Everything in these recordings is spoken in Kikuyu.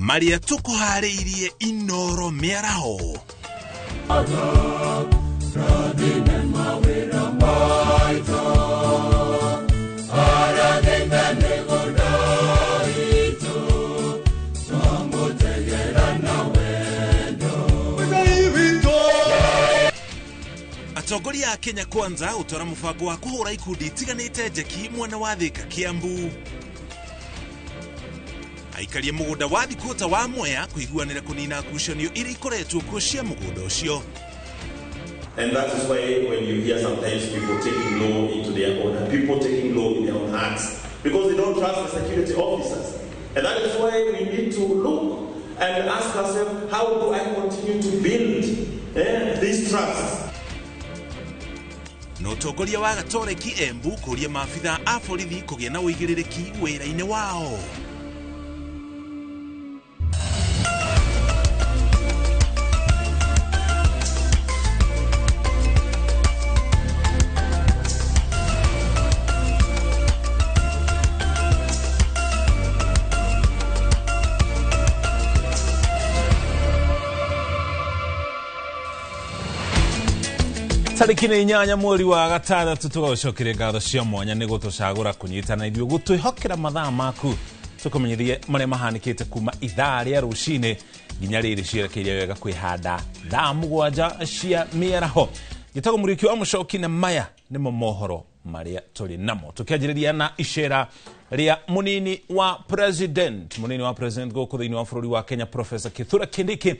Marĩa tũkũharĩirie Inoro mĩaraho. Atongoria a Kenya Kwanza gũtwara mũbango wa kũhũra ikundi itiganĩte njeki mwena wa Thika Kiambu. Aikaria mũgũnda wa Thikũta wa Mwea kũiguanĩra kũnina ngucanio iria ikoretwo kuo cia mũgũnda ũcio. And that is why when you hear sometimes people taking law into their own, people taking law in their own hands, because they don't trust the security officers. And that is why we need to look and ask ourselves, how do I continue to build this trust? Na ũtongoria wa Gatoreki Embu kũria maabitha a borithi kũgĩa na ũigĩrĩrĩki wĩra-inĩ wao. Tarĩki nĩ 8 mweri wa gatandatũ tũgagũcokeria ngatho cia mwanya nĩ gũtũcagũra kũnyitana ithuĩ gũtwĩhokera mathaa maku tũkũmenyithie marĩa mahanĩkĩte kuma ithaa rĩa rũcinĩ nginya rĩrĩ cierekeire wega kwĩhanda thaa 7 cia mĩaraho. Njĩtagwo Mũriũki wa Mũcoki na maya nĩmo mohoro marĩa tũrĩ namo, tũkĩanjĩrĩria na icera rĩa mũnini wa president gũkũ thĩinĩ wa bũrũri wa Kenya Professor Kithure Kindiki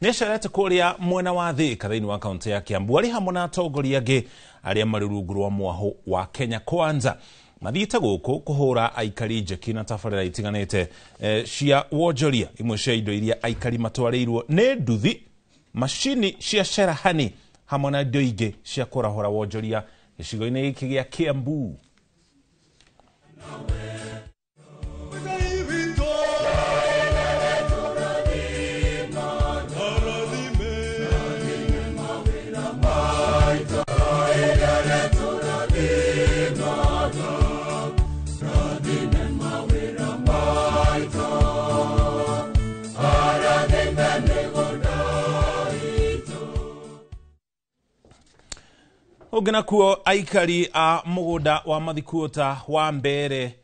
nĩacerete kũrĩa mwena wa Thika thĩinĩ wa kaunti ya Kiambu arĩ hamwe na atongoria angĩ arĩa marĩ rungu rwa mwahũ wa Kenya Kwanza. Mathiĩte gũkũ kũhũra aikari njeki na tabarĩra itiganĩte cia wonjoria. Imwe cia indo iria aikari matwarĩirwo nĩ nduthi, macini cia cerahani hamwe na indo ingĩ cia kũrahũra wonjoria gĩcigo-inĩ gĩkĩ gĩa Kiambu. Ũngĩ nakuo aikari a mũgũnda wa Mathikuota wa Mbere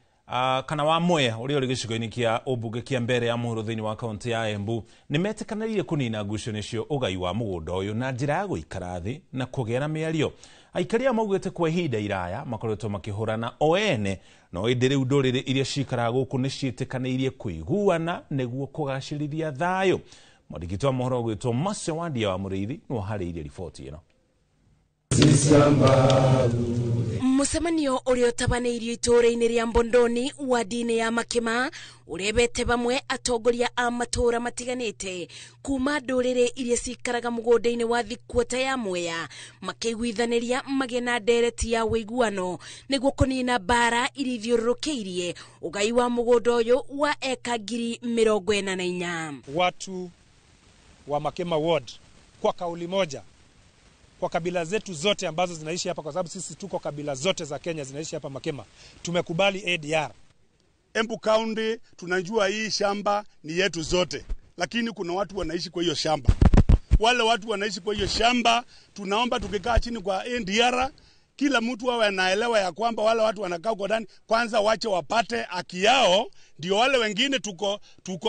kana wa Mwea ũrĩa ũrĩ gĩcigo-inĩ kĩa ũmbunge kĩa Mbere ya Mũhuro thĩinĩ wa kaunti ya Embu nĩmetĩkanĩrire kũnina ngucanio cia ũgai wa mũgũnda ũyũ na njĩra ya gũikara thĩ na kũgĩa na mĩario. Aikari aya maugĩte kwa ihinda iraya makoretwo makĩhũrana o ene, no ĩndĩ rĩu ndũrĩrĩ iria cikaraga gũkũ nĩciĩtĩkanĩirie kũiguana nĩguo kũgacĩrithia thayũ. Mwandĩki wa mohoro ũgwĩtwo Mercy Wandia wa Mũrĩithi nĩwe ũharĩirie riboti ĩno. Mũcemanio ũrĩa ũtabanĩirio itũũra-inĩ rĩa Mbondoni wadi-inĩ ya Makima ũrebete bamwe atongoria a matũũra matiganĩte kuma ndũrĩrĩ iria cikaraga mũgũnda-inĩ wa Thikuota ya Mwea makĩiguithanĩria magĩe na ndereti ya ũiguano nĩguo kũnina mbara iria ithiũrũrũkĩirie ũgai wa mũgũnda ũyũ wa eka 44,000. Watu wa Makima ward kwa kauli moja, kwa kabila zetu zote ambazo zinaishi hapa, kwa sababu sisi tuko kabila zote za Kenya zinaishi hapa Makema, tumekubali ADR. Embu County tunajua hii shamba ni yetu zote, lakini kuna watu wanaishi kwa hiyo shamba. Wale watu wanaishi kwa hiyo shamba, tunaomba tukikaa chini kwa ADR, kila mtu awe anaelewa ya kwamba wale watu wanakaa huko ndani, kwanza wache wapate haki yao, ndio wale wengine tuko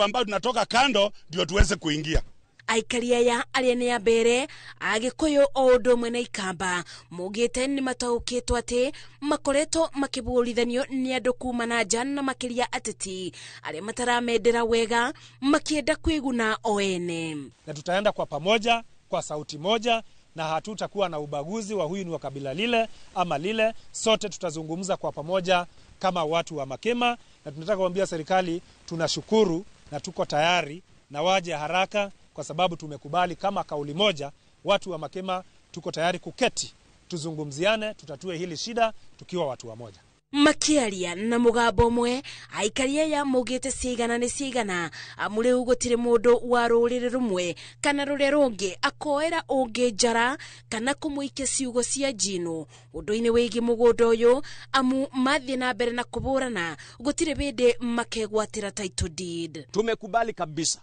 ambao tunatoka kando ndio tuweze kuingia. Aikari aya arĩa nĩ a mbere Agĩkũyũ o ũndũ ũmwe na Ikamba maugĩte nĩ mataũkĩtwo atĩ makoretwo makĩbũrithanio nĩ andũ kuma na nja na makĩria ateti arĩa mataramendera wega makĩenda kwĩguna o ene. Na tutaenda kwa pamoja kwa sauti moja, na hatutakuwa na ubaguzi wa huyu ni wa kabila lile ama lile. Sote tutazungumza kwa pamoja kama watu wa Makema, na tunataka kuambia serikali tunashukuru na tuko tayari na waje haraka, kwa sababu tumekubali kama kauli moja, watu wa Makema tuko tayari kuketi, tuzungumziane, tutatue hili shida tukiwa watu wa moja. Makiaria na mugambo umwe aikari aya maugite ciigana ni ciigana amu riu gutiri mundu wa ruriri rumwe kana ruria rungi akoera ungi njara kana kumuikia ciugo cia njino undu-ini wigi mugunda uyu amu mathie na mbere na kuburana gutiri bindi makegwatira title deed. Tumekubali kabisa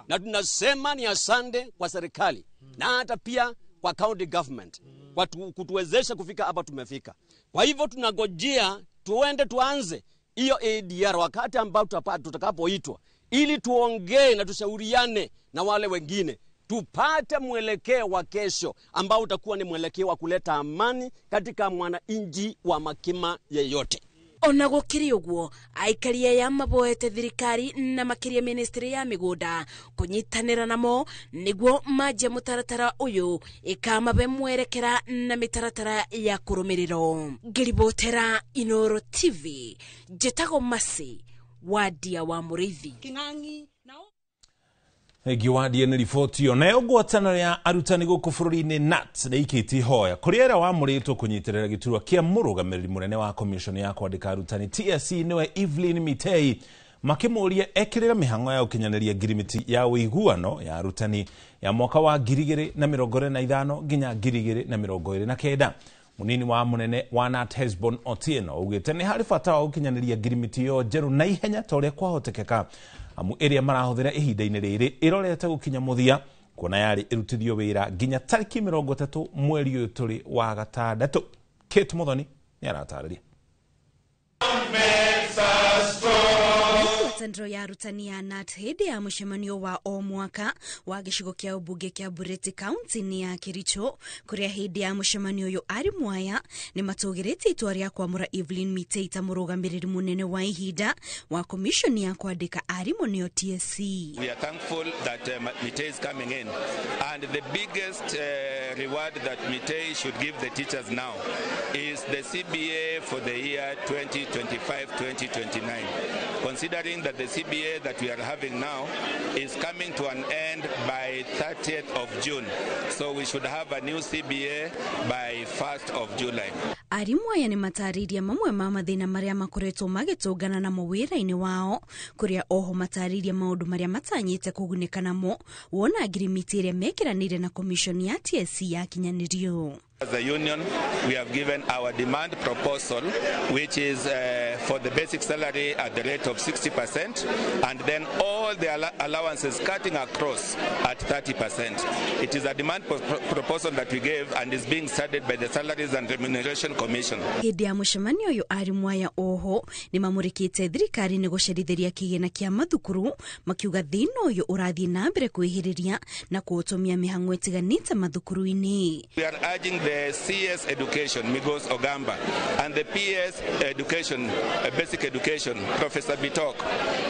na tunasema ni asante kwa serikali na hata pia kwa county government kwa kutuwezesha kufika hapa tumefika. Kwa hivyo tunagojea tuende tuanze hiyo ADR wakati ambao tutakapoitwa, ili tuongee na tushauriane na wale wengine tupate mwelekeo wa kesho ambao utakuwa ni mwelekeo wa kuleta amani katika mwananchi wa Makima yeyote. Ona gukiri uguo aikari aya maboete thirikari na makiria ministry ya migunda kunyitanira namo niguo manjie mutaratara uyu ikamabe mwerekera na mitaratara ya kurumirirwo. Ngiribotera Inoro TV, njitagwo Masi Wadia wa Murithi. Giwadie nĩ riboti ĩyo. Nayo ngwatanĩro ya arutani gũkũ bũrũri-inĩ KNUT nĩ ĩikĩtie ihoya kũrĩ arĩa wamũrĩtwo kũnyitĩrĩra gĩturwa kĩa mũrũgamĩrĩri mũnene wa commission ya kwandĩka arutani TSC nĩwe Evelyn Mitei, makĩmũria ekĩrĩre mĩhang'o ya gũkinyanĩria ngirimiti ya ũiguano ya arutani ya mwaka wa 2025 nginya 2029. Munini wa munene wa KNUT Hesbon Otieno augĩte nĩ harĩ bata wa gũkinyanĩria ngirimiti ĩyo njerũ na ihenya ta ũrĩa kwahotekeka, amu ĩrĩa marahũthĩra ihinda-inĩ rĩrĩ ĩrorete gũkinya mũthia kuona yarĩ ĩrutithio wĩra nginya tarĩki 30 mweri ũyũ tũrĩ wa gatandatũ. Kate Muthoni nĩ aratarĩria. Ngwatanĩro ya arutani ya KNUT hĩndĩ ya mũcemanio wa o mwaka wa gĩcigo kĩa ũmbunge kĩa Bureti kaunti-inĩ ya Kericho, kũrĩa hĩndĩ ya mũcemanio ũyũ arimũ aya nĩ matũgĩrĩtie itua rĩa kwamũra Evelyn Mitei ta mũrũgamĩrĩri mũnene wa ihinda wa commission ya kwandĩka arimũ nĩyo TSC. We are thankful that Mitei is coming in, and the biggest reward that Mitei should give the teachers now is the CBA for the year 2025-2029. Considering that the CBA that we are having now is coming to an end by 30th of June. So we should have a new CBA by 1st of July. Arimũ aya nĩ matarĩirie mamwe ma mathĩna marĩa makoretwo magĩtũngana namo wĩra-inĩ wao, kũrĩa oho matarĩirie maũndũ marĩa matanyĩte kũgunĩka namo wona ngirimiti ĩrĩa mekĩranĩire na commission ya TSC yakinyanĩrio. As a union, we have given our demand proposal, which is for the basic salary at the rate of 60%, and then all the allowances cutting across at 30%. It is a demand proposal that we gave and is being studied by the Salaries and Remuneration Commission. Hĩndĩ ya mũcemanio ũyũ arimũ aya oho nĩ mamũrĩkĩte thirikari nĩ gũcerithĩria kĩgĩna kĩa mathukuru, makiuga thĩna ũyũ ũrathiĩ na mbere kwĩhĩrĩria na kũũtũmia mĩhang'o ĩtiganĩte mathukuru-inĩ. We are urging the CS Education, Migos Ogamba, and the PS Education, Basic Education, Professor Bitok,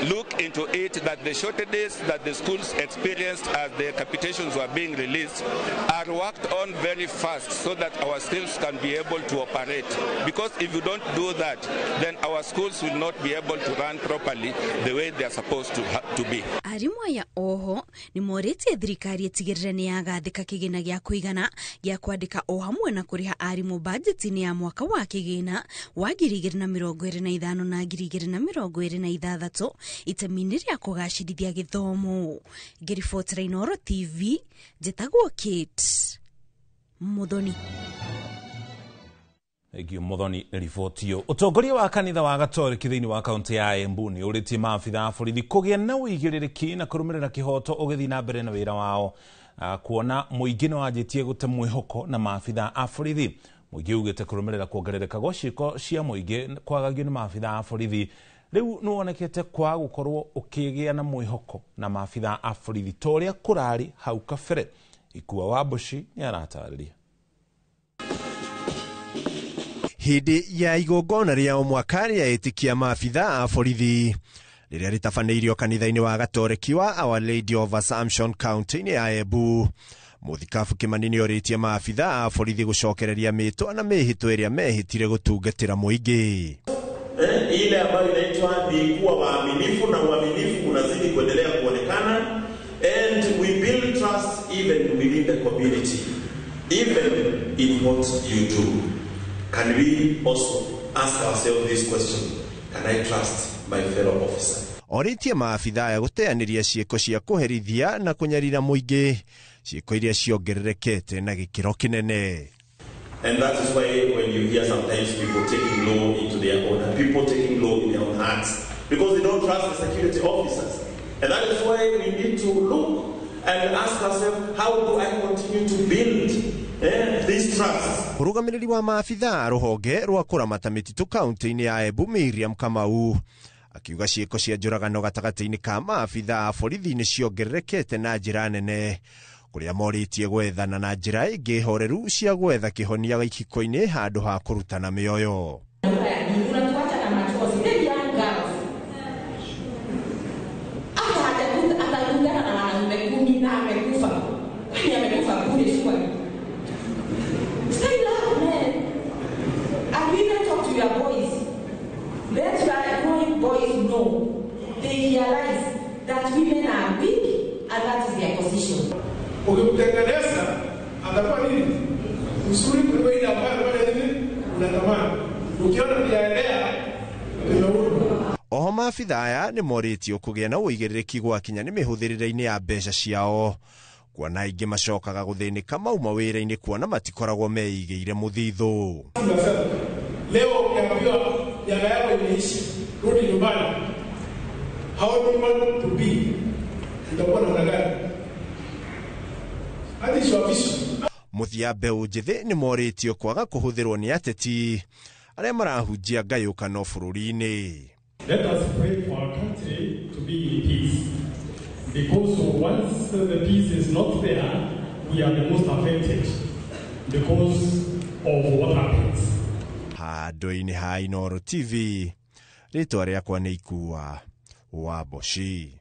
look into it that the shortages that the schools experienced as the capitations were being released are worked on very fast so that our schools can be able to operate. Because if you don't do that, then our schools will not be able to run properly the way they are supposed to be. Arimũ aya oho nĩ morĩtie thirikari ĩtigĩrĩre nĩ yagathĩka kĩgĩna gĩa kũigana gĩa kwandĩka o hamwe na kũrĩha arimũ bajeti-inĩ ya mwaka wa kĩgĩna wa 2025 na 2026 itemi-inĩ rĩa kũgacĩrithia gĩthomo. Ngĩribotera Inoro TV, njĩtagwo Kate Muthoni. Thank you Muthoni riboti ĩyo. Ũtongoria wa kanitha wa Gatoreki thĩinĩ wa kaunti ya Embu nĩ ũrĩtie maabitha a borithi kũgĩa na ũigĩrĩrĩki na kũrũmĩrĩra kĩhoto ũgĩthiĩ na mbere na wĩra wao, kuona mũingĩ nĩ wanjĩtie gũte mwĩhoko na maabitha a borithi. Mũingĩ ugĩte kũrũmĩrĩra kuongerereka gwa ciĩko cia mũingĩ kwagagio nĩ maabitha a borithi rĩu nĩ wonekete kwaga gũkorwo ũkĩgĩa na mwĩhoko na maabitha a borithi ta ũrĩa kũrarĩ hau kabere. Ikua wa Mbuci nĩ aratarĩria. Hĩndĩ ya igongona rĩa o mwaka rĩa ĩtĩkia maabitha a borithi rĩrĩa rĩtabanĩirio kanitha-inĩ wa Gatoreki wa Our Lady of Assumption kaunti-inĩ ya Embu, Mũthikabu Kĩmani nĩ orĩtie maabitha a borithi gũcokereria mĩtwa na mĩhĩtwa ĩrĩa mehĩtire gũtungatĩra mũingĩ. Ile ambayo inaitwa ni kuwa waaminifu, na uaminifu unazidi kuendelea kuonekana, and we build trust even within the community, even in what you do. Can we also ask ourselves this question: can I trust my fellow officer? Orĩtie maabitha aya gũteanĩria ciĩko cia kũherithia na kũnyarira mũingĩ, ciĩko iria ciongererekete na gĩkĩro kĩnene. And that is why when you hear sometimes people taking law into their own, people taking law in their own hands, because they don't trust the security officers. And that is why we need to look and ask ourselves, how do I continue to build this trust? Mũrũgamĩrĩri wa maabitha rũhonge rwa kũramata mĩtitũ kaunti-inĩ ya Embu Miriam Kamau akiuga ciĩko cia njũragano gatagatĩ-inĩ ka maabitha a borithi nĩ ciongererekete na njĩra nene, kũrĩa morĩtie gwethana na njĩra ĩngĩ horeru cia gwetha kĩhonia gĩkiko-inĩ handũ ha kũrutana mĩoyo. Unatuacha na machozi. The young girls. Hata atakutana na wanaume 10 na amekufa. Kwani amekufa bure surely? Stay up, man. And even talk to your boys. Let your growing boys know. They realize that women are weak and that is their position. Ukimtengeneza atakuwa nini? Mzuri kuliko ile ambayo nini unatamani. Ukiona biaendea imeurwa. Oho maabitha aya nĩ morĩtio kũgĩa na ũigĩrĩrĩki gwakinya nĩ mĩhũthĩrĩre-inĩ ya mbeca ciao, kuona aingĩ macokaga gũthĩnĩka mauma wĩra-inĩ kuona matikoragwo meigĩire mũthithũ. Leo ukiambiwa miaka yako imeisha, rudi nyumbani. How do you want to be? Utakuwa namna gani? Hadi sio. Mũthia mbeũ njĩthĩ nĩ morĩtio kwaga kũhũthĩrwo nĩ ateti arĩa marahunjia ngayũkano bũrũri-inĩ. Let us pray for our country to be in peace, because once the peace is not there, we are the most affected because of what happens. Handũ-inĩ ha Inooro TV, rĩtwa rĩakwa nĩ Ikua wa Mboci.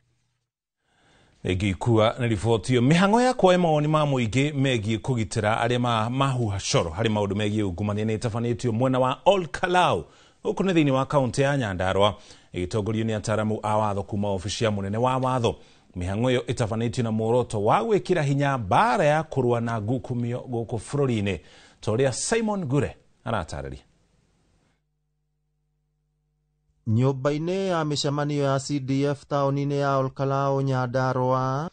Rĩngĩ Ikua nĩ riboti ĩyo. Mĩhang'o ya kuoya mawoni ma mũingĩ megiĩ kũgitĩra arĩa mahuha coro harĩ maũndũ megiĩ ungumania nĩ ĩtabanĩtio mwena wa Ol Kalou gũkũ nĩ thĩinĩ wa kaũntĩ ya Nyandarua, ĩgĩtongorio nĩ ataaramu a watho kuma obici ya mũnene wa watho. Mĩhang'o ĩyo ĩtabanĩtio na muoroto wa gwĩkĩra hinya mbara ya kũrũa na ngukumio gũkũ bũrũri-inĩ, ta ũrĩa Simon Gure aratarĩria. Nyũmba-inĩ ya mĩcemanio ya CDF taũni-inĩ ya Ol Kalou Nyandarua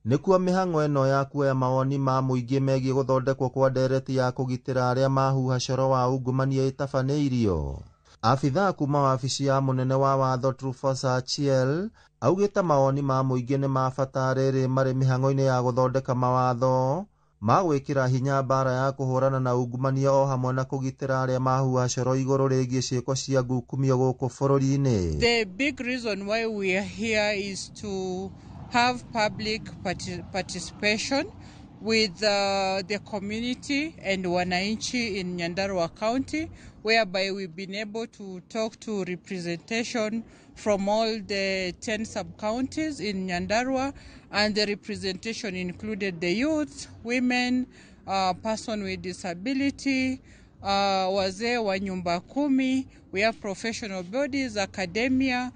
nĩkuo mĩhang'o ĩno ya kuoya mawoni ma mũingĩ megiĩ gũthondekwo kwa ndereti ya kũgitĩra arĩa mahuha coro wa ungumania ĩtabanĩirio. Abithaa kuma wabici ya mũnene wa watho Trufosa Achiel augĩte mawoni ma mũingĩ nĩ ma bata rĩrĩ marĩ mĩhang'o-inĩ ya gũthondeka mawatho ma gwĩkĩra hinya mbara ya kũhũrana na ungumania o hamwe na kũgitĩra arĩa mahuha coro igũrũ rĩgiĩ ciĩko cia ngukumio gũkũ bũrũri-inĩ. The big reason why we are here is to have public participation with the community and wananchi in Nyandarua County, whereby we've been able to talk to representation from all the 10 sub-counties in Nyandarua, and the representation included the youth, women, person with disability, wazee wa nyumba kumi, we have professional bodies, academia.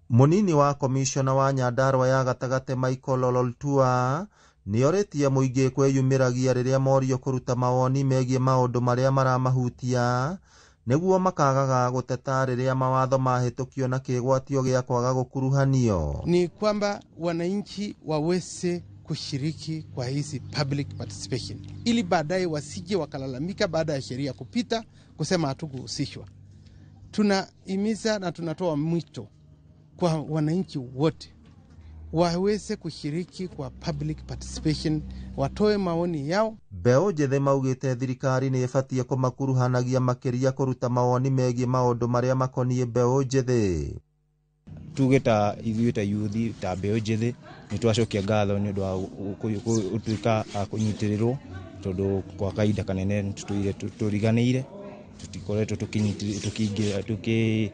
Munini wa komishona wa Nyandarua ya gatagatĩ Michael Ololtua nĩorĩtie mũingĩ kwĩyumĩragia rĩrĩa morio kũruta mawoni megiĩ maũndũ marĩa maramahutia nĩguo makagaga gũteta rĩrĩa mawatho mahĩtũkio na kĩgwatio gĩa kwaga gũkuruhanio. Ni kwamba wananchi waweze kushiriki kwa hizi public participation ili baadaye wasije wakalalamika baada ya sheria kupita kusema hatukuhusishwa. Tunahimiza na tunatoa mwito kwa wananchi wote waweze kushiriki kwa public participation, watoe maoni yao. Mbeũ njĩthĩ maugĩte thirikari nĩ ĩbatiĩ kũmakuruhanagia makĩria kũruta mawoni megiĩ maũndũ marĩa makoniĩ mbeũ njĩthĩ. Tuge ta ithuĩ ta yuthi ta mbeũ njĩthĩ nĩ twacokia ngatho nĩ ũndũ wa gũtuĩka a kũnyitĩrĩrwo, tondũ kwa kahinda kanene tũtũire tũriganĩire, tũtikoretwo tũkĩingĩra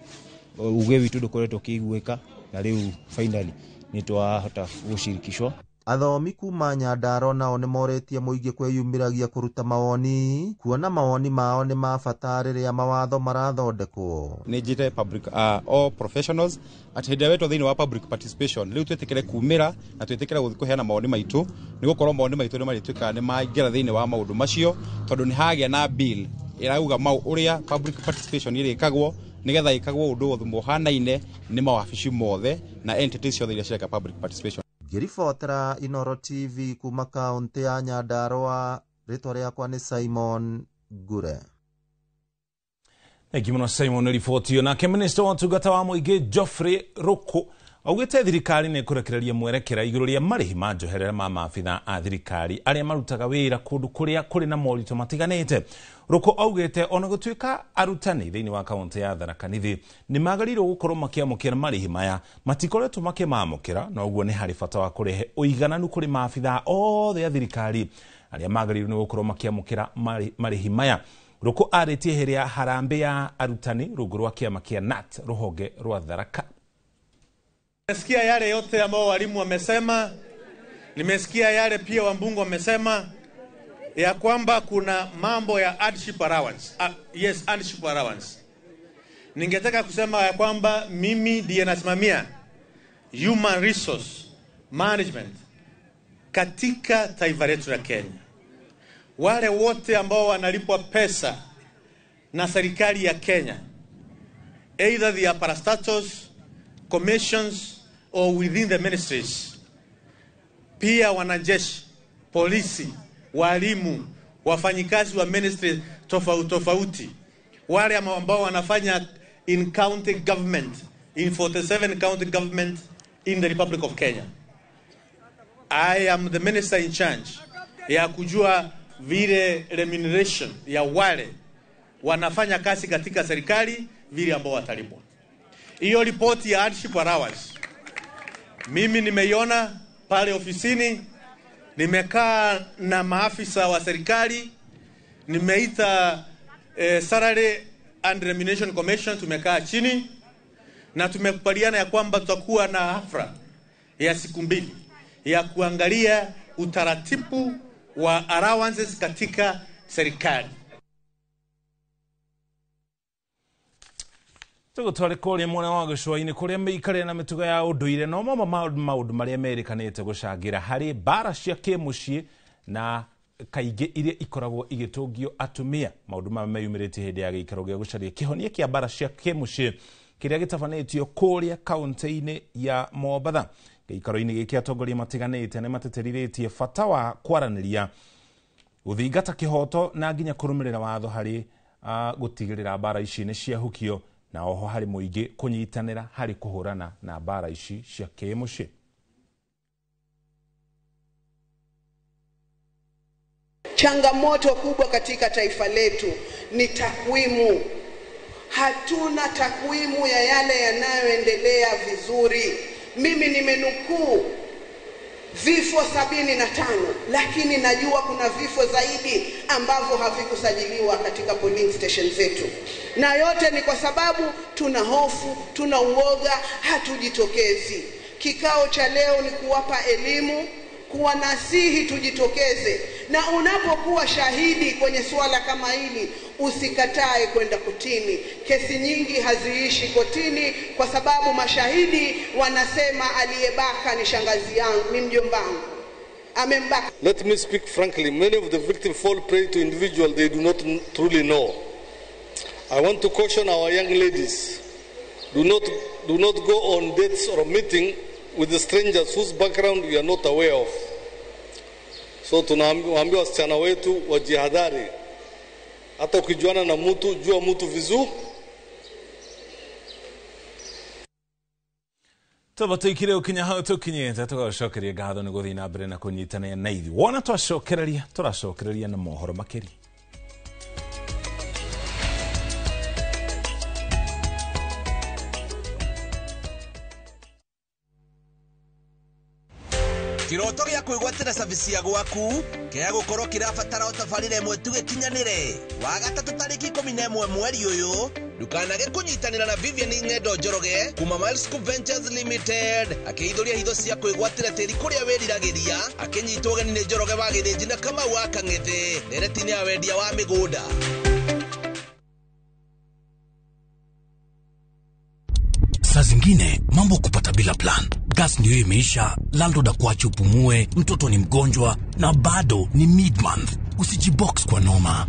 uge witũ ndũkoretwo ũkĩiguĩka, na rĩu finally nĩ twahota gũcirikishwo. Athomi kuma Nyandarua nao nĩ morĩtie mũingĩ kwĩyumĩragia kũruta mawoni, kuona mawoni mao nĩ ma bata rĩrĩa mawatho marathondekwo. Nĩ njĩte public all professionals atĩ hĩndĩ ĩrĩa wetwo thĩinĩ wa public participation rĩu twĩtĩkĩre kumĩra na twĩtĩkĩre gũthiĩ kũheana mawoni maitũ, nĩ gũkorwo mawoni maitũ nĩ marĩtuĩkaga nĩ maingĩra thĩinĩ wa maũndũ macio, tondũ nĩ hagĩa na bill Ĩrauga mau ũrĩa public participation ĩrĩkagwo nĩgetha ĩkagwo ũndũ mũhanaine nĩ mawabici mothe na entities ciothe iria cireka public participation. Ngĩribotera Inoro TV kuma kaunti ya Nyandarua, rĩtwa rĩakwa nĩ Simon Ngure. Thengi mũno Simon riboti ĩyo. Nake minista wa ũtungata wa mũingĩ Geoffrey Ruku augĩte thirikari nĩ ĩkũrekereria mwerekera igũrũ rĩa marĩhi ma njoherera ma maabitha a thirikari arĩa marutaga wĩra kũndũ kũrĩa kũrĩ na moritũ matiganĩte. Ruku augĩte ona gũtuĩka arutani thĩinĩ wa kaunti ya Tharaka Nithi nĩ magĩrĩirwo gũkorwo makĩamũkĩra marĩhi maya, matikoretwo makĩmamũkĩra, na ũguo nĩ harĩ bata wa kũrehe ũigananu kũrĩ maabitha othe a thirikari arĩa magĩrĩirwo nĩ gũkorwo makĩamũkĩra marĩhi maya. Ruku arĩtie hĩrĩ ya harambĩ ya arutani rungu rwa kĩama kĩa NAT rũhonge rwa Tharaka. Nimesikia yale yote ambao walimu wamesema, nimesikia yale pia wambunge wamesema ya kwamba kuna mambo ya hardship allowance. Yes, hardship allowance. Ningetaka kusema ya kwamba mimi ndiye nasimamia human resource management katika taifa letu la Kenya. Wale wote ambao wanalipwa pesa na serikali ya Kenya, either the parastatals, commissions or within the ministries, pia wanajeshi, polisi, walimu, wafanyikazi wa ministry tofauti tofauti, wale ambao wanafanya in county government, in 47 county government in the Republic of Kenya. I am the minister in charge ya kujua vile remuneration ya wale wanafanya kazi katika serikali vile ambao watalipwa. Hiyo ripoti ya hardship allowance mimi nimeiona pale ofisini, nimekaa na maafisa wa serikali, nimeita Salary and Remuneration Commission, tumekaa chini na tumekubaliana ya kwamba tutakuwa na hafla ya siku 2 ya kuangalia utaratibu wa allowances katika serikali. Tũgũtware kũrĩa mwena wa gĩcũa-inĩ kũrĩa mĩikarĩre na mĩtugo ya ũndũire no mamwe ma maũndũ marĩa merĩkanĩte gũcangĩra harĩ mbara cia kĩmũciĩ na kaingĩ iria ikoragwo igĩtũngio atumia. Maũndũ maya meyumĩrĩtie hĩndĩ ya gĩikaro gĩa gũcaria kĩhonia kĩa mbara cia kĩmũciĩ kĩrĩa gĩtabanĩtio kũrĩa kaunti-inĩ ya Mombatha. Gĩikaro-inĩ gĩkĩ atongoria matiganĩte nĩ matĩtĩrithĩtie bata wa kwaranĩria, gũthingata kĩhoto na nginya kũrũmĩrĩra watho harĩ gũtigĩrĩra mbara ici nĩ ciahukio, na oho harĩ mũingĩ kũnyitanĩra harĩ kũhũrana na mbara ici cia kĩmũciĩ. Changamoto kubwa katika taifa letu ni takwimu. Hatuna takwimu ya yale yanayoendelea vizuri. Mimi nimenukuu vifo 75, lakini najua kuna vifo zaidi ambavyo havikusajiliwa katika polling station zetu. Na yote ni kwa sababu tuna hofu, tuna uoga, hatujitokezi. Kikao cha leo ni kuwapa elimu, kuwanasihi tujitokeze. Na unapokuwa shahidi kwenye suala kama hili, usikatae kwenda kotini. Kesi nyingi haziishi kotini kwa sababu mashahidi wanasema aliyebaka ni shangazi yangu, ni mjomba wangu, amembaka. Let me speak frankly, many of the victims fall prey to individuals they do not truly know. I want to caution our young ladies, do not go on dates or meeting with the strangers whose background we are not aware of. So tunawaambia wasichana wetu wajihadhari. Hata ukijuana na mtu, jua mtu vizuri. Tũbataikire ũkinya hau tũkinyĩte tũgacokeria ngatho nĩ gũthiĩ na mbere na kũnyitanĩra na ithuĩ. Wona twacokereria, tũracokereria na mohoro makĩria. Kiroto gĩa kwĩgwatĩra service ya gwaku kĩa gũkorwo kĩrabatara ũtabarĩre ĩmwe tu gĩkinyanĩre. Wa gatatũ tarĩki 11 mweri ũyũ, ndukanage kũnyitanĩra na Vivian Ng'endo Njoroge kuma Miles Scoop Ventures Limited akĩhithũria hitho cia kwĩgwatĩra tĩri kũrĩa wĩriragĩria, akĩnyitwo ũgeni nĩ Njoroge wa Gĩthĩnji na Kamau wa Kang'ethe ndereti-inĩ ya wendia wa mĩgũnda. Saa zingine mambo kupata bila plan. Gas ndio imeisha, landlord akuache upumue, mtoto ni mgonjwa na bado ni mid-month. Usijibox kwa noma.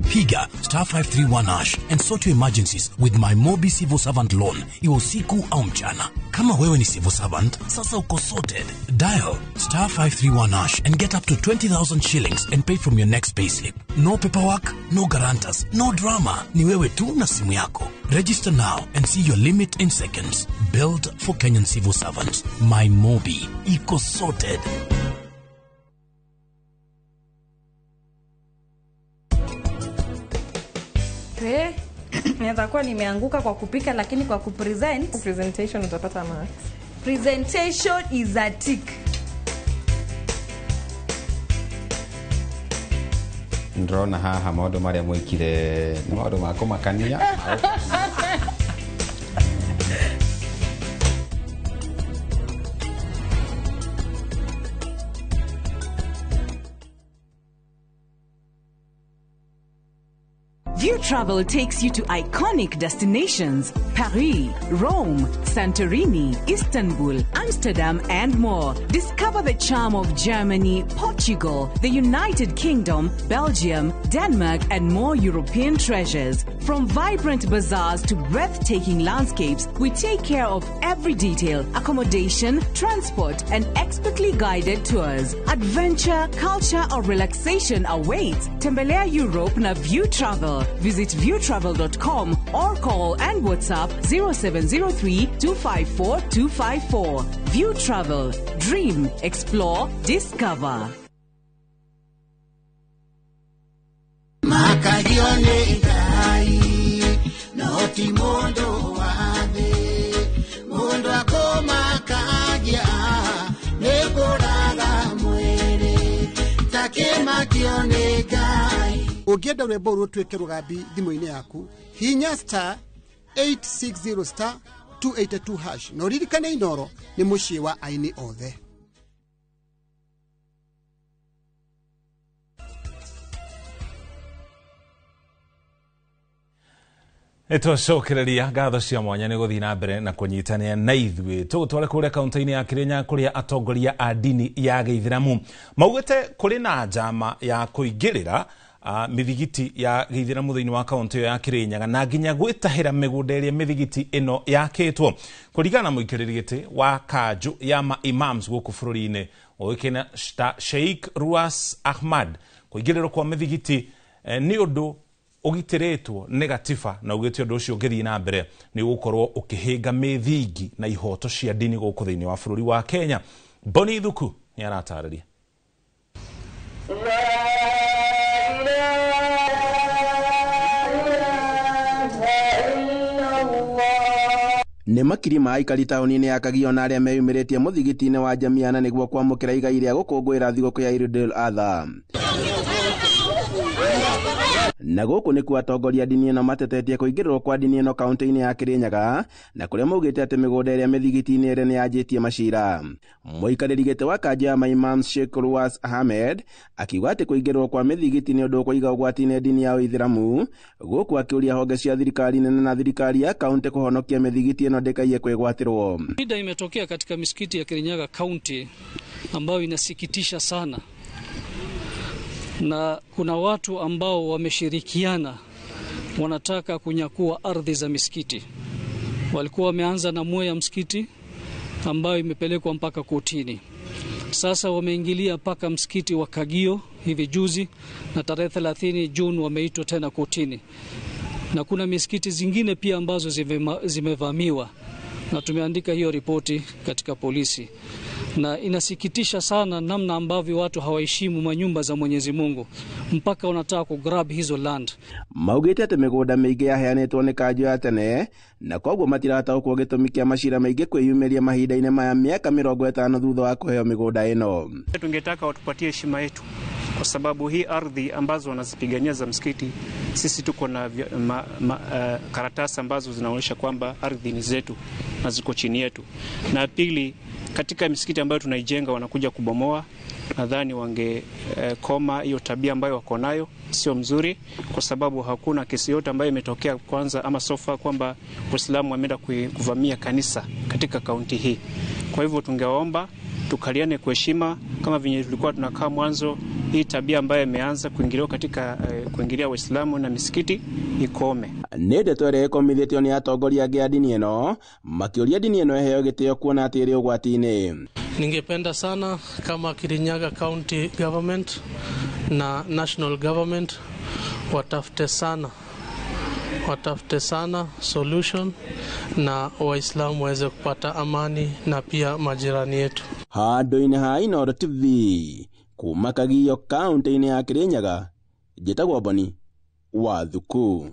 Piga star 531 hash and sort your emergencies with My Mobi Civil Servant Loan, iwe usiku au mchana. Kama wewe ni civil servant, sasa uko sorted. Dial star 531 hash and get up to 20,000 shillings and pay from your next payslip. No paperwork, no guarantors, no drama. Ni wewe tu na simu yako. Register now and see your limit in seconds. Built for Kenyan civil servants. My Mobi. Iko sorted. Naweza kuwa nimeanguka kwa kupika, lakini kwa kupresent, presentation utapata marks. Presentation is a tick. Ndrona haha maundu maria mwikire ni maundu ma kumakania. View Travel takes you to iconic destinations: Paris, Rome, Santorini, Istanbul, Amsterdam, and more. Discover the charm of Germany, Portugal, the United Kingdom, Belgium, Denmark, and more European treasures. From vibrant bazaars to breathtaking landscapes, we take care of every detail: accommodation, transport, and expertly guided tours. Adventure, culture, or relaxation awaits. Tembelea Europe na View Travel. Visit viewtravel.com or call and WhatsApp 0703 254 254. View Travel. Dream, explore, discover. Ũngĩenda rwĩmbo rũtuĩke rũgambi thimũ-inĩ yaku, hinya star 860 star 282 hash na ũririkane Inoro nĩ mũciĩ wa aini othe. Nĩtwacokereria ngatho cia mwanya nĩ gũthiĩ na mbere na kũnyitanĩra na ithuĩ. Tũgũtware kũrĩa kaunti-inĩ ya Kĩrĩnyaga kũrĩa atongoria a ndini ya Gĩithĩramu maugĩte kũrĩ na njama ya kũingĩrĩra mithigiti ya Gĩithĩramu thĩinĩ wa kaunti ĩyo ya Kĩrĩnyaga na nginya gwĩtahĩra mĩgũnda ĩrĩa mĩthigiti ĩno yakĩtwo. Kũringana na mũikarĩri gĩtĩ wa kanjũ ya ma-imams gũkũ bũrũri-inĩ ũĩkaine ta Sheikh Ruas Ahmad, kũingĩrĩrwo kwa mĩthigiti nĩ ũndũ ũgitĩrĩtwo nĩ gatiba na ugĩte ũndũ ũcio ũngĩthiĩ na mbere nĩ ũgũkorwo ũkĩhĩnga mĩthingi na ihoto cia ndini gũkũ thĩinĩ wa bũrũri wa Kenya. Boni Thuku nĩ aratarĩria. Nĩ makiri ma aikari taũni-inĩ ya Kagio na arĩa meyumĩrĩtie mũthigiti-inĩ wa Jamiana nĩguo kwamũkĩra igai rĩa gũkũngũĩra thigũkũ ya Eid al-Adha. Na gũkũ nĩkuo atongoria ndini ĩno matetetie kũingĩrĩrwo kwa ndini ĩno kaunti-inĩ ya Kĩrĩnyaga na kũrĩa maugĩte atĩ mĩgũnda ĩrĩa mĩthigiti-inĩ ĩrĩa nĩyanjĩtie macira. Mũikarĩri gĩtĩ wa kanjũ ya Maimam Sheikh Ruas Ahmed akiuga atĩ kũingĩrĩrwo kwa mĩthigiti nĩ ũndũ ũkũiga ũgwati-inĩ ndini ya Ũithĩramu, gũkũ akĩũria honge cia thirikari nene na thirikari ya kaunti kũhonokia mĩthigiti ĩno ndĩkaiye kwĩgwatĩrwo. Shida imetokea katika misikiti ya Kirinyaga County ambayo inasikitisha sana, na kuna watu ambao wameshirikiana wanataka kunyakua ardhi za misikiti. Walikuwa wameanza na Mwea msikiti ambayo imepelekwa mpaka kotini. Sasa wameingilia mpaka msikiti wa Kagio hivi juzi, na tarehe 30 Juni wameitwa tena kotini. Na kuna misikiti zingine pia ambazo zimevamiwa, na tumeandika hiyo ripoti katika polisi. Na inasikitisha sana namna ambavyo watu hawaheshimu manyumba za Mwenyezi Mungu mpaka wanataka kugrab hizo land. Maugĩte atĩ mĩgũnda mĩingĩ yaheanĩtwo nĩ kanjũ ya tene na koguo matirataũkwo gĩtũmi kĩa macira maingĩ kwĩyumĩria mahinda-inĩ maya mĩaka 50 thutha wa kũheo mĩgũnda ĩno. Tungetaka watupatie heshima yetu, kwa sababu hii ardhi ambazo wanazipigania za msikiti, sisi tuko na karatasi ambazo zinaonyesha kwamba ardhi ni zetu na ziko chini yetu. Na pili, katika misikiti ambayo tunaijenga wanakuja kubomoa. Nadhani wangekoma hiyo tabia ambayo wako nayo, sio mzuri, kwa sababu hakuna kesi yote ambayo imetokea kwanza ama sofa kwamba Waislamu wameenda kuvamia kanisa katika kaunti hii. Kwa hivyo tungeomba Tukaliane kwa heshima kama venye tulikuwa tunakaa mwanzo. Hii tabia ambayo imeanza kuingiliwa katika kuingilia Waislamu na misikiti ikome. Nĩ ndeto ĩrĩa ĩkomithĩtio nĩ atongoria angĩ a ndini ĩno makĩũria ndini ĩno ĩheo gĩtĩo kuona atĩ ĩrĩ ũgwati-inĩ. Ningependa sana kama Kirinyaga County Government na National Government watafute sana solution na Waislamu waweze kupata amani na pia majirani yetu. Handũ-inĩ ha Inooro TV kuma Kagio kaunti-inĩ ya Kirinyaga, njĩtagwo Boni wa Thuku.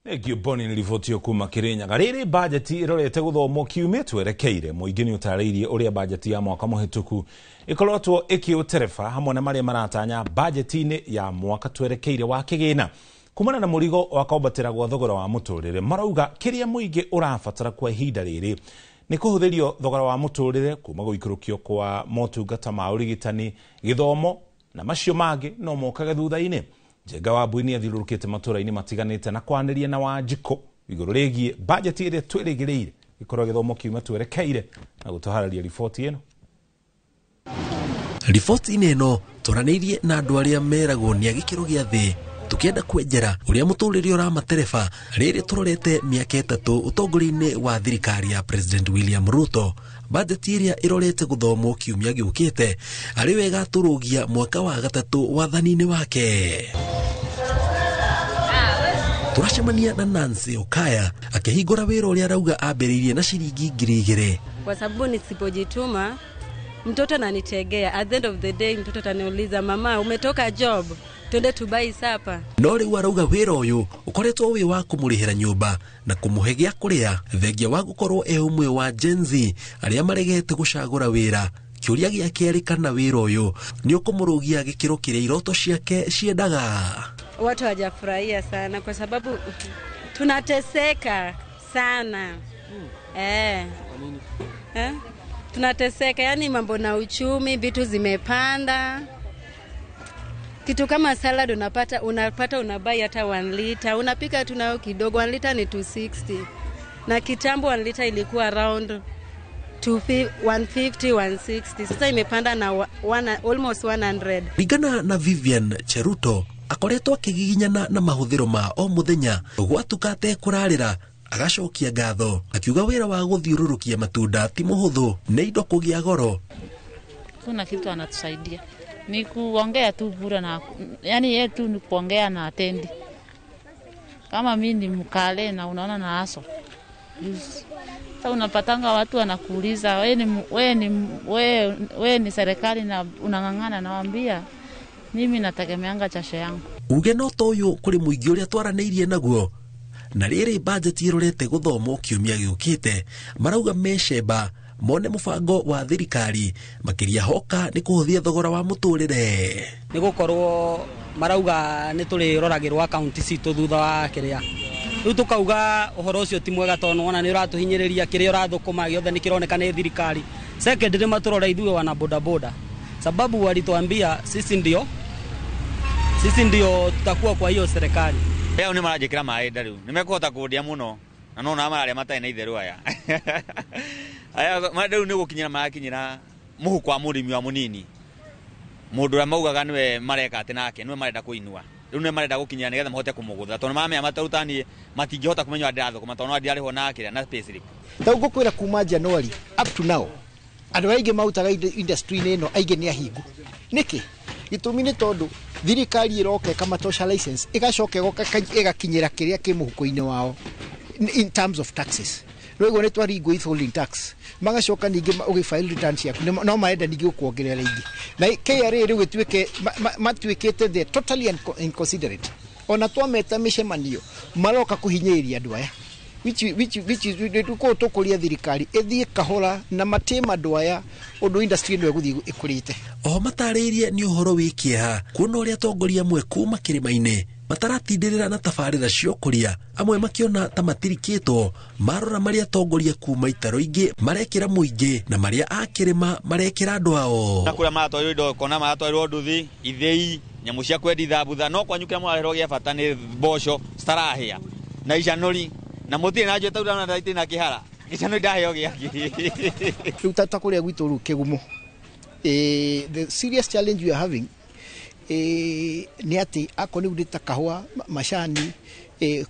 Thank Boni nĩ riboti ĩyo kuma Kirinyaga. Rĩrĩ bajeti ĩrorete gũthomwo kiumia twerekeire, mũingĩ nĩ ũtarĩirie ũrĩa bajeti ya mwaka mũhĩtũku ĩkoretwo ĩkĩũtereba hamwe na marĩa maratanya bajeti-inĩ ya mwaka twerekeire wa kĩgĩna kumana na mũrigo wa kwambatĩra gwa thogora wa mũtũrĩre. Marauga kĩrĩa mũingĩ ũrabatara kwa ihinda rĩrĩ nĩ kũhũthĩrio thogora wa mũtũrĩre kuma gũikũrũkio kwa motungata ma ũrigitani, gĩthomo na macio mangĩ no mokage thutha-inĩ. Njenga wa Mbui nĩ athiũrũrũkĩte matũra-inĩ matiganĩte na kwanĩria na Wanjikũ igũrũ rĩgiĩ bajeti ĩrĩa twĩrĩgĩrĩire ĩkorwo gĩthomo kiumia twerekeire na gũtũharĩria riboti ĩno. Riboti-inĩ ĩno twaranĩirie na andũ arĩa meragwo nĩ a gĩkĩro gĩa thĩ tukienda kwenjera uria muturire uramatereba riri turorete miaka 3 utongoria-ini wa thirikari ya President William Ruto. Bajeti iria irorete guthomwo kiumia giukite ari wega turugia mwaka wa 3 wathani-ini wake. Turacemania na Nancy Okaya akihingura wira uria arauga ambiriirie na ciringi 2,000. Kwa sababu nisipojituma mtoto ananitegea. At the end of the day mtoto ataniuliza, mama umetoka job, twende tubai sapa. No riu arauga wira uyu ukoretwo wi wa kumurihira nyumba na kumuhe gia kuria, thengia wa gukorwo e umwe wa Gen Z aria maregete gucagura wira. Kiuria giake ari kana wira uyu ni ukumurugia gikiro kiria iroto ciake ciendaga. Watu hawajafurahia sana kwa sababu tunateseka sana. Tunateseka, yani mambo na uchumi, vitu zimepanda. Kitu kama salad unapata unabai hata 1 liter, unapika tu nayo kidogo, 1 liter ni 260. Na kitambo 1 liter ilikuwa around 150, 160. Sasa imepanda na almost 100. Ringana na Vivian Cheruto akoretwo akigiginyana na mahuthiro ma o muthenya gwatuka atekurarira agacokia ngatho akiuga wira wa guthiururukia matunda ti muhuthu ni indo kugia goro. Kuna kitu anatusaidia ni kuongea tu bure, na yani yeye tu ni kuongea na atendi. Kama mimi ni mkale na unaona na aso. Sasa unapatanga watu wanakuuliza wewe ni serikali na unang'ang'ana, nawaambia mimi nategemeanga chashe yangu. Uge no toyo kuri muingi uria twaranĩirie naguo na rĩrĩ bajeti ĩrorete gũthomwo kiumia gĩũkĩte marauga mecemba mone mũbango wa thirikari makĩria hoka nĩ kũhũthia thogora wa mũtũrĩre. Nĩ gũkorwo marauga nĩ tũrĩroragĩrwo akaunti citũ thutha wa kĩrĩa rĩu tũkauga ũhoro ũcio ti mwega tondũ ona nĩ ũratũhinyĩrĩria kĩrĩa ũrathũkũma gĩothe nĩ kĩroneka nĩ thirikari. Second, nĩ matũrora ithuĩ wana bodaboda sababu walituambia sisi ndio tutakuwa kwa hiyo serikali. Leo ni maranjikira maĩ nda rĩu nĩmekũhota kũndia mũno na no na mararia matarĩ na itherũ aya. Aya rĩu nĩ gũkinyĩra marakinyĩra mũhuko wa mũrĩmi wa mũnini, mũndũ ũrĩa maugaga nĩwe mareka atĩ nake nĩwe marenda kũinua rĩu nĩwe marenda gũkinyĩra nĩgetha mahote kũmũgũtha tondũ mamenya matarutani matingĩhota kũmenya ndĩrathũkũma tondũ no ndirarĩhwo na kĩrĩa na payslip. Rĩu ngũkwĩra kuma January up to now andũ aingĩ marutaga industry-inĩ ĩno aingĩ nĩ ahingu. Nĩkĩ? Gĩtũmi nĩ tondũ thirikari ĩroka ĩkamatosha license ĩgacoka ĩgoka ĩgakinyĩra kĩrĩa kĩ mũhuko-inĩ wao in terms of taxes. Rĩu nĩ twaringwo withholding tax magacoka ningĩ ũgĩfile return ciaku no marenda ningĩ gũkuongerera ingĩ na KRA rĩu ĩtuĩke matuĩkĩte they totally inconsiderate. Ona twameta mĩcemanio maroka kũhinyĩrĩria andũ aya which is kũu tũkũria thirikari ĩthiĩ kahora na matĩma andũ aya ũndũ industry ĩno ĩgũthiĩ ĩkũrĩte. Oho matarĩirie nĩ ũhoro wĩ kĩeha kuona ũrĩa atongoria amwe kuma kĩrĩma-inĩ mataratindĩrĩra na tabarĩra cia ũkũria, amwe makĩona ta matirikĩtwo marora marĩa atongoria kuma itaro ingĩ marekĩra mũingĩ na marĩa a kĩrĩma marekĩra andũ ao. Na kũrĩa maratwarirwo indo kona maratwarirwo nduthi ithĩi nyamũ cia kwendia thambutha no kwanyu kĩrĩa mũrarehwo gĩa bata nĩ mboco citarahĩa na icanũri na mũtirĩ na njũĩ na itirĩ na kĩhara. Gĩcano ndaheo gĩake. Rĩu ta kũrĩa gwitũ rĩu Kĩgumo, the serious challenge we are having nĩ atĩ akorwo rĩu nĩ ta kahũa, macani,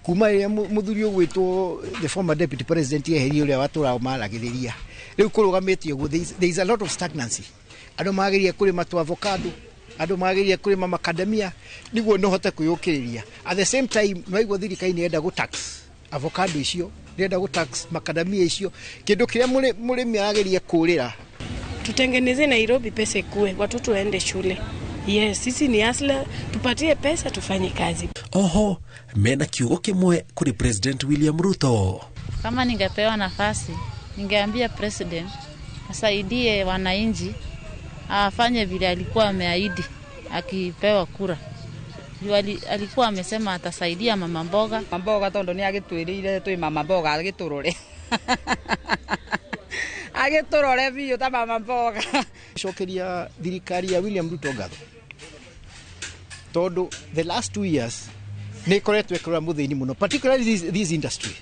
kuma rĩrĩa mũthuri ũgwĩtwo the former deputy president eherie ũrĩa watũraga maragĩrĩria, rĩu kũrũgamĩte ũguo, there is a lot of stagnancy. Andũ mageria kũrĩma tu avocado, andũ mageria kũrĩma macadamia nĩguo no hote kwĩyũkĩrĩria. At the same time maigua thirikari nĩ ĩrenda gũ tax avocado icio, nĩ ĩrenda gũ tax macadamia icio, kĩndũ kĩrĩa mũrĩmi arageria kũrĩra. Tutengeneze Nairobi, pesa ikue, watoto waende shule. Yes, sisi ni hustler, tupatie pesa tufanye kazi. Oho mena kiugo kimwe kuri President William Ruto. Kama ningepewa nafasi, ningeambia president asaidie wananchi, afanye vile alikuwa ameahidi akipewa kura. Alikuwa amesema atasaidia mama mboga. Mama mboga tondu ni agitwirire twi mama mboga agiturore. Agiturore biũ ta mama mboga. Cokeria thirikari ya William Ruto ngatho tondu the last 2 years nĩ ĩkoretwo ĩkĩrora mũthĩni mũno, particularly this industry.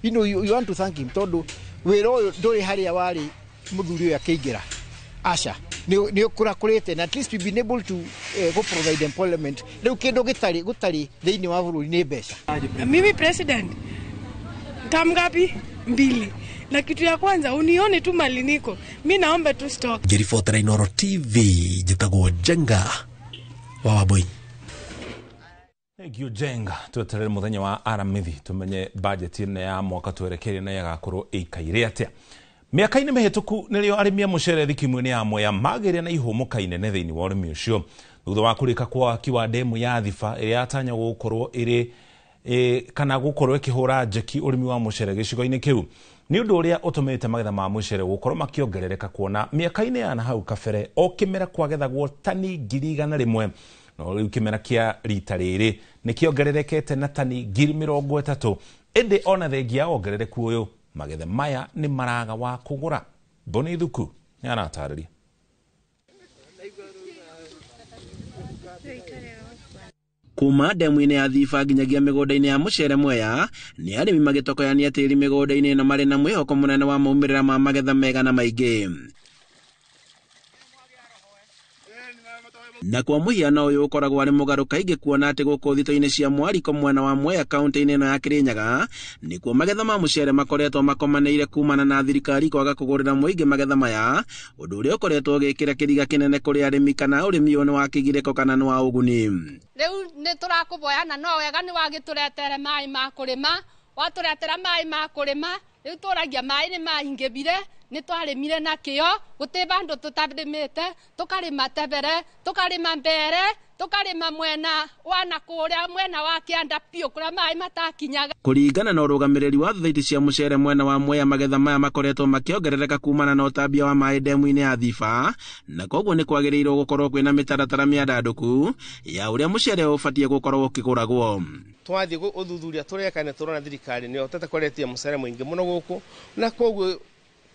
You want to thank him tondu wĩra ũyũ ndũrĩ harĩa warĩ mũthuri ũyũ akĩingĩra, aca nĩ ũkũrakũrĩte, na at least we've been able to go provide employment. Rĩu kĩndũ gĩtarĩ gũtarĩ thĩinĩ wa bũrũri nĩ mbeca. Mimi president tamgapi mbili, na kitu ya kwanza unione tu mali niko, mi naomba tu stock. Ngĩribotera Inooro TV njĩtagwo Njenga wa Wambui. Thank you Jenga. Tweterere muthenya wa aramithi tumenye budget ĩno ya mwaka twerekeire na yagakorwo ĩikaire atĩa. Mĩaka-inĩ mĩhĩtũku nĩrĩo arĩmi a mũcere thikimũ-inĩ ya Mwea magĩire na ihũmũka inene thĩinĩ wa ũrĩmi ũcio thutha wa kũrĩka kwa waki wa demu ya Thiba ĩrĩa yatanyagwo gũkorwo ĩrĩ kana gũkorwo ĩkĩhũra njeki ũrĩmi wa mũcere gĩcigo-inĩ kĩu. Nĩ ũndũ ũrĩa ũtũmĩte magetha ma mũcere gũkorwo makĩongerereka kuona mĩaka-inĩ ya na hau kabere o kĩmera kwagethagwo tani 100,000, no rĩu kĩmera kĩa rita rĩrĩ nĩ kĩongererekete na tani 30,000. Ĩndĩ ona thengia ya wongerereku ũyũ, magetha maya nĩ maraga wa kũgũra. Boni Thuku nĩ aratarĩria. Kuma demu-inĩ ya Thiba nginyagia mĩgũnda-inĩ ya mũcere Mwea, nĩ arĩmi magĩtokoyania tĩri mĩgũnda-inĩ ĩno marĩ na mwĩhoko mũnene wa maumĩrĩra ma magetha mega na maingĩ. Na kwa mũhiano ũyũ ũkoragwo arĩ mũgarũ kaingĩ kuona atĩ gũkũ thito-inĩ cia Mwariko mwena wa Mwea kaunti-inĩ ĩno ya Kĩrĩnyaga nĩkuo magetha ma mũcere makoretwo makomanĩire kumana na thirikari kwaga kũgũrĩra mũingĩ magetha maya, ũndũ ũrĩa ũkoretwo ũgĩkĩra kĩriga kĩnene kũrĩ arĩmi kana ũrĩmi ũyũ nĩ wa kĩgirĩko kana nĩ wa ũguni. Rĩu nĩ tũrakũboyana no wega nĩ wagĩtũretere maĩ ma kũrĩma, watũretera maĩ ma kũrĩma, rĩu tũragia maĩ nĩ maingĩbire, nĩ twarĩmire na kĩo, gũtĩ bandũ tũtarĩmĩte, tũkarĩma tebere, tũkarĩma mbere, tũkarĩma mwena wa na kũrĩa mwena wa kĩanda biũ kũrĩa maĩ matakinyaga. Kũringana na ũrũgamĩrĩri wa thithaiti cia mũcere mwena wa Mwea, magetha maya makoretwo makĩongerereka kumana na ũtambia wa maĩ demu-inĩ ya Thiba, na koguo nĩ kwagĩrĩirwo gũkorwo kwĩna mĩtaratara mĩandandũku ya ũrĩa mũcere ũbatiĩ gũkorwo ũkĩgũragwo. Twathiĩ ũthuthuria tũreka nĩ tũrona thirikari nĩ ĩhotete kũretia mũcere mũingĩ mũno gũkũ, na koguo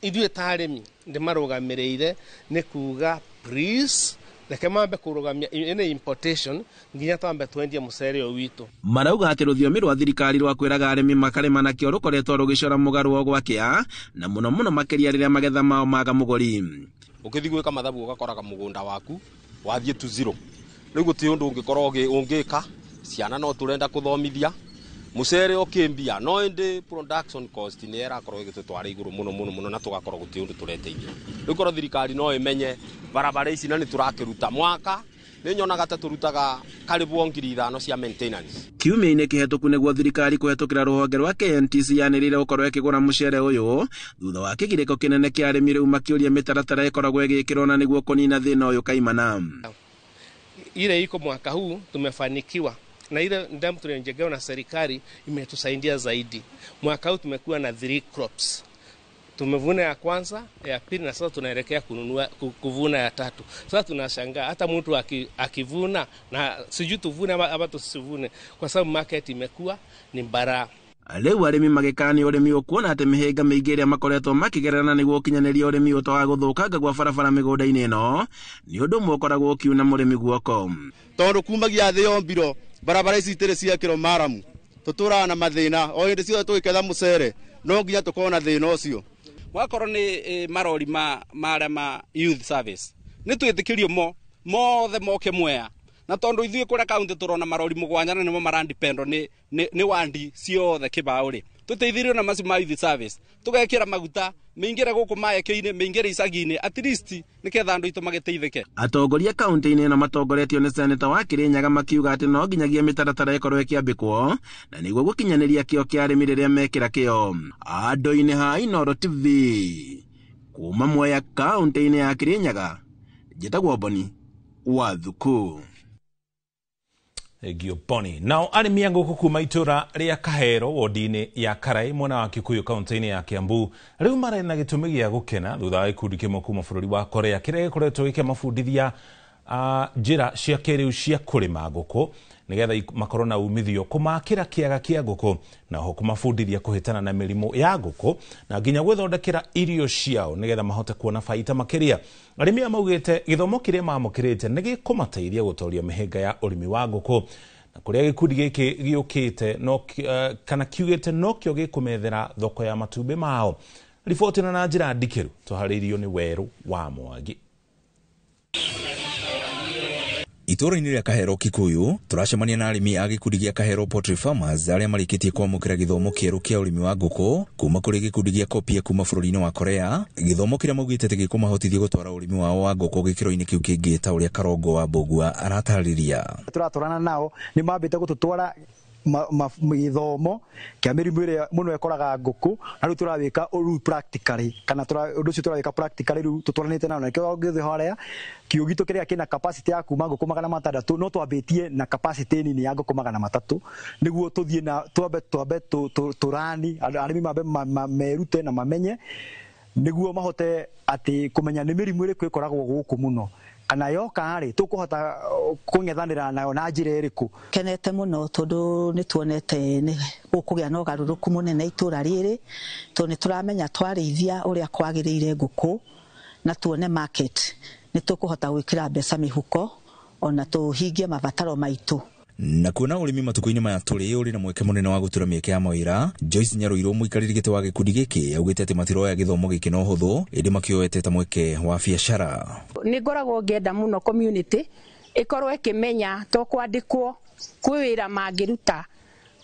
ithuĩ ta arĩmi ndĩmarũgamĩrĩire nĩ kuga please reke mambe kũrũgamia ĩno importation nginya twambe twendie mũcere ũyũ witũ. Marauga atĩ rũthiomi rwa thirikari rwa kwĩraga arĩmi makarĩma nakĩo rũkoretwo rũgĩcora mũgarũ o gwakĩa, na mũno mũno makĩria rĩrĩa magetha mao maga mũgũri. Ũkĩthiĩ gwĩka mathabu ũgakoraga mũgũnda waku wathiĩ to zero. Rĩu gũtirĩ ũndũ ũngĩkorwo ũngĩka, ciana no tũrenda kũthomithia, mũcere ũkĩmbia no ĩndĩ production cost nĩ ĩrakorwo ĩgĩtũtwara igũrũ mũno mũno mũno na tũgakorwo gũtirĩ ũndũ tũreteithia. Rĩu korwo thirikari no ĩmenye barabara ici na nĩ tũrakĩruta mwaka nĩ nyonaga ta tũrutaga karibu 5,000 cia maintenance. Kiumia-inĩ kĩhetũku nĩguo thirikari kũhetũkĩra rũhonge rwa KNTC yanĩrĩire gũkorwo ĩkĩgũra mũcere ũyũ thutha wa kĩgirĩko kĩnene kĩa arĩmi rĩu makĩũria mĩtaratara ĩkoragwo ĩgĩkĩrwo na nĩguo kũnina thĩna ũyũ kaimana. Ile iko mwaka huu tumefanikiwa na ile damu tuliyojengewa na serikali imetusaidia zaidi. Mwaka huu tumekuwa na 3 crops. Tumevuna ya kwanza, ya pili na sasa tunaelekea kununua kuvuna ya tatu. Sasa tunashangaa hata mtu akivuna na sijui tuvune ama tusivune kwa sababu market imekuwa ni bara. Rĩu arĩmi magĩkania ũrĩmi ũkuona atĩ mĩhĩnga mĩingĩ ĩrĩa makoretwo makĩgerera nĩguo ũkinyanĩria ũrĩmi ũtoga gũthũkanga gwa barabara mĩgũnda-inĩ ĩno nĩ ũndũ ũmwe ũkoragwo ũkiuna mũrĩmi guoko. Tondũ kumagia thĩ yombirwo barabara ici itirĩ ciekĩrwo maramu, tũtũraga na mathĩna o hĩndĩ ciothe tũgĩketha mũcere No nginya tũkorwo na thĩna ũcio. Wakorwo nĩ marori ma marĩa ma youth service nĩ twĩtĩkĩrio mo mothe moke Mwea, na tondũ ithuĩ kũrĩa kaunti tũrona marori 7 na nĩmo marandipendo nĩ wandi ciothe kĩbaũ rĩ, tũteithĩrĩrio na macio ma youth service, tũgekĩra maguta mĩingĩre gũkũ maeke-inĩ, mĩingĩre icagi-inĩ, at least nĩketha andũ aitũ magĩteithĩke. Atongoria kaunti-inĩ ĩno matongoretio nĩ seneta wa Kirinyaga makiuga atĩ no nginyagia mĩtaratara ĩkorwo ĩkĩambĩkwo na nĩguo gũkinyanĩria kĩo kĩa arĩmi rĩrĩa mekĩra kĩo. Andũ-inĩ ha Inooro TV kuma Mwea kaunti-inĩ ya Kirinyaga, njĩtagwo Boni wa Thuku. Thengio Boni. Nao arĩmi a ngũkũ kuma itũra rĩa Kahero wodi-inĩ ya Karai mwena wa Kikuyu kaunti-inĩ ya Kiambu rĩu marĩ na gĩtũmi gĩa gũkena thutha wa gĩkundi kĩmwe kuma bũrũri wa Korea kĩrĩa gĩkoretwo gĩkĩmabundithia njĩra cia kĩrĩu cia kũrĩma ngũkũ nĩgetha makorwo na umithio, kũmakĩra kĩaga kĩa ngũkũ na oho kũmabundithia kũhĩtana na mĩrimũ ya ngũkũ na nginya gwĩthondekera irio ciao nĩgetha mahote kuona baita makĩria. Arĩmi aya maugĩte gĩthomo kĩrĩa mamũkĩrĩte nĩ gĩkũmateithia gũtoria mĩhĩnga ya ũrĩmi wa ngũkũ, na kũrĩa gĩkundi gĩkĩ gĩũkĩte no kana kiugĩte nokĩo gĩkũmethera thoko ya matumbĩ mao. Riboti ĩno na njĩra ndikĩru tũharĩirio nĩ Werũ wa Mwangi. Itũũra-inĩ rĩa Kahero Kikuyu tũracemania na arĩmi a gĩkundi gĩa Kahero Poultry Farmers arĩa marĩkĩtie kwamũkĩra gĩthomo kĩerũ kĩa ũrĩmi wa ngũkũ kuma kũrĩ gĩkundi gĩa Kopia kuma bũrũri-inĩ wa Korea, gĩthomo kĩrĩa maugĩte atĩ gĩkũmahotithia gũtwara ũrĩmi wao wa ngũkũ gĩkĩro-inĩ kĩu kĩngĩ ta ũrĩa Karongo wa Mbũgua aratarĩria. Tũratwarana nao nĩ mambĩte gũtũtwara gĩthomo kĩa mĩrimũ ĩrĩa mũno ĩkoraga ngũkũ, na rĩu tũrawĩka rĩu practically, kana ũndũ ũcio tũrawĩka practically rĩu tũtwaranĩte nao, na nĩkĩo ũngĩthiĩ harĩa kĩũ gitũ kĩrĩa kĩna capacity ya kuma ngũkũ 600 no twambĩtie na capacity nini ya ngũkũ 300 nĩguo tũthiĩ na twambe tũrani arĩmi mambe merute na mamenye nĩguo mahote atĩ kũmenya nĩ mĩrimũ ĩrĩkũ ĩkoragwo gũkũ mũno, kana yoka rĩ tũkũhota kũng'ethanĩra nayo na njĩra ĩrĩkũ. Kenete mũno tondũ nĩ tuonete nĩ gũkũgĩa na ũgarũrũku mũnene itũra rĩrĩ, tondũ nĩ tũramenya twarĩithia ũrĩa kwagĩrĩire ngũkũ na tuone market nĩ tũkũhota gwĩkĩra mbeca mĩhuko ona tũhingie mabataro maitũ. Na kuona ũrĩmi matukũ-inĩ maya tũrĩ ũrĩ na mweke mũnene wa gũtura mĩeke ya mawĩra, Joyce Nyarũirũ mũikarĩri gĩtĩ wa gĩkundi gĩkĩ augĩte atĩ matiroya gĩthomo gĩkĩ na ũhũthũ ĩndĩ makĩoete ta mweke wa biacara. Nĩ ngoragwo ngĩenda mũno community ĩkorwo ĩkĩmenya to kwandĩkwo kwĩ wĩra mangĩruta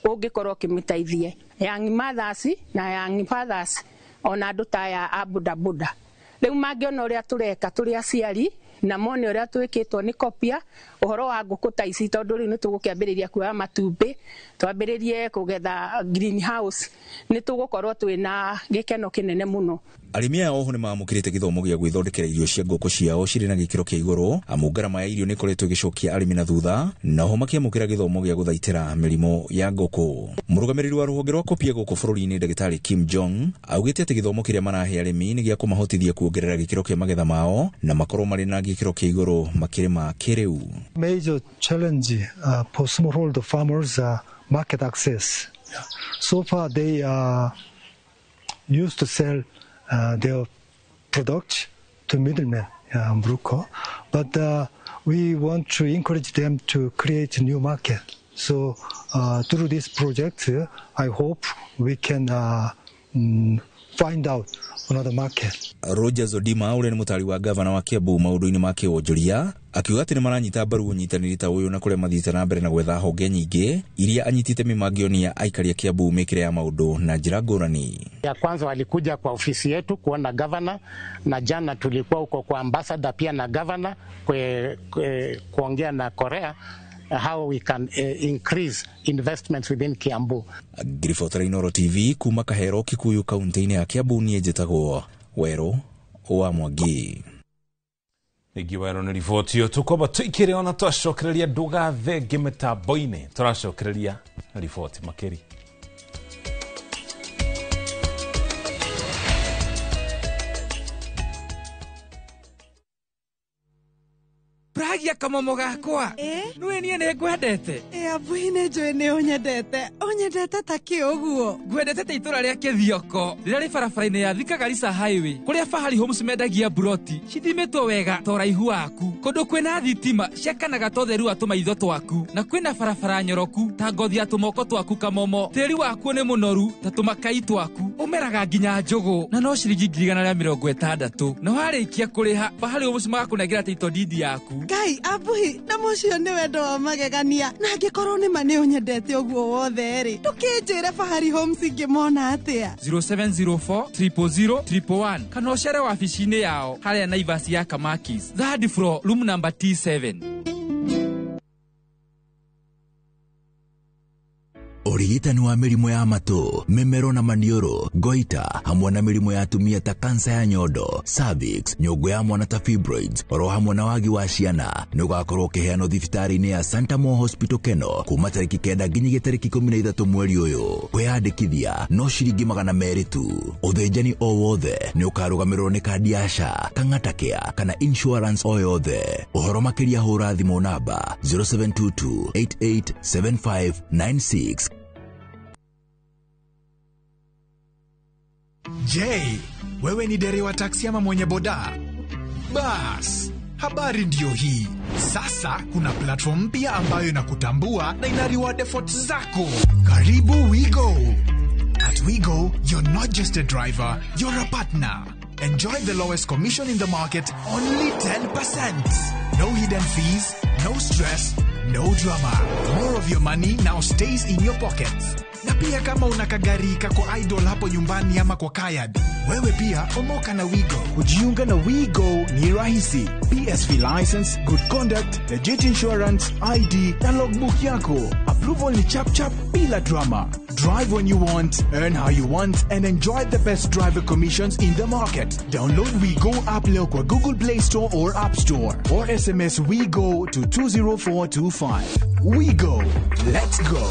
ũngĩkorwo ũkĩmĩteithie, young mothers na young fathers ona andũ ta aya a bodaboda rĩu mangĩona ũrĩa tũreka tũrĩ aciari na mone ũrĩa twĩkĩtwo nĩ Kopia ũhoro wa ngũkũ ta ici, tondũ rĩu nĩ tũgũkĩambĩrĩria kuoya matumbĩ twambĩrĩrie kũgetha greenhouse, nĩ tũgũkorwo twĩna gĩkeno kĩnene mũno. Arĩmi aya oho nĩ mamũkĩrĩte gĩthomo gĩa gwĩthondekera irio cia ngũkũ ciao cirĩ na gĩkĩro kĩa igũrũ, amu ngarama ya irio nĩ ĩkoretwo ĩgĩcokia arĩmi na thutha, na oho makĩamũkĩra gĩthomo gĩa gũthaitĩra mĩrimũ ya ngũkũ. Mũrũgamĩrĩri wa rũhonge rwa Kopia gũkũ bũrũri-inĩ Ndagĩtarĩ Kim Jong augĩte atĩ gĩthomo kĩrĩa marahe arĩmi nĩ gĩa kũmahotithia kuongerera gĩkĩro kĩa magetha mao na makorwo marĩ na gĩkĩro kĩa igũrũ makĩrĩma kĩrĩu. Major challenge for smallholder farmers market access. So far they are used to sell their product to middlemen, broker, but we want to encourage them to create new market. So through this project, I hope we can find out another market. Roger Zodima ũrĩa nĩ mũtari wa gavana wa Kiambu maũndũ-inĩ ma kĩwonjoria akiuga atĩ nĩ maranyita mbaru ũnyitanĩri ta ũyũ na kũrĩa mathiĩte na mbere na gwetha honge nyingĩ iria anyiti itemi mangĩonia aikari a Kiambu mĩkĩre ya maũndũ na njĩra ngũrani. Ya kwanza walikuja kwa ofisi yetu kuona gavana, na jana tulikuwa huko kwa ambassador pia na gavana kuongea na Korea how we can increase investments within Kiambu. Ngiribotera Inooro TV kuma Kahero Kikuyu kaunti-inĩ ya Kiambu, niĩ njĩtagwo Werũ wa Mwangi. Nĩngĩ Werũ nĩ riboti ĩyo tũkwamba tũikĩre ona twacokereria ndũgathenge mĩtambo-inĩ, tũracokereria riboti makĩria. Pragia kamomo gakwa nĩwe niĩ nĩ ngwendete. Abui nĩ njũĩ nĩ ũnyendete, ũnyendete ta kĩ ũguo? Ngwendete ta itũra rĩa Kĩthioko rĩrĩa rĩ barabara-inĩ ya Thika Garissa Highway kũrĩa Fahari Homes mendagia buroti cithimĩtwo wega ta ũraihu waku, kũndũ kwĩna thitima ciakanaga ta ũtheru wa tũmaitho twaku, na kwĩna barabara nyoroku ta ngothi ya tũmoko twaku kamomo. Tĩri wakuo nĩ mũnoru ta tũmakai twaku. Ũmeraga nginya njũgũ na no ciringi 160 na warĩkia kũrĩha Fahari Homes magakũnengera title deed yaku. Ngai abuhi na mũcio nĩ wendo wa magegania na angĩkorwo nĩ ma nĩ ũnyendete ũguo wothe rĩ ndũkĩnjĩre Fahari Homes ingĩmona atĩa? 0704 000 111 kana ũcere wabici-inĩ yao harĩa Naivas ya Kamakis, third floor, room number T7. Ũrigitani wa mĩrimũ ya matũ, mĩmero na maniũrũ, goita, hamwe na mĩrimũ ya atumia ta kansa ya nyondo, cervix, nyũngũ ya mwana ta fibroids, oro hamwe na wagi wa ciana, nĩ ũgakorwo ũkĩheanwo thibitarĩ-inĩ ya Santa Mo Hospital Keno kuma tarĩki 9 nginyagia tarĩki 13 mweri ũyũ. Kwĩyandĩkithia no ciringi 200 tu. Ũthĩnjani o wothe nĩ ũkarũgamĩrĩrwo nĩ kandi ya SHA, Kang'ata Care kana insurance o yothe. Ũhoro makĩria hũra thimũ namba 0722 887596. Je, wewe ni dereva taksi ama mwenye boda? Bas, habari ndiyo hii. Sasa kuna platform mpya ambayo inakutambua na ina reward efforts zako. Karibu WeGo. At WeGo, you're not just a driver, you're a partner. Enjoy the lowest commission in the market, only 10%. No hidden fees, no stress, no drama. More of your money now stays in your pockets. Na pia kama una kagari kako idle hapo nyumbani ama kwa kayad, wewe pia omoka na WeGo. Kujiunga na WeGo ni rahisi. PSV license, good conduct, legit insurance, ID na logbook yako. Approval ni chap chap bila drama. Drive when you want, earn how you want, and enjoy the best driver commissions in the market. Download WeGo app leo kwa Google Play Store or App Store, or SMS WeGo to 20425. WeGo. Let's go.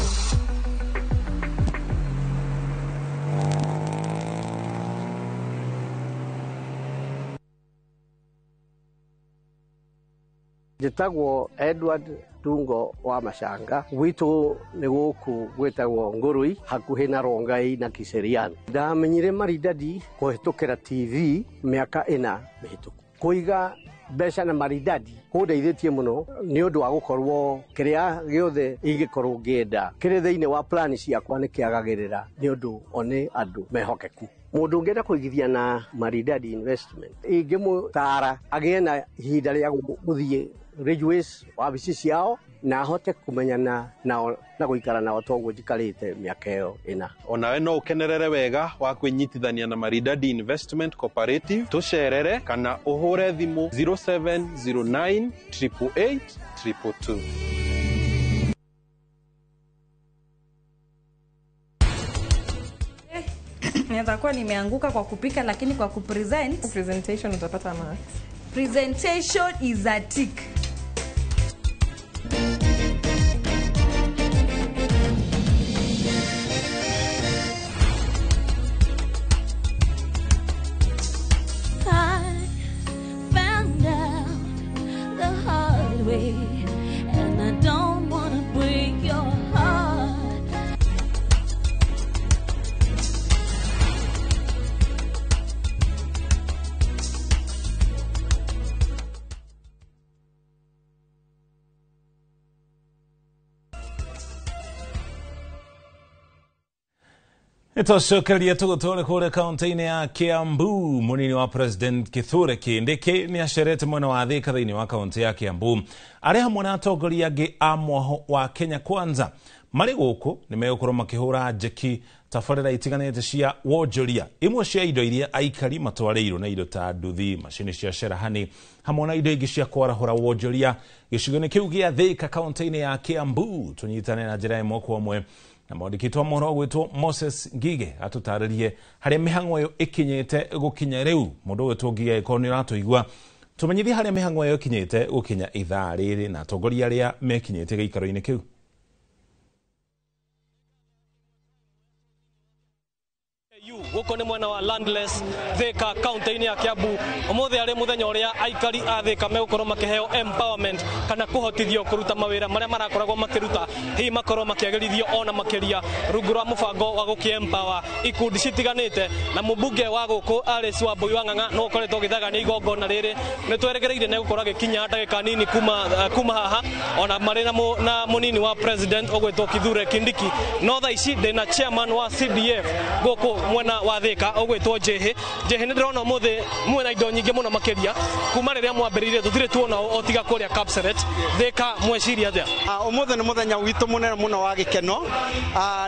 Njĩtagwo Edward Tungo wa Macanga, gwitũ nĩ gũkũ gwĩtagwo Ngũrũi hakuhĩ na Rongai na Kiserian. Ndamenyire Maridadi kũhĩtũkĩra TV mĩaka 4 mĩhĩtũku. Kũiga mbeca na Maridadi kũndeithĩtie mũno nĩ ũndũ wa gũkorwo kĩrĩa gĩothe ingĩkorwo ngĩenda kĩrĩ thĩinĩ wa plani ciakwa nĩ kĩagagĩrĩra nĩ ũndũ o nĩ andũ mehokeku. Mũndũ ũngĩenda kũigithia na Maridadi Investment ingĩmũtara agĩe na ihinda rĩa gũthiĩ Ridgeways wabici ciao na ahote kumenyana nao na gũikara nao toguo njikarĩte mĩaka ĩyo 4. Onawe no ũkenerere wega wa kwĩnyitithania na Maridadi Investment Cooperative, tũcerere kana ũhũre thimũ 0709 888 222. Naweza kuwa nimeanguka kwa kupika, lakini kwa kupresent presentation utapata marks. Presentation is a tick. I found out the hard way, and I don't wanna break your heart. Nĩtũcokerie tũgũtware kũrĩa kaunti-inĩ ya Kiambu. Mũnini wa President Kithure Kindiki nĩ acerete mwena wa Thika thĩinĩ wa kaunti ya Kiambu arĩ hamwe na atongoria angĩ a mwaho wa Kenya Kwanza. Marĩ gũkũ nĩ megũkorwo makĩhũra njeki tabarĩra itiganĩte cia wonjoria. Imwe cia indo iria aikari matwarĩirwo na indo ta nduthi, macini cia cerahani hamwe na indo ingĩ cia kwarahũra wonjoria gĩcigo-inĩ kĩu gĩa Thika kaunti-inĩ ya Kiambu. Tũnyitane na njĩra ĩmwe kwa ĩmwe na mwandĩki wa mohoro gwĩtwo Moses Ngige atũtarĩrie harĩa mĩhang'o ĩyo ĩkinyĩte gũkinya rĩu. Mũndũ gwĩtwo Ngige angĩkorwo nĩ ũratũigua, tũmenyithie harĩa mĩhang'o ĩyo ĩkinyĩte gũkinya ithaa rĩrĩ na atongoria arĩa mekinyĩte gĩikaro-inĩ kĩu. Guku ni mwena wa Landless Thika kaunti-inĩ ya Kiambu. Umuthi ari muthenya uria aikari a Thika megukorwo makiheo empowerment kana kuhotithio kuruta mawira maria marakoragwo makiruta, hihi makorwo makiagirithio ona makiria rungu rwa mubango wa guki empower ikundi citiganite. Na mubunge wa guku Alice Wambui wa Ng'ang'a no ukoretwo githagania igongona riri, ni tweregereire ne gukorwo agikinya ndagika nini kuma haha ona mari na munini wa president ugwitwo Kithure Kindiki. No thaa ici ndina chairman wa CDF guku mwena wa Thika ũgwĩtwo Njĩhĩ. Njĩhĩ, nĩ ndĩrona ũmũthĩ mwĩna indo nyingĩ mũno makĩria kuma rĩrĩa mwambĩrĩirie, tũtirĩ tuona o tiga kũrĩa Kapseret. Thika mweciria atĩa? Ũmũthĩ nĩ mũthenya witũ mũnene mũno wa gĩkeno.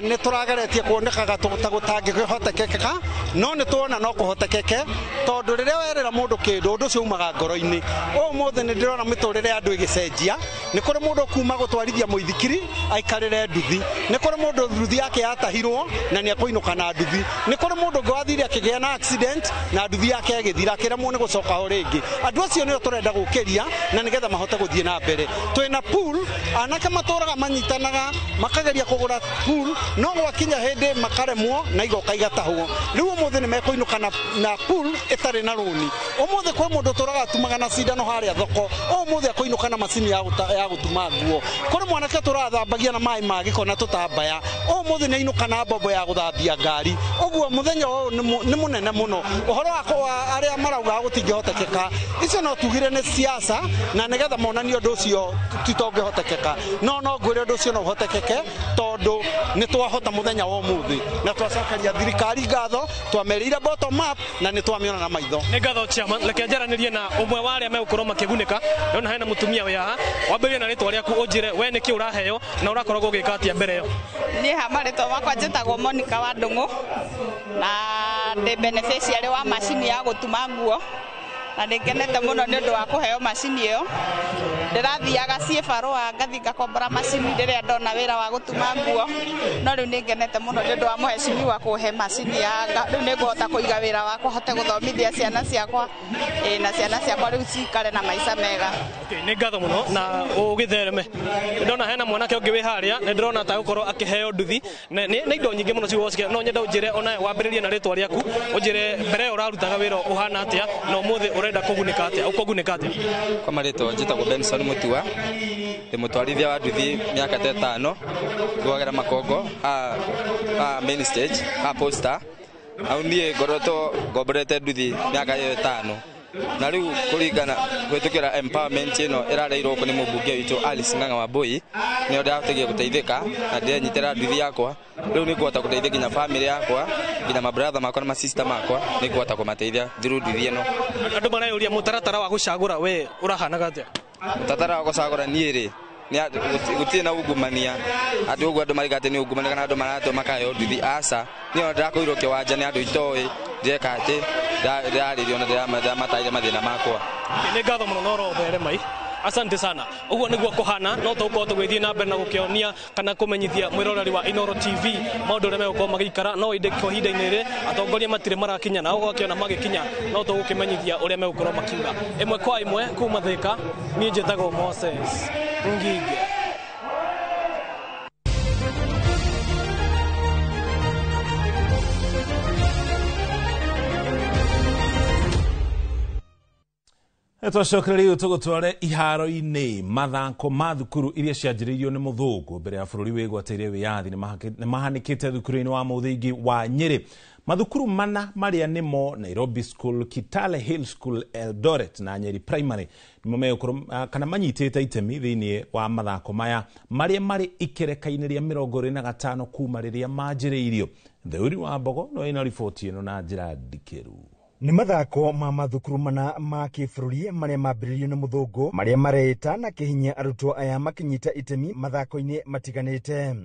Nĩ tũrageretie kuonekaga ta gũtangĩhotekeka, no nĩ tuona no kũhotekeke, tondũ rĩrĩa werĩra mũndũ kĩndũ, ũndũ ũcio umaga ngoro-inĩ. Ũmũthĩ nĩ ndĩrona mĩtũrĩre ya andũ ĩgĩcenjia. Nĩ kũrĩ mũndũ kuma gũtwarithia mũithikiri aikarĩre nduthi, nĩ kũrĩ mũndũ nduthi yake yatahirwo na nĩ ekũinũka na nduthi, nĩ kũrĩ mũndũ ũngĩ wathire akĩgĩa na accident na nduthi yake ĩgĩthira, akĩremwo nĩ gũcoka ho rĩngĩ. Andũ acio nĩo tũrenda gũkĩria na nĩgetha mahote gũthiĩ na mbere. Twĩna pool, anake matũraga manyitanaga makageria kũgũra pool, no gwakinya hĩndĩ makaremwo na igoka igatahwo. Rĩu ũmũthĩ nĩ mekũinũka na pool ĩtarĩ na rũni. Ũmũthĩ kwĩ mũndũ ũtũraga atumaga na cindano harĩa thoko, ũmũthĩ akũinũka na macini ya gũtuma nguo. Kũrĩ mwanake tũrathambagia na maĩ ma gĩko na tũtambaya, ũmũthĩ nĩ ainũka na mbombo ya gũthambia ngari. Ũguo mũthenya ũyũ nĩ mũnene mũno. Ũhoro wa arĩa marauga gũtingĩhotekeka, icio no tugire nĩ siasa na nĩgetha monanie ũndũ ũcio titongĩhotekeka, no ngwĩre ũndũ ũcio no ũhotekeke, tondũ nĩ twahota mũthenya wa ũmũthĩ na twacokeria thirikari ngatho, twamerĩire bottom up na nĩ twamĩona na maitho. Nĩ ngatho chairman. Reke njaranĩrie na ũmwe wa arĩa megũkorwo makĩgunĩka. Ndona hena mũtumia wĩ haha, wambĩrĩrie na rĩtwa rĩaku, ũnjĩre we nĩkĩ ũraheo na ũrakoragwo ũgĩka atĩa mbere ĩyo. Niĩ ha marĩtwa makwa njĩtagwo Monica wa Ndũng'ũ na ndĩ beneficiary wa macini ya gũtuma nguo, na nĩ ngenete mũno nĩ ũndũ wa kũheo macini ĩyo. Ndĩrathiaga ciĩ barũa ngathiĩ ngakombora macini rĩrĩa ndona wĩra wa gũtuma nguo, no rĩu nĩ ngenete mũno nĩ ũndũ wa mũhecimiwa kũhe macini ya rĩu nĩ ngũhota kũiga wĩra wakwa, hote gũthomithia ciana ciakwa, na ciana ciakwa rĩu cikare na maica mega. Okay, nĩ ngatho mũno na ũgĩthereme. Ndona hena mwanake ũngĩ wĩ harĩa, nĩ ndĩrona ta gũkorwo akĩheo nduthi nĩ indo nyingĩ mũno cigũcikia. No nyenda ũnjĩre onawe wambĩrĩrie na rĩtwa rĩaku, ũnjĩre mbere ĩyo ũrarutaga wĩra ũhana atĩa na ũmũthĩ ũrenda kũgunĩka atĩa, ũkũgunĩka atĩa? Kwa marĩtwa njĩtagwo Benson Mutua, ndĩ mũtwarithia wa nduthi mĩaka ta 5, ngwagera Makongo a main stage a posta. Au niĩ ngoretwo ngomborete nduthi mĩaka ĩyo 5, na rĩu kũringana kũhĩtũkĩra empowerment ĩno ĩrareirwo gũkũ nĩ mũmbunge witũ Alice Ng'ang'a Wambui, nĩyo ndĩrahoteire gũteithĩka na ndĩrenyitĩra nduthi yakwa. Rĩu nĩ ngũhota gũteithia nginya family yakwa, nginya mabrother makwa na masista makwa, nĩ ngũhota kũmateithia through nduthi ĩno. Andũ mareyũria mũtaratara wa gũcagũra we ũrahanaga atĩa? Mũtaratara wa gũcagũra niĩ rĩ, gũtirĩ na ungumania, atĩ ũguo andũ marauga atĩ nĩ ungumania kana andũ maratwo makaheo nduthi, aca. Niĩ ona ndĩrakũirwo kĩwanja nĩ andũ itoĩ, ndĩreka atĩ ndĩrarĩrio na ndĩramataire mathĩna makwa. Nĩ ngatho mũno na ũrotheremai. Asante sana. Ũguo nĩguo kũhana, no tũgũkorwo tũgĩthiĩ na mbere na gũkĩonia kana kũmenyithia mwĩroreri wa Inooro TV maũndũ ũrĩa megũkorwo magĩikara, no ĩndĩ kwa ihinda-inĩ rĩrĩ atongoria matirĩ marakinya, na ũgakĩona magĩkinya no tũgũkĩmenyithia ũrĩa megũkorwo makiuga. Ĩmwe kwa ĩmwe kuma Thika, niĩ njĩtagwo Moses Ngige. Twacokereria tũgũtware iharo-inĩ. Mathako ma thukuru iria cianjĩrĩirio nĩ mũthũngũ mbere ya bũrũri wĩgwatĩire wĩyathi nĩ mahanĩkĩte thukuru-inĩ wa mũthingi wa Nyĩrĩ. Mathukuru mana marĩa nĩmo Nairobi School, Kitale Hill School, Eldoret na Nyeri Primary nĩmo megũkorwo kana manyitĩte itemi thĩinĩ wa mathako maya marĩa marĩ ikereka-inĩ rĩa 25 kuma rĩrĩa manjĩrĩirio. Theuri wa Mbogo no ĩna riboti ĩno na njĩra ndikĩru. Nĩ mathako ma mathukuru mana ma kĩbũrũri marĩa mambĩrĩirio nĩ mũthũngũ marĩa mareita na kĩhinyia arutwo aya makĩnyita itemi mathako-inĩ matiganĩte.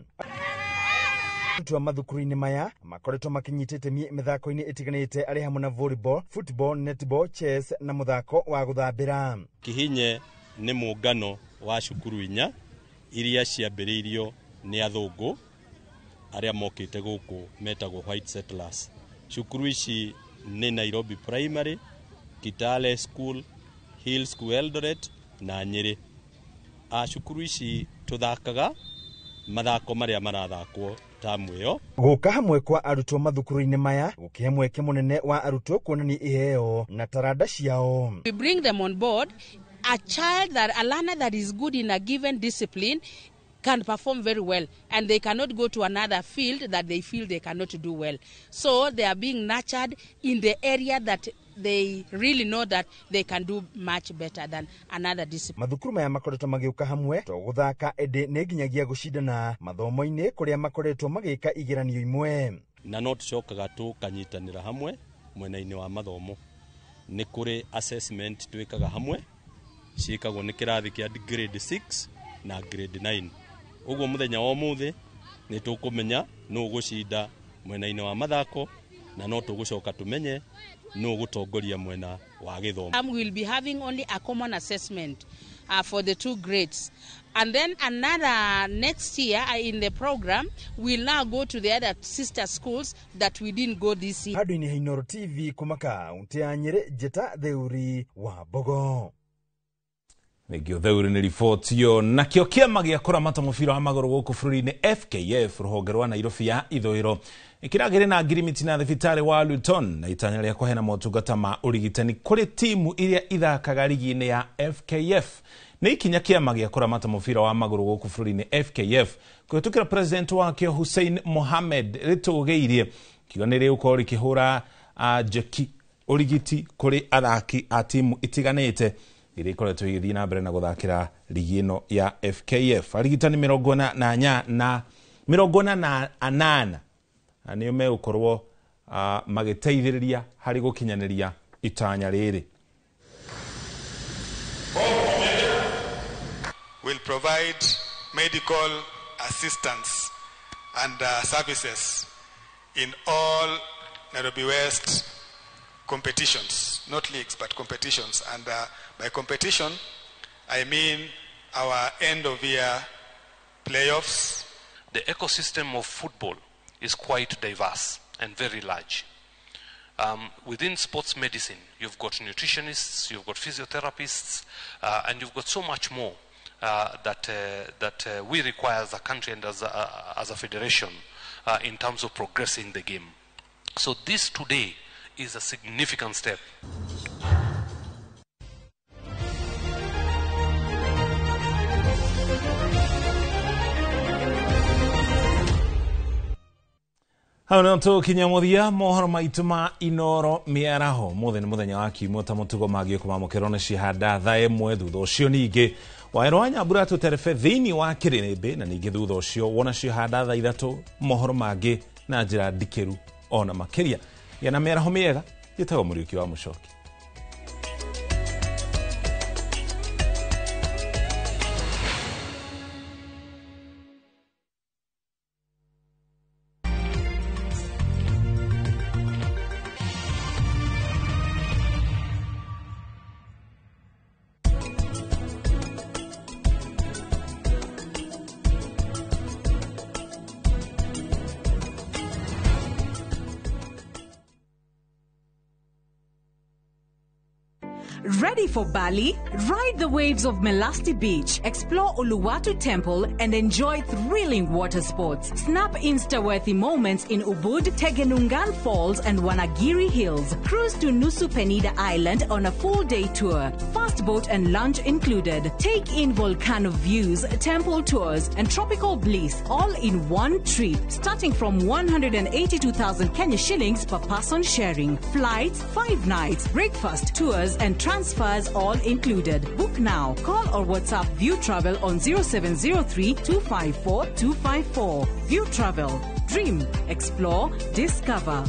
Arutwo a mathukuru-inĩ maya makoretwo makĩnyita itemi mĩthako-inĩ ĩtiganĩte arĩ hamwe na volleyball, football, netball, chess na mũthako wa gũthambĩra. Kihinye nĩ mũngano wa cukuru 4 iria ciambĩrĩirio nĩ athũngũ arĩa mokĩte gũkũ metagwo white settlers. Cukuru ici nĩ Nairobi Primary, Kitale School, Hill School Eldoret na Nyeri. Cukuru ici tũthakaga mathako marĩa marathakwo tamu ĩyo. Gũka hamwe kwa arutwo mathukuru-inĩ maya gũkĩhe mweke mũnene wa arutwo kuonania iheo na taranda ciao. We bring them on board. A child that a learner that is good in a given discipline can perform very well, and they cannot go to another field that they feel they cannot do well. So they are being nurtured in the area that they really know that they can do much better than another discipline. Mathukuru maya makoretwo magĩũka hamwe to gũthaka ĩndĩ nĩ nginyagia gũcindana mathomo-inĩ kũrĩa makoretwo magĩka igeranio imwe. Na no tũcokaga tũkanyitanĩra hamwe mwena-inĩ wa mathomo. Nĩ kũrĩ assessment twĩkaga hamwe, ciĩkagwo nĩ kĩrathi kĩa grade 6 na grade 9. Ũguo mũthenya wa ũmũthĩ nĩ tũkũmenya nũ ũgũcinda mwena-inĩ wa mathako, na no tũgũcoka tũmenye nũ ũgũtongoria mwena wa gĩthomo. We'll be having only a common assessment for the two grades. And then another next year in the program, we'll now go to the other sister schools that we didn't go this year. Handũ-inĩ ha Inooro TV kuma kaunti ya Nyĩrĩ, Njĩta Theuri wa Mbogo. Thengio Theuri nĩ riboti ĩyo. Nakĩo kĩama gĩa kũramata mũbira wa magũrũ gũkũ bũrũri-inĩ FKF rũhonge rwa Nairobi ya ithũĩro nĩkĩragĩrĩ na ngirimiti na thibitarĩ wa Luton na itanya rĩa kũheana motungata ma ũrigitani kũrĩ timu iria ithakaga rigi-inĩ ya FKF. Nĩ ikinya kĩama gĩa kũramata mũbira wa magũrũ gũkũ bũrũri-inĩ FKF kũhĩtũkĩra president wakĩo Hussein Mohamed rĩtũgĩirie kiuga nĩ rĩgũkorwo rĩkĩhũra njeki ũrigiti kũrĩ athaki a timu itiganĩte iria ikoretwo igĩthiĩ na mbere na gũthakĩra rigi ĩno ya FKF. Arigitani 48 nĩo megũkorwo magĩteithĩrĩria harĩ gũkinyanĩria itanya rĩrĩ. Will provide medical assistance and services in all Nairobi West competitions, not leagues, but competitions. And by competition, I mean our end of year playoffs. The ecosystem of football is quite diverse and very large. Within sports medicine, you've got nutritionists, you've got physiotherapists, and you've got so much more that we require as a country and as a federation in terms of progressing the game. So this today is a significant step. Hau no tũkinya mũthia mohoro maitũ ma Inooro mĩaraho mũthĩ nĩ mũthenya wa kiumia ta mũtugo mangĩ kũmamũkĩrwo nĩ cihanda thaa ĩmwe thutha ũcio ningĩ Waero wa Nyambura tũterebe thĩinĩ wa kĩrĩrĩmbĩ na ningĩ thutha ũcio wona cihanda thaa ithatũ mohoro mangĩ na njĩra ndikĩru ona makĩria. Gĩa na mĩaraho mĩega, njĩtagwo Mũriũki wa Mũcoki. Ready for Bali? Ride the waves of Melasti Beach, explore Uluwatu Temple, and enjoy thrilling water sports. Snap Insta-worthy moments in Ubud, Tegenungan Falls, and Wanagiri Hills. Cruise to Nusa Penida Island on a full-day tour. Fast boat and lunch included. Take in volcano views, temple tours, and tropical bliss all in one trip, starting from 182,000 Kenya shillings per person sharing. Flights, 5 nights, breakfast, tours, and transfers all included. Book now. Call or WhatsApp View Travel on 0703 254 254. View Travel. Dream, explore, discover.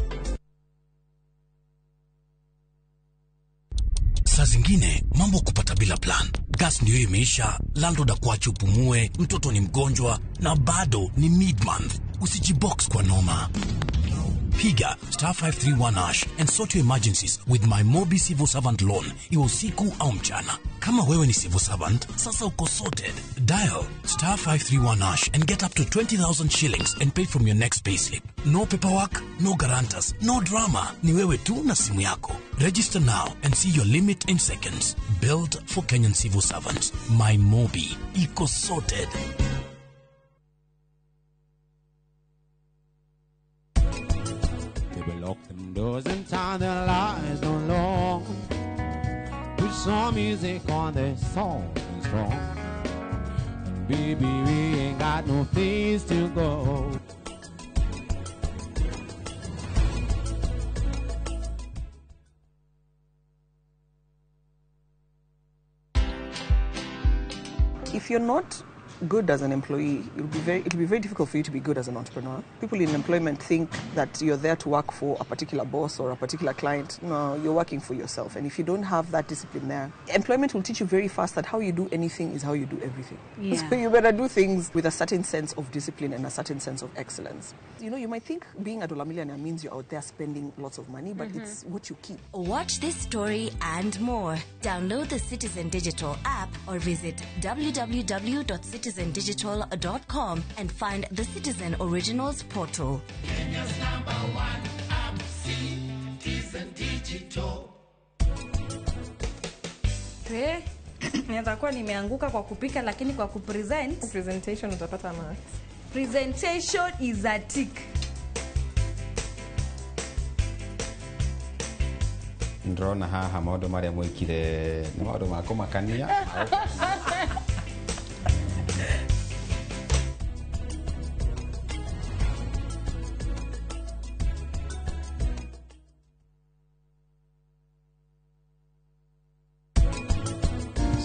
Saa zingine mambo kupata bila plan. Gas ndio imeisha, landlord akuache upumue, mtoto ni mgonjwa na bado ni mid-month. Usijibox kwa noma. Piga star 531 hash and sort your emergencies with my Mobi Civil Servant Loan. Iwe usiku au mchana. Kama wewe ni civil servant, sasa uko sorted. Dial star 531 hash and get up to 20,000 shillings and pay from your next payslip. No paperwork, no guarantors, no drama. Ni wewe tu na simu yako. Register now and see your limit in seconds. Built for Kenyan civil servants. My Mobi. Iko sorted. Baby, lock them doors and tie their lies no long. Put some music on the song and strong. And baby, we ain't got no place to go. If you're not good as an employee, it'll be very difficult for you to be good as an entrepreneur. People in employment think that you're there to work for a particular boss or a particular client. No, you're working for yourself. And if you don't have that discipline there, employment will teach you very fast that how you do anything is how you do everything. Yeah. So you better do things with a certain sense of discipline and a certain sense of excellence. You know, you might think being a dollar millionaire means you're out there spending lots of money, but it's what you keep. Watch this story and more. Download the Citizen Digital app or visit www.citizendigital.com and find the Citizen Originals portal. Kenya's number one app, Citizen Digital. Naweza kuwa nimeanguka kwa kupika, lakini kwa kupresent, presentation utapata marks. Presentation is a tick. Ndĩrona haha maũndũ marĩa mwĩkire nĩ maũndũ ma kũmakania.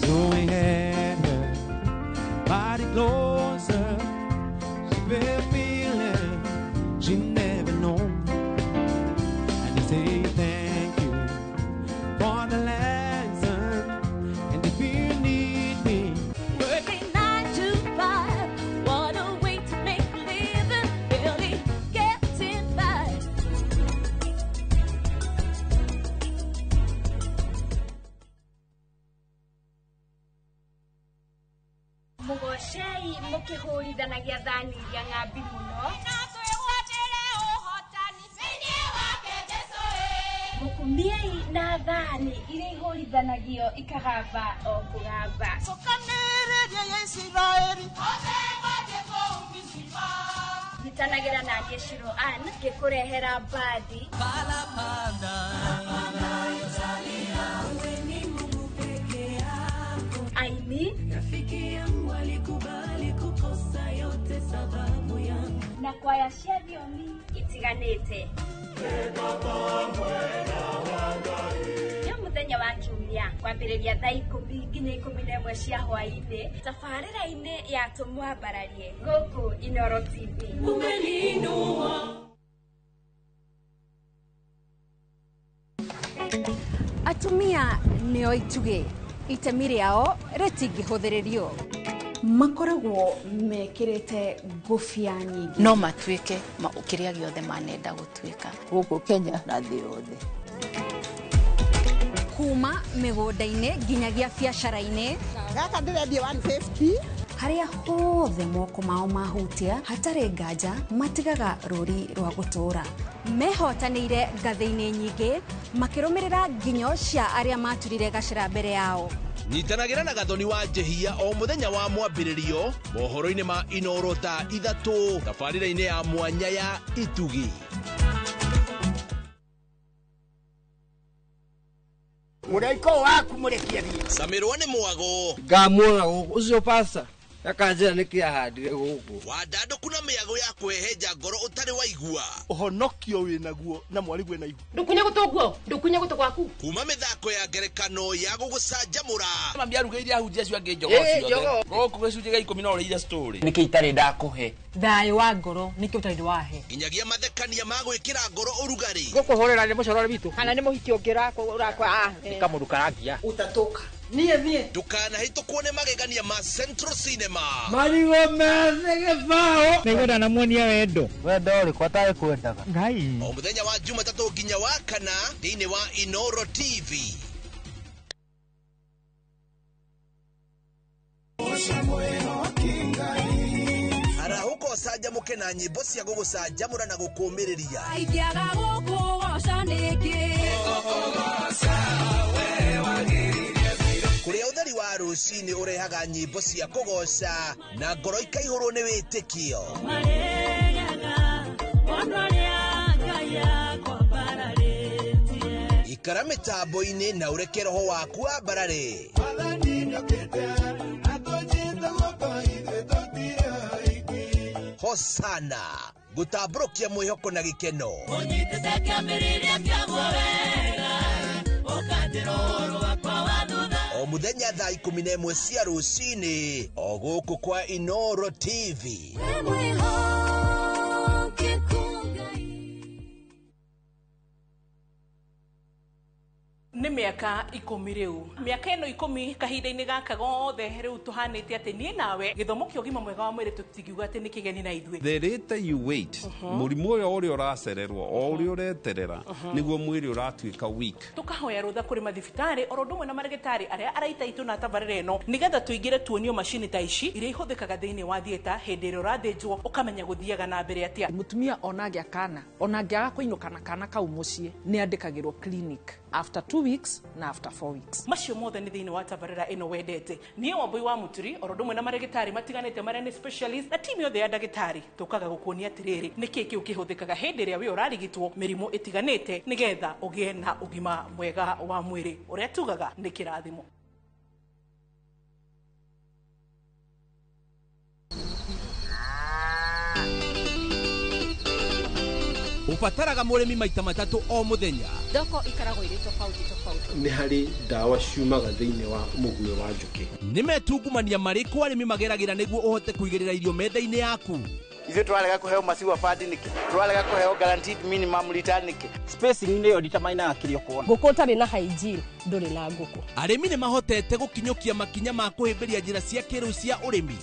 So we had her body closer. She felt feeling she never known. And to say thank you for the lesson. And if you need me, Working 9 to 5, what a way to make a living, barely getting by. Mugocei mukihurithanagia thani iria ng'ambi muno. Mukumiei na thani iria ihũrithanagio ikagamba o kũgamba. Nyitanagĩra na niĩ Shiro Ann ngĩkũrehera mbandi. Aini Rafiki yangu alikubali kukosa yote sababu yangu. Na kwaya cia thiomi itiganĩte. Nĩ mũthenya wa Kiumia kwambĩrĩria thaa 10 nginya 11 cia hwaĩ-inĩ tabarĩra-inĩ ya Tũmwambararie gũkũ Inooro TV. Umeninua. Atumia nĩo itugĩ, itemi rĩao rĩtingĩhũthĩrĩrio. Makoragwo mekĩrĩte ngũbia nyingĩ. No matuĩke kĩrĩa gĩothe manenda gũtuĩka gũkũ Kenya na thĩ yothe. Kuma mĩgũnda-inĩ nginyagia biacara-inĩ. Gaka ndĩrendia 150. Harĩa hothe moko mao mahutia hatarĩ nganja matigaga rũri rwa gũtũũra. Mehotanĩire ngathĩ-inĩ nyingĩ makĩrũmĩrĩra nginyo cia arĩa maturire gacĩra mbere yao. Nyitanagĩra na Gathoni wa Njehia o mũthenya wa mwambĩrĩrio mohoro-inĩ ma Inooro thaa 3 tabarĩra-inĩ ya mwanya ya Itugi. Mũraiko waku mũrekie thiĩ. Camirwo nĩ mwago. Ngamuona gũkũ ũcio pasta akanjĩra nĩkĩ ahandire gũkũ. Wandandũku na mĩago ya kũhehenja ngoro ũtarĩ waigua. Ũhonokio wĩnaguo na mwarigwe na ihu. Ndũkunye gũtũ guo, ndũkunye gũtũ gwaku. Kuma mĩthako ya ngerekano ya gũgũcanjamũra. Mami arugĩire ahunjia acio angĩ njogoo ciothe. Gũkũ gĩcunjĩ gĩa 10 no ũrĩire story. Nĩkĩ itarĩ ndakũhe? Thayũ wa ngoro nĩkĩ ũtarĩ wahe? Nginyagia mathekania ma gwĩkĩra ngoro ũrugarĩ. Gũkũhũrĩra nĩ mũcorore witũ. Kana nĩ mũhiki ũngĩ ũrakwa. Nĩ kamũndũ karangia. Utatoka. Niĩ niĩ. Ndũkanahĩtũkwo nĩ magegania ma Central Cinema. Marigũ methĩ gĩbaũ. Nĩngwenda namuonia wendo. Wendo ũrĩkũ atarĩ kwendaga? Ngai. O mũthenya wa Jumatatũ nginya wa kana thĩinĩ wa Inooro TV. Arahũka ũcanjamũke na nyĩmbo cia gũgũcanjamũra na gũkũũmĩrĩria. Ingĩaga gũkũgoca nĩkĩ? Kũrĩa ũtheri wa rũcinĩ ũrehaga nyĩmbo cia kũgoca na ngoro ikaihũrwo nĩ wĩtĩkio. Ikara mĩtambo-inĩ na ũreke roho waku wambarare. Hosana gũtambũrũkia mwĩhoko na gĩkeno. Ũnyitĩte kĩambĩrĩria kĩaguo wega, ũkanjĩra ũhoro wakwa wa thutha. O O mũthenya thaa 11 cia rũcinĩ o gũkũ kwa Inoro TV. Nĩ mĩaka 10 rĩu, mĩaka ĩno 10 kahinda-inĩ gaka gothe rĩu tũhanĩte atĩ niĩ nawe gĩthomo kĩa ũgima mwega wa mwĩrĩ tũtingiuga atĩ nĩ kĩgeni na ithuĩ. The later you wait, mũrimũ ũyũ ũrĩa ũracererwo o ũrĩa ũreterera nĩguo mwĩrĩ ũratuĩka weak. Tũkahoya rũtha kũrĩ mathibitarĩ oro ũndũ ũmwe na marĩgĩtarĩ arĩa araita itũ na tabarĩra ĩno nĩgetha tũingĩre tuonio macini ta ici iria ihũthĩkaga thĩinĩ wa theatre hĩndĩ ĩrĩa ũrathĩnjwo ũkamenya gũthiaga na mbere atĩa. Mũtumia ona angĩa kana ona angĩaga kũinũka na kana kau mũciĩ nĩ andĩkagĩrwo clinic after 2 weeks na after 4 weeks. Macio mothe nĩ thĩinĩ wa tabarĩra ĩno wendete. Niĩ Wambui wa Mũturi oro ũndũ ũmwe na marĩgĩtarĩ matiganĩte marĩa nĩ specialist na timu yothe ya ndagĩtarĩ tũkaga gũkuonia atĩrĩrĩ nĩkĩĩ kĩu kĩhũthĩkaga hĩndĩ ĩrĩa wĩ ũrarigitwo mĩrimũ ĩtiganĩte nĩgetha ũgĩe na ũgima mwega wa mwĩrĩ ũrĩa tugaga nĩ kĩrathimo. Ubataraga mũrĩmi maita matatũ o mũthenya. Thoko ikaragwo irĩ tofauti tofauti. Nĩ harĩ ndawa ciumaga thĩinĩ wa mũguĩ wa njũkĩ. Nĩ metungumania marĩkũ arĩmi mageragĩra nĩguo ũhote kũigĩrĩra irio metha-inĩ yaku? Ithuĩ tũrarega kũheo maziwa fund nĩkĩ? Tũrarega kũheo guaranteed minimum return nĩkĩ? Spacing nĩyo determinaga kĩrĩa ũkuona. Ngũkũ ũtarĩ na hygiene ndũrĩ na ngũkũ. Arĩmi nĩ mahotete gũkinyũkia makinya ma kũhĩmbĩria njĩra cia kĩrĩu cia ũrĩmi.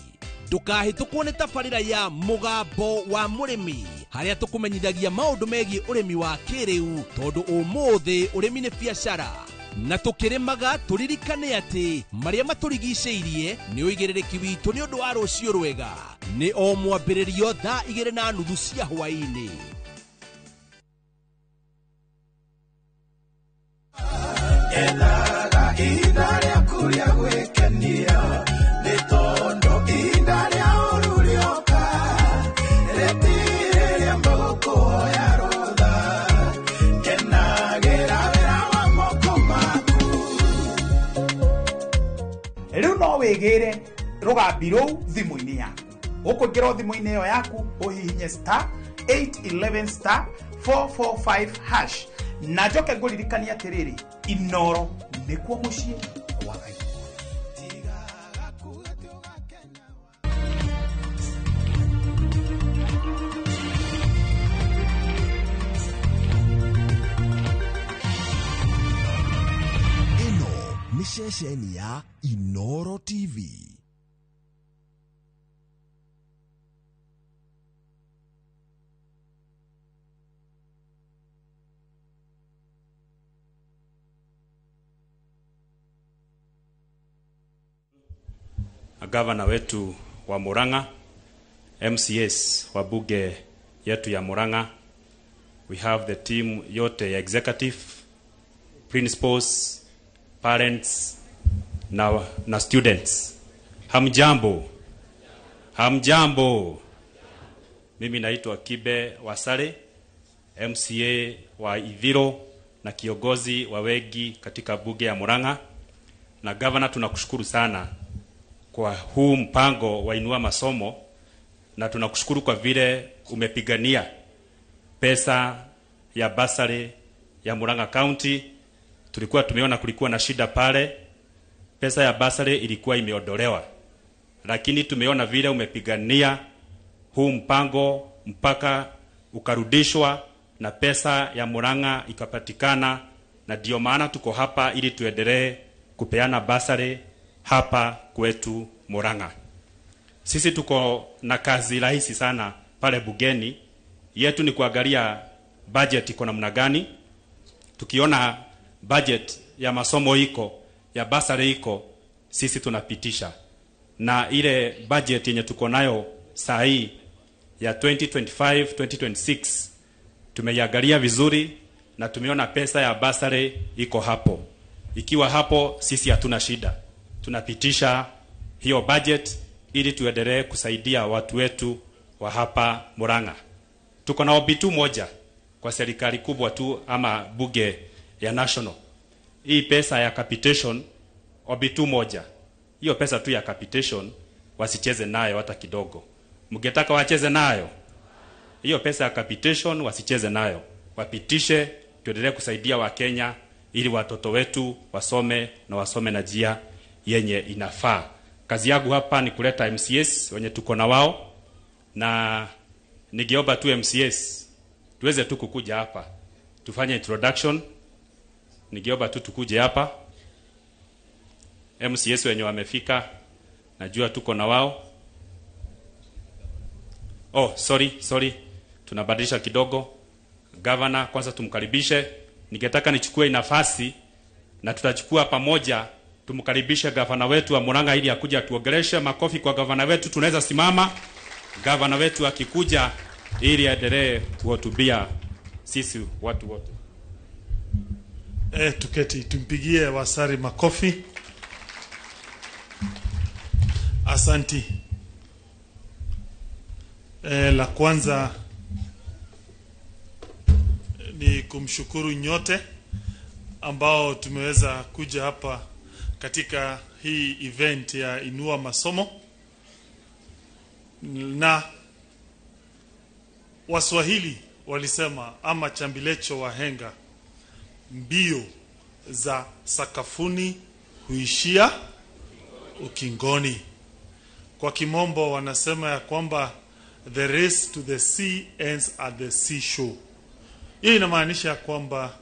Ndũkahĩtũkwo nĩ tabarĩra ya Mũgambo wa Mũrĩmi harĩa tũkũmenyithagia maũndũ megiĩ ũrĩmi wa kĩrĩu tondũ ũmũthĩ ũrĩmi nĩ biacara na tũkĩrĩmaga tũririkane atĩ marĩa matũrigicĩirie nĩ ũigĩrĩrĩki witũ nĩ ũndũ wa rũciũ rwega. Nĩ o mwambĩrĩrio thaa 2:30 cia hwaĩ-inĩ. Ethaga ihinda rĩaku rĩa gwĩkenia nĩ tondũ ihinda rĩa ũru rĩoka rĩtirĩ mũkũhoya rũtha kenagĩra wĩra wa moko maku. Rĩu no wĩgĩre rũgambi rũu thimũ-inĩ yaku. Ũkũingĩra thimũ-inĩ ĩyo yaku ũhihinye star 811 star 445 hash na njoke ngũririkanie atĩrĩrĩ Inoro nĩkuo mũciĩ kwa Ngai. Ĩno nĩ ceceni ya Inoro TV. Gavana wetu wa Murang'a, MCS wa bunge yetu ya Murang'a, we have the team yote ya executive, principals, parents na students. Hamjambo. Hamjambo. Mimi naitwa Kibe Wasare, MCA wa Ithiro na kiongozi wa wengi katika bunge ya Murang'a. Na gavana, tunakushukuru sana kwa huu mpango wa Inua Masomo, na tunakushukuru kwa vile umepigania pesa ya basari ya Murang'a County. Tulikuwa tumeona kulikuwa na shida pale, pesa ya basari ilikuwa imeondolewa, lakini tumeona vile umepigania huu mpango mpaka ukarudishwa na pesa ya Murang'a ikapatikana, na ndio maana tuko hapa ili tuendelee kupeana basari hapa kwetu Murang'a. Sisi tuko na kazi rahisi sana pale bugeni yetu, ni kuangalia budget iko namna gani. Tukiona budget ya masomo iko, ya basari iko, sisi tunapitisha. Na ile budget yenye tuko nayo saa hii ya 2025 2026 tumeiangalia vizuri na tumeona pesa ya basari iko hapo. Ikiwa hapo, sisi hatuna shida. Tunapitisha hiyo budget ili tuendelee kusaidia watu wetu wa hapa Murang'a. Tuko na ombi tu moja kwa serikali kubwa tu ama bunge ya national. Hii pesa ya capitation, ombi tu moja. Hiyo pesa tu ya capitation wasicheze nayo hata kidogo. Mngetaka wacheze nayo? Hiyo pesa ya capitation wasicheze nayo. Wapitishe, tuendelee kusaidia Wakenya ili watoto wetu wasome na wasome na njia yenye inafaa. Kazi yangu hapa ni kuleta MCS wenye tuko na wao, na ningeomba tu MCS tuweze tu kukuja hapa tufanye introduction. Ningeomba tu tukuje hapa MCS wenye wamefika, najua tuko na wao. Oh, sorry, tunabadilisha kidogo. Governor kwanza tumkaribishe. Ningetaka nichukue nafasi na tutachukua pamoja tumkaribishe gavana wetu wa Murang'a ili akuje atuongeleshe. Makofi kwa gavana wetu, tunaweza simama. Gavana wetu akikuja ili aendelee kuhutubia sisi watu wote. Tuketi tumpigie Wasari makofi. Asanti. La kwanza ni kumshukuru nyote ambao tumeweza kuja hapa katika hii event ya Inua Masomo. Na Waswahili walisema ama chambilecho wahenga, mbio za sakafuni huishia ukingoni. Kwa kimombo wanasema ya kwamba the race to the sea ends at the seashore. Hii inamaanisha kwamba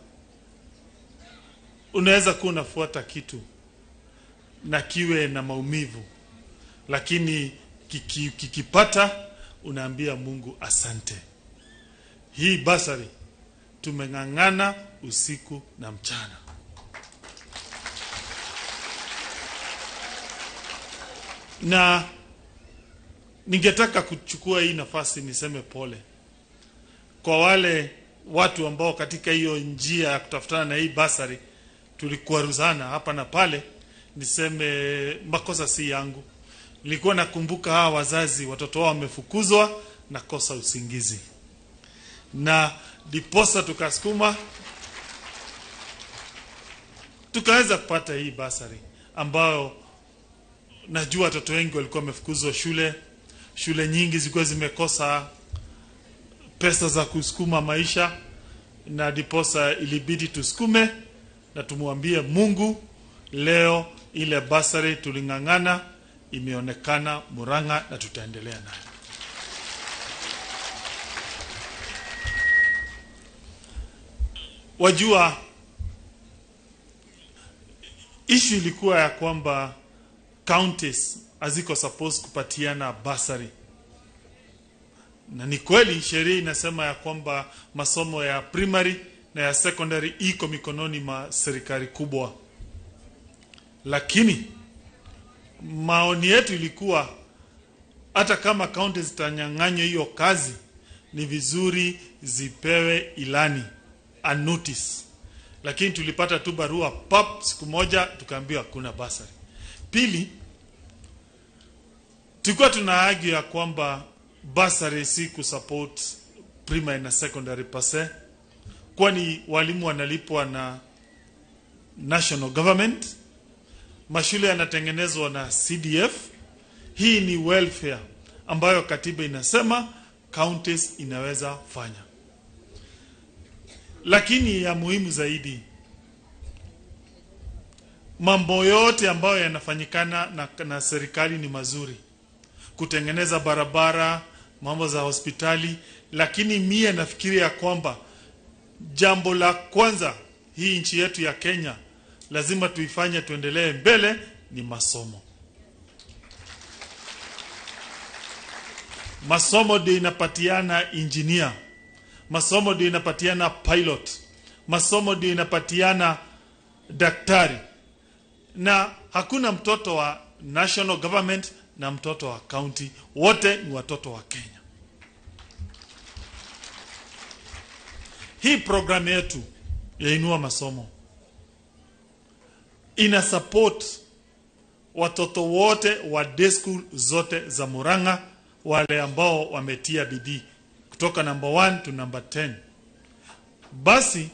unaweza kuwa unafuata kitu na kiwe na maumivu, lakini kikipata unaambia Mungu asante. Hii basari tumeng'ang'ana usiku na mchana. Na ningetaka kuchukua hii nafasi niseme pole kwa wale watu ambao katika hiyo njia ya kutafutana na hii basari tulikuaruzana hapa na pale. Niseme makosa si yangu. Nilikuwa nakumbuka hawa wazazi watoto wao wamefukuzwa na kosa usingizi, na diposa tukasukuma tukaweza kupata hii basari ambayo najua watoto wengi walikuwa wamefukuzwa shule. Shule nyingi zilikuwa zimekosa pesa za kusukuma maisha, na diposa ilibidi tusukume na tumwambie Mungu, leo ile basari tuling'ang'ana imeonekana Murang'a na tutaendelea nayo. Wajua, issue ilikuwa ya kwamba counties haziko supposed kupatiana basari. Na ni kweli sheria inasema ya kwamba masomo ya primary na ya secondary iko mikononi mwa serikali kubwa. Lakini maoni yetu ilikuwa hata kama counties zitanyang'anywa hiyo kazi, ni vizuri zipewe ilani, a notice. Lakini tulipata tu barua pap siku moja tukaambiwa hakuna basari. Pili, tulikuwa tuna argue ya kwamba basari si kusupport primary na secondary per se, kwani walimu wanalipwa na national government, mashule yanatengenezwa na CDF. Hii ni welfare ambayo katiba inasema counties inaweza fanya. Lakini ya muhimu zaidi, mambo yote ambayo yanafanyikana na serikali ni mazuri, kutengeneza barabara, mambo za hospitali, lakini mie nafikiria kwamba jambo la kwanza hii nchi yetu ya Kenya lazima tuifanye tuendelee mbele ni masomo. Masomo ndio inapatiana engineer, masomo ndio inapatiana pilot, masomo ndio inapatiana daktari. Na hakuna mtoto wa national government na mtoto wa county, wote ni watoto wa Kenya. Hii program yetu ya Inua Masomo ina support watoto wote wa day school zote za Murang'a, wale ambao wametia bidii kutoka number 1 to number 10. Basi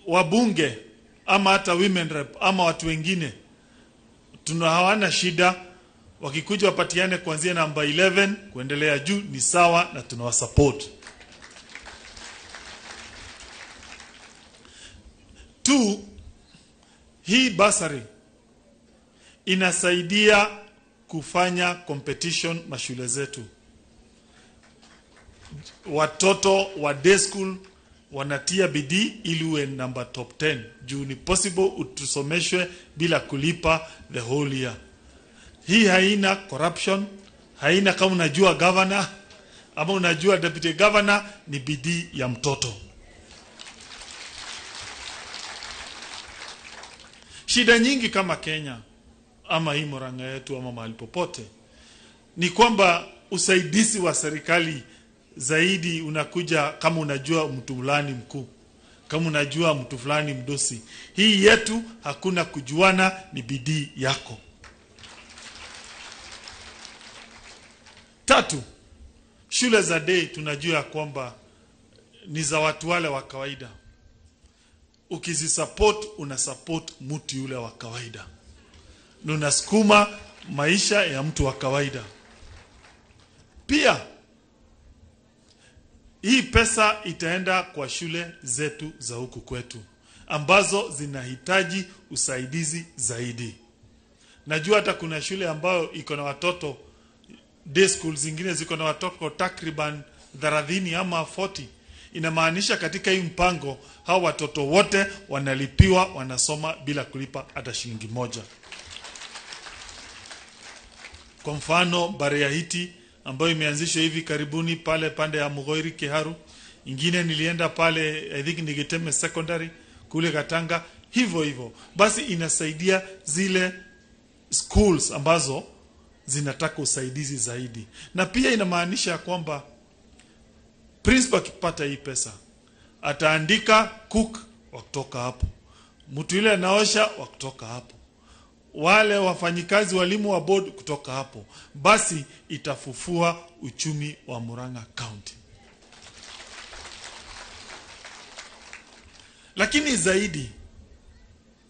wabunge ama hata women rep ama watu wengine tuna hawana shida, wakikuja wapatiane kuanzia namba 11 kuendelea juu ni sawa, na tunawasupport. 2, Hii basari inasaidia kufanya competition mashule zetu. Watoto wa day school wanatia bidii ili uwe number top 10. Juu ni possible utusomeshwe bila kulipa the whole year. Hii haina corruption, haina kama unajua governor ama unajua deputy governor, ni bidii ya mtoto. Shida nyingi kama Kenya ama hii Murang'a yetu ama mahali popote ni kwamba usaidizi wa serikali zaidi unakuja kama unajua mtu fulani mkuu, kama unajua mtu fulani mdosi. Hii yetu hakuna kujuana, ni bidii yako. Tatu, shule za day tunajua kwamba ni za watu wale wa kawaida. Ukizisupport, unasupport mtu yule wa kawaida. Unasukuma maisha ya mtu wa kawaida. Pia hii pesa itaenda kwa shule zetu za huku kwetu ambazo zinahitaji usaidizi zaidi. Najua hata kuna shule ambayo iko na watoto, day school zingine ziko na watoto takriban 30 ama 40. Inamaanisha katika hii mpango hao watoto wote wanalipiwa, wanasoma bila kulipa hata shilingi moja. Kwa mfano Bariahiti ambayo imeanzishwa hivi karibuni pale pande ya Mugoiri Kiharu, ingine nilienda pale I think Nigeteme Secondary kule Katanga, hivyo hivyo. Basi inasaidia zile schools ambazo zinataka usaidizi zaidi. Na pia inamaanisha kwamba principal akipata hii pesa ataandika cook wa kutoka hapo, mtu yule anaosha wa kutoka hapo, wale wafanyikazi walimu wa board kutoka hapo. Basi itafufua uchumi wa Murang'a County. Lakini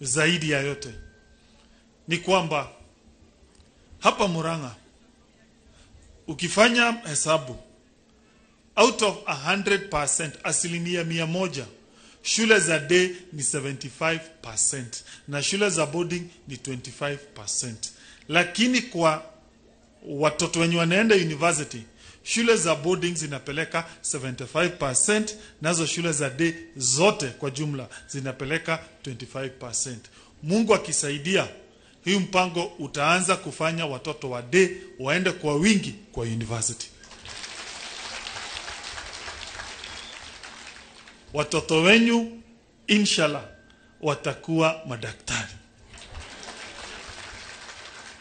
zaidi ya yote ni kwamba hapa Murang'a ukifanya hesabu out of 100%, 100%, shule za day ni 75% na shule za boarding ni 25%. Lakini kwa watoto wenye wanaenda university, shule za boarding zinapeleka 75%, nazo shule za day zote kwa jumla zinapeleka 25%. Mungu akisaidia, hii mpango utaanza kufanya watoto wa day waende kwa wingi kwa university. Watoto wenyu inshallah watakuwa madaktari.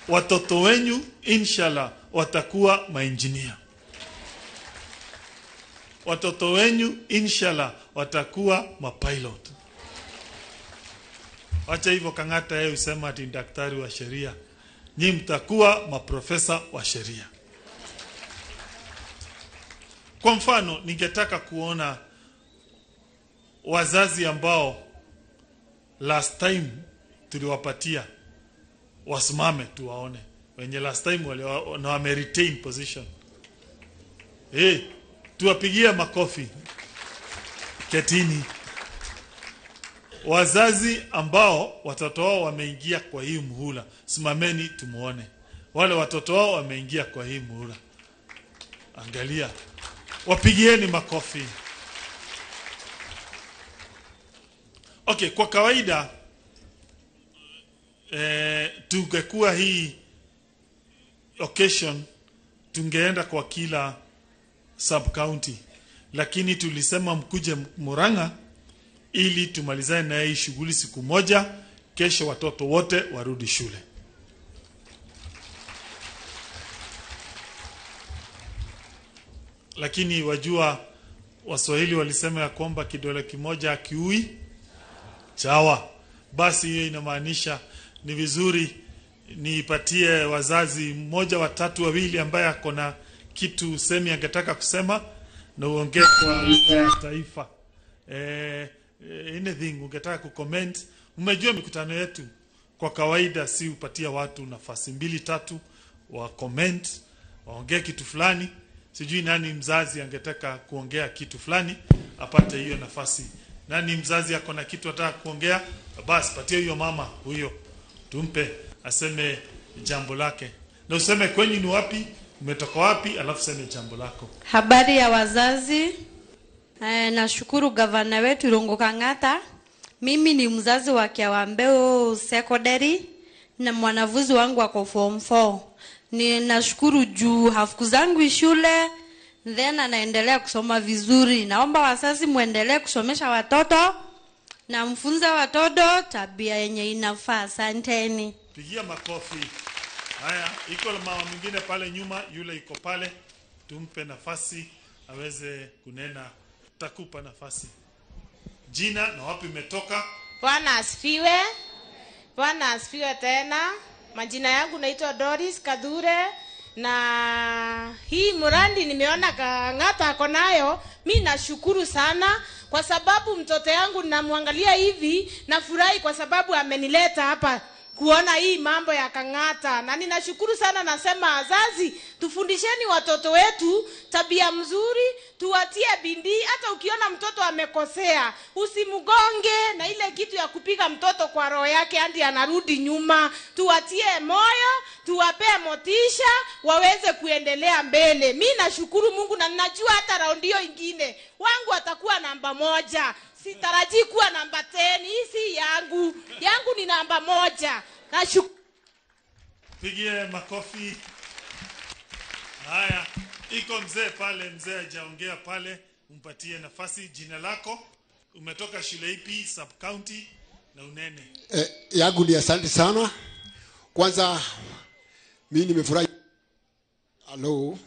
Watoto wenyu inshallah watakuwa maengineer. Watoto wenyu inshallah watakuwa mapilot. Wacha hivyo Kang'ata yeye usema ati daktari wa sheria. Nyi mtakuwa maprofesa wa sheria. Kwa mfano ningetaka kuona wazazi ambao last time tuliwapatia wasimame tuwaone. Wenye last time wale na wame retain position. Tuwapigie makofi. Ketini. Wazazi ambao watoto wao wameingia kwa hii muhula, simameni tumuone. Wale watoto wao wameingia kwa hii muhula. Angalia. Wapigieni makofi. Okay, kwa kawaida tungekuwa hii occasion tungeenda kwa kila sub county, lakini tulisema mkuje Murang'a ili tumalizane na hii shughuli siku moja, kesho watoto wote warudi shule. Lakini wajua Waswahili walisema ya kwamba kidole kimoja hakiui chawa. Basi hiyo inamaanisha ni vizuri nipatie wazazi mmoja, watatu, wawili ambaye ako na kitu semi angetaka kusema na uongee kwa lugha ya taifa. Anything ungetaka kucomment. Umejua mikutano yetu kwa kawaida si upatia watu nafasi 2 3 wa comment, waongee kitu fulani. Sijui nani mzazi angetaka kuongea kitu fulani apate hiyo nafasi Nani mzazi ako na kitu ataka kuongea? Basi patie huyo mama huyo, tumpe aseme jambo lake, na useme kwenyu ni wapi, umetoka wapi, alafu seme jambo lako. Habari ya wazazi. Nashukuru gavana wetu Irungu Kang'ata. Mimi ni mzazi wa Kiawambeo Secondary na mwanafunzi wangu ako form 4. Ninashukuru juu hafukuzangu shule, then anaendelea kusoma vizuri. Naomba wazazi muendelee kusomesha watoto na mfunze watoto tabia yenye inafaa. Asanteni. Pigia makofi. Haya, iko mama mwingine pale nyuma, yule iko pale, tumpe nafasi aweze kunena. Takupa nafasi. Jina na wapi umetoka? Bwana asifiwe. Bwana asifiwe tena. Majina yangu naitwa Doris Kadhure, na hii murandi nimeona Kang'ata ako nayo. Mi nashukuru sana kwa sababu mtoto yangu namwangalia hivi nafurahi kwa sababu amenileta hapa kuona hii mambo ya Kang'ata. Na ninashukuru sana, nasema wazazi tufundisheni watoto wetu tabia mzuri, tuwatie bidii. Hata ukiona mtoto amekosea usimgonge na ile kitu ya kupiga mtoto kwa roho yake hadi anarudi nyuma. Tuwatie moyo, tuwapee motisha waweze kuendelea mbele. Mi nashukuru Mungu na ninajua hata raundi hiyo ingine wangu atakuwa namba 1. Sitarajii kuwa namba 10. Hii si yangu. Yangu ni namba 1. Nashukuru. Pigie makofi. Haya, iko mzee pale, mzee hajaongea pale, umpatie nafasi. Jina lako, umetoka shule ipi, sub county, na unene. Yangu ni asante sana. Kwanza mimi nimefurahi. Hello.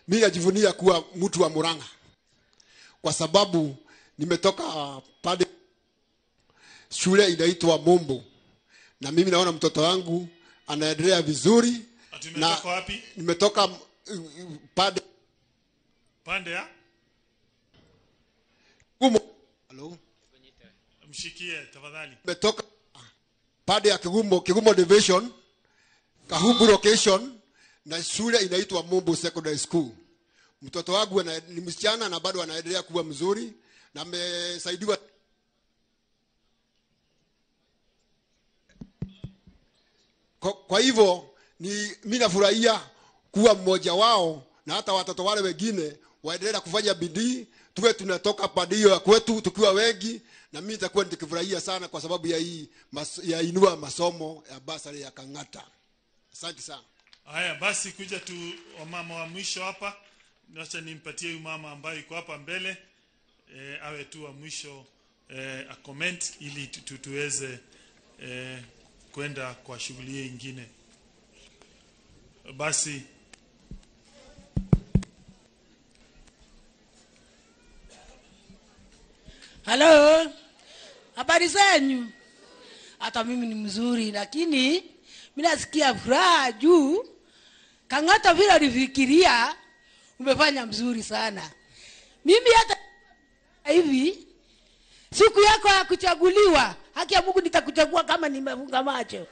Mimi najivunia kuwa mtu wa Murang'a kwa sababu nimetoka pale shule inaitwa Mombo, na mimi naona mtoto wangu anaendelea vizuri. Umetoka wapi? Nimetoka pande pande ya Kumo. Hello. Mshikie tafadhali. Nimetoka pande ya Kigumo, Kigumo Division, Kahubu location, na shule inaitwa Mombo Secondary School. Mtoto wangu ni msichana na bado anaendelea kuwa mzuri na amesaidiwa. Kwa hivyo ni mimi nafurahia kuwa mmoja wao, na hata watoto wale wengine waendelee kufanya bidii, tuwe tunatoka pande hiyo ya kwetu tukiwa wengi, na mimi nitakuwa nikifurahia sana kwa sababu ya hii ya inua masomo ya basari ya Kang'ata. Asante sana. Haya basi, kuja tu wamama wa mwisho hapa. Acha nimpatie huyu mama ambaye yuko hapa mbele, awe tu wa mwisho, a comment ili tuweze kwenda kwa shughuli nyingine. Basi Halo, habari zenyu? Hata mimi ni mzuri, lakini mimi nasikia furaha juu Kang'ata vile alifikiria umefanya mzuri sana. Mimi hata hivi siku yako ya kuchaguliwa, haki ya Mungu nitakuchagua kama nimefunga macho.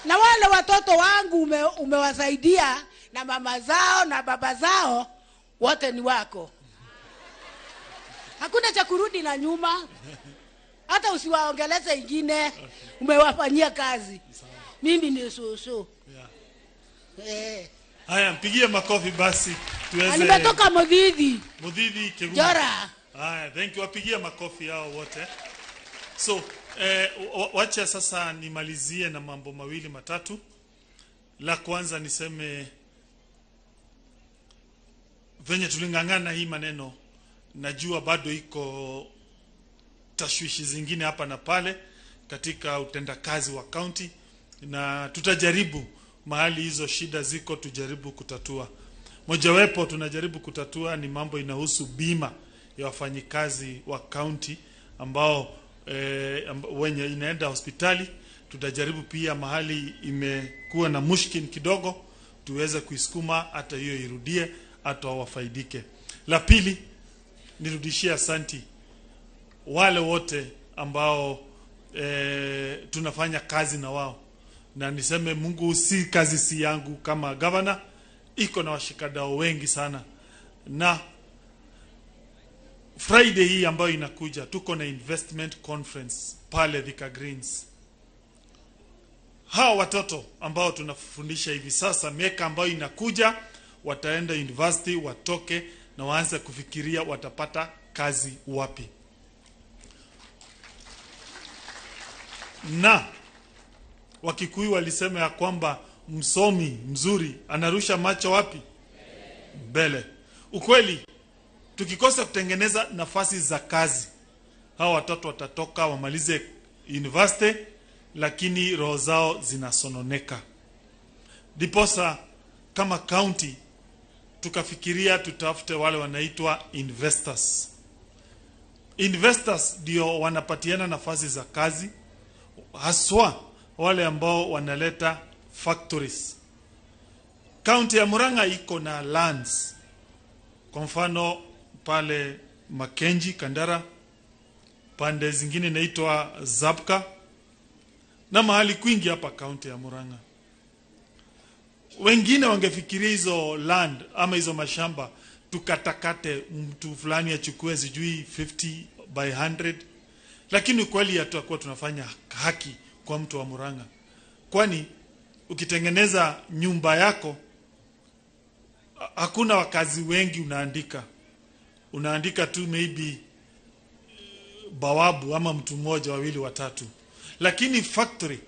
Na wale watoto wangu umewasaidia na mama zao na baba zao wote ni wako. Hakuna cha kurudi na nyuma. Hata usiwaongeleze ingine, umewafanyia kazi. Mimi ni susu. Yeah. Haya, mpigie makofi basi tuweze. Nimetoka Mudhithi. Mudhithi Kigumo. Jora. Haya, thank you. Wapigie makofi hao wote. So, wacha sasa nimalizie na mambo mawili matatu. La kwanza niseme venye tulingangana hii maneno, najua bado iko tashwishi zingine hapa na pale katika utendakazi wa county, na tutajaribu mahali hizo shida ziko tujaribu kutatua. Mojawapo tunajaribu kutatua ni mambo inahusu bima ya wafanyikazi wa county ambao wenye inaenda hospitali. Tutajaribu pia mahali imekuwa na mushkin kidogo tuweze kuisukuma hata hiyo irudie, hata wafaidike. La pili, nirudishie asanti wale wote ambao tunafanya kazi na wao, na niseme Mungu, si kazi si yangu kama governor, iko na washikadau wengi sana, na Friday hii ambayo inakuja tuko na investment conference pale Thika Greens. Hawa watoto ambao tunafundisha hivi sasa, miaka ambayo inakuja wataenda university, watoke na waanze kufikiria watapata kazi wapi. Na Wakikuyu walisema ya kwamba msomi mzuri anarusha macho wapi? Mbele. Ukweli, tukikosa kutengeneza nafasi za kazi, hawa watoto watatoka wamalize university, lakini roho zao zinasononeka. Diposa kama county tukafikiria tutafute wale wanaitwa investors. Investors ndio wanapatiana nafasi za kazi, haswa wale ambao wanaleta factories. County ya Murang'a iko na lands. Kwa mfano pale Makenji, Kandara, pande zingine inaitwa Zapka na mahali kwingi hapa county ya Murang'a. Wengine wangefikiria hizo land ama hizo mashamba tukatakate, mtu fulani achukue sijui 50 by 100, lakini kweli hatakuwa tunafanya haki kwa mtu wa Murang'a. Kwani ukitengeneza nyumba yako hakuna wakazi wengi unaandika. Unaandika tu maybe bawabu ama mtu mmoja, wawili, watatu. Lakini factory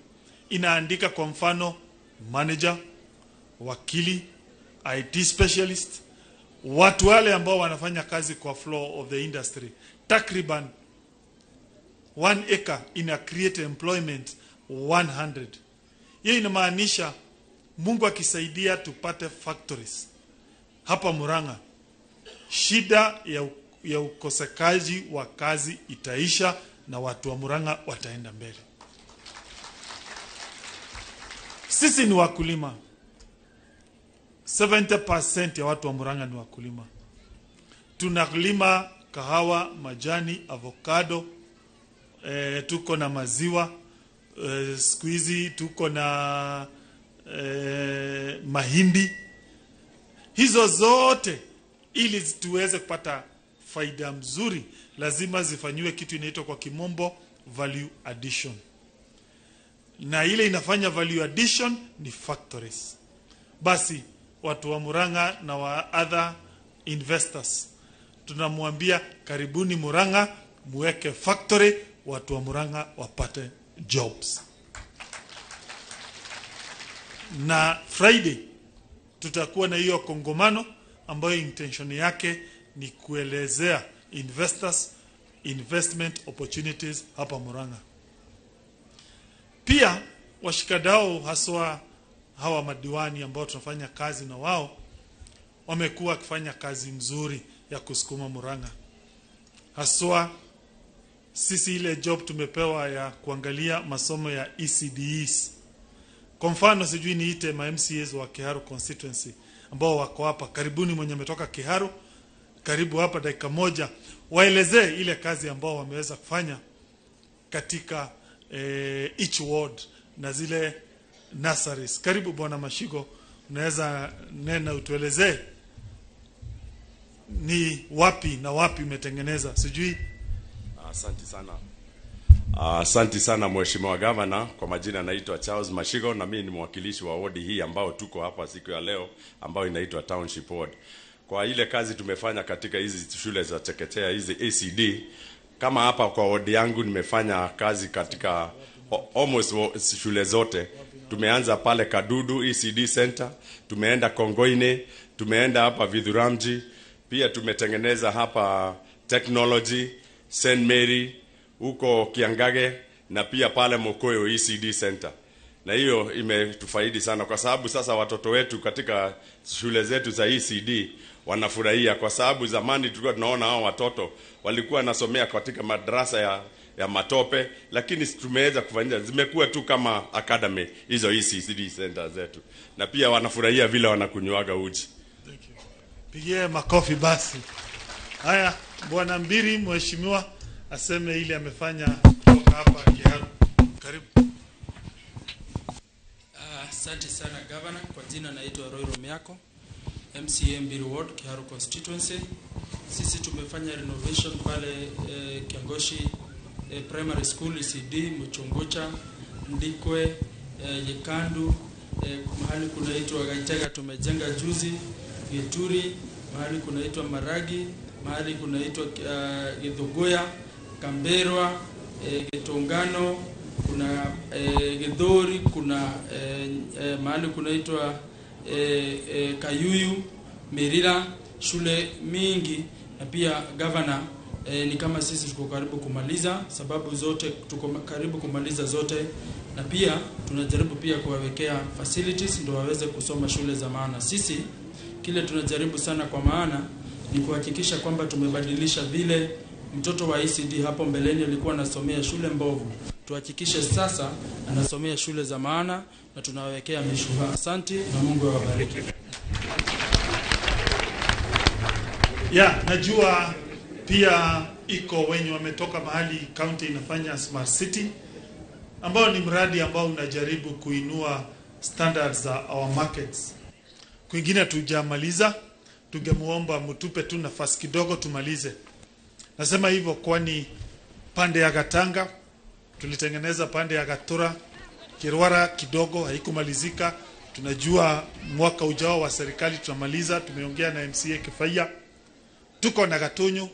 inaandika kwa mfano manager, wakili, IT specialist, watu wale ambao wanafanya kazi kwa floor of the industry. Takriban 1 acre ina create employment 100. Hiyo inamaanisha Mungu akisaidia tupate factories hapa Murang'a, shida ya ukosekaji wa kazi itaisha na watu wa Murang'a wataenda mbele. Sisi ni wakulima. 70% ya watu wa Murang'a ni wakulima. Tunalima kahawa, majani, avocado, tuko na maziwa, siku hizi tuko na mahindi. Hizo zote ili tuweze kupata faida mzuri lazima zifanyiwe kitu inaitwa kwa kimombo value addition. Na ile inafanya value addition ni factories. Basi watu wa Murang'a na wa other investors tunamwambia karibuni Murang'a, muweke factory, watu wa Murang'a wapate jobs. Na Friday tutakuwa na hiyo kongomano ambayo intention yake ni kuelezea investors investment opportunities hapa Murang'a. Pia washikadau haswa hawa madiwani ambao tunafanya kazi na wao wamekuwa wakifanya kazi mzuri ya kusukuma Murang'a. Haswa sisi ile job tumepewa ya kuangalia masomo ya ECDEs. Kwa mfano sijui niite ma MCAs wa Kiharu constituency ambao wako hapa. Karibuni mwenye ametoka Kiharu, karibu hapa dakika moja, waelezee ile kazi ambao wameweza kufanya katika each ward na zile nurseries. Karibu Bwana Mashigo, unaweza nena utuelezee ni wapi na wapi umetengeneza sijui. Asante sana. Asante sana Mheshimiwa Governor. Kwa majina naitwa Charles Mashigo na mimi ni mwakilishi wa ward hii ambao tuko hapa siku ya leo ambayo inaitwa Township Ward. Kwa ile kazi tumefanya katika hizi shule za chekechea hizi ACD, kama hapa kwa ward yangu nimefanya kazi katika almost shule zote. Tumeanza pale Kadudu ECD Center, tumeenda Kongoine, tumeenda hapa Vidhuramji, pia tumetengeneza hapa Technology, St Mary, huko Kiangage na pia pale Mokoyo ECD Center. Na hiyo imetufaidi sana kwa sababu sasa watoto wetu katika shule zetu za ECD wanafurahia, kwa sababu zamani tulikuwa tunaona hao watoto walikuwa wanasomea katika madrasa ya matope, lakini tumeweza kufanya zimekuwa tu kama academy hizo ECD center zetu, na pia wanafurahia vile wanakunywaga uji. Thank you. Pigie makofi basi. Haya, Bwana Mbiri mheshimiwa aseme ile amefanya kutoka hapa Kiharu. Karibu. Asante sana Governor. Kwa jina naitwa Roy Romiako, MCA Mbiri Ward, Kiharu Constituency. Sisi tumefanya renovation pale Kiangoshi Primary School, ECD, Mchungucha, Ndikwe, Yekandu, mahali kunaitwa Gaitega tumejenga juzi, Gituri, mahali kunaitwa Maragi, mahali kunaitwa Githuguya, Kamberwa, Gitungano, kuna Githuri, kuna mahali kunaitwa Kayuyu, Mirira, shule mingi. Na pia governor, ni kama sisi tuko karibu kumaliza, sababu zote tuko karibu kumaliza zote, na pia tunajaribu pia kuwawekea facilities ndio waweze kusoma shule za maana. Sisi kile tunajaribu sana kwa maana ni kuhakikisha kwamba tumebadilisha vile mtoto wa ECD hapo mbeleni alikuwa anasomea shule mbovu, tuhakikishe sasa anasomea shule za maana na tunawawekea mishumaa. Asante na Mungu awabariki. Ya, najua pia iko wenye wametoka mahali county inafanya Smart City, ambao ni mradi ambao unajaribu kuinua standards za our markets. Kwingine tujamaliza, tungemuomba mtupe tu nafasi kidogo tumalize. Nasema hivyo kwani pande ya Gatanga tulitengeneza, pande ya Gatura, Kirwara kidogo haikumalizika. Tunajua mwaka ujao wa serikali tutamaliza. Tumeongea na MCA Kifaya, tuko na Gatunyu,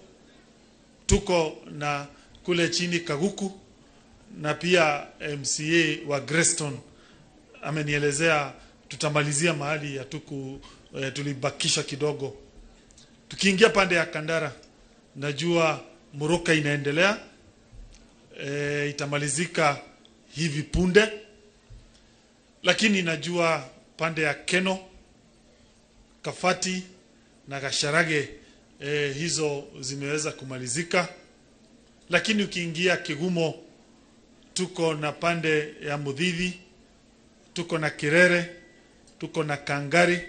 tuko na kule chini Kaguku, na pia MCA wa Greystone amenielezea tutamalizia mahali ya tuku tulibakisha kidogo. Tukiingia pande ya Kandara, najua Muruka inaendelea, itamalizika hivi punde, lakini najua pande ya Keno, Kafati na Gasharage hizo zimeweza kumalizika. Lakini ukiingia Kigumo, tuko na pande ya Mudhithi, tuko na Kirere, tuko na Kangari,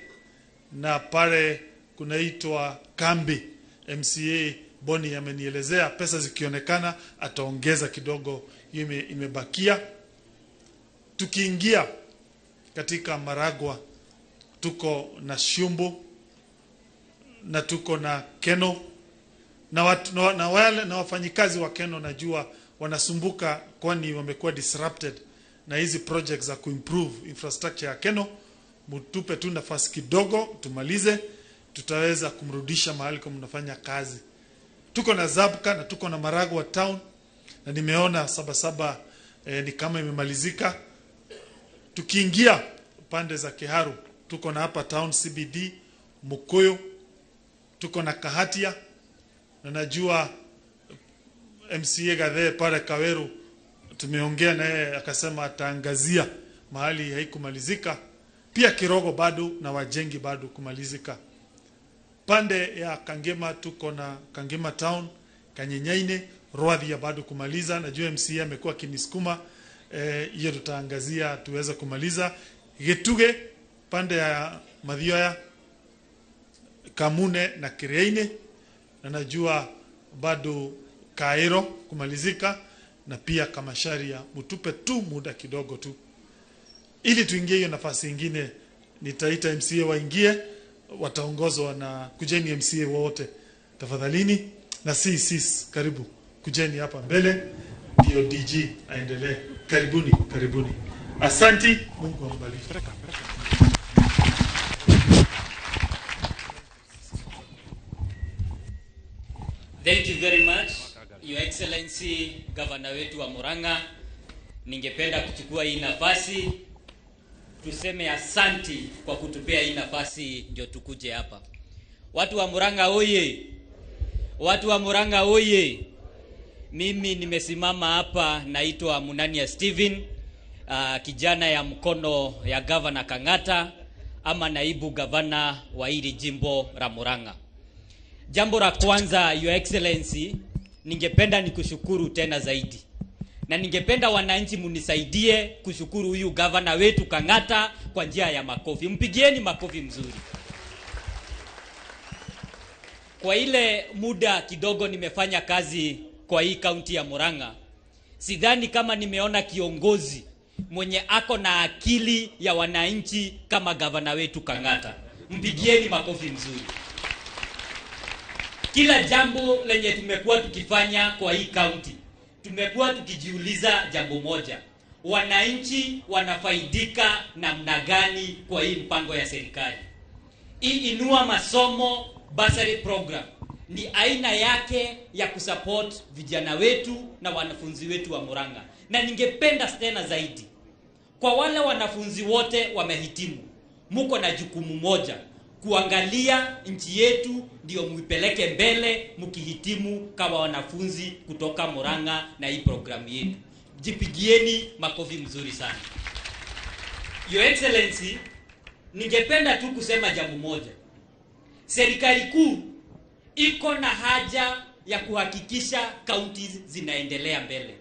na pale kunaitwa Kambi. MCA Boni amenielezea pesa zikionekana ataongeza kidogo, hiyo imebakia. Tukiingia katika Maragwa, tuko na Shumbu na tuko na Keno na watu, na wale na wafanyikazi wa Keno najua wanasumbuka, kwani wamekuwa disrupted na hizi projects za kuimprove infrastructure ya Keno. Mtupe tu nafasi kidogo tumalize, tutaweza kumrudisha mahali kama mnafanya kazi. Tuko na Zabka na tuko na Maragwa town, na nimeona Sabasaba ni kama imemalizika. Tukiingia pande za Kiharu, tuko na hapa town CBD, Mukuyu, tuko na Kahatia, na najua MCA Gadhe pale Kaweru tumeongea naye akasema ataangazia mahali haikumalizika. Pia Kirogo bado na wajengi bado kumalizika. Pande ya Kangema tuko na Kangema town, Kanyenyaine, Rwadhia bado kumaliza. Najua MCA amekuwa akinisukuma, hiyo tutaangazia tuweze kumaliza. Getuge pande ya Mathioya, Kamune na Kireine, na najua bado Kairo kumalizika, na pia Kamasharia. Mtupe tu muda kidogo tu ili tuingie hiyo nafasi ingine. Nitaita MCA waingie, wataongozwa na kujeni MCA wote tafadhalini, na CCs karibu kujeni hapa mbele ndio DG aendelee. Karibuni, karibuni. Asanti, Mungu ambariki. Thank you very much, Your Excellency, Governor wetu wa Murang'a. Ningependa kuchukua hii nafasi tuseme asanti kwa kutupea hii nafasi ndio tukuje hapa. Watu wa Murang'a oye! Watu wa Murang'a oye! Mimi nimesimama hapa, naitwa Munania Steven, kijana ya mkono ya Governor Kang'ata ama naibu gavana wa hili jimbo la Murang'a. Jambo la kwanza, Your Excellency, ningependa nikushukuru tena zaidi. Na ningependa wananchi munisaidie kushukuru huyu gavana wetu Kang'ata kwa njia ya makofi. Mpigieni makofi mzuri. Kwa ile muda kidogo nimefanya kazi kwa hii kaunti ya Murang'a, sidhani kama nimeona kiongozi mwenye ako na akili ya wananchi kama gavana wetu Kang'ata. Mpigieni makofi mzuri. Kila jambo lenye tumekuwa tukifanya kwa hii county, tumekuwa tukijiuliza jambo moja: wananchi wanafaidika namna gani kwa hii mpango ya serikali? Hii Inua Masomo Bursary Program ni aina yake ya kusupport vijana wetu na wanafunzi wetu wa Murang'a. Na ningependa tena zaidi, kwa wale wanafunzi wote wamehitimu, muko na jukumu moja, kuangalia nchi yetu ndio muipeleke mbele mkihitimu kama wanafunzi kutoka Murang'a na hii programu yetu. Jipigieni makofi mzuri sana. Your Excellency, ningependa tu kusema jambo moja. Serikali kuu iko na haja ya kuhakikisha counties zinaendelea mbele.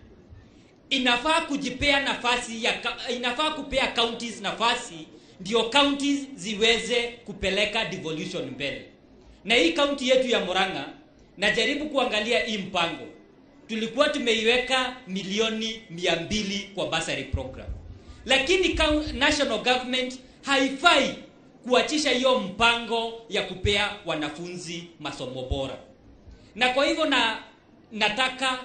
Inafaa kujipea nafasi ya, inafaa kupea counties nafasi ndio counties ziweze kupeleka devolution mbele. Na hii county yetu ya Murang'a, najaribu kuangalia hii mpango, tulikuwa tumeiweka milioni 200 kwa bursary program, lakini national government haifai kuachisha hiyo mpango ya kupea wanafunzi masomo bora. Na kwa hivyo nataka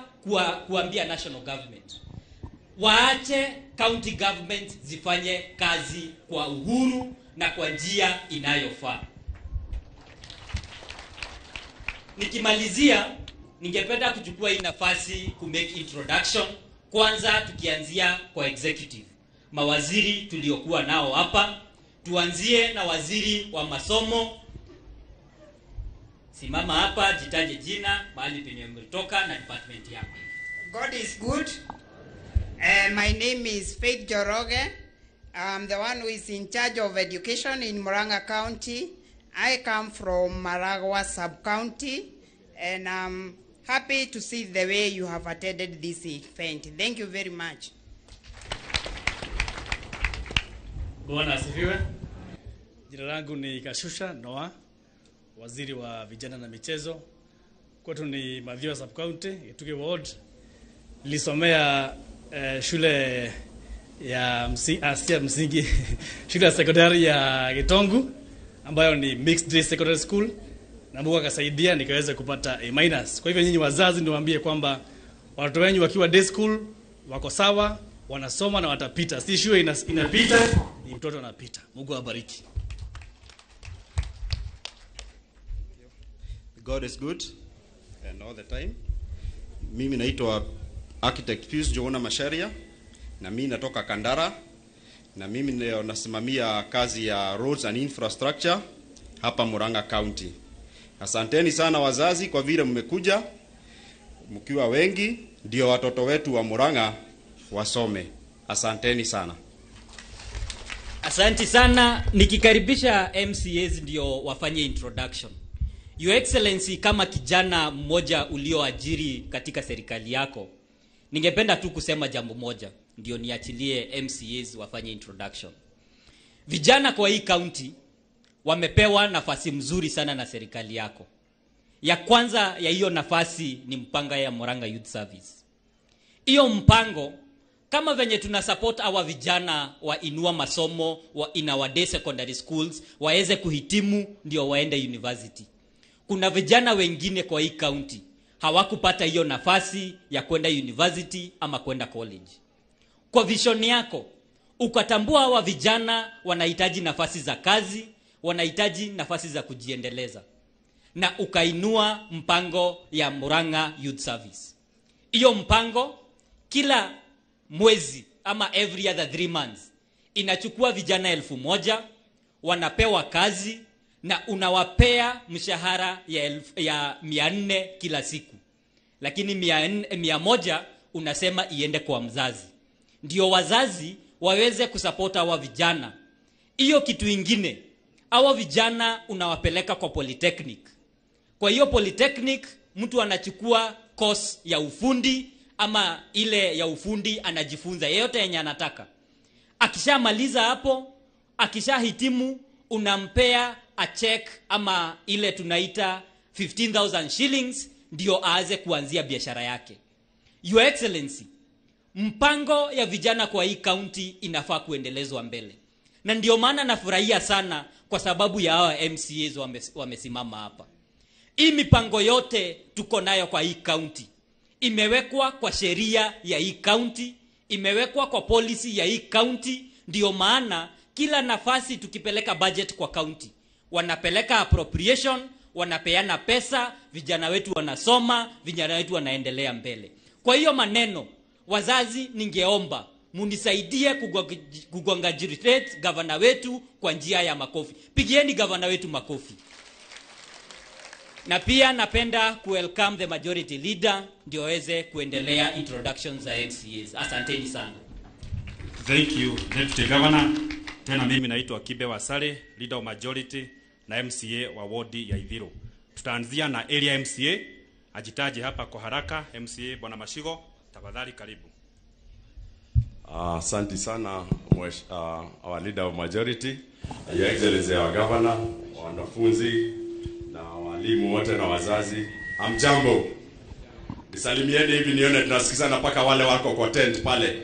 kuambia national government waache county government zifanye kazi kwa uhuru na kwa njia inayofaa. Nikimalizia, ningependa kuchukua hii nafasi ku make introduction. Kwanza tukianzia kwa executive, mawaziri tuliokuwa nao hapa. Tuanzie na waziri wa masomo. Simama hapa, jitaje jina, mahali penye umetoka na department yako. God is good. My name is Faith Njoroge. I'm the one who is in charge of education in Murang'a County. I come from Maragua sub-county, and I'm happy to see the way you have attended this event. Thank you very much. Bwana asifiwe. Jina langu ni Kashusha Noah, waziri wa vijana na michezo. Kwetu ni Mathioya sub-county, Gitugi ward. Nilisomea shule ya msingi shule ya sekondari ya Gitongu ambayo ni mixed day secondary school, na Mungu akasaidia nikaweza kupata A-. Kwa hivyo nyinyi wazazi niwaambie kwamba watoto wenu wakiwa day school wako sawa, wanasoma na watapita. Si shule inapita, ni mtoto anapita. Mungu awabariki. God is good and all the time. Mimi naitwa Architect Pius Jona Masharia, na mimi natoka Kandara, na mimi ndio nasimamia kazi ya roads and infrastructure hapa Murang'a County. Asanteni sana wazazi kwa vile mmekuja mkiwa wengi, ndio watoto wetu wa Murang'a wasome. Asanteni sana. Asante sana. Nikikaribisha MCAs ndio wafanye introduction. Your Excellency, kama kijana mmoja ulioajiri katika serikali yako, ningependa tu kusema jambo moja ndio niachilie MCAs wafanye introduction. Vijana kwa hii county wamepewa nafasi mzuri sana na serikali yako. Ya kwanza ya hiyo nafasi ni mpango ya Murang'a Youth Service. Hiyo mpango, kama venye tuna support our vijana wa Inua Masomo wa in our day secondary schools waweze kuhitimu ndio waende university. Kuna vijana wengine kwa hii county hawakupata hiyo nafasi ya kwenda university ama kwenda college. Kwa vision yako ukatambua hawa vijana wanahitaji nafasi za kazi, wanahitaji nafasi za kujiendeleza, na ukainua mpango ya Murang'a Youth Service. Hiyo mpango kila mwezi ama every other 3 months inachukua vijana 1000 wanapewa kazi na unawapea mshahara ya 400 kila siku. Lakini 100 unasema iende kwa mzazi, ndio wazazi waweze kusupport hawa vijana. Hiyo kitu ingine, hawa vijana unawapeleka kwa polytechnic. Kwa hiyo polytechnic mtu anachukua course ya ufundi ama ile ya ufundi, anajifunza yeyote yenye anataka. Akishamaliza hapo, akishahitimu, unampea a check ama ile tunaita 15,000 shillings ndio aanze kuanzia biashara yake. Your Excellency, mpango ya vijana kwa hii county inafaa kuendelezwa mbele. Na ndio maana nafurahia sana kwa sababu ya hawa MCAs wamesimama hapa. Hii mipango yote tuko nayo kwa hii county imewekwa kwa sheria ya hii county, imewekwa kwa policy ya hii county. Ndio maana kila nafasi tukipeleka budget kwa county, wanapeleka appropriation, wanapeana pesa, vijana wetu wanasoma, vijana wetu wanaendelea mbele. Kwa hiyo maneno, wazazi, ningeomba munisaidie kucongratulate gavana wetu kwa njia ya makofi. Pigieni gavana wetu makofi. Na pia napenda kuwelcome the majority leader ndio aweze kuendelea introduction za MCAs. Asanteni sana. Thank you, Deputy Governor. Tena mimi naitwa Kibe Wasale, leader of majority na MCA wa wodi ya Ithiro. Tutaanzia na area MCA, ajitaje hapa kwa haraka. MCA Bwana Mashigo, tafadhali karibu. Asante sana our leader of majority, Your Excellency our governor, wanafunzi na walimu wote na wazazi. Hamjambo. Nisalimieni hivi nione tunasikizana mpaka wale wako kwa tent pale.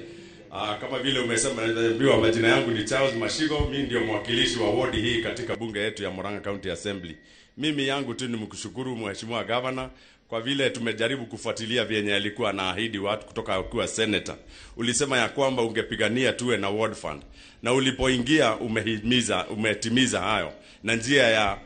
Kama vile umesema, naambiwa majina yangu ni Charles Mashigo, mimi ndio mwakilishi wa wodi hii katika bunge yetu ya Murang'a County Assembly. Mimi yangu tu ni mkushukuru Mheshimiwa Governor kwa vile tumejaribu kufuatilia vyenye alikuwa anaahidi watu kutoka akiwa senator. Ulisema ya kwamba ungepigania tuwe na ward fund, na ulipoingia umehimiza, umetimiza hayo, na njia ya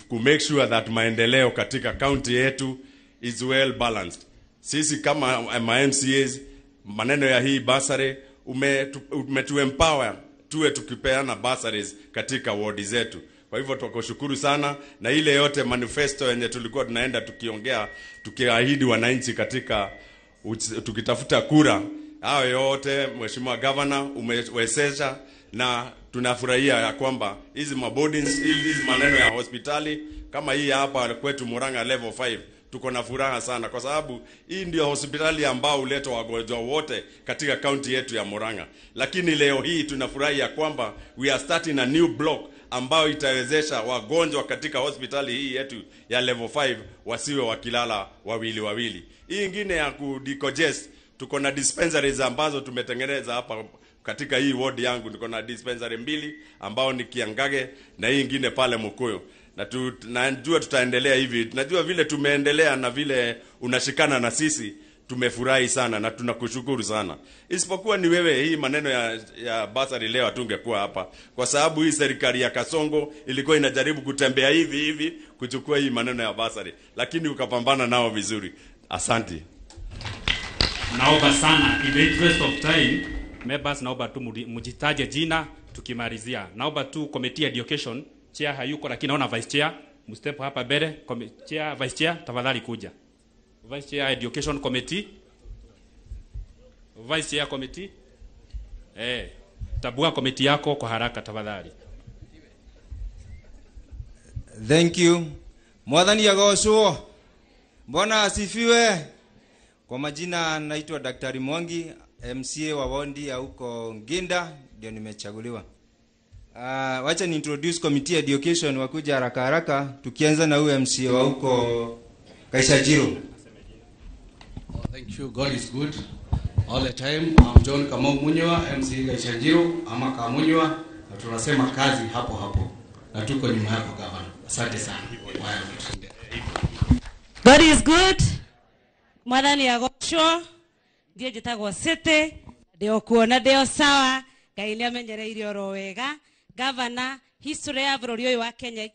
ku make sure that maendeleo katika county yetu is well balanced. Sisi kama ma MCAs, maneno ya hii bursary umetu empower tuwe tukipeana bursaries katika ward zetu. Kwa hivyo tukushukuru sana, na ile yote manifesto yenye tulikuwa tunaenda tukiongea, tukiahidi wananchi katika tukitafuta kura, hayo yote Mheshimiwa Governor umewezesha, na tunafurahia ya kwamba hizi maboardings, hizi maneno ya hospitali kama hii hapa kwetu Murang'a level 5, tuko na furaha sana kwa sababu hii ndio hospitali ambao huleta wagonjwa wote katika county yetu ya Murang'a. Lakini leo hii tunafurahi ya kwamba we are starting a new block ambao itawezesha wagonjwa katika hospitali hii yetu ya level 5 wasiwe wakilala wawili wawili. Hii ingine ya kudecongest, tuko na dispensaries ambazo tumetengeneza hapa katika hii ward yangu. Niko na dispensary 2 ambao ni Kiangage na hii ingine pale Mukuyu. Na najua tutaendelea hivi. Najua vile tumeendelea na vile unashikana na sisi, tumefurahi sana na tunakushukuru sana. Isipokuwa ni wewe, hii maneno ya bursary leo hatungekuwa hapa, kwa sababu hii serikali ya Kasongo ilikuwa inajaribu kutembea hivi hivi kuchukua hii maneno ya bursary, lakini ukapambana nao vizuri. Asante. Naomba sana, in the interest of time, members, naomba tu mjitaje jina tukimalizia. Naomba tu committee education, chair hayuko lakini naona vice chair, mstep hapa mbele. Chair, vice chair, tafadhali kuja. Vice chair education committee. Vice chair committee. Tabua committee yako kwa haraka tafadhali. Thank you. Mwathani agocwo. Bwana asifiwe. Kwa majina naitwa Daktari Mwangi, MCA wa wondi ya huko Nginda, ndio nimechaguliwa. Wacha ni introduce committee education wakuja haraka haraka, tukianza na huyu MCA wa huko Kaishajiro. Oh, thank you. God is good all the time. I'm John Kamau Munywa, MCA Kaishajiro ama Kamunywa, na tunasema kazi hapo hapo na tuko nyuma yako governor. Asante sana. God is good. Mwathani agocwo. Ndiye njĩtagwo City, ndĩ kuona ndĩ sawa. Ngai nĩ amenyereire oro wega. Governor, history ya bũrũri ũyũ wa Kenya,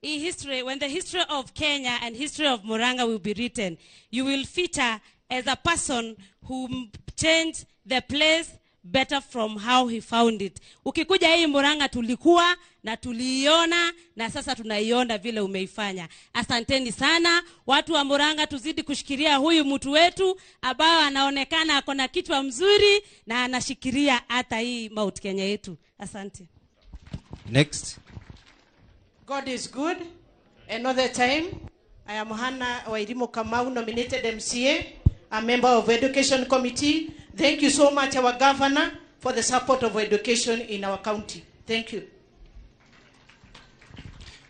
history, when the history of Kenya and history of Murang'a will be written, you will feature as a person who changed the place better from how he found it. Ukikuja hii Murang'a tulikuwa na tuliiona na sasa tunaiona vile umeifanya. Asanteni sana watu wa Murang'a, tuzidi kushikilia huyu mtu wetu ambao anaonekana ako na kichwa mzuri na anashikilia hata hii Mount Kenya yetu. Asante. Next. God is good. Another time, I am Hannah Wairimu Kamau, nominated MCA, a member of Education Committee. Thank you so much, our governor, for the support of education in our county. Thank you.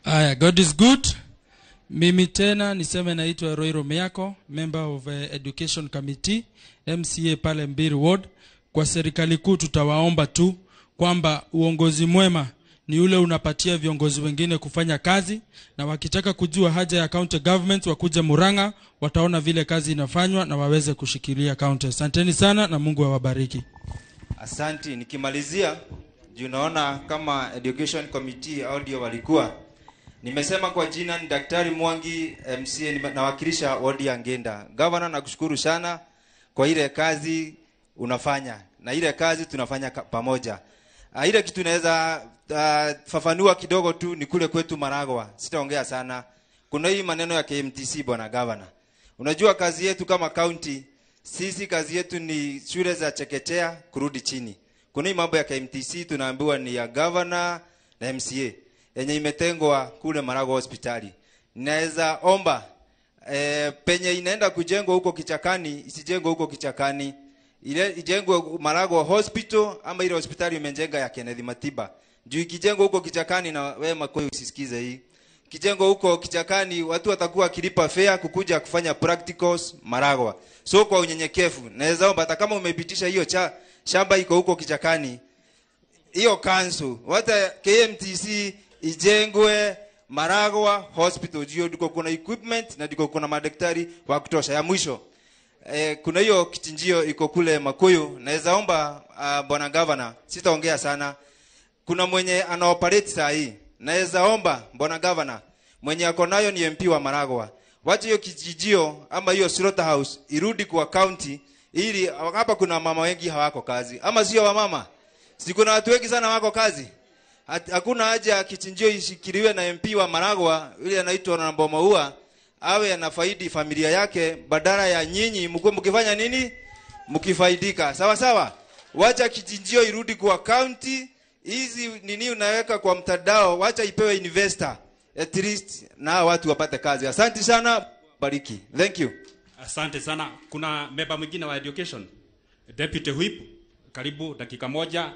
Aya, God is good. Mimi tena niseme naitwa Roiro Miako, member of Education Committee, MCA pale Mbiri Ward. Kwa serikali kuu tutawaomba tu kwamba uongozi mwema ni ule unapatia viongozi wengine kufanya kazi, na wakitaka kujua haja ya county government wakuje Murang'a, wataona vile kazi inafanywa na waweze kushikilia county. Asanteni sana na Mungu awabariki. Asanti. Nikimalizia, juu naona kama education committee audio walikuwa, nimesema kwa jina ni Daktari Mwangi MCA, nawakilisha wodi ya Ngenda. Governor, nakushukuru sana kwa ile kazi unafanya na ile kazi tunafanya pamoja. Ile kitu naweza fafanua kidogo tu ni kule kwetu Maragwa. Sitaongea sana. Kuna hii maneno ya KMTC, bwana governor. Unajua kazi yetu kama county, sisi kazi yetu ni shule za chekechea kurudi chini. Kuna hii mambo ya KMTC tunaambiwa ni ya governor na MCA yenye imetengwa kule Maragwa hospitali. Naweza omba penye inaenda kujengwa huko kichakani, isijengwe huko kichakani. Ile ijengwe Maragwa hospital ama ile hospitali imejenga ya Kenneth Matiba. Juu ikijengwa huko kichakani, na wewe Makoyo usisikize hii. Kijengwa huko kichakani watu watakuwa kilipa fare kukuja kufanya practicals Maragwa. So kwa unyenyekevu naweza omba hata kama umepitisha hiyo shamba iko huko kichakani, hiyo kansu hata KMTC ijengwe Maragwa hospital. Juu ndiko kuna equipment na ndiko kuna madaktari wa kutosha. Ya mwisho, kuna hiyo kichinjio iko kule Makuyu. Naweza omba bwana governor, sitaongea sana. Kuna mwenye ana operate saa hii. Naweza omba bwana governor, mwenye ako nayo ni MP wa Maragwa. Wacha hiyo kijijio ama hiyo slaughterhouse irudi kwa county, ili hapa kuna mama wengi hawako kazi. Ama sio wamama? Si kuna watu wengi sana wako kazi? Hakuna haja kichinjio ishikiliwe na MP wa Maragwa yule anaitwa Nambo Maua, awe anafaidi familia yake badala ya nyinyi mko mkifanya nini? Mkifaidika. Sawa sawa. Wacha kichinjio irudi kwa county. Hizi nini unaweka kwa mtandao, wacha ipewe investor at least na watu wapate kazi. Asante sana, bariki. Thank you. Asante sana. Kuna member mwingine wa education, Deputy Whip, karibu dakika moja.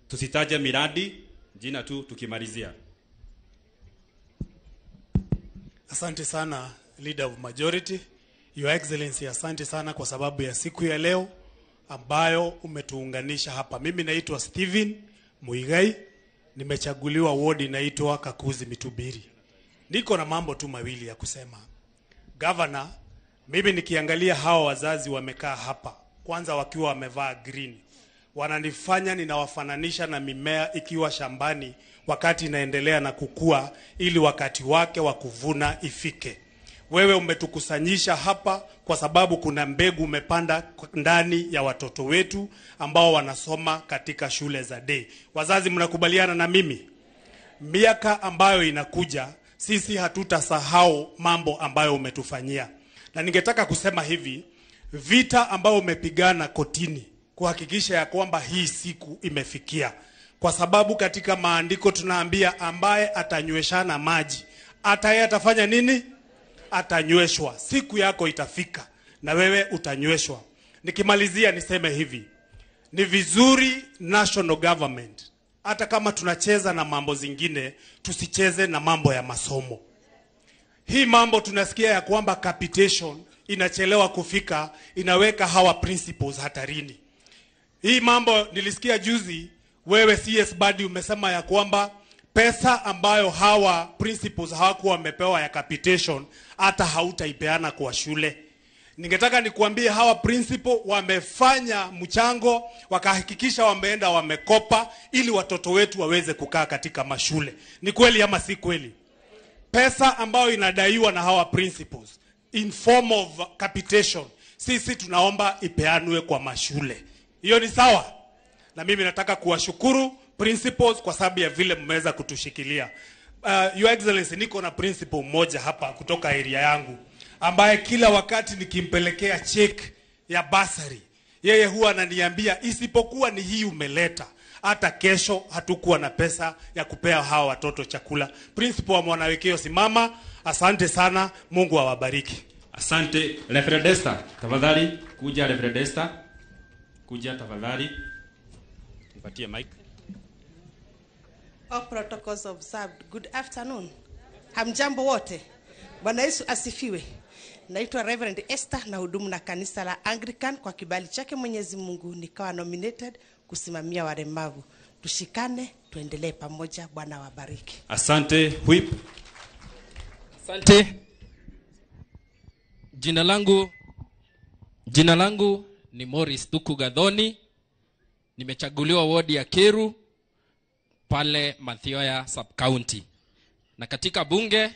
Tusitaje miradi, jina tu tukimalizia. Asante sana Leader of Majority. Your Excellency, asante sana kwa sababu ya siku ya leo ambayo umetuunganisha hapa. Mimi naitwa Steven Muigai, nimechaguliwa ward inaitwa Kakuzi Mitubiri. Niko na mambo tu mawili ya kusema. Governor, mimi nikiangalia hawa wazazi wamekaa hapa, kwanza wakiwa wamevaa green, wananifanya ninawafananisha na mimea ikiwa shambani wakati inaendelea na kukua ili wakati wake wa kuvuna ifike. Wewe umetukusanyisha hapa kwa sababu kuna mbegu umepanda ndani ya watoto wetu ambao wanasoma katika shule za day. Wazazi, mnakubaliana na mimi? Miaka ambayo inakuja sisi hatutasahau mambo ambayo umetufanyia. Na ningetaka kusema hivi, vita ambayo umepigana kotini kuhakikisha ya kwamba hii siku imefikia. Kwa sababu katika maandiko tunaambia ambaye atanyweshana maji, hata yeye atafanya nini? Atanyweshwa. Siku yako itafika na wewe utanyweshwa. Nikimalizia niseme hivi, ni vizuri national government, hata kama tunacheza na mambo zingine, tusicheze na mambo ya masomo. Hii mambo tunasikia ya kwamba capitation inachelewa kufika, inaweka hawa principles hatarini. Hii mambo nilisikia juzi, wewe CS Badi umesema ya kwamba pesa ambayo hawa principles hawakuwa wamepewa ya capitation hata hautaipeana kwa shule. Ningetaka nikuambie hawa principal wamefanya mchango, wakahakikisha wameenda wamekopa ili watoto wetu waweze kukaa katika mashule. Ni kweli ama si kweli? Pesa ambayo inadaiwa na hawa principals in form of capitation, sisi tunaomba ipeanwe kwa mashule. Hiyo ni sawa? Na mimi nataka kuwashukuru principals kwa sababu ya vile mmeweza kutushikilia. Your Excellency, niko na principal mmoja hapa kutoka area yangu ambaye kila wakati nikimpelekea check ya basari, yeye huwa ananiambia isipokuwa ni hii umeleta, hata kesho hatukuwa na pesa ya kupea hawa watoto chakula. Principal wa Mwanawekeo, simama. Asante sana, Mungu awabariki. Asante. Reverend Esther, tafadhali kuja. Reverend Esther, kuja tafadhali. Nipatie mic. All protocols observed. Good afternoon. Hamjambo wote. Bwana Yesu asifiwe. Naitwa Reverend Esther na hudumu na kanisa la Anglican. Kwa kibali chake Mwenyezi Mungu nikawa nominated kusimamia walemavu. Tushikane, tuendelee pamoja. Bwana wabariki. Asante Whip. Asante. Jina langu ni Morris Thuku Gathoni. Nimechaguliwa wodi ya Kiru pale Mathioya Sub County. Na katika bunge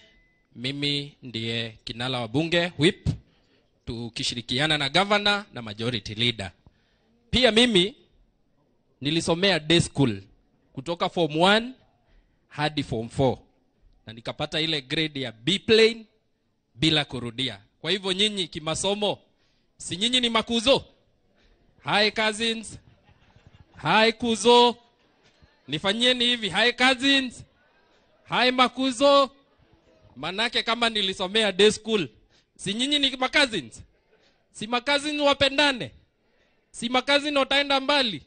mimi ndiye kinala wa bunge whip, tukishirikiana na governor na majority leader. Pia mimi nilisomea day school kutoka form 1 hadi form 4, na nikapata ile grade ya B plane bila kurudia. Kwa hivyo nyinyi kimasomo, si nyinyi ni makuzo? Hi cousins. Hi kuzo. Nifanyieni hivi, hi cousins. Hi makuzo. Manake kama nilisomea day school, si nyinyi ni cousins? Si cousins wapendane? Si cousins wataenda mbali?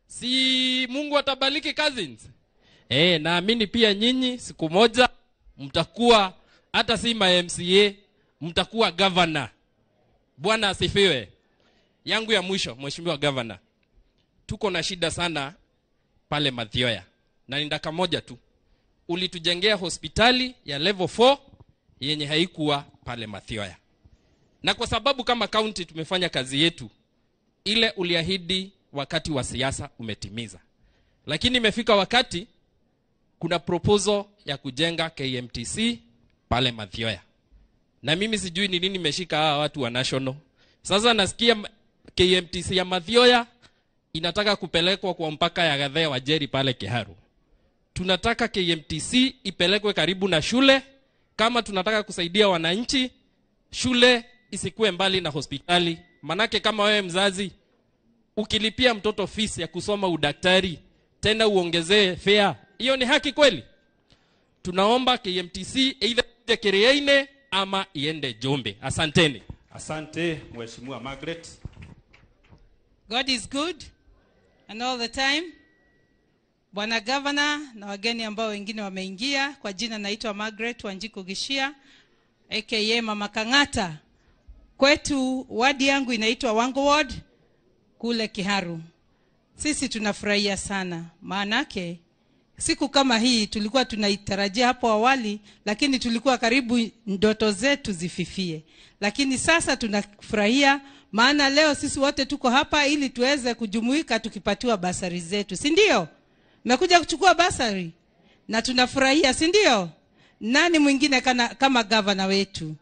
Si Mungu atabariki cousins? Naamini pia nyinyi siku moja mtakuwa hata si ma MCA, mtakuwa governor. Bwana asifiwe. Yangu ya mwisho, Mheshimiwa Governor, tuko na shida sana pale Mathioya. Na ni dakika moja tu. Ulitujengea hospitali ya level 4 yenye haikuwa pale Mathioya. Na kwa sababu kama county tumefanya kazi yetu, ile uliahidi wakati wa siasa umetimiza. Lakini imefika wakati kuna proposal ya kujenga KMTC pale Mathioya. Na mimi sijui ni nini nimeshika hawa watu wa national. Sasa nasikia KMTC ya Mathioya inataka kupelekwa kwa mpaka ya Gathea wa Jerry pale Kiharu. Tunataka KMTC ipelekwe karibu na shule. Kama tunataka kusaidia wananchi, shule isikuwe mbali na hospitali. Manake kama wewe mzazi ukilipia mtoto fees ya kusoma udaktari, tena uongezee fare, hiyo ni haki kweli? Tunaomba KMTC either ije Kiriaini ama iende Jombe. Asanteni. Asante Mheshimiwa Margaret. God is good and all the time. Bwana Governor na wageni ambao wengine wameingia, kwa jina naitwa Margaret Wanjiku Gishia aka Mama Kang'ata. Kwetu wadi yangu inaitwa Wango Ward kule Kiharu. Sisi tunafurahia sana, maanake siku kama hii tulikuwa tunaitarajia hapo awali, lakini tulikuwa karibu ndoto zetu zififie. Lakini sasa tunafurahia, maana leo sisi wote tuko hapa ili tuweze kujumuika tukipatiwa basari zetu, si ndio? Mmekuja kuchukua basari na tunafurahia, si ndio? Nani mwingine kama governor wetu?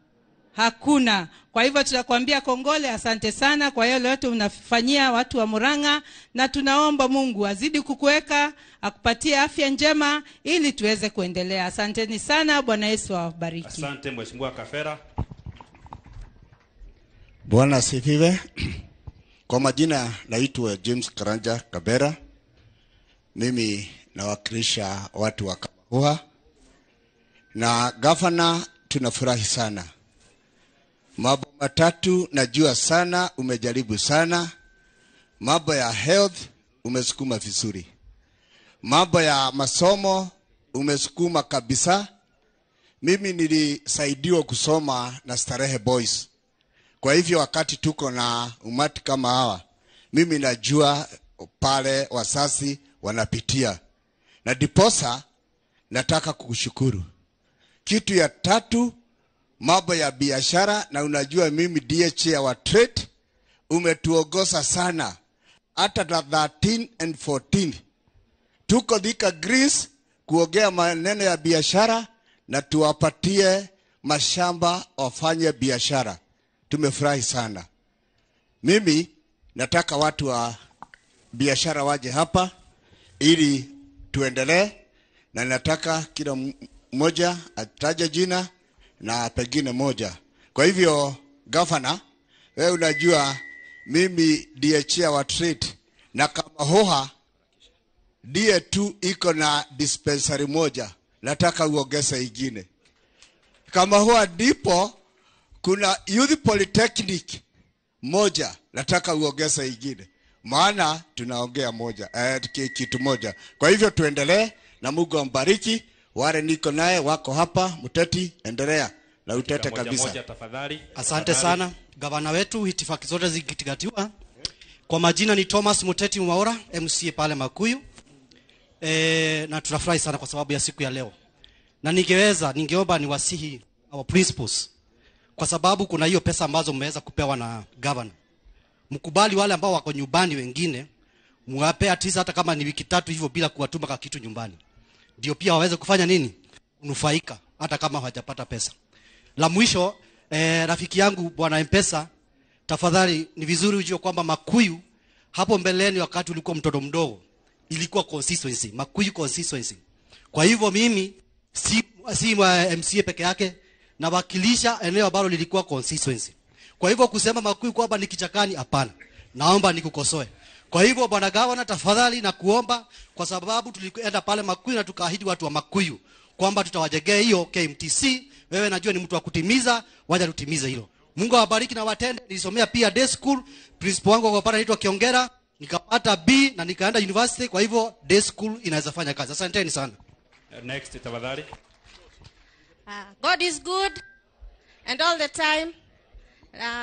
Hakuna. Kwa hivyo tutakwambia kongole, asante sana kwa yale yote unafanyia watu wa Murang'a, na tunaomba Mungu azidi kukuweka, akupatie afya njema ili tuweze kuendelea. Asanteni sana, Bwana Yesu awabariki. Asante Mheshimiwa Kafera. Bwana asifiwe. Kwa majina naitwa James Karanja Kabera. Mimi nawakilisha watu wa Kahuha. Na governor, tunafurahi sana. Mambo matatu najua sana, umejaribu sana. Mambo ya health umesukuma vizuri. Mambo ya masomo umesukuma kabisa. Mimi nilisaidiwa kusoma na Starehe Boys. Kwa hivyo wakati tuko na umati kama hawa, mimi najua pale wasasi wanapitia. Na diposa nataka kukushukuru. Kitu ya tatu, mambo ya biashara, na unajua mimi DHA wa trade, umetuongoza sana. Hata 13 and 14 tuko Thika Greens kuongea maneno ya biashara na tuwapatie mashamba wafanye biashara. Tumefurahi sana. Mimi nataka watu wa biashara waje hapa ili tuendelee, na nataka kila mmoja ataje jina na pengine moja. Kwa hivyo governor, wewe unajua mimi DHA wa trade, na kama hoha DA2 iko na dispensary moja, nataka uongeze ingine. Kama hoha ndipo kuna Youth Polytechnic moja, nataka uongeze ingine. Maana tunaongea moja, kitu moja. Kwa hivyo tuendelee na Mungu ambariki. Wale niko naye wako hapa, Muteti, endelea na utete kabisa. Moja, tafadhali. Asante sana gavana wetu, itifaki zote zikitagatiwa. Kwa majina ni Thomas Muteti Mwaura, MCA pale Makuyu. Na tunafurahi sana kwa sababu ya siku ya leo. Na ningeomba niwasihi our principals, kwa sababu kuna hiyo pesa ambazo mmeweza kupewa na governor. Mkubali wale ambao wako nyumbani wengine, muwape at least hata kama ni wiki 3 hivyo bila kuwatuma kwa kitu nyumbani. Ndio pia waweze kufanya nini? Kunufaika hata kama hawajapata pesa. La mwisho, rafiki yangu bwana M-Pesa, tafadhali ni vizuri ujue kwamba Makuyu hapo mbeleni wakati ulikuwa mtoto mdogo ilikuwa constituency, Makuyu constituency. Kwa hivyo mimi si MCA peke yake, nawakilisha eneo ambalo lilikuwa constituency. Kwa hivyo kusema Makuyu kwamba ni kichakani, hapana. Naomba nikukosoe. Kwa hivyo bwana gavana, tafadhali na kuomba, kwa sababu tulienda pale Makuyu na tukaahidi watu wa Makuyu kwamba tutawajengea hiyo KMTC. Wewe najua ni mtu wa kutimiza, wacha tutimize hilo. Mungu awabariki na watende. Nilisomea pia day school, principal wangu kwa pale anaitwa Kiongera, nikapata B na nikaenda university. Kwa hivyo day school inaweza fanya kazi. Asanteni sana. Next tafadhali. God is good and all the time.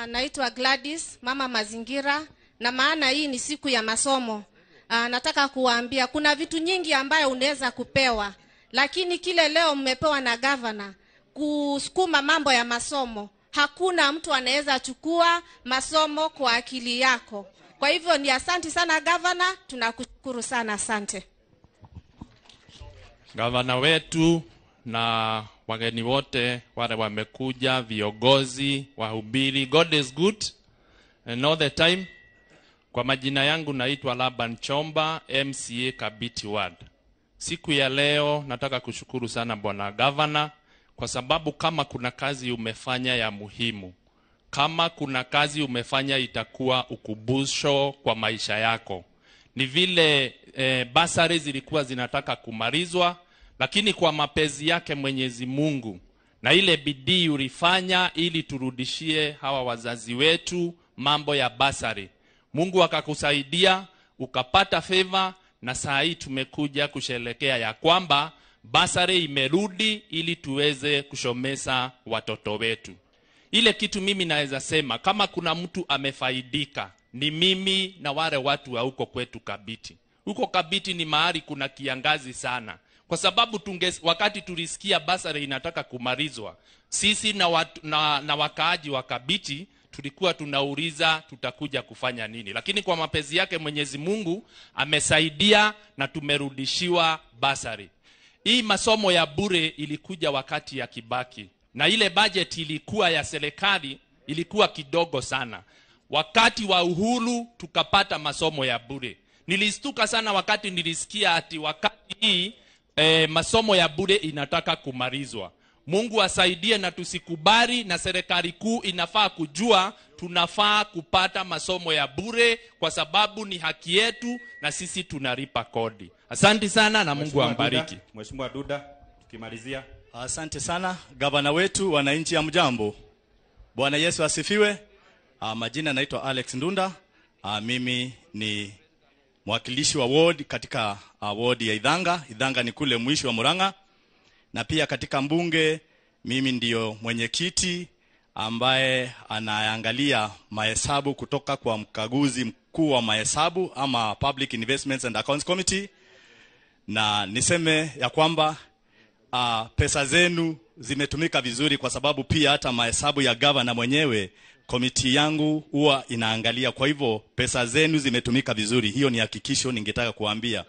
Naitwa Gladys, mama mazingira, na maana hii ni siku ya masomo. Nataka kuwaambia kuna vitu nyingi ambayo unaweza kupewa, lakini kile leo mmepewa na governor kusukuma mambo ya masomo, hakuna mtu anaweza chukua masomo kwa akili yako. Kwa hivyo ni asante sana governor, tunakushukuru sana, asante. Governor wetu na wageni wote wale wamekuja, viongozi, wahubiri, God is good and all the time. Kwa majina yangu naitwa Laban Chomba, MCA Kabiti Ward. Siku ya leo nataka kushukuru sana bwana governor, kwa sababu kama kuna kazi umefanya ya muhimu, kama kuna kazi umefanya itakuwa ukumbusho kwa maisha yako. Ni vile basari zilikuwa zinataka kumalizwa, lakini kwa mapenzi yake Mwenyezi Mungu na ile bidii ulifanya ili turudishie hawa wazazi wetu mambo ya basari, Mungu akakusaidia ukapata favor, na saa hii tumekuja kusherehekea ya kwamba basari imerudi ili tuweze kushomesa watoto wetu. Ile kitu mimi naweza sema, kama kuna mtu amefaidika ni mimi na wale watu wa huko kwetu Kabiti. Huko Kabiti ni mahali kuna kiangazi sana. Kwa sababu wakati tulisikia basari inataka kumalizwa, sisi na wakaaji wa Kabiti tulikuwa tunauliza tutakuja kufanya nini. Lakini kwa mapenzi yake Mwenyezi Mungu amesaidia na tumerudishiwa basari. Hii masomo ya bure ilikuja wakati ya Kibaki, na ile budget ilikuwa ya serikali ilikuwa kidogo sana. Wakati wa Uhuru tukapata masomo ya bure. Nilistuka sana wakati nilisikia ati wakati hii masomo ya bure inataka kumalizwa. Mungu asaidie na tusikubali, na serikali kuu inafaa kujua tunafaa kupata masomo ya bure kwa sababu ni haki yetu na sisi tunalipa kodi. Asante sana na Mungu ambariki. Mheshimiwa Duda, tukimalizia. Asante sana gavana wetu, wananchi hamjambo. Bwana Yesu asifiwe. Majina naitwa Alex Ndunda. Mimi ni mwakilishi wa ward katika ward ya Idhanga. Idhanga ni kule mwisho wa Murang'a. Na pia katika mbunge mimi ndio mwenyekiti ambaye anaangalia mahesabu kutoka kwa mkaguzi mkuu wa mahesabu ama Public Investments and Accounts Committee. Na niseme ya kwamba pesa zenu zimetumika vizuri, kwa sababu pia hata mahesabu ya governor mwenyewe komiti yangu huwa inaangalia. Kwa hivyo pesa zenu zimetumika vizuri. Hiyo ni hakikisho ningetaka kuambia.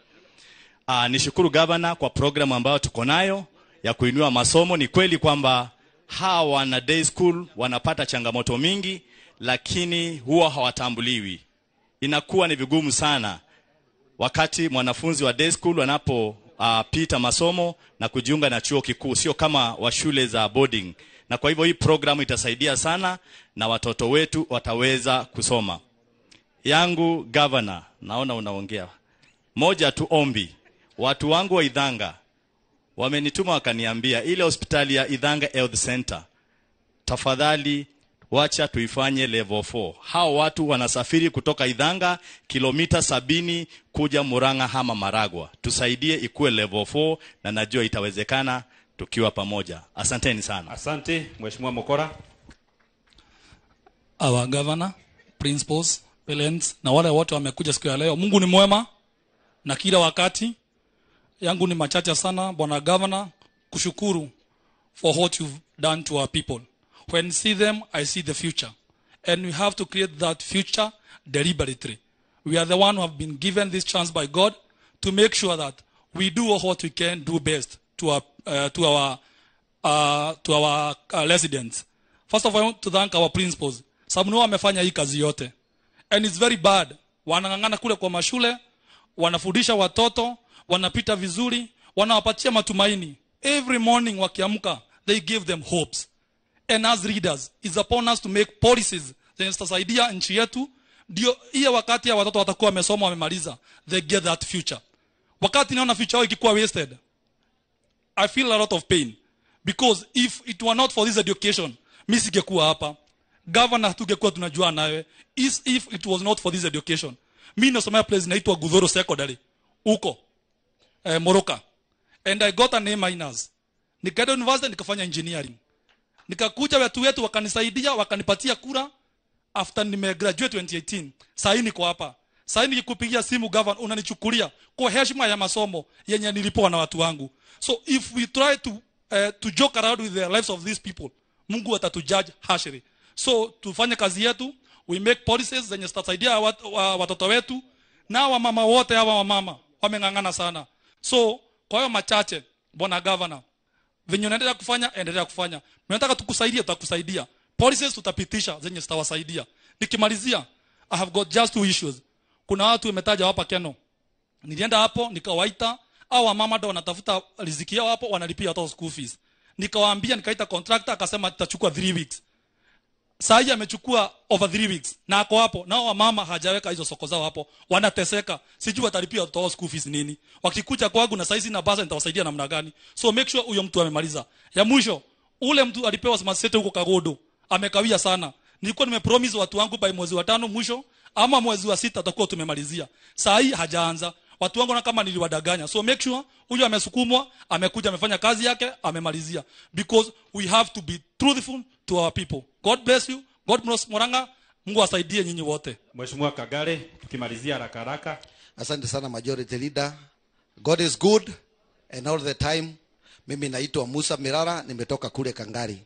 Nishukuru governor kwa programu ambayo tuko nayo ya kuinua masomo. Ni kweli kwamba hawa wana day school wanapata changamoto mingi, lakini huwa hawatambuliwi. Inakuwa ni vigumu sana wakati mwanafunzi wa day school wanapo pita masomo na kujiunga na chuo kikuu, sio kama wa shule za boarding. Na kwa hivyo hii programu itasaidia sana na watoto wetu wataweza kusoma. Yangu governor, naona unaongea. Moja tu ombi, watu wangu wa Idhanga wamenituma wakaniambia ile hospitali ya Idhanga Health Center, tafadhali wacha tuifanye level 4. Hao watu wanasafiri kutoka Idhanga kilomita 70 kuja Murang'a ama Maragwa. Tusaidie ikue level 4 na najua itawezekana tukiwa pamoja. Asanteni sana. Asante Mheshimiwa Mokora. Our governor, principals, parents na wale wote wamekuja siku ya leo. Mungu ni mwema na kila wakati. Yangu ni machache sana, Bwana Governor, kushukuru for what you've done to our people. When I see them, I see the future. And we have to create that future deliberately. We are the one who have been given this chance by God to make sure that we do what we can do best to our residents. First of all, I want to thank our principals. Sababu wamefanya hii kazi yote. And it's very bad. Wanang'ang'ana kule kwa mashule, wanafundisha watoto, wanapita vizuri, wanawapatia matumaini. Every morning wakiamka, they give them hopes. And as leaders, it's upon us to make policies zenye zitasaidia nchi yetu. Ndio hiyo wakati ya watoto watakuwa wamesoma wamemaliza, they get that future. Wakati naona future yao ikikuwa wasted, I feel a lot of pain. Because if it were not for this education, mimi singekuwa hapa. Governor tungekuwa tunajua nawe. If it was not for this education. Mimi nasomea place inaitwa Gudhoro Secondary huko Moroka. And I got an A minus. Nikaenda university nikafanya engineering. Nikakuja watu wetu wakanisaidia, wakanipatia kura after nimegraduate 2018. Sasa niko hapa. Sasa nikikupigia simu governor unanichukulia kwa heshima ya masomo yenye nilipewa na watu wangu. So if we try to joke around with the lives of these people, Mungu atatujudge harshly. So tufanye kazi yetu, we make policies zenye zitasaidia watoto wetu na wamama wote. Hawa wamama wameng'ang'ana sana. So kwa hiyo machache, Bwana Governor, venye unaendelea kufanya, endelea kufanya. Tunataka tukusaidie, tutakusaidia. Policies tutapitisha zenye zitawasaidia. Nikimalizia, I have got just two issues. Kuna watu wametaja hapa Keno. Nilienda hapo nikawaita, hao wamama ndio wanatafuta riziki yao hapo, wanalipia watoto school fees. Nikawaambia, nikaita contractor akasema itachukua 3 weeks. Sasa amechukua over 3 weeks na ako hapo, nao wamama hajaweka hizo soko zao hapo, wanateseka. Sijui watalipia watoto school fees nini. Wakikuja kwangu na saizi na basa nitawasaidia namna gani? So make sure huyo mtu amemaliza. Ya mwisho, ule mtu alipewa smart city huko Kagodo, amekawia sana. Nilikuwa nimepromise watu wangu by mwezi wa 5 mwisho ama mwezi wa 6 tutakuwa tumemalizia. Saa hii hajaanza. Watu wangu na kama niliwadanganya. So make sure huyo amesukumwa, amekuja amefanya kazi yake, amemalizia. Because we have to be truthful to our people. God bless you. God bless Murang'a. Mungu asaidie nyinyi wote. Mheshimiwa Kagare, tukimalizia haraka haraka. Asante sana Majority Leader. God is good and all the time. Mimi naitwa Musa Mirara, nimetoka kule Kangari.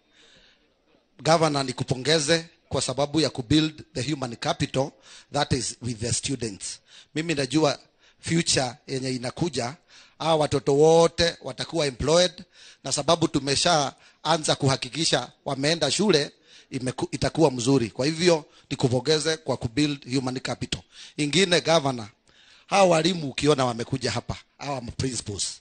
Governor, nikupongeze kwa sababu ya kubuild the human capital, that is with the students. Mimi najua future yenye inakuja, hawa watoto wote watakuwa employed, na sababu tumeshaanza kuhakikisha wameenda shule, itakuwa mzuri. Kwa hivyo nikupongeze kwa kubuild human capital. Ingine governor, hawa walimu ukiona wamekuja hapa, hawa principals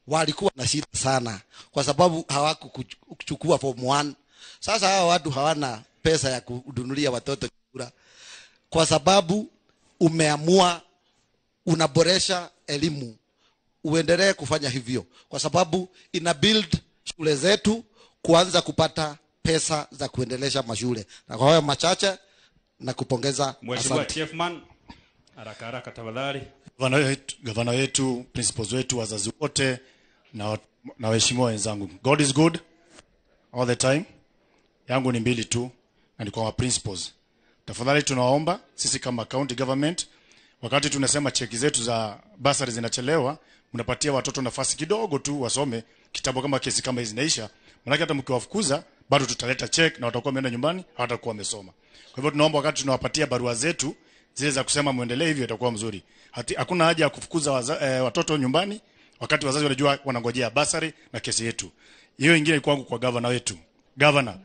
walikuwa na shida sana kwa sababu hawakuchukua form 1. Sasa hawa watu hawana pesa ya kununulia watoto chakula. Kwa sababu umeamua unaboresha elimu, uendelee kufanya hivyo kwa sababu ina build shule zetu kuanza kupata pesa za kuendelesha mashule. Na kwa hayo machache na kupongeza. Mheshimiwa Chiefman, haraka haraka tafadhali. Gavana wetu, principals wetu, wazazi wote na waheshimiwa wenzangu. God is good all the time. Yangu ni mbili tu na ni kwa principals. Tafadhali tunaomba sisi kama county government, wakati tunasema cheki zetu za basari zinachelewa, mnapatia watoto nafasi kidogo tu wasome kitabu kama kesi kama hizi zinaisha. Maana hata mkiwafukuza bado tutaleta check na watakuwa wameenda nyumbani, hawatakuwa wamesoma. Kwa hivyo tunaomba wakati tunawapatia barua zetu zile za kusema muendelee hivyo, itakuwa mzuri. Hakuna haja ya kufukuza watoto nyumbani wakati wazazi wanajua wanangojea basari na kesi yetu. Hiyo ingine kwangu kwa governor wetu. Governor,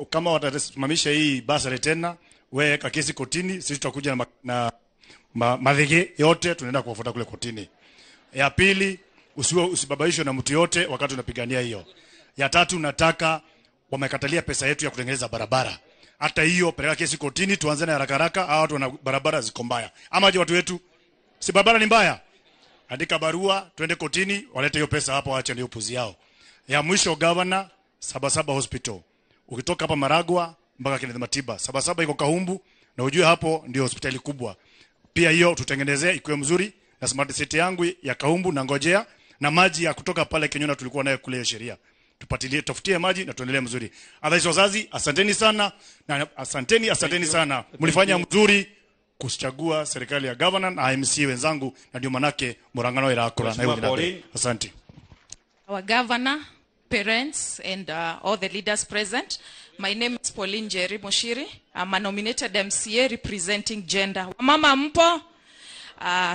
kama watasimamisha hii basari tena, wewe kesi kotini, sisi tutakuja na madhege yote tunaenda kuwafuata kule kotini. Ya pili, usibabaishwe na mtu yote wakati unapigania hiyo. Ya tatu, nataka wamekatalia pesa yetu ya kutengeneza barabara. Hata hiyo peleka kesi kotini, tuanze na haraka haraka. Hawa watu wana barabara ziko mbaya. Ama je watu wetu? Si barabara ni mbaya? Andika barua, twende kotini, walete hiyo pesa hapo, waache ndio upuzi yao. Ya mwisho governor, Sabasaba Hospital. Ukitoka hapa Maragua mpaka Kenneth Matiba, Sabasaba iko Kahumbu na ujue hapo ndio hospitali kubwa. Pia hiyo tutengenezee ikuwe mzuri, na smart city yangu ya Kahumbu na ngojea, na maji ya kutoka pale Kenyona tulikuwa nayo kule sheria. Tupatilie, tafutie maji na tuendelee mzuri. Otherwise wazazi, asanteni sana na asanteni sana. Mlifanya mzuri. kuchagua serikali ya governor na MCA wenzangu, na ndio manake Murang'a irakura na Mheshimiwa Pauline. Asante. Our governor, parents, and all the leaders present. My name is Pauline Jerry Moshiri. I'm a nominated MCA representing gender. Wamama mpo?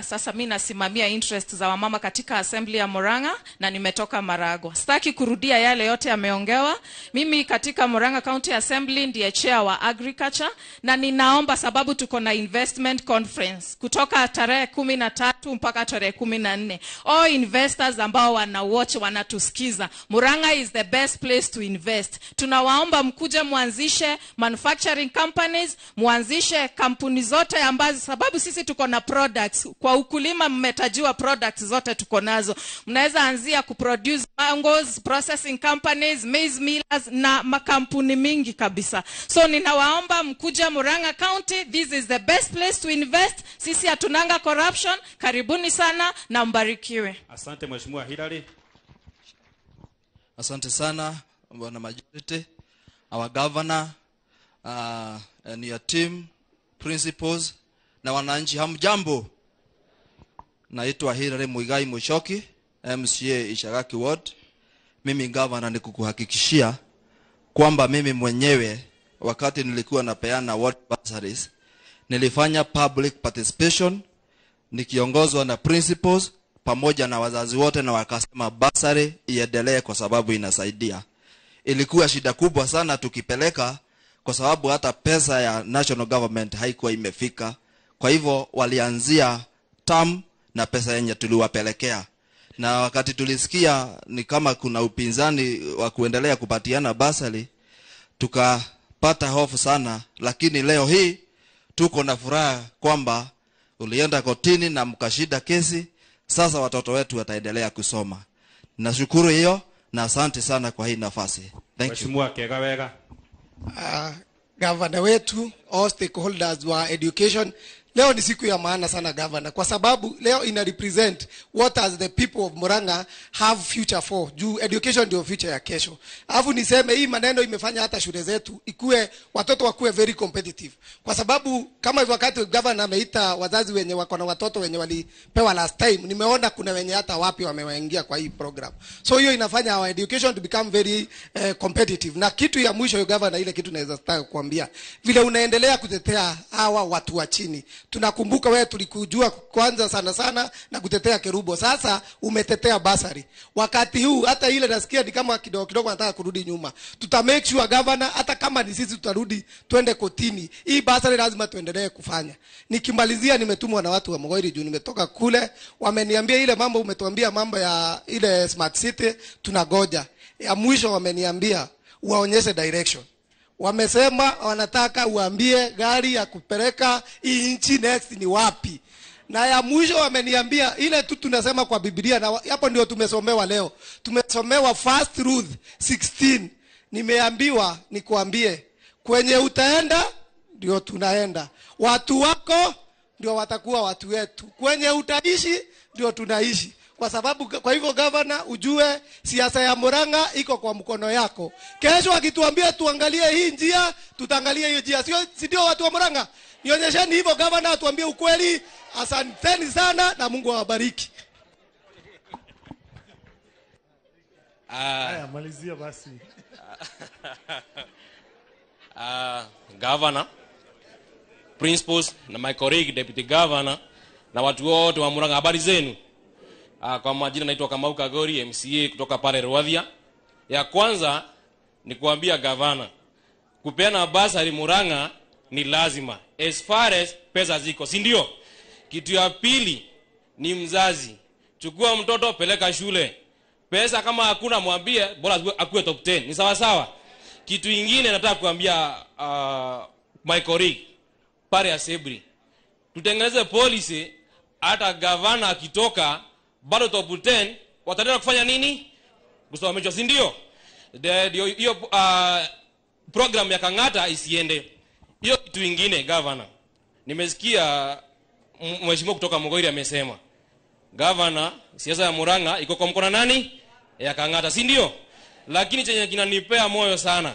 Sasa mi nasimamia interest za wamama katika assembly ya Murang'a na nimetoka Maragwa. Sitaki kurudia yale yote yameongewa. Mimi katika Murang'a County Assembly ndiye chair wa agriculture, na ninaomba sababu tuko na investment conference kutoka tarehe 13 mpaka tarehe 14. All investors ambao wana watch, wanatusikiza, Murang'a is the best place to invest. Tunawaomba mkuje muanzishe manufacturing companies, muanzishe kampuni zote ambazo, sababu sisi tuko na products. Kwa ukulima mmetajiwa products zote tuko nazo. Mnaweza anzia kuproduce mangoes, processing companies, maize millers na makampuni mingi kabisa. So ninawaomba mkuja Murang'a County, this is the best place to invest. Sisi hatunanga corruption. Karibuni sana na mbarikiwe. Asante Mheshimiwa Hilary. Asante sana Bwana Majority, our governor, and your team, principals na wananchi, hamjambo. Naitwa Hilary Muigai Muchoki, MCA Ishagaki Ward. Mimi governor nikukuhakikishia kwamba mimi mwenyewe wakati nilikuwa napeana ward bursaries nilifanya public participation nikiongozwa na principals pamoja na wazazi wote, na wakasema bursary iendelee kwa sababu inasaidia. Ilikuwa shida kubwa sana tukipeleka, kwa sababu hata pesa ya national government haikuwa imefika. Kwa hivyo walianzia term na pesa yenye tuliwapelekea. Na wakati tulisikia ni kama kuna upinzani wa kuendelea kupatiana basari, tukapata hofu sana. Lakini leo hii tuko na furaha kwamba ulienda kotini na mkashinda kesi. Sasa watoto wetu wataendelea kusoma. Nashukuru hiyo na asante sana kwa hii nafasi. Thank you. Mheshimiwa Kegawega. Governor wetu, all stakeholders wa education, leo ni siku ya maana sana governor, kwa sababu leo ina represent what as the people of Murang'a have future for. Juu education ndio future ya kesho. Alafu niseme hii maneno imefanya hata shule zetu ikue, watoto wakue very competitive. Kwa sababu kama wakati governor ameita wazazi wenye wako na watoto wenye walipewa last time, nimeona kuna wenye hata wapi wamewaingia kwa hii program. So hiyo inafanya our education to become very competitive. Na kitu ya mwisho governor, ile kitu naweza sitaka kuambia, vile unaendelea kutetea hawa watu wa chini. Tunakumbuka wewe tulikujua kwanza sana sana na kutetea Kerubo. Sasa umetetea basari. Wakati huu hata ile nasikia ni kama kidogo kidogo nataka kurudi nyuma. Tuta make sure governor, hata kama ni sisi tutarudi twende kotini. Hii basari lazima tuendelee kufanya. Nikimalizia, nimetumwa na watu wa Mugoiri juu nimetoka kule, wameniambia ile mambo umetuambia mambo ya ile smart city tunagoja. Ya mwisho wameniambia waonyeshe direction. Wamesema wanataka uambie gari ya kupeleka hii nchi next ni wapi. Na ya mwisho wameniambia ile tu tunasema kwa Biblia, na hapo ndio tumesomewa leo. Tumesomewa First Ruth 16. Nimeambiwa nikuambie kwenye utaenda ndio tunaenda. Watu wako ndio watakuwa watu wetu. Kwenye utaishi ndio tunaishi. Kwa sababu, kwa hivyo governor, ujue siasa ya Murang'a iko kwa mkono yako. Kesho akituambia tuangalie hii njia, tutaangalia hiyo njia. Sio, si ndio watu wa Murang'a? Nionyesheni hivyo governor, atuambie ukweli. Asanteni sana na Mungu awabariki. Haya, malizia basi. Governor, principals na my colleague deputy governor na watu wote wa Murang'a, habari zenu. Kwa majina naitwa Kamau Kagori, MCA kutoka pale Rwathia. Ya kwanza ni kuambia governor, kupeana basari Murang'a ni lazima as far as pesa ziko, si ndio? Kitu ya pili ni mzazi, chukua mtoto peleka shule. Pesa kama hakuna mwambie bora akuwe top 10. Ni sawa sawa. Kitu ingine nataka kuambia my colleague pale Asebri, tutengeneze policy hata governor akitoka bado top 10 wataendelea kufanya nini? Kusomeshwa, si ndio? Hiyo program ya Kang'ata isiende. Hiyo kitu ingine governor, nimesikia mheshimiwa kutoka Mugoiri amesema governor, siasa ya Murang'a iko kwa mkono nani? Ya Kang'ata, si ndio? Lakini chenye kinanipea moyo sana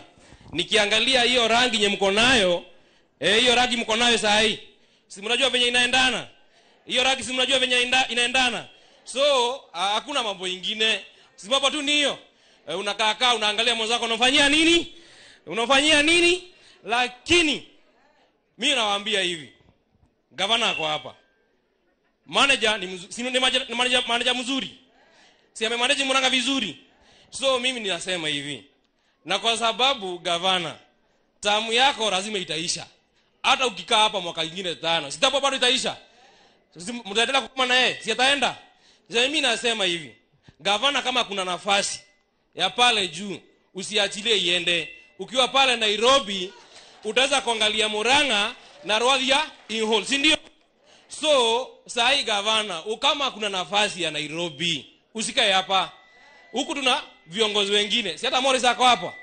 nikiangalia hiyo rangi yenye mko nayo, hiyo rangi mko nayo saa hii, Si mnajua venye inaendana? Hiyo rangi si mnajua venye inaendana? So hakuna mambo ingine. Si mambo tu ni hiyo. Unakaa kaa unaangalia mwenzako unamfanyia nini? Unamfanyia nini? Lakini mimi nawaambia hivi. Gavana ako hapa. Manager ni manager mzuri. Si amemanage Murang'a vizuri. So mimi ninasema hivi. Na kwa sababu gavana, tamu yako lazima itaisha. Hata ukikaa hapa mwaka mwingine 5, sitapo bado itaisha. Mtaendelea kukoma na yeye, si ataenda. Mimi nasema hivi. Gavana kama kuna nafasi ya pale juu, usiachilie iende. Ukiwa pale Nairobi, utaweza kuangalia Murang'a na Rwathia in whole, si ndio? So, sahi gavana, kama kuna nafasi ya Nairobi, usikae hapa. Huku tuna viongozi wengine. Si hata Morris ako hapa.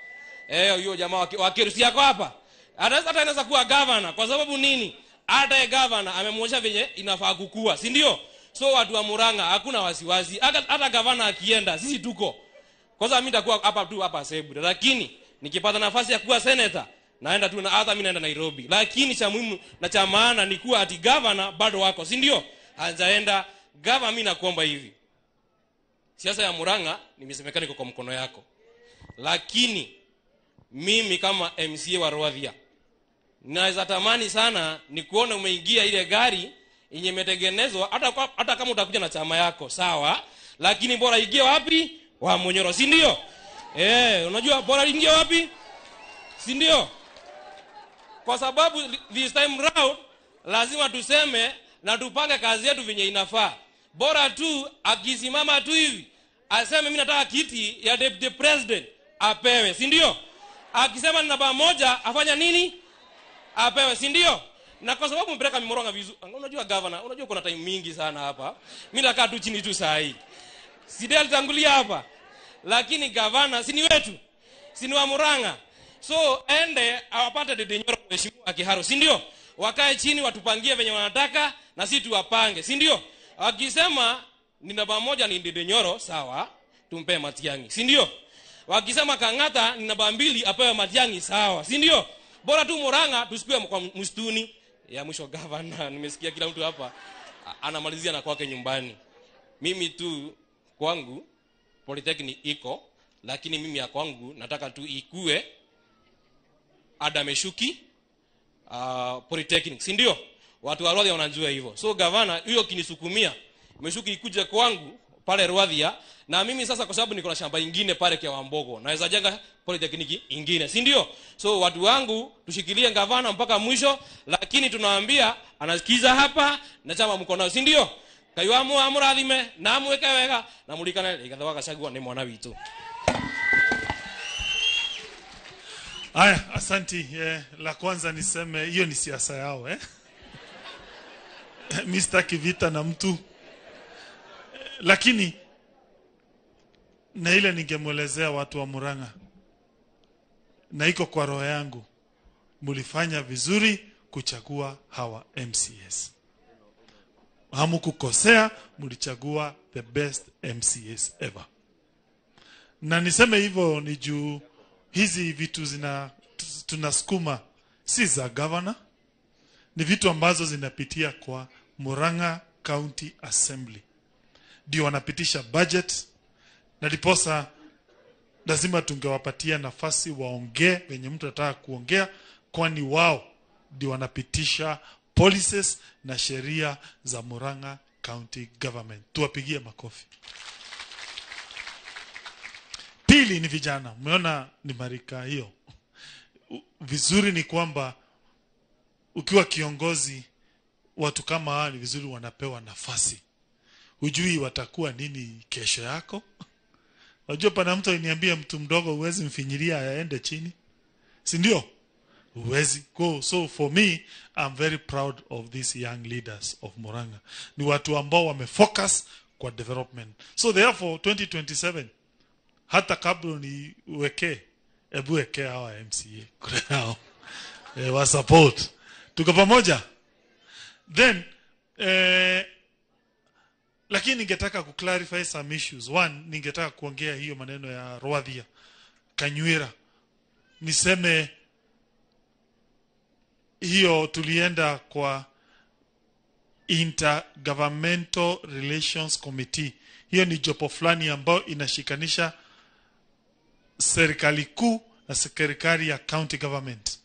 Huyo jamaa wa Keru si ako hapa. Hata anaweza kuwa governor kwa sababu nini? Hata yeye governor amemuonyesha venye inafaa kukua, si ndio? So watu wa Murang'a hakuna wasiwasi. Hata governor akienda, sisi tuko. Kwanza mimi nitakuwa hapa tu hapa Sebura. Lakini nikipata nafasi ya kuwa senator, naenda tu na hata mimi naenda Nairobi. Lakini cha muhimu na cha maana ni kuwa ati governor bado wako, si ndio? Hajaenda. Governor, mimi nakuomba hivi. Siasa ya Murang'a nimesemekana iko kwa mkono yako. Lakini mimi kama MCA wa Rwathia naweza tamani sana ni kuona umeingia ile gari yenye imetengenezwa, hata kama utakuja na chama yako sawa, lakini bora ingie wapi? Wa Munyoro, si ndio? Unajua bora ingie wapi? Si ndio? Kwa sababu this time round lazima tuseme na tupange kazi yetu venye inafaa. Bora tu akisimama tu hivi aseme mimi nataka kiti ya deputy president, apewe, si ndio? Akisema namba 1 afanya nini? Apewe, si ndio? Na kwa sababu mpeleka Murang'a vizuri. Unajua governor, unajua kuna time mingi sana hapa. Mimi nakaa tu chini tu saa hii. Si ndio alitangulia hapa. Lakini governor si ni wetu. Si ni wa Murang'a. So ende awapate Dede Nyoro mheshimiwa Kiharu, si ndio? Wakae chini watupangie venye wanataka na sisi tuwapange, si ndio? Wakisema ni namba 1 ni Dede Nyoro, sawa, tumpe Matiang'i, si ndio? Wakisema Kang'ata ni namba 2 apewe Matiang'i, sawa, si ndio? Bora tu Murang'a tusikue kwa msituni. Ya mwisho governor, nimesikia kila mtu hapa anamalizia na kwake nyumbani. Mimi tu kwangu polytechnic iko, lakini mimi ya kwangu nataka tu ikue Adameshuki polytechnic, si ndio? Watu wa Rwathia wanajua hivyo. So governor, hiyo kinisukumia Meshuki ikuje kwangu pale Rwathia, na mimi sasa kwa sababu niko na shamba ingine pale kwa Wambogo, naweza jenga polytechnic ingine, si ndio? So watu wangu tushikilie gavana mpaka mwisho, lakini tunawaambia anasikiza hapa na chama mko nao, si ndio? Kaiwamu amurathime na amweke wega na mulikane Rigathi Gachagua ni mwana witu. Aya, asanti. La kwanza niseme hiyo ni siasa yao, Mimi sitaki vita na mtu. Lakini na ile ningemuelezea watu wa Murang'a, na iko kwa roho yangu, mulifanya vizuri kuchagua hawa MCAs. Hamukukosea, mulichagua the best MCAs ever. Na niseme hivyo ni juu hizi vitu tunasukuma si za governor, ni vitu ambazo zinapitia kwa Murang'a County Assembly. Ndio wanapitisha budget, na ndiposa lazima tungewapatia nafasi waongee wenye mtu anataka kuongea, kwani wao ndio wanapitisha policies na sheria za Murang'a County Government. Tuwapigie makofi. Pili ni vijana. Umeona ni marika hiyo. Vizuri ni kwamba ukiwa kiongozi, watu kama hawa ni vizuri wanapewa nafasi. Hujui watakuwa nini kesho yako. Wajua pana mtu aliniambia mtu mdogo huwezi mfinyilia aende chini. Si ndio? Huwezi. So for me, I'm very proud of these young leaders of Murang'a. Ni watu ambao wamefocus kwa development. So therefore 2027 hata kabla niwekee, ebu wekee hawa MCA kule nao. Wa support. Tuko pamoja? Then lakini ningetaka kuclarify some issues. One, ningetaka kuongea hiyo maneno ya Rwathia, Kanyuira. Niseme hiyo tulienda kwa Intergovernmental Relations Committee. Hiyo ni jopo fulani ambayo inashikanisha serikali kuu na serikali ya county government.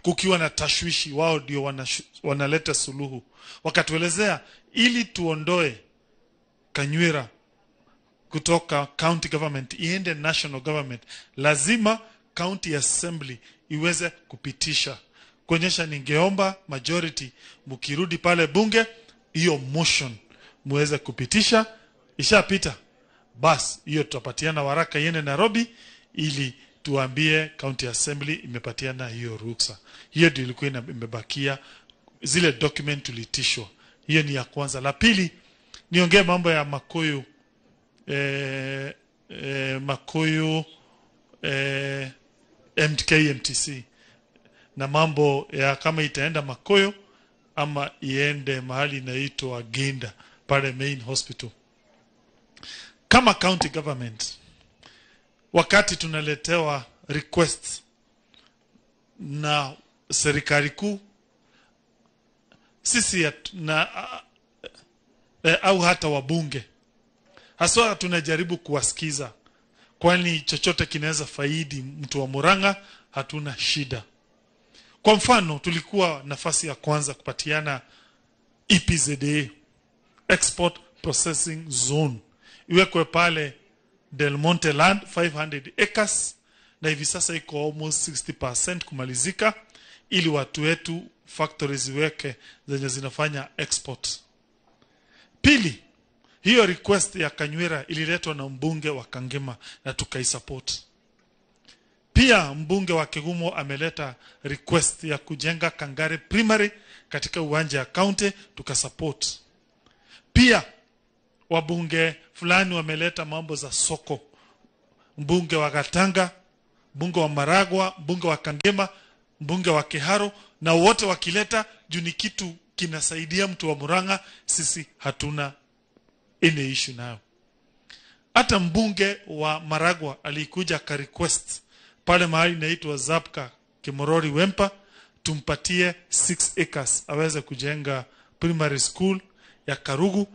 Kukiwa na tashwishi, wao ndio wanaleta suluhu. Wakatuelezea ili tuondoe Kanywira kutoka county government iende national government, lazima county assembly iweze kupitisha. Kuonyesha, ningeomba majority mkirudi pale bunge, hiyo motion muweze kupitisha. Ishapita, bas hiyo tutapatiana waraka iende Nairobi ili tuambie county assembly imepatiana hiyo ruksa. Hiyo ndio ilikuwa imebakia, zile document tulitishwa. Hiyo ni ya kwanza. La pili, niongee mambo ya Makuyu, Makuyu MTC na mambo ya kama itaenda Makuyu ama iende mahali inaitwa Ginda pale main hospital. Kama county government, wakati tunaletewa requests na serikali kuu, sisi na au hata wabunge haswa, tunajaribu kuwasikiza, kwani chochote kinaweza faidi mtu wa Murang'a, hatuna shida. Kwa mfano, tulikuwa nafasi ya kwanza kupatiana EPZA, Export Processing Zone, iwekwe pale Del Monte Land 500 acres, na hivi sasa iko almost 60% kumalizika, ili watu wetu factories ziweke zenye zinafanya export. Pili, hiyo request ya Kanywira ililetwa na mbunge wa Kangema na tukaisupport. Pia mbunge wa Kigumo ameleta request ya kujenga Kangare Primary katika uwanja ya county, tukasupport. Pia wabunge fulani wameleta mambo za soko. Mbunge wa Gatanga, mbunge wa Maragwa, mbunge wa Kangema, mbunge wa Kiharo, na wote wakileta juu ni kitu kinasaidia mtu wa Murang'a, sisi hatuna any issue nayo. Hata mbunge wa Maragwa alikuja ka request pale mahali inaitwa Zapka Kimorori Wempa, tumpatie 6 acres aweze kujenga primary school ya Karugu,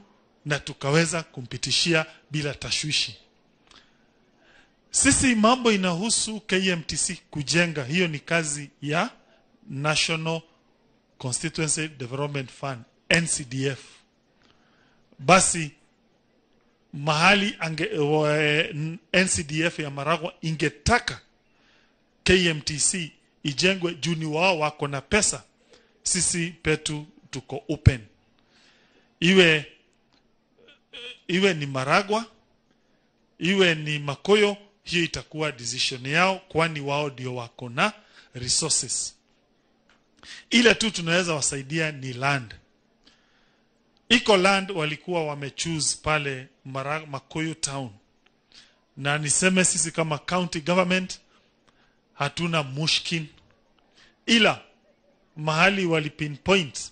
na tukaweza kumpitishia bila tashwishi. Sisi mambo inahusu KMTC kujenga, hiyo ni kazi ya National Constituency Development Fund, NCDF. Basi mahali NCDF ya Maragwa ingetaka KMTC ijengwe juu ni wao wako na pesa, sisi petu tuko open. Iwe ni Maragwa, iwe ni Makoyo, hiyo itakuwa decision yao, kwani wao ndio wako na resources. Ile tu tunaweza wasaidia ni land. Iko land walikuwa wamechoose pale Makuyu town. Na niseme sisi kama county government hatuna mushkin, ila mahali wali pinpoint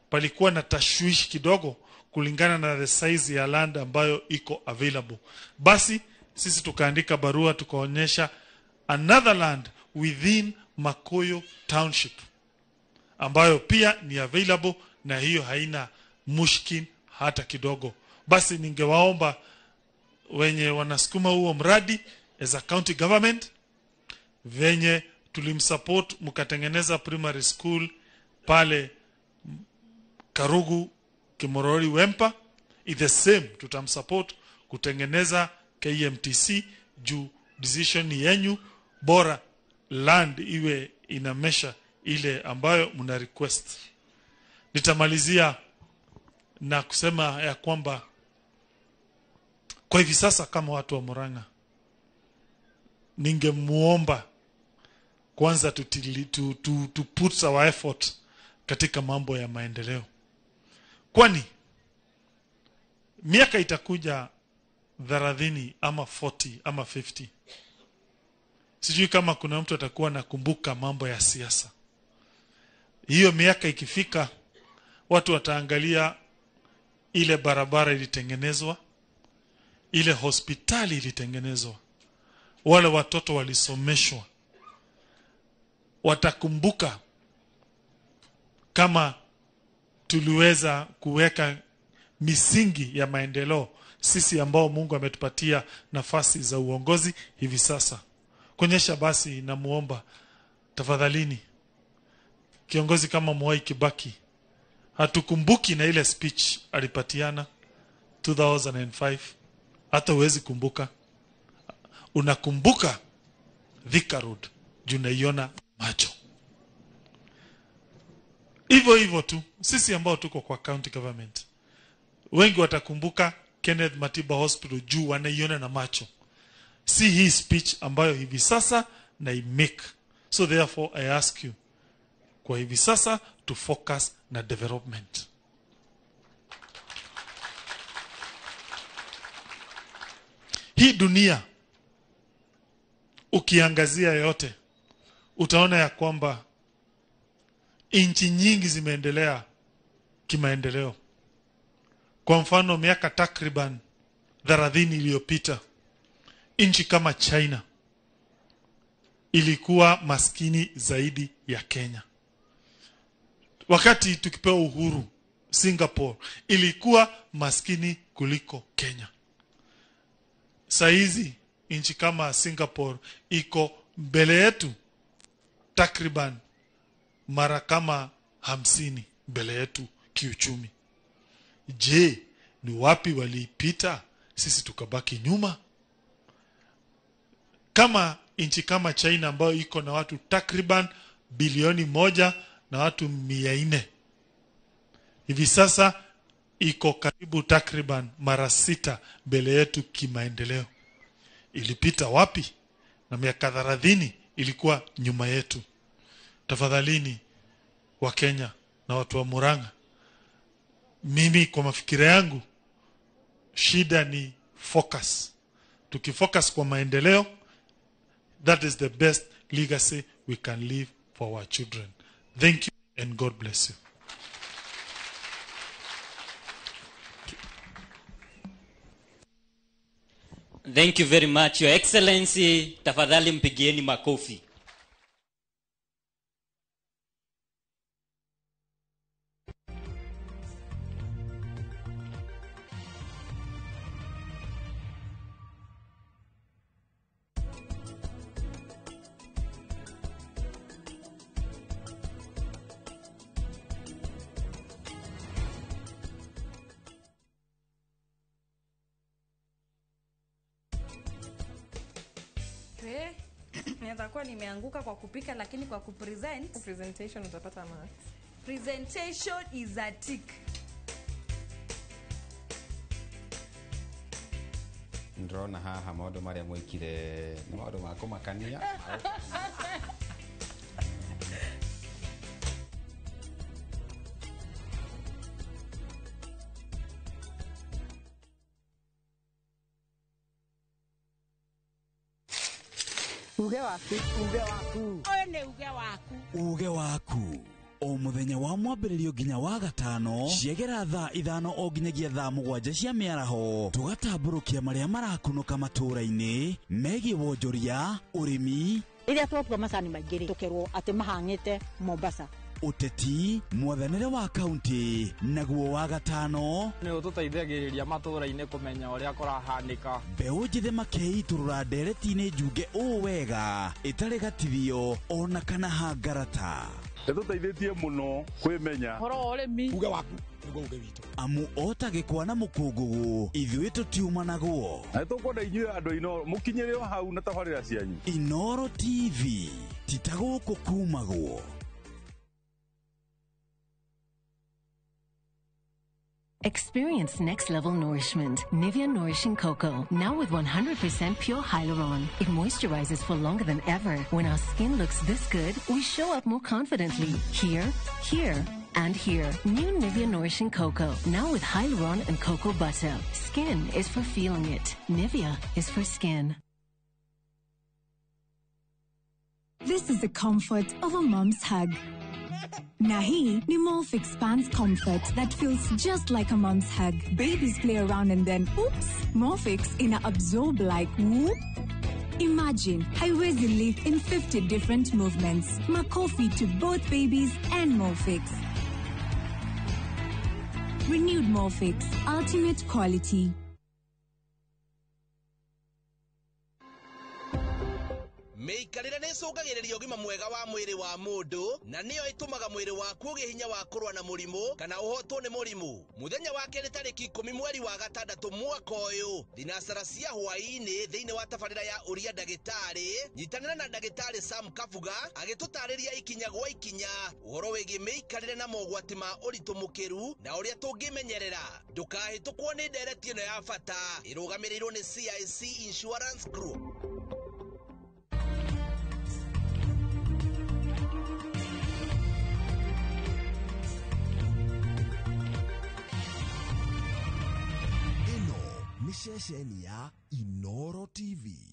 palikuwa na tashwishi kidogo kulingana na the size ya land ambayo iko available. Basi sisi tukaandika barua tukaonyesha another land within Makuyu township ambayo pia ni available, na hiyo haina mushkin hata kidogo. Basi ningewaomba wenye wanasukuma huo mradi as a county government, venye tulimsupport mkatengeneza primary school pale Karugu Kimorori Wempa, is the same tutamsupport kutengeneza KMTC juu decision yenyu, bora land iwe inamesha ile ambayo mna request. Nitamalizia na kusema ya kwamba kwa hivi sasa kama watu wa Murang'a, ningemuomba kwanza to put our effort katika mambo ya maendeleo. Kwani miaka itakuja 30 ama 40 ama 50, sijui kama kuna mtu atakuwa nakumbuka mambo ya siasa. Hiyo miaka ikifika, watu wataangalia ile barabara ilitengenezwa, ile hospitali ilitengenezwa, wale watoto walisomeshwa. Watakumbuka kama tuliweza kuweka misingi ya maendeleo, sisi ambao Mungu ametupatia nafasi za uongozi hivi sasa. Kuonyesha basi, namuomba tafadhalini, kiongozi kama Mwai Kibaki hatukumbuki na ile speech alipatiana 2005, hata huwezi kumbuka. Unakumbuka Thika Road juu unaiona macho. Hivyo hivyo tu sisi ambao tuko kwa county government, wengi watakumbuka Kenneth Matiba Hospital juu wanaiona na macho, si hii speech ambayo hivi sasa na make. So therefore I ask you kwa hivi sasa to focus na development. Hii dunia ukiangazia yote utaona ya kwamba nchi nyingi zimeendelea kimaendeleo. Kwa mfano, miaka takriban 30 iliyopita, nchi kama China ilikuwa maskini zaidi ya Kenya. Wakati tukipewa uhuru, Singapore ilikuwa maskini kuliko Kenya. Saizi nchi kama Singapore iko mbele yetu takriban mara kama 50 mbele yetu kiuchumi. Je, ni wapi waliipita sisi tukabaki nyuma? Kama nchi kama China ambayo iko na watu takriban bilioni 1 na watu 400, hivi sasa iko karibu takriban mara 6 mbele yetu kimaendeleo. Ilipita wapi? Na miaka 30 ilikuwa nyuma yetu. Tafadhalini wa Kenya na watu wa Murang'a, mimi kwa mafikira yangu shida ni focus. Tukifocus kwa maendeleo, that is the best legacy we can leave for our children. Thank you and God bless you. Thank you very much, Your Excellency. Tafadhali mpigieni makofi. Naweza kuwa nimeanguka kwa kupika, lakini kwa kupresent, presentation utapata marks. Presentation is a tick. Ndĩrona haha maũndũ marĩa mwĩkire nĩ maũndũ ma kũmakania. Uge waku, uge waku. Ũyũ nĩ uge waku. Uge waku. O mũthenya wa mwambĩrĩrio nginya wa gatano ciegera thaa 5 o nginyagia thaa 7 cia mĩaraho, tũgatambũrũkia marĩa marakunũka matũũra-inĩ megiĩ wonjoria, ũrĩmi. Rĩrĩa twatua macani maingĩ rĩ, tũkerwo atĩ mahang'ĩte Mombasa. Ũteti, mwathanĩre wa kaunti, naguo wa gatano nĩ ũtũteithagĩrĩria matũũra-inĩ kũmenya ũrĩa kũrahanĩka. Mbeũ njĩthĩ makeitũrũra ndereti-inĩ njunge ũũ wega ĩtarĩ gatithio ona kana hangarata. Ĩtũteithĩtie mũno kwĩmenya ũhoro wa ũrĩmi. Uge waku nĩguo uge witũ. Amu ota gĩkwa na mũkũngũgũ ithuĩ tũtiumanagwo. Na nĩtũkwenda inyuĩ andũ Inooro mũkinyĩre o hau na tabarĩra cianyu. Inooro TV ti ta gũkũ kumagwo. Experience next level nourishment. Nivea Nourishing Cocoa, now with 100% pure hyaluron. It moisturizes for longer than ever. When our skin looks this good, we show up more confidently. Here, here, and here. New Nivea Nourishing Cocoa, now with hyaluron and cocoa butter. Skin is for feeling it. Nivea is for skin. This is the comfort of a mom's hug. Na hii ni Molfix Pants Comfort that feels just like a mom's hug. Babies play around and then, oops, Molfix ina absorb like whoop. Imagine haiwezi leak in 50 different movements. Makofi to both babies and Molfix. Renewed Molfix, ultimate quality. Mĩikarĩre nĩ ĩcũngagĩrĩria ũgima mwega wa mwĩrĩ wa mũndũ na nĩyo ĩtũmaga mwĩrĩ waku ũgĩe hinya wa kũrũa na mũrimũ kana ũhotwo nĩ mũrimũ. Mũthenya wa kerĩ tarĩki 10 mweri wa 6 mwaka ũyũ, thinacara cia hwaĩ-inĩ thĩinĩ wa tabarĩra ya Ũria Ndagĩtarĩ, nyitanĩra na ndagĩtarĩ Sam Kabuga agĩtũtarĩria ikinya gwa ikinya ũhoro wĩgiĩ mĩikarĩre na mogwati ma ũritũ mũkĩru na ũrĩa tũngĩmenyerera. Ndũkahĩtũkwo nĩ ndereti ĩno ya bata ĩrũgamĩrĩirwo nĩ CIC Insurance Group. Nĩ ceceni ya Inoro TV.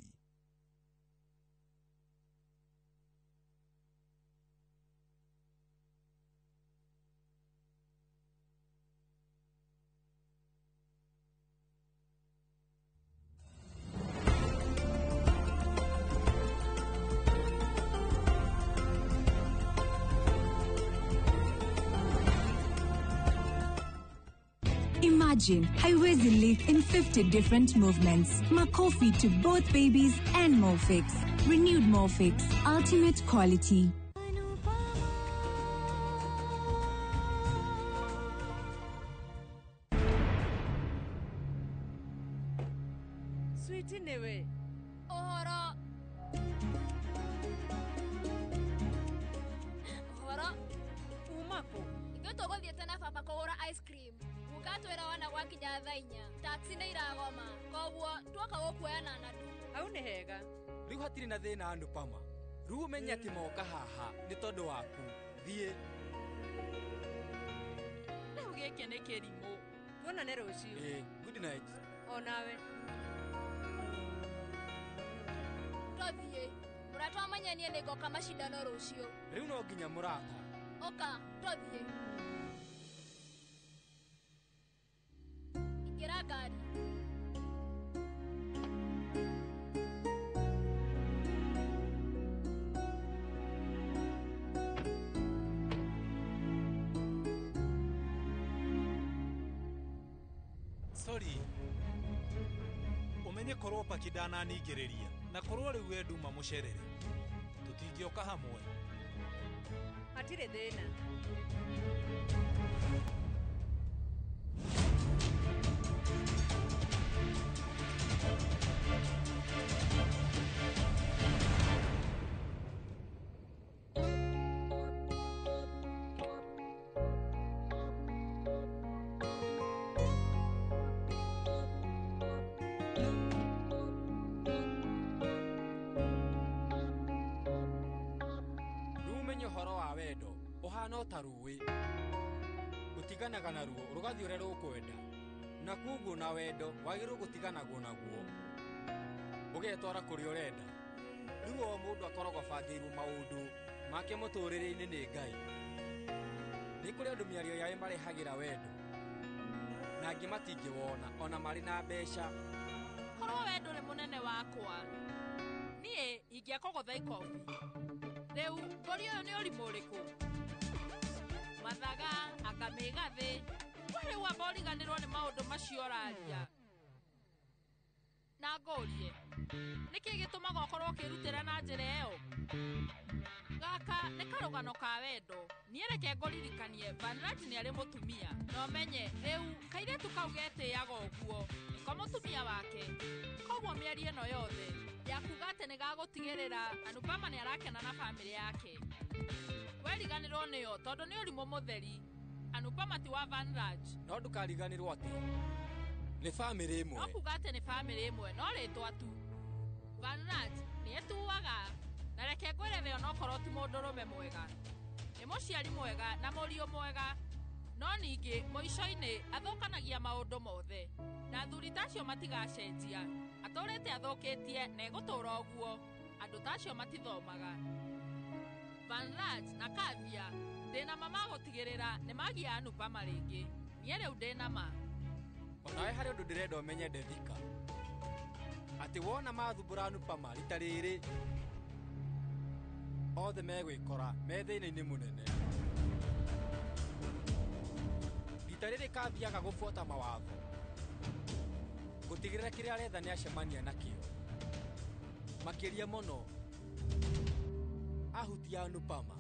Imagine haiwezi leak in 50 different movements. Makofi to both babies and Molfix. Renewed Molfix, ultimate quality. Sweetie newe. Ohoro. Ohoro. Umako. Ithuĩ tũgũthiĩte na baba kũgũra ice cream. Mũgatwĩra wana gwakinya thaa 4. Taxi nĩ iragoma. Koguo tuoka gũkuoya na nadu. Hau nĩ hega. Rĩu hatirĩ na thĩna Anupama. Rĩu ũmenye atĩ moka haha nĩ tondũ waku. Thiĩ. Rĩu gĩkĩ nĩ kĩrimũ. Tuonane rũciũ. Ĩĩ, good night. O nawe. Tũthiĩ. Mũrata wa Manyanie nĩ ngoka macindano rũciũ. Rĩu no nginya mũrata. Oka, tũthiĩ. Ingĩra ngari. Sorry. Umenye korwo paki ndananingĩrĩria na korwo rĩu we nduma mũcerere tũtingĩoka hamwe. Hatirĩ thĩna. Ũhana ta rũĩ ũtiganaga naruo rũgathiĩ ũrĩa rũkwenda na koguo na wendo wagĩrĩirwo gũtiganagwo naguo ũgetwara kũrĩa ũrenda. Rĩu o mũndũ akoragwo abangĩirwo maũndũ make mũtũrĩre-inĩ nĩ Ngai. Nĩ kũrĩ andũ mĩario yao ĩmarehagĩra wendo na angĩ matingĩwona ona marĩ na mbeca. Korwo we ndũrĩ mũnene wakwa niĩ ingĩakũgũtha ikobi. Rĩu ngũri ũyũ nĩ ũrimũ ũrĩkũ? Mathaga anga mĩgathĩ we rĩu amba ũriganĩrwo nĩ maũndũ macio ũraria. Na ngũrie nĩkĩ gĩtũmaga ũkorwo ũkĩrutĩra na njĩra ĩyo? Gaka nĩ karũgano ka wendo. Niĩ reke ngũririkanie Vanraj nĩ arĩ mũtumia na ũmenye rĩu kairĩtu kau getĩaga ũguo nĩko mũtumia wake. Koguo mĩario ĩno yothe ya kuga atĩ nĩ gagũtigĩrĩra Anupama nĩ arakena na bamĩrĩ yake. Weriganĩrwo nĩyo tondũ nĩ ũrimũ mũtheri. Anupama ti wa Vanraj. No ndũkariganĩrwo atĩ nĩ bamĩrĩ ĩmwe. No kuga atĩ nĩ bamĩrĩ ĩmwe no rĩtwa tu. Vanraj nĩ etuaga na reke ngwĩre onokorwo ti mũndũrũme mwega. Nĩ mũciari mwega na mũriũ mwega no ningĩ mũico-inĩ athũkanagia maũndũ mothe na athuri ta acio matigacenjia. Atũrĩte athũkĩtie na egũtũra ũguo. Andũ ta acio matithomaga. Vanraj na Kavya ndĩna ma magũtigĩrĩra nĩ magia Anupama rĩngĩ. Niĩ rĩu ndĩna ma. Onawe harĩ ũndũ ndĩrenda ũmenye Devika. Atĩ wona mathumbũra Anupama rita rĩrĩ othe megwĩkora me thĩna-inĩ mũnene. Rita Rita rĩrĩ kathiaga gũbuata mawatho. Gũtigĩrĩra kĩrĩa aretha nĩ acemania nakĩo. Makĩria mũno ahutia Anupama.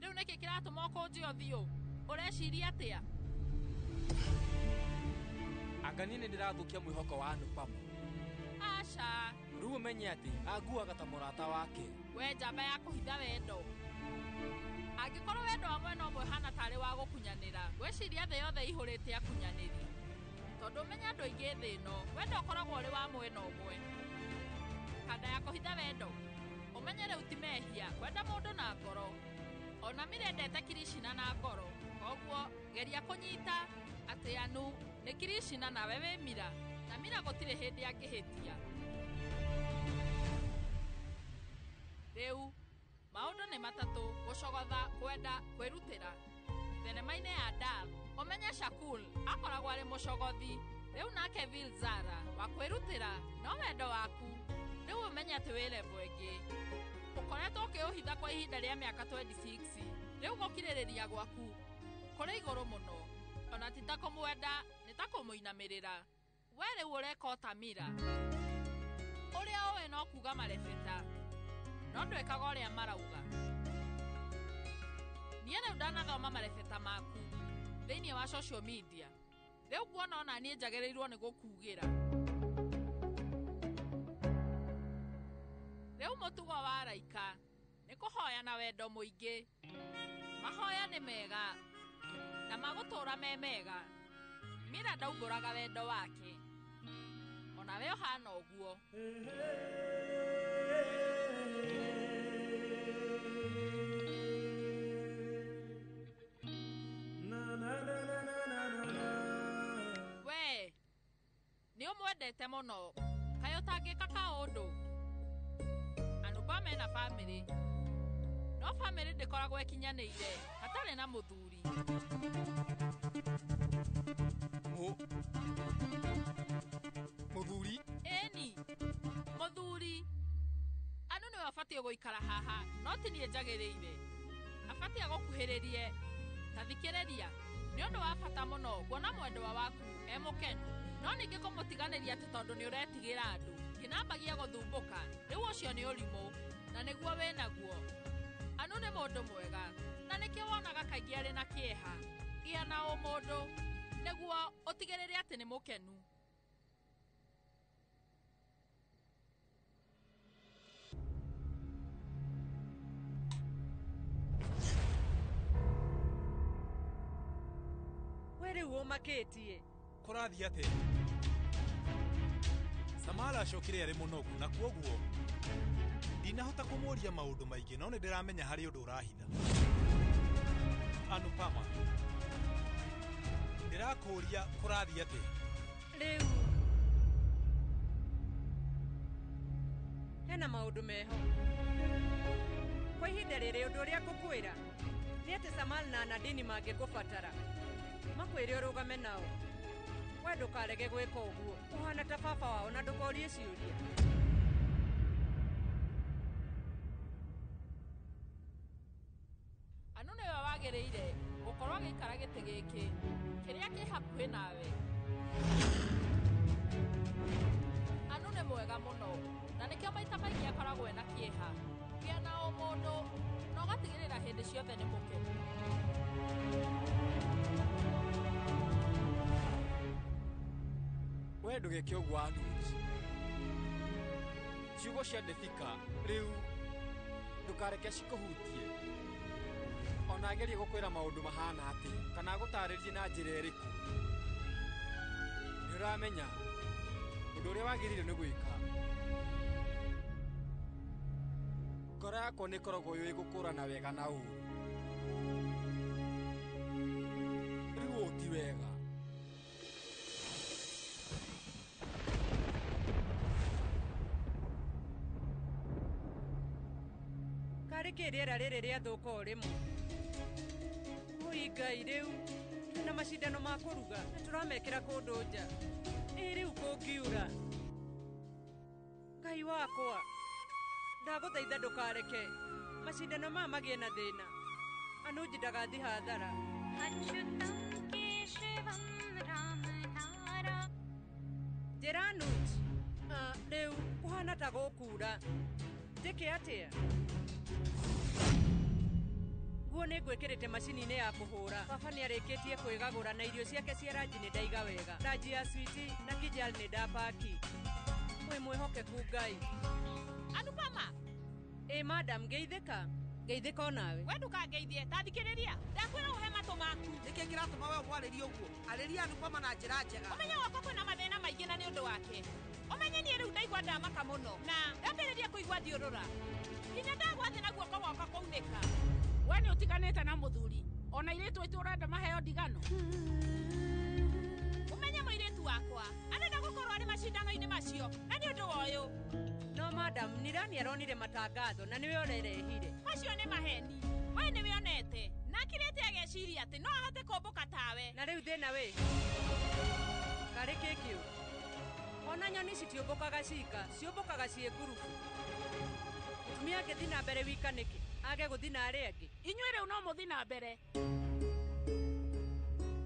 Rĩu nĩkĩ kĩratũma ũkũnje ũthiũ? Ũreciria atĩa? Anga niĩ nĩndĩrathũkia mwĩhoko wa Anupama. Aca. Rĩu ũmenye atĩ anguaga ta mũrata wake. We njamba ya kũhitha wendo. Angĩkorwo wendo wa mwena ũmwe ũhana tarĩ wa gũkunyanĩra, ngwĩciria thĩ yothe ĩihũrĩte akunyanĩri. Tondũ ũmenye andũ aingĩ thĩ ĩno, wendo ũkoragwo ũrĩ wa mwena ũmwe. Kanda ya kũhitha wendo. Ũmenye rĩu ti mehia kwenda mũndũ na ngoro. Ona Mira endete Kirishina na ngoro. Koguo geria kũnyita atĩ Anu nĩ Kirishina nawe wĩ Mira. Na Mira gũtirĩ hĩndĩ angĩhĩtia. Rĩu maũndũ nĩ matatũ: gũcogotha, kwenda, kwĩrutĩra. Thenema-inĩ ya Dal, ũmenye Shakul akoragwo arĩ mũcogothi. Rĩu nake Vil Zara wa kwĩrutĩra no wendo waku. Rĩu ũmenye atĩ wĩ level ĩngĩ. Ũkoretwo ũkĩũhitha kwa ihinda rĩa mĩaka 26. Rĩu gũkirĩrĩria gwaku kũrĩ igũrũ mũno. Ona ti ta kũmwenda, nĩ ta kũmũinamĩrĩra. We rĩu ũreka o ta Mira. Ũrĩa ũĩ no kuga marebeta, no ndwĩkaga ũrĩa marauga. Niĩ rĩu ndanathoma marebeta maku thĩinĩ wa social media. Rĩu nguona ona niĩ njagĩrĩirwo nĩ gũkugĩra. Rĩu mũtugo wa araika nĩ kũhoya na wendo mũingĩ. Mahoya nĩ mega na magũtũũra me mega. Mira ndaumbũraga wendo wake. Ona we ũhana ũguo. We nĩ ũmwendete mũno. Kaĩ ũtangĩka kaũndũ? Anupama ena bamĩrĩ. No bamĩrĩ ndĩkoragwo ĩkinyanĩire hatarĩ na mũthuri. Mũthuri? Ĩni, mũthuri. Anu nĩwe abatiĩ gũikara haha, no ti niĩ njagĩrĩire. Abatiĩ agũkuhĩrĩrie. Ta thikĩrĩria, nĩ ũndũ wa bata mũno kuona mwendwa waku e mũkenu. No ningĩ kũmũtiganĩria atĩ tondũ nĩ ũretigĩra andũ, kĩnambagia gũthumbũka. Rĩu ũcio nĩ ũrimũ, na nĩguo wĩnaguo. Anu nĩ mũndũ mwega, na nĩkĩo wonaga kaingĩ arĩ na kĩeha. Gĩa na ũmũndũ, nĩguo ũtigĩrĩre atĩ nĩ mũkenu. We rĩu ũmakĩtie. Kũrathiĩ atĩa? Samara acokire arĩ mũnogu na kwoguo ndinahota kũmũũria maũndũ maingĩ, no nĩ ndĩramenya harĩ ũndũ ũrahitha. Anupama, ndĩrakũũria kũrathiĩ atĩa? Rĩu hena maũndũ meho. Kwa ihinda rĩrĩ ũndũ ũrĩa ngũkwĩra nĩ atĩ Samal na Nadini mangĩkũbatara makwĩre ũrũgame nao. We ndũkarege gwĩka ũguo, ũhana ta baba wao na ndũkorie ciũria. Anu nĩwe wagĩrĩire gũkorwo agĩikara gĩtĩ gĩkĩ kĩrĩa kĩ hakuhĩ nawe. Anu nĩ mwega mũno na nĩkĩo maita maingĩ akoragwo ena kĩeha. Gĩa na ũmũndũ na ũgatigĩrĩra hĩndĩ ciothe nĩ mũkenu. We ndũgeke ũguo Anuj. Ciugo cia Devika rĩu ndũkareke cikũhutie. Ona agerie gũkwĩra maũndũ mahana atĩa kana agũtarĩrie na njĩra ĩrĩkũ. Nĩ ũramenya ũndũ ũrĩa wagĩrĩire nĩ gwĩka. Ngoro yakwa nĩ ĩkoragwo yũĩ gũkũrana wega na ũũru. Rĩu ũũ ti wega. Karĩ kĩ rĩera rĩrĩ rĩathũka o rĩmwe? Oi Ngai, rĩu twĩna macindano ma kũruga na tũramekĩra kũndũ nja. Ĩ rĩu kũngiura. Ngai wakwa, ndagũthaitha ndũkareke macindano maya magĩe na thĩna. Anuj ndagathi hathara. Njĩra Anuj, rĩu kũhana ta gũkura. Njĩke atĩa? Nguo nĩ ngwĩkĩrĩte macini-inĩ ya kũhũra. Baba nĩ arĩkĩtie kwĩgagũra na irio ciake cia ranji nĩ ndaiga wega. Ranji ya switi na kijal nĩ ndapaki. Wĩ mwĩhokeku Ngai. Anupama. Ĩ madam, ngeithĩka. Ngeithĩka onawe. We ndũkangeithie, ta thikĩrĩria. Ndakwĩra ũhe matũ maku. Nĩkĩ kĩratũma we ũmwarĩrie ũguo? Arĩria Anupama na njĩra njega. Ũmenye gwakwa kwĩna mathĩna maingĩ na nĩ ũndũ wake. Ũmenye niĩ rĩu ndaigua ndamaka mũno na ndambĩrĩria kũigua thiũrũra. Nginya ndagwa thĩ na guoko gwakwa kũunĩka. We nĩ ũtiganĩte na mũthuri. Ona airĩtu aitũ ũrenda maheo ndigano. Ũmenye mũirĩtu wakwa arenda gũkorwo arĩ macindano-inĩ macio na nĩ ũndũ wa ũyũ. No madam, Nirani aronire matangatho na nĩwe ũrerehire. Macio nĩ maheni. We nĩwe onete. Na akirĩte ageciria atĩ no ahote kũmbũka tawe. Na rĩu thĩna wĩ. Karĩ kĩ kĩu? Ona nyoni citiũmbũkaga cika, ciũmbũkaga ciĩ ngurubu. Mũtumia angĩthiĩ na mbere wika nĩkĩ? Age gũthiĩ na arĩa angĩ. Inyuĩ rĩu no mũthiĩ na mbere.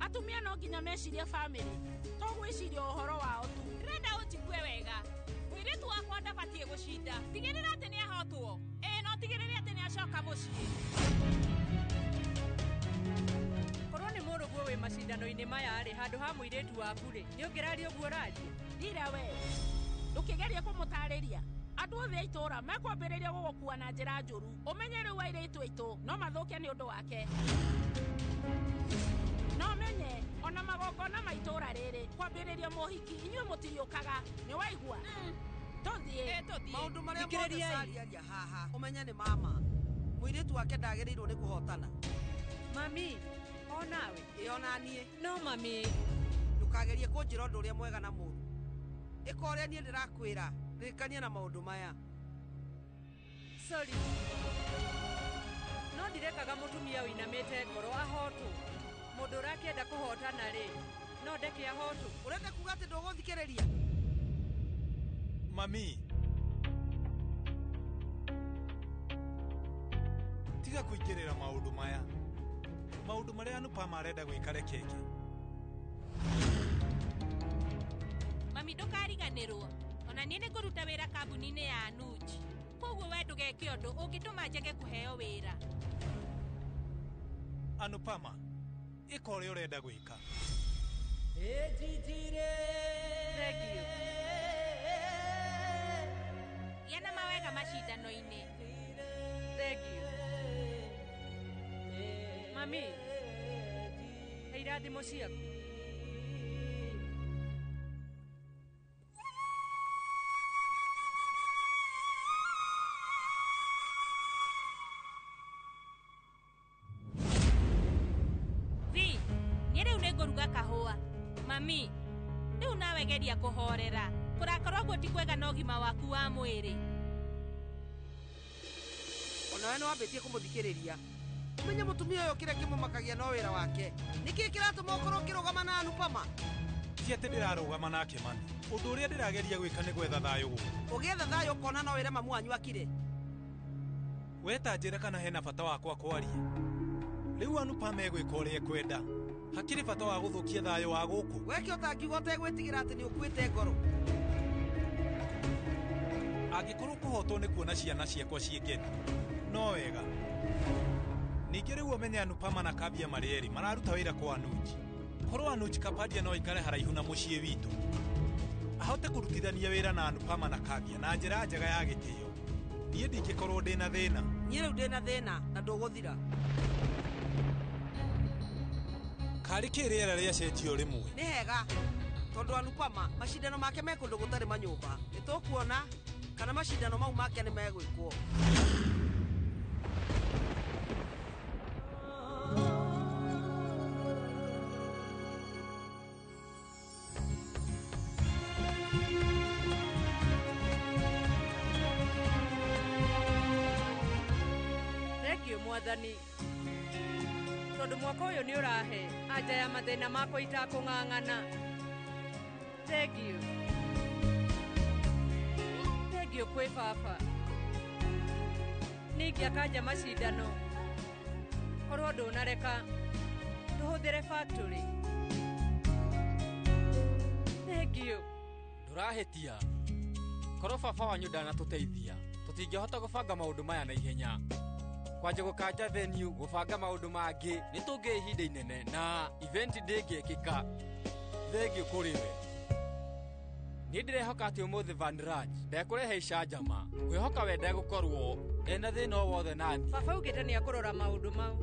Atumia no nginya mecirie bamĩrĩ, to gwĩciria ũhoro wao tu. Ndĩrenda ũnjigue wega. Mũirĩtu wakwa ndabatiĩ gũcinda. Tigĩrĩra atĩ nĩ ahotwo. Ĩĩ no tigĩrĩre atĩ nĩ acoka mũciĩ. Korwo nĩ mũrũguo wĩ macindano-inĩ maya rĩ, handũ ha mũirĩtu waku rĩ, nĩ ũngĩraria ũguo ũraria? Ndira we. Ndũkĩgerie kũmũtarĩria. Andũ othe a itũũra mekwambĩrĩria gũgũkua na njĩra njũru. Ũmenye rĩu airĩtu aitũ no mathũke nĩ ũndũ wake. No menye ona magongona ma itũũra rĩrĩ kwambĩrĩria mũhiki inyuĩ mũtiriũkaga. Nĩ waigua? Tũthiĩ. Maũndũ marĩa mothe cariaria haha ũmenye nĩ mama. Mũirĩtu wake ndagĩrĩirwo nĩ kũhotana. Mami, onawe. Ĩ ona niĩ. No mami. Ndũkagerie kũnjĩra ũndũ ũrĩa mwega na mũũru. Ĩka ũrĩa niĩ ndĩrakwĩra. Ririkania na maũndũ maya. Sorry. No ndirekaga mũtumia ũinamĩte ngoro ahotwo. Mũndũ ũrakĩenda kũhotana rĩ, no ndeke ahotwo. Ũrenda kuga atĩ ndũgũthikĩrĩria? Mami. Tiga kũingĩrĩra maũndũ maya. Maũndũ marĩa Anupama arenda gwĩka reke eke. Mami ndũkariganĩrwo. Ona niĩ nĩngũruta wĩra kambuni-inĩ ya Anuj. Koguo we ndũgeke ũndũ ũngĩtũma njage kũheo wĩra. Anupama, ĩka ũrĩa ũrenda gwĩka. Thank you. Gĩa na mawega macindano-inĩ. Thank you. Mami, he irathimo ciaku. Vi, niĩ rĩu nĩngũruga kahũa. Mami, rĩu nawe geria kũhorera. Kũrakara ũguo ti kwega na ũgima waku wa mwĩrĩ. Onawe nĩ wambĩtie kũmũthikĩrĩria. Ũmenye mũtumia ũyũ kĩrĩa kĩmũmakagia no wĩra wake. Nĩkĩĩ kĩratũma ũkorwo ũkĩrũgama na Anupama? Ti atĩ ndĩrarũgama nake mami. Ũndũ ũrĩa ndĩrageria gwĩka nĩ gwetha thayũ gũkũ. Ũgĩetha thayũ ũkona no wĩre mamu wanyu akire. We ta njĩra kana hena bata wakwa kwaria. Rĩu Anupama egwĩka ũrĩa ekwenda. Hakĩrĩ bata wa gũthũkia thayũ wa gũkũ. Weke ũtangiuga ũtegwĩtigĩra atĩ nĩ ũkuĩte ngoro. Angĩkorwo kũhotwo nĩ kuona ciana ciakwa ciĩ ngenu, no wega. Ningĩ rĩu ũmenye Anupama na Kavya marĩ erĩ mararuta wĩra kwa Anuj. Korwo Anuj Kapadia no aikare haraihu na mũciĩ witũ, ahote kũrutithania wĩra na Anupama na Kavya na njĩra njega ya gĩtĩo, niĩ ndingĩkorwo ndĩna thĩna. Niĩ rĩu ndĩna thĩna na ndũgũthira. Karĩ kĩ rĩera rĩacenjio rĩmwe? Nĩ hega tondũ Anupama macindano make me kũndũ gũtarĩ manyũmba. Nĩ tũkuona kana macindano mau make nĩ megwĩkwo. Thank you mwathani. Tondũ mwaka ũyũ nĩ ũrahe anja ya mathĩna makwa itakũng'ang'ana. Thank you. Thank you kwĩ baba. Nĩ ingĩakanja macindano. Korwo ndũnareka tũhũthĩre factory. Thank you. Ndũrahĩtia. Korwo baba wanyu ndanatũteithia, tũtingĩhota gũbanga maũndũ maya na ihenya. Kwanja gũkanja venue, gũbanga maũndũ mangĩ, nĩ tũngĩ ihinda inene na event ndĩngĩkĩka. Thengiũ kũrĩ we. Niĩ ndĩrehoka atĩ ũmũthĩ Van Raj ndekũrehe icanjama. Ngwĩhoka we ndegũkorwo ena thĩna o wothe nani. Baba augĩte nĩ akũrora maũndũ mau.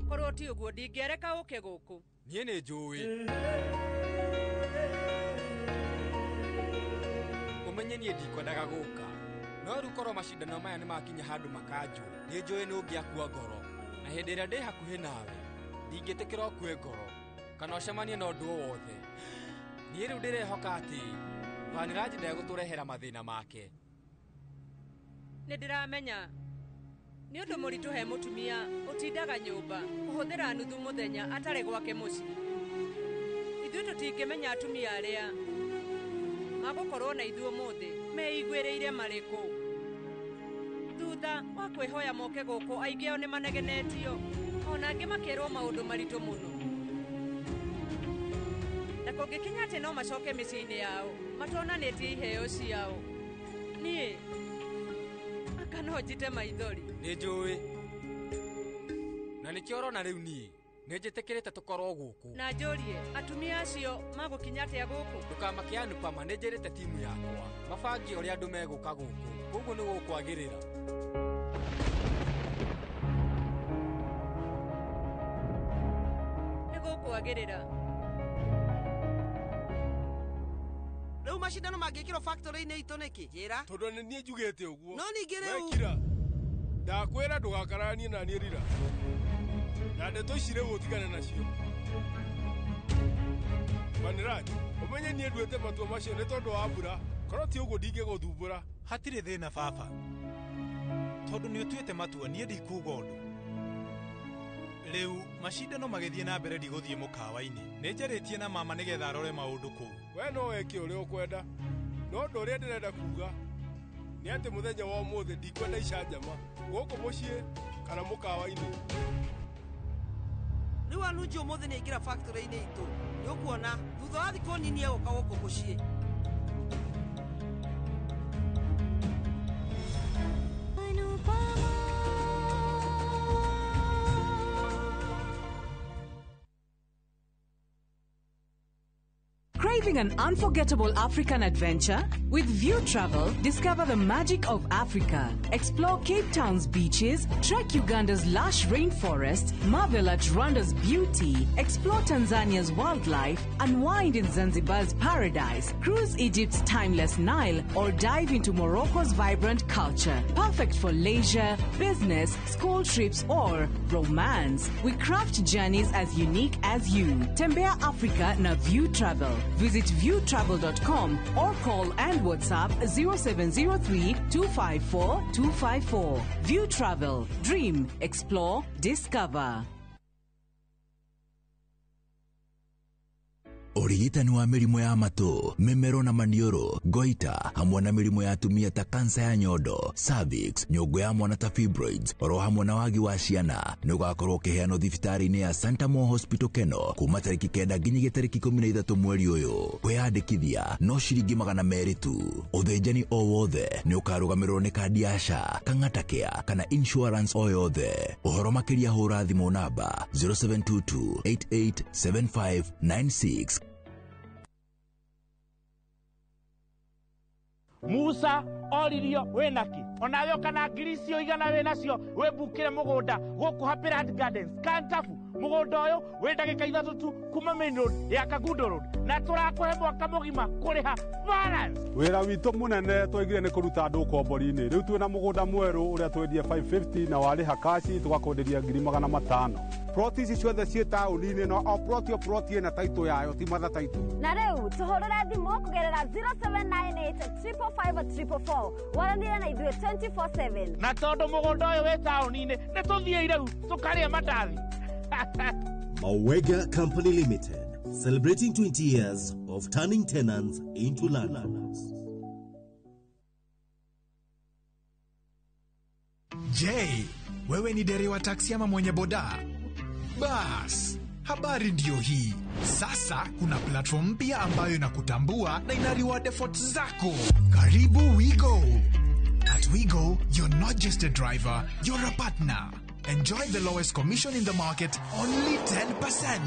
Korwo ti ũguo ndingĩareka ũke gũkũ. Niĩ nĩ njũĩ. Ũmenye niĩ ndikwendaga gũka. No rĩu korwo macindano maya nĩ makinya handũ makanjũ, nĩ njũĩ nĩ ũngĩakua ngoro. Na hĩndĩ ĩrĩa ndĩ hakuhĩ nawe, ndingĩtĩkĩra ũkue ngoro kana ũcemanie na ũndũ o wothe. Niĩ rĩu ndĩrehoka atĩ Vaniraj ndegũtũrehera mathĩna make. Nĩ ndĩramenya nĩ ũndũ mũritũ he mũtumia ũtindaga nyũmba kũhũthĩra nuthu mũthenya atarĩ gwake mũciĩ. Ithuĩ tũtingĩmenya atumia arĩa magũkorwo na ithuĩ ũmũthĩ meiguĩrĩire marĩ kũ. Thutha wa kwĩhoya moke gũkũ, aingĩ ao nĩ manegenetio, ona angĩ makerwo maũndũ maritũ mũno. Na kũngĩkinya atĩ no macoke mĩciĩ-inĩ yao matonanĩtie iheo ciao, niĩ aka no njite maithori. Nĩ njũĩ. Na nĩkĩo ũrona rĩu niĩ nĩ njĩtĩkĩrĩte tũkorwo gũkũ. Na njũrie atumia acio magũkinya atĩa gũkũ? Ndũkamake Anupama, nĩ njĩrĩte timu yakwa mabangie ũrĩa andũ megũka gũkũ, koguo nĩ gũkwagĩrĩra. Nĩ gũkwagĩrĩra. Rĩu macindano mangĩkĩrwo factory-inĩ itũ nĩkĩ? Njĩra. Tondũ nĩ niĩ njugĩte ũguo. No ningĩ rĩu Wekira. Ndakwĩra ndũgakararanie na niĩ rira. Na ndeto ici rĩu ũtigane nacio. Vaniraj, ũmenye niĩ nduĩte matua macio nĩ tondũ wa mbura. Korwo ti ũguo ndingĩgũthumbũra. Hatirĩ thĩna baba. Tondũ nĩ ũtuĩte matua niĩ ndikuga ũndũ. Rĩu macindano magĩthiĩ na mbere ndigũthiĩ mũkawa-inĩ. Nĩ njarĩtie na mama nĩgetha arore maũndũ kũu. We no wĩke ũrĩa ũkwenda. No ũndũ ũrĩa ndĩrenda kuga nĩ atĩ mũthenya wa ũmũthĩ ndikwenda icanjama gũkũ mũciĩ kana mũkawa-inĩ. Rĩu Anuji ũmũthĩ nĩ aingĩra factory-inĩ itũ. Nĩ ũkuona thutha wa thikũ nini egũka gũkũ mũciĩ. Craving an unforgettable African adventure? With View Travel, discover the magic of Africa. Explore Cape Town's beaches, trek Uganda's lush rainforest, marvel at Rwanda's beauty, explore Tanzania's wildlife, unwind in Zanzibar's paradise, cruise Egypt's timeless Nile, or dive into Morocco's vibrant culture. Perfect for leisure, business, school trips, or romance. We craft journeys as unique as you. Tembea Africa na View Travel. Visit viewtravel.com or call and WhatsApp 0703 254 254. View Travel. Dream, explore, discover. Ũrigitani wa mĩrimũ ya matũ, mĩmero na maniũrũ, goita, hamwe na mĩrimũ ya atumia ta kansa ya nyondo, cervix, nyũngũ ya mwana ta fibroids, oro hamwe na wagi wa ciana, nĩ ũgakorwo ũkĩheanwo thibitarĩ-inĩ ya Santa Mo Hospital Keno kuma tarĩki 9 nginyagia tarĩki 13 mweri ũyũ. Kwĩyandĩkithia no ciringi 200 tu. Ũthĩnjani o wothe nĩ ũkarũgamĩrĩrwo nĩ kandi ya SHA, Kang'ata Care kana insurance o yothe. Ũhoro makĩria hũra thimũ namba 0722 887596. Musa oririo wĩnaki onawe kana ngiri icio igana wĩnacio wĩmbukĩre mũgũnda gũkũ Happy Land Gardens Kantafu. Mũgũnda ũyũ wĩ ndagĩka 3 tu kuma main road ya Kangundo Road, na tũrakũhe mwaka mũgima kũrĩha balance. Wĩra witũ mũnene twaigire nĩ kũruta andũ ũkombori-inĩ. Rĩu twĩna mũgũnda mwerũ ũrĩa twendie 550 na warĩha kaci tũgakwenderia ngiri 500. Ploti ici ciothe ciĩ taũni-inĩ no o ploti o ploti ĩna taitũ yayo ti matha taitũ. Na rĩu tũhũrĩre thimũ kũgerera 0798 555 444 waranĩre na ithuĩ 24/7. Na tondũ mũgũnda ũyũ wĩ taũni-inĩ nĩ tũthiĩ rĩu tũkarĩe mandathi. Mawega Company Limited, celebrating 20 years of turning tenants into landlords. Je, Wewe ni dereva taksi ama mwenye boda? Bas, habari ndiyo hii. Sasa kuna platform mpya ambayo inakutambua na ina reward efforts zako. Karibu WeGo. At WeGo, you're not just a driver, you're a partner. Enjoy the lowest commission in the market, only 10%.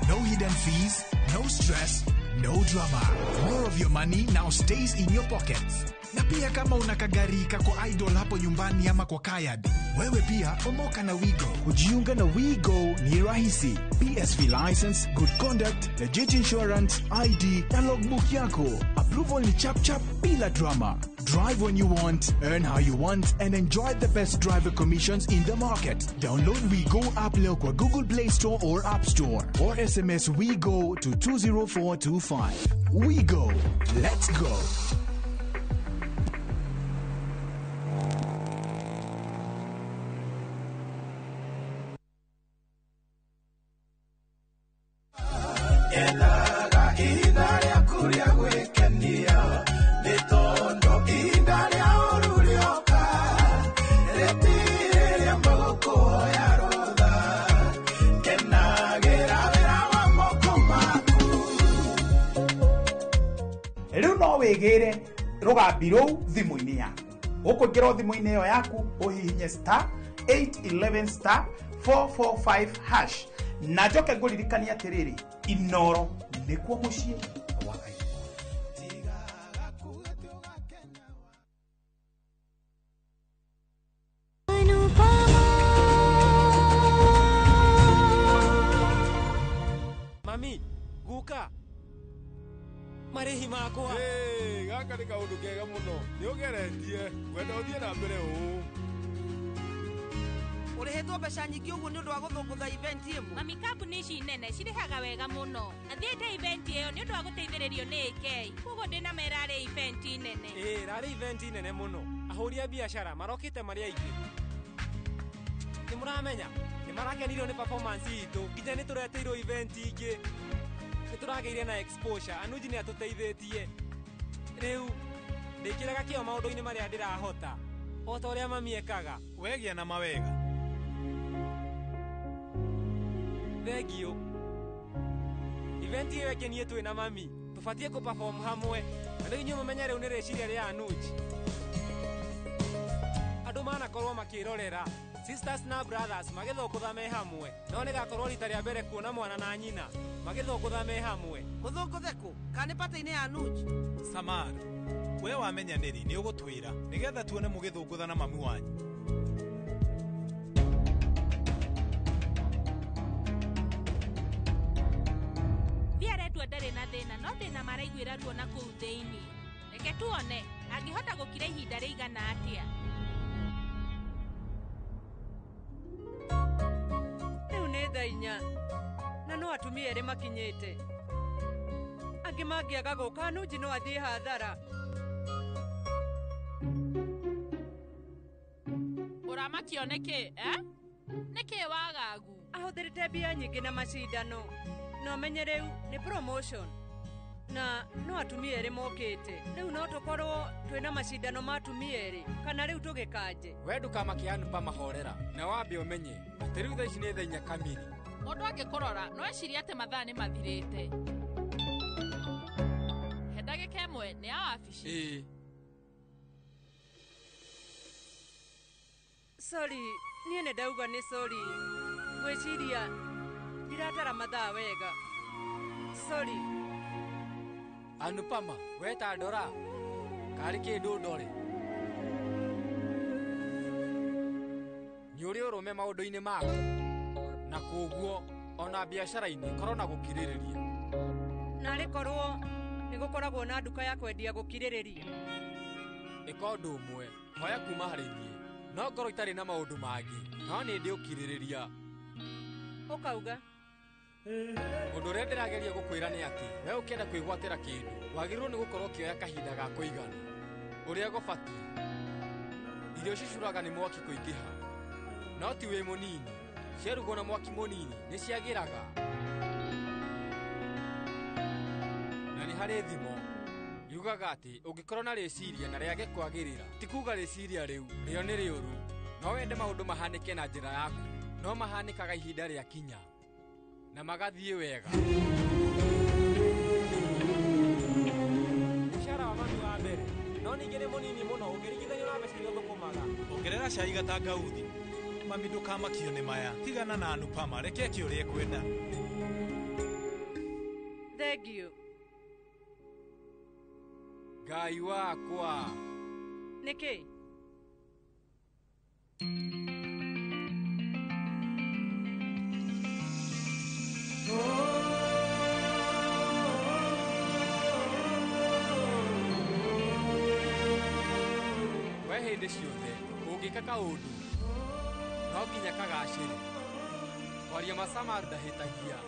No hidden fees, no stress, no drama. More of your money now stays in your pockets. Na pia kama una kagari kako idle hapo nyumbani ama kwa kayad, wewe pia omoka na WeGo. Kujiunga na WeGo ni rahisi. PSV license, good conduct, legit insurance, ID na logbook yako. Approval ni chap chap bila drama. Drive when you want, earn how you want and enjoy the best driver commissions in the market. Download WeGo app leo kwa Google Play Store or App Store or SMS WeGo to 20425. WeGo. Let's go. Endaga ihinda rĩaku rĩa gwĩkenia nĩ tondũ ihinda rĩa ũru rĩoka rĩtirĩ rĩamba gũkũhoya rũtha kenagĩra wĩra wa moko maku. Rĩu no wĩgĩre rũgambi rũu thimũ-inĩ yaku. Ũkũingĩra thimũ-inĩ ĩyo yaku ũhihinye star 811 star 445 hash na njoke ngũririkanie atĩrĩrĩ, Inoro nĩkuo mũciĩ kwa Ngai. Mami, guka, marĩhi makwa. Hey, gaka nĩ kaũndũ kega mũno nĩ ũgeretie ngwenda ũthiĩ na mbere ũũ. Ũrĩhĩtwo mbeca nyingĩ ũguo nĩ ũndũ wa gũthũngũtha event ĩmwe. Mami, kambuni ici nene cirĩhaga wega mũno. Athiĩte event ĩyo nĩ ũndũ wa gũteithĩrĩrio nĩ AK, koguo ndĩna mera rĩ event nene. Ĩĩ, rarĩ event nene mũno. Ahũri a biacara marokĩte marĩ aingĩ. Nĩ mũramenya nĩ marakenirio nĩ performance itũ nginya nĩ tũretĩirwo event ingĩ. Nĩ tũragĩire na exposure, Anuji nĩ atũteithĩtie. Rĩu ndĩkĩraga kĩo maũndũ-inĩ marĩa ndĩrahota o ta ũrĩa mami ekaga. Wegĩa na mawega. Thengiũ. Event ĩyo ĩngĩ niĩ twĩ na mami tũbatiĩ kũ-perform hamwe na rĩu inyuĩ mũmenye rĩu nĩ rĩciria rĩa Anuji. Andũ manakorwo makĩrorera sisters na brothers magĩthũngũtha me hamwe, no nĩgakorwo rita rĩa mbere kuona mwana na nyina magĩthũngũtha me hamwe. Mũthũngũthe kũ? Kana nĩ patĩ-inĩ ya Anuji? Samar, we wamenya nĩrĩ nĩ ũgũtwĩra nĩgetha tuone mũgĩthũngũtha na mami wanyu. Aretwo ndarĩ na thĩna no thĩna maraiguĩra ruo na kũu thĩinĩ. Reke tuone angĩhota gũkira ihinda rĩigana atĩa. Rĩu nĩ thaa inya na no atumia erĩ makinyĩte. Angĩ mangĩaga gũka Anuji no athiĩ hathara. Ũramakio nĩkĩ eh? Nĩkĩ wagagu? Ahũthĩrĩte mbia nyingĩ na macindano. No menye rĩu nĩ promotion na no atumia erĩ mokĩte. Rĩu no tũkorwo twĩna macindano ma atumia erĩ kana rĩu tũgĩkanje. We ndũkamake Anupa mahorera na wambe ũmenye atĩ rĩu thaa ici nĩ thaa inya kamiri. Mũndũ angĩkũrora no ecirie atĩ mathaa nĩ mathirĩte. He ndagĩka ĩmwe nĩ ya wabici. Ĩĩ. Sorry, niĩ nĩ ndauga nĩ sorry. Ngwĩciria ndiratara mathaa wega. Sorry. Anupama, we ta ndora karĩ kĩndũ ndore. Nĩ ũrĩ ũrũme maũndũ-inĩ maku na koguo ona biacara-inĩ korwo na gũkirĩrĩria. Narĩ korwo nĩ gũkoragwo na nduka ya kwendia gũkirĩrĩria. Ĩka ũndũ ũmwe, hoya kuma harĩ niĩ no ngorwo itarĩ na maũndũ mangĩ no nĩ ndĩ ũkirĩrĩria. Ũkauga Ũndũ ũrĩa ndĩrageria gũkwĩra nĩ atĩ we ũkĩenda kwĩgwatĩra kĩndũ wagĩrĩirwo nĩ gũkorwo ũkĩoya kahinda ga kũigana ũrĩa gũbatiĩ. Irio cicuraga nĩ mwaki kũingĩha no ti wĩ mũnini, ciarugwo na mwaki mũnini nĩ ciagĩraga. Na nĩ harĩ thimo yugaga atĩ ũngĩkorwo na rĩciria na rĩage kwagĩrĩra ti kuga rĩciria rĩu rĩo nĩ rĩũru. No wende maũndũ mahanĩke na njĩra yaku, no mahanĩkaga ihinda rĩa kinya na magathiĩ wega. Mũcara wa mami wa mbere no ningĩ nĩ mũnini mũno ũngĩringithanio na mbeca iria ũthũkũmaga. Ongerera cai gatangauthi. Mami ndũkamakio nĩ maya, tigana na Anupama, reke eke ũrĩa ekwenda. Thank you. Ngai wakwa. Nĩkĩ? We hĩndĩ ciothe ũngĩka kaũndũ no nginya kagacĩre. Kwaria macama ndahĩtagia.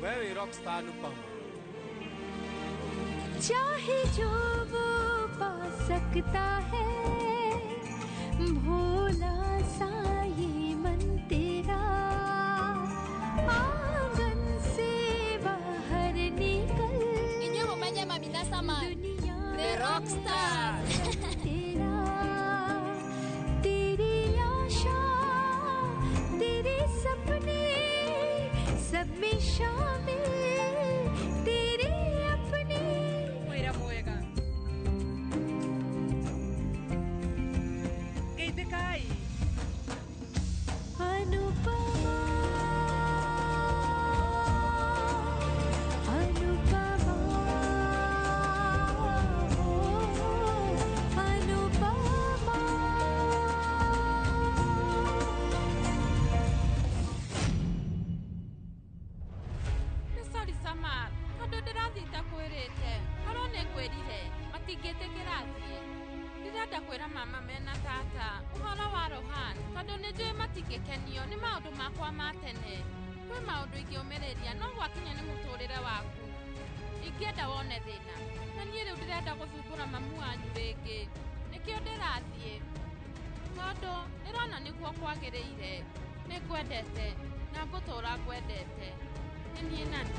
We wĩ rockstar Anupama. चाहे जो वो पा सकता है, भोला सा ये मन तेरा, आंगन से बाहर निकल। Inyuĩ mũmenye mami na Samal the rockstar. तेरा तेरी आशा तेरे सपने सब में शामिल तेरे अपने। Wĩra mwega. Geithĩkai. Anupama Anupama Anupama. Nĩ sorry Samal, tondũ ndĩrathiĩ itakwĩrĩte. Korwo nĩ ngwĩrire, matingĩtĩkĩra thiĩ. Ndĩrenda kwĩra mama mena tata ũhoro wa Rohan, tondũ nĩ njũĩ matingĩkenio nĩ maũndũ makwa ma tene. Kwĩ maũndũ ingĩũmĩrĩria no gwakinya nĩ mũtũrĩre waku. Ingĩenda wone thĩna, na niĩ rĩu ndĩrenda gũthumbũra mamu wanyu rĩngĩ. Nĩkĩo ndĩrathiĩ, tondũ ndĩrona nĩguo kwagĩrĩire. Nĩ ngwendete na ngũtũũra ngwendete. Nĩ niĩ nani.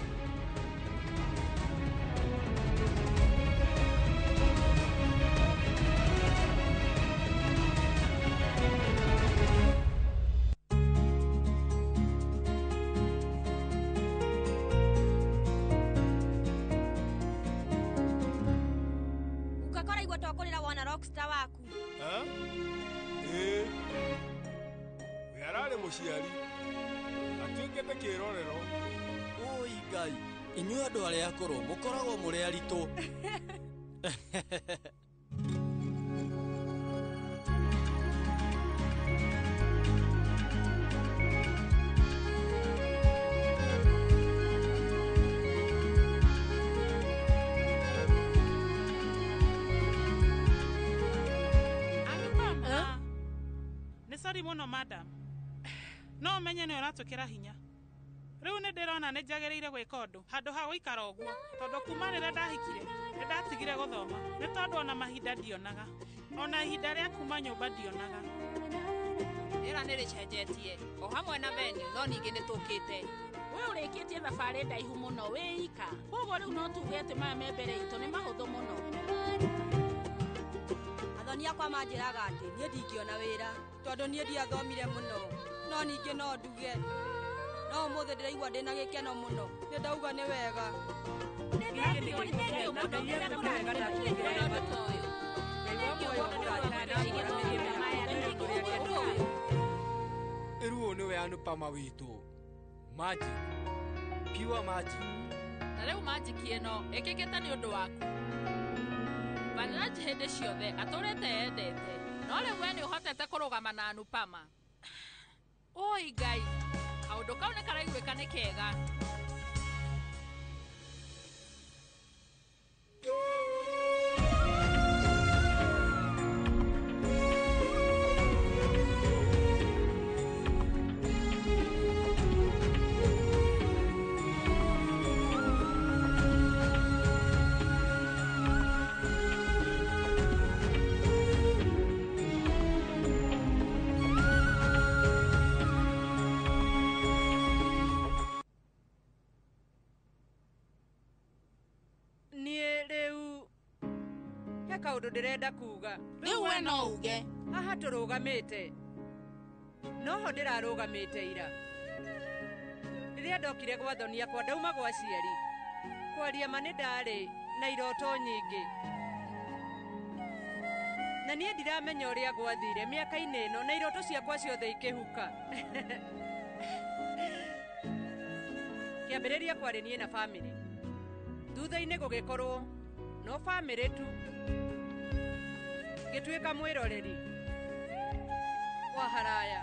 Ukakora igua tokũrĩra wona rockstar waku. Ha? Ĩĩ. We ararĩ mũciari atuĩkĩte kĩrorero. Oi Ngai, inyuĩ andũ arĩa akũrũ mũkoragwo mũrĩ aritũ. Anupama. Nĩ sorry mũno madam, no ũmenye nĩ ũratũkĩra hinya. Rĩu nĩ ndĩrona nĩ njagĩrĩire gwĩka ũndũ handũ ha gũikara ũguo, tondũ kuma rĩrĩa ndahikire nĩ ndatigire gũthoma, nĩ tondũ ona mahinda ndionaga, ona ihinda rĩa kuma nyũmba ndionaga. Rĩera nĩ rĩcenjetie o hamwe na venue, no ningĩ nĩ tũkĩte. We ũrĩkĩtie thabarĩ ndaihu mũno wĩ ika, koguo rĩu no tuge atĩ maya me mbere itũ nĩ mahũthũ mũno. Athoni akwa manjĩraga atĩ niĩ ndingĩona wĩra tondũ niĩ ndiathomire mũno, no ningĩ no nduge. No ũmũthĩ ndĩraigua ndĩna gĩkeno mũno, nĩ ndauga nĩ wega. Rĩu ũyũ nĩwe Anupama witũ. Magic. Pure magic. Na rĩu magic ĩno ĩkĩkĩte nĩ ũndũ waku. Vanraj hĩndĩ ciothe atũrĩte endete, no rĩu we nĩ ũhotete kũrũgama na Anupama. Oi Ngai, kaũndũ kau nĩ karaiguĩka nĩ kega. He kaũndũ ndĩrenda kuga. Rĩu we no uge. Haha tũrũgamĩte. Noho ndĩrarũgamĩte ira. Rĩrĩa ndokire gwa thoni akwa ndauma gwa aciari. Kwaria ma nĩ ndarĩ na iroto nyingĩ. Na niĩ ndiramenya ũrĩa gwathire mĩaka-inĩ ĩno na iroto ciakwa ciothe ikĩhuka. Kĩambĩrĩria kwarĩ niĩ na bamĩrĩ. Thutha-inĩ gũgĩkorwo no bamĩrĩ tu. Ngĩtuĩka mwĩroreri wa haraya.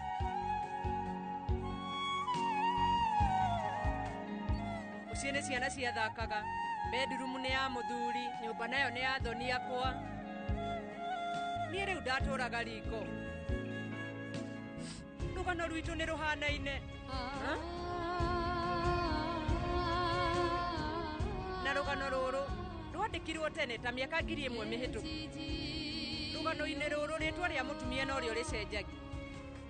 Mũciĩ nĩ ciana ciathakaga, bedroom nĩ ya mũthuri, nyũmba nayo nĩ ya thoni akwa. Niĩ rĩu ndatũraga riko. Rũgano rwitũ nĩ rũhanaine. Na rũgano rũrũ rwandĩkirwo tene ta mĩaka 1000 mĩhĩtũku. Rũgano-inĩ rũrũ rĩtwa rĩa mũtumia norĩo rĩcenjagia,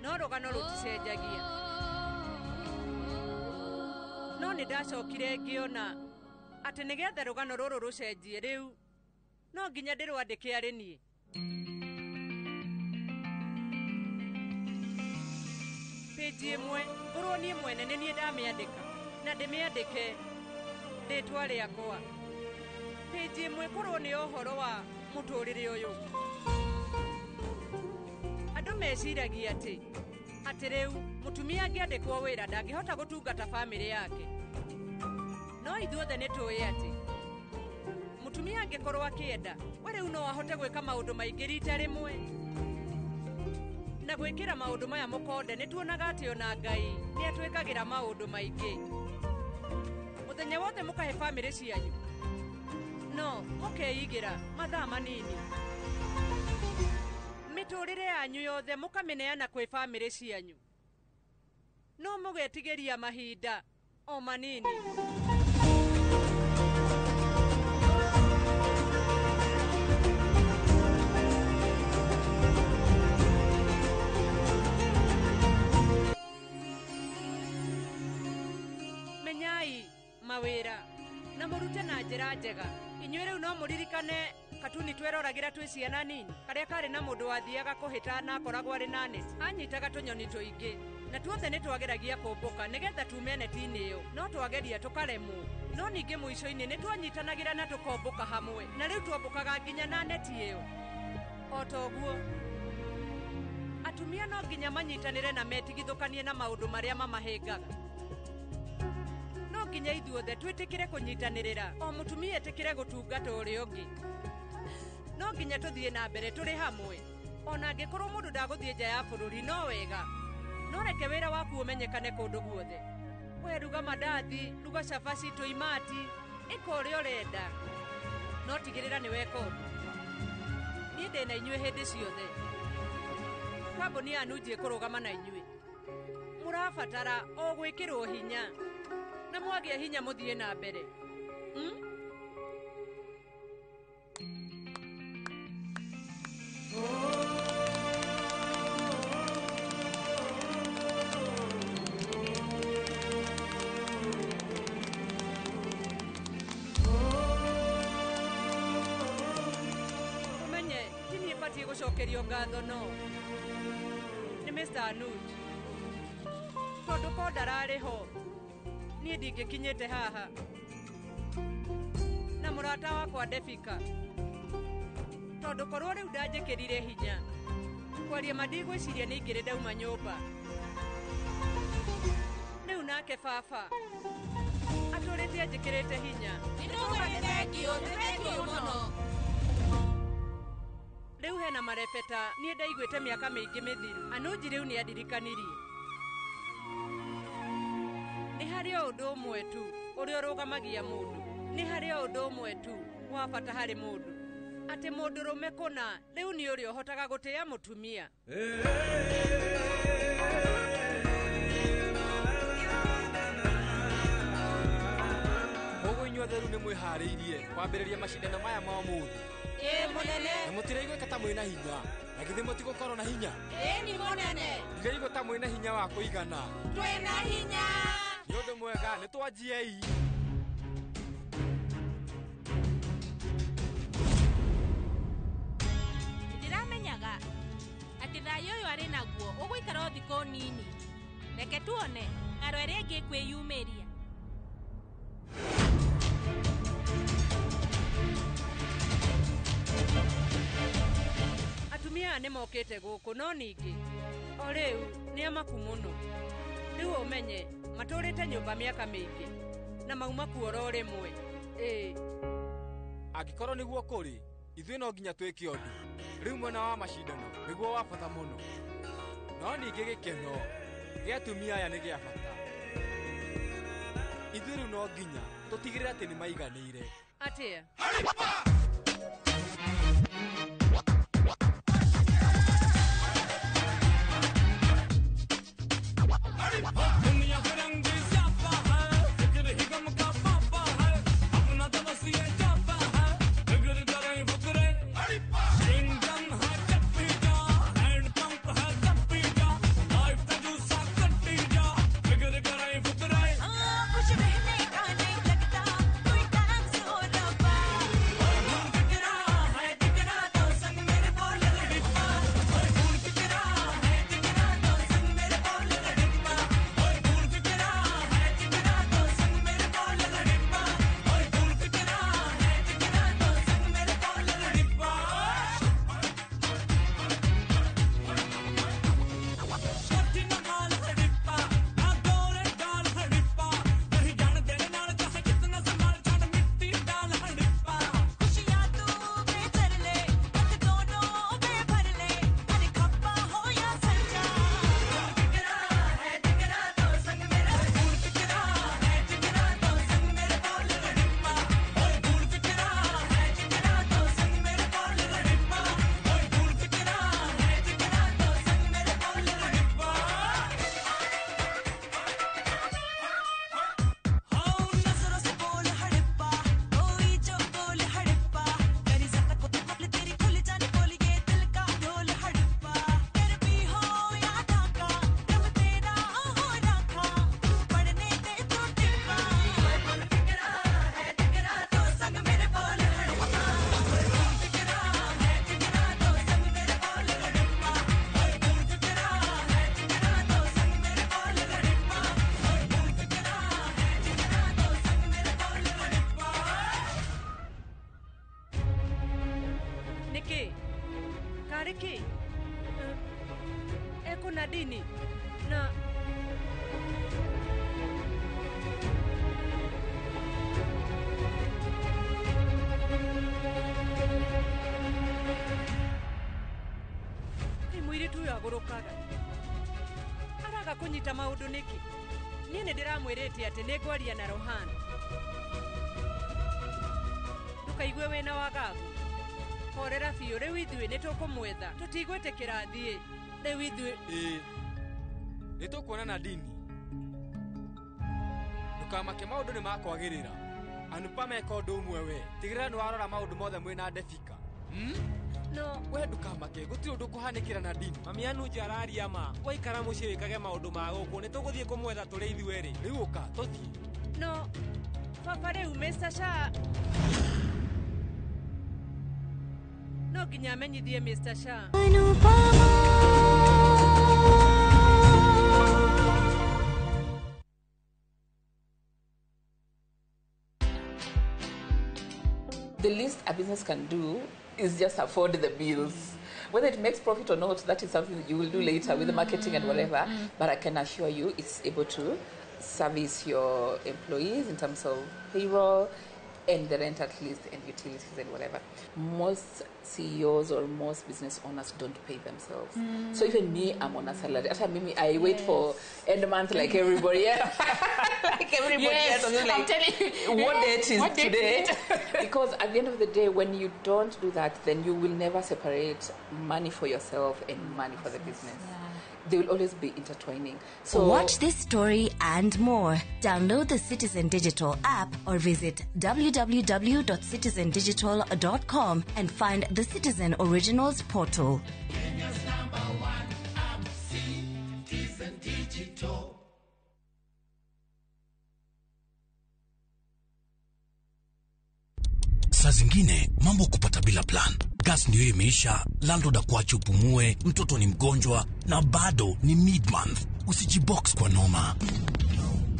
no rũgano rũticenjagia. No nĩ ndacokire ngĩona atĩ nĩgetha rũgano rũrũ rũcenjie rĩu no nginya ndĩrwandĩke arĩ niĩ. Pĩnji ĩmwe ngorwo niĩ mwene nĩ niĩ ndamĩandĩka na ndĩmĩandĩke rĩtwa rĩakwa. Pĩnji ĩmwe korwo nĩ ũhoro wa mũtũrĩre ũyũ. Andũ meciragia atĩ rĩu mũtumia angĩandĩkwo wĩra ndangĩhota gũtungata bamĩrĩ yake. No ithuothe nĩ tũĩ atĩ mũtumia angĩkorwo akĩenda we rĩu no ahote gwĩka maũndũ maingĩ rita rĩmwe. Na gwĩkĩra maũndũ maya mũkonde nĩ tuonaga atĩ ona Ngai nĩ atwĩkagĩra maũndũ maingĩ. Mũthenya wothe mũkahe bamĩrĩ cianyu, no mũkeigĩra mathaa manini. Mĩtũrĩre yanyu yothe mũkamĩneana kwĩ bamĩrĩ cianyu, no mũgetigĩria mahinda o manini. Menyai mawĩra na mũrute na njĩra njega. Inyuĩ rĩu no mũririkane katuni tweroragĩra twĩ ciana nini, karĩa karĩ na mũndũ wathiaga kũhĩta na akoragwo arĩ na neti. Anyitaga tũnyoni tũingĩ na tuothe nĩ twageragia kũmbũka nĩgetha tume neti-inĩ ĩyo, no twageria tũkaremwo. No ningĩ mũico-inĩ nĩ twanyitanagĩra na tũkombũka hamwe, na rĩu tuombũkaga nginya na neti ĩyo. O ta ũguo atumia no nginya manyitanĩre na metigithũkanie na maũndũ marĩa mamahĩngaga. No nginya ithuothe twĩtĩkĩre kũnyitanĩrĩra, o mũtumia etĩkĩre gũtungata ũrĩa ũngĩ. No nginya tũthiĩ na mbere tũrĩ hamwe. Ona angĩkorwo mũndũ ndagũthiĩ nja ya bũrũri no wega, no reke wĩra waku ũmenyekane kũndũ guothe. We ruga mandathi, ruga cabaci, tũimati, ĩka ũrĩa ũrenda, no tigĩrĩra nĩ weka ũndũ. Niĩ ndĩ na inyuĩ hĩndĩ ciothe. Kambuni ya Anuji ĩkũrũgama na inyuĩ. Mũrabatara o gwĩkĩrwo hinya, na mwagĩa hinya mũthiĩ na mbere. Ũmenye ti niĩ batiĩ gũcokerio ngatho, no nĩ Mr. Anuj, tondũ ko ndararĩ ho niĩ ndingĩkinyĩte haha. Na mũrata wakwa Ndebika, tondũ korwo rĩu ndanjĩkĩrire hinya kwaria ma ndigwĩciria nĩ ingĩrĩ ndauma nyũmba. Rĩu nake baba atũrĩte anjĩkĩrĩte hinya. Nĩ ndauga nĩ thengiũ, nĩ thengiũ mũno. Rĩu hena marebeta niĩ ndaiguĩte mĩaka mĩingĩ mĩthiru. Anuji rĩu nĩ andirikanirie nĩ harĩ o ũndũ ũmwe tu ũrĩa ũrũgamagia mũndũ, nĩ harĩ o ũndũ ũmwe tu wa bata harĩ mũndũ, atĩ mũndũrũme kũna rĩu nĩ ũrĩa ũhotaga gũtĩa mũtumia. Koguo inyuothe rĩu nĩ mwĩharĩirie kwambĩrĩria macindano maya ma ũmũthĩ? Ĩĩ mũnene. Na mũtiraigua ta mwĩna hinya? Na githĩ mũtigũkorwo na hinya? Ĩĩ ni mũnene. Ndiraigua ta mwĩna hinya wa kũigana. Twĩna hinya. Nĩ ũndũ mwega, nĩ twanjiei. Ũgũikara o thikũ nini. Reke tuone ng'aro ĩrĩa ĩngĩ ĩkwĩyumĩria. Atumia aya nĩ mokĩte gũkũ no ningĩ o rĩu nĩ amaku mũno. Rĩu ũmenye matũrĩte nyũmba mĩaka mĩingĩ na mauma kuo oro rĩmwe. Ĩĩ. Angĩkorwo nĩguo kũrĩ, ithuĩ no nginya twĩke ũndũ. Rĩu mwena wa macindano nĩguo wa bata mũno. No ningĩ gĩkeno gĩa atumia aya nĩ gĩa bata. Ithuĩ rĩu no nginya tũtigĩrĩre atĩ nĩ maiganĩire. Atĩa? Nĩkĩ? Karĩ kĩ? Eko Nadini na Ĩ mũirĩtu ũyũ agũrũkaga. Araga kũnyita maũndũ nĩkĩ? Niĩ nĩ ndĩramwĩrĩte atĩ nĩ ngwaria na Rohan. Ndũkaigue wĩna wagagu. Horera biũ rĩu ithuĩ nĩ tũkũmwetha. Tũtigwĩtĩkĩra athiĩ. Rĩu ithuĩ Ĩĩ. Nĩ tũkuona Nadini. Ndũkamake maũndũ nĩ makwagĩrĩra. Anupama eka ũndũ ũmwe we. Tigĩrĩra nĩ warora maũndũ mothe mwĩna Defika. No. We ndũkamake gũtirĩ ũndũ ũkũhanĩkĩra Nadini. Mami Anuja araria ma. Waikara mũciĩ wĩkage maũndũ ma gũkũ nĩ tũgũthiĩ kũmwetha tũrĩ ithuerĩ. Rĩu ũka tũthiĩ. No. Baba rĩu Mr. Shah no nginya amenyithie Mr. Shah. The least a business can do is just afford the bills. Whether it makes profit or not, that is something that you will do later with the marketing and whatever. But I can assure you it's able to service your employees in terms of payroll and the rent at least and utilities and whatever. Most CEOs or most business owners don't pay themselves. So even me, I'm on a salary. After me, I wait for end month like everybody else. Like everybody else. I'm just like, I'm telling you. What date is What date today? is it? Because at the end of the day, when you don't do that, then you will never separate money for yourself and money for the business. They will always be intertwining. So watch this story and more. Download the Citizen Digital app or visit www.citizendigital.com and find the Citizen Originals portal. Kenya's number one app, Citizen Digital. Saa zingine mambo kupata bila plan. Gas ndio imeisha, landlord akuache upumue, mtoto ni mgonjwa na bado ni mid-month. Usijibox kwa noma.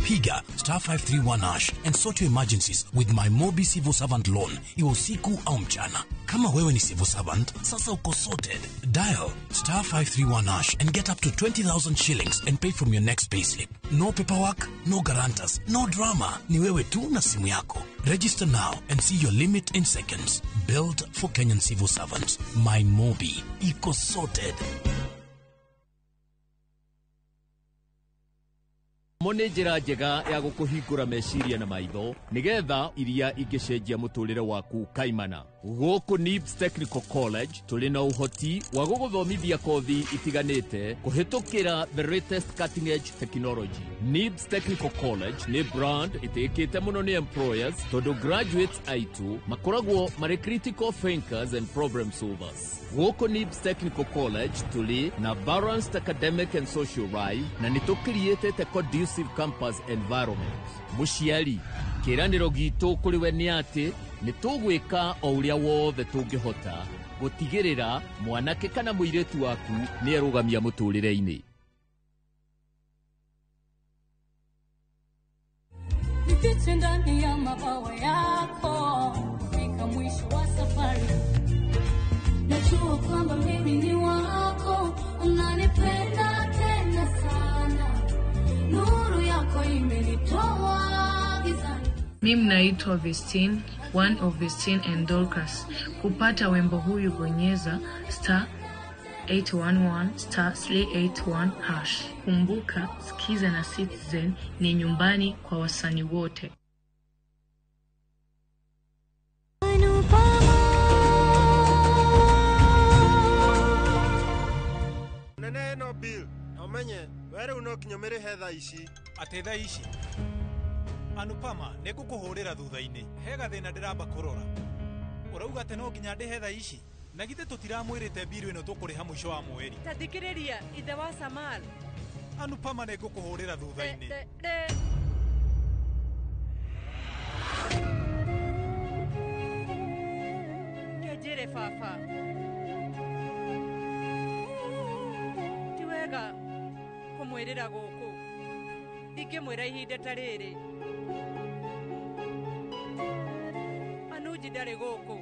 Piga star 531 hash and sort your emergencies with my Mobi Civil Servant Loan, iwe usiku au mchana. Kama wewe ni civil servant, sasa uko sorted. Dial star 531 hash and get up to 20,000 shillings and pay from your next payslip. No paperwork, no guarantors, no drama. Ni wewe tu na simu yako. Register now and see your limit in seconds. Built for Kenyan civil servants. My Mobi. Iko sorted. Mo nĩ njĩra njega ya gũkũhingũra meciria na maitho nĩgetha iria ingĩcenjia mũtũrĩre waku kaimana. Gũkũ NIBS Technical College tũrĩ na ũhoti wa gũgũthomithia kothi itiganĩte kũhĩtũkĩra the latest cutting edge technology. NIBS Technical College nĩ brand ĩtĩkĩte mũno nĩ employers tondũ graduates aitũ makoragwo marĩ critical thinkers and problem solvers. Gũkũ NIBS Technical College tũrĩ na balanced academic and social life na nĩ tũkiriĩtĩte conducive campus environment. Mũciari, kĩĩranĩro gitũ kũrĩ we nĩ atĩ nĩ tũgwĩka o ũrĩa wothe tũngĩhota gũtigĩrĩra mwanake kana mũirĩtu waku nĩ erũgamia mũtũrĩre-inĩ. Nifiche ndani ya mabawa yako kufika mwisho wa safari. Najua kwamba mimi ni wako, unanipenda tena sana. Nuru yako imenitoa gizani. Mimi naitwa Vestine, one of Vestine and Dorcas. Kupata wimbo huyu bonyeza star 811 star 381 hash. Kumbuka, Skiza na Citizen ni nyumbani kwa wasanii wote. Nene no bill, na umenye, were unokinyomere hetha ici. Atĩ thaa ici? Anupama, nĩ ngũkũhũrĩra thutha-inĩ. He gathĩna ndĩramba kũrora. Ũrauga atĩ no nginya ndĩhe thaa ici? Na githĩ tũtiramwĩrĩte mbiru ĩno tũkũrĩha mũico wa mweri? Ta thikĩrĩria, ithe wa Samal. Anupama, nĩ ngũkũhũrĩra thutha-inĩ. Kĩnjĩre baba. Ti wega kũmwĩrĩra gũkũ. Ndingĩmwĩra ihinda ta rĩrĩ. Anuji ndarĩ gũkũ.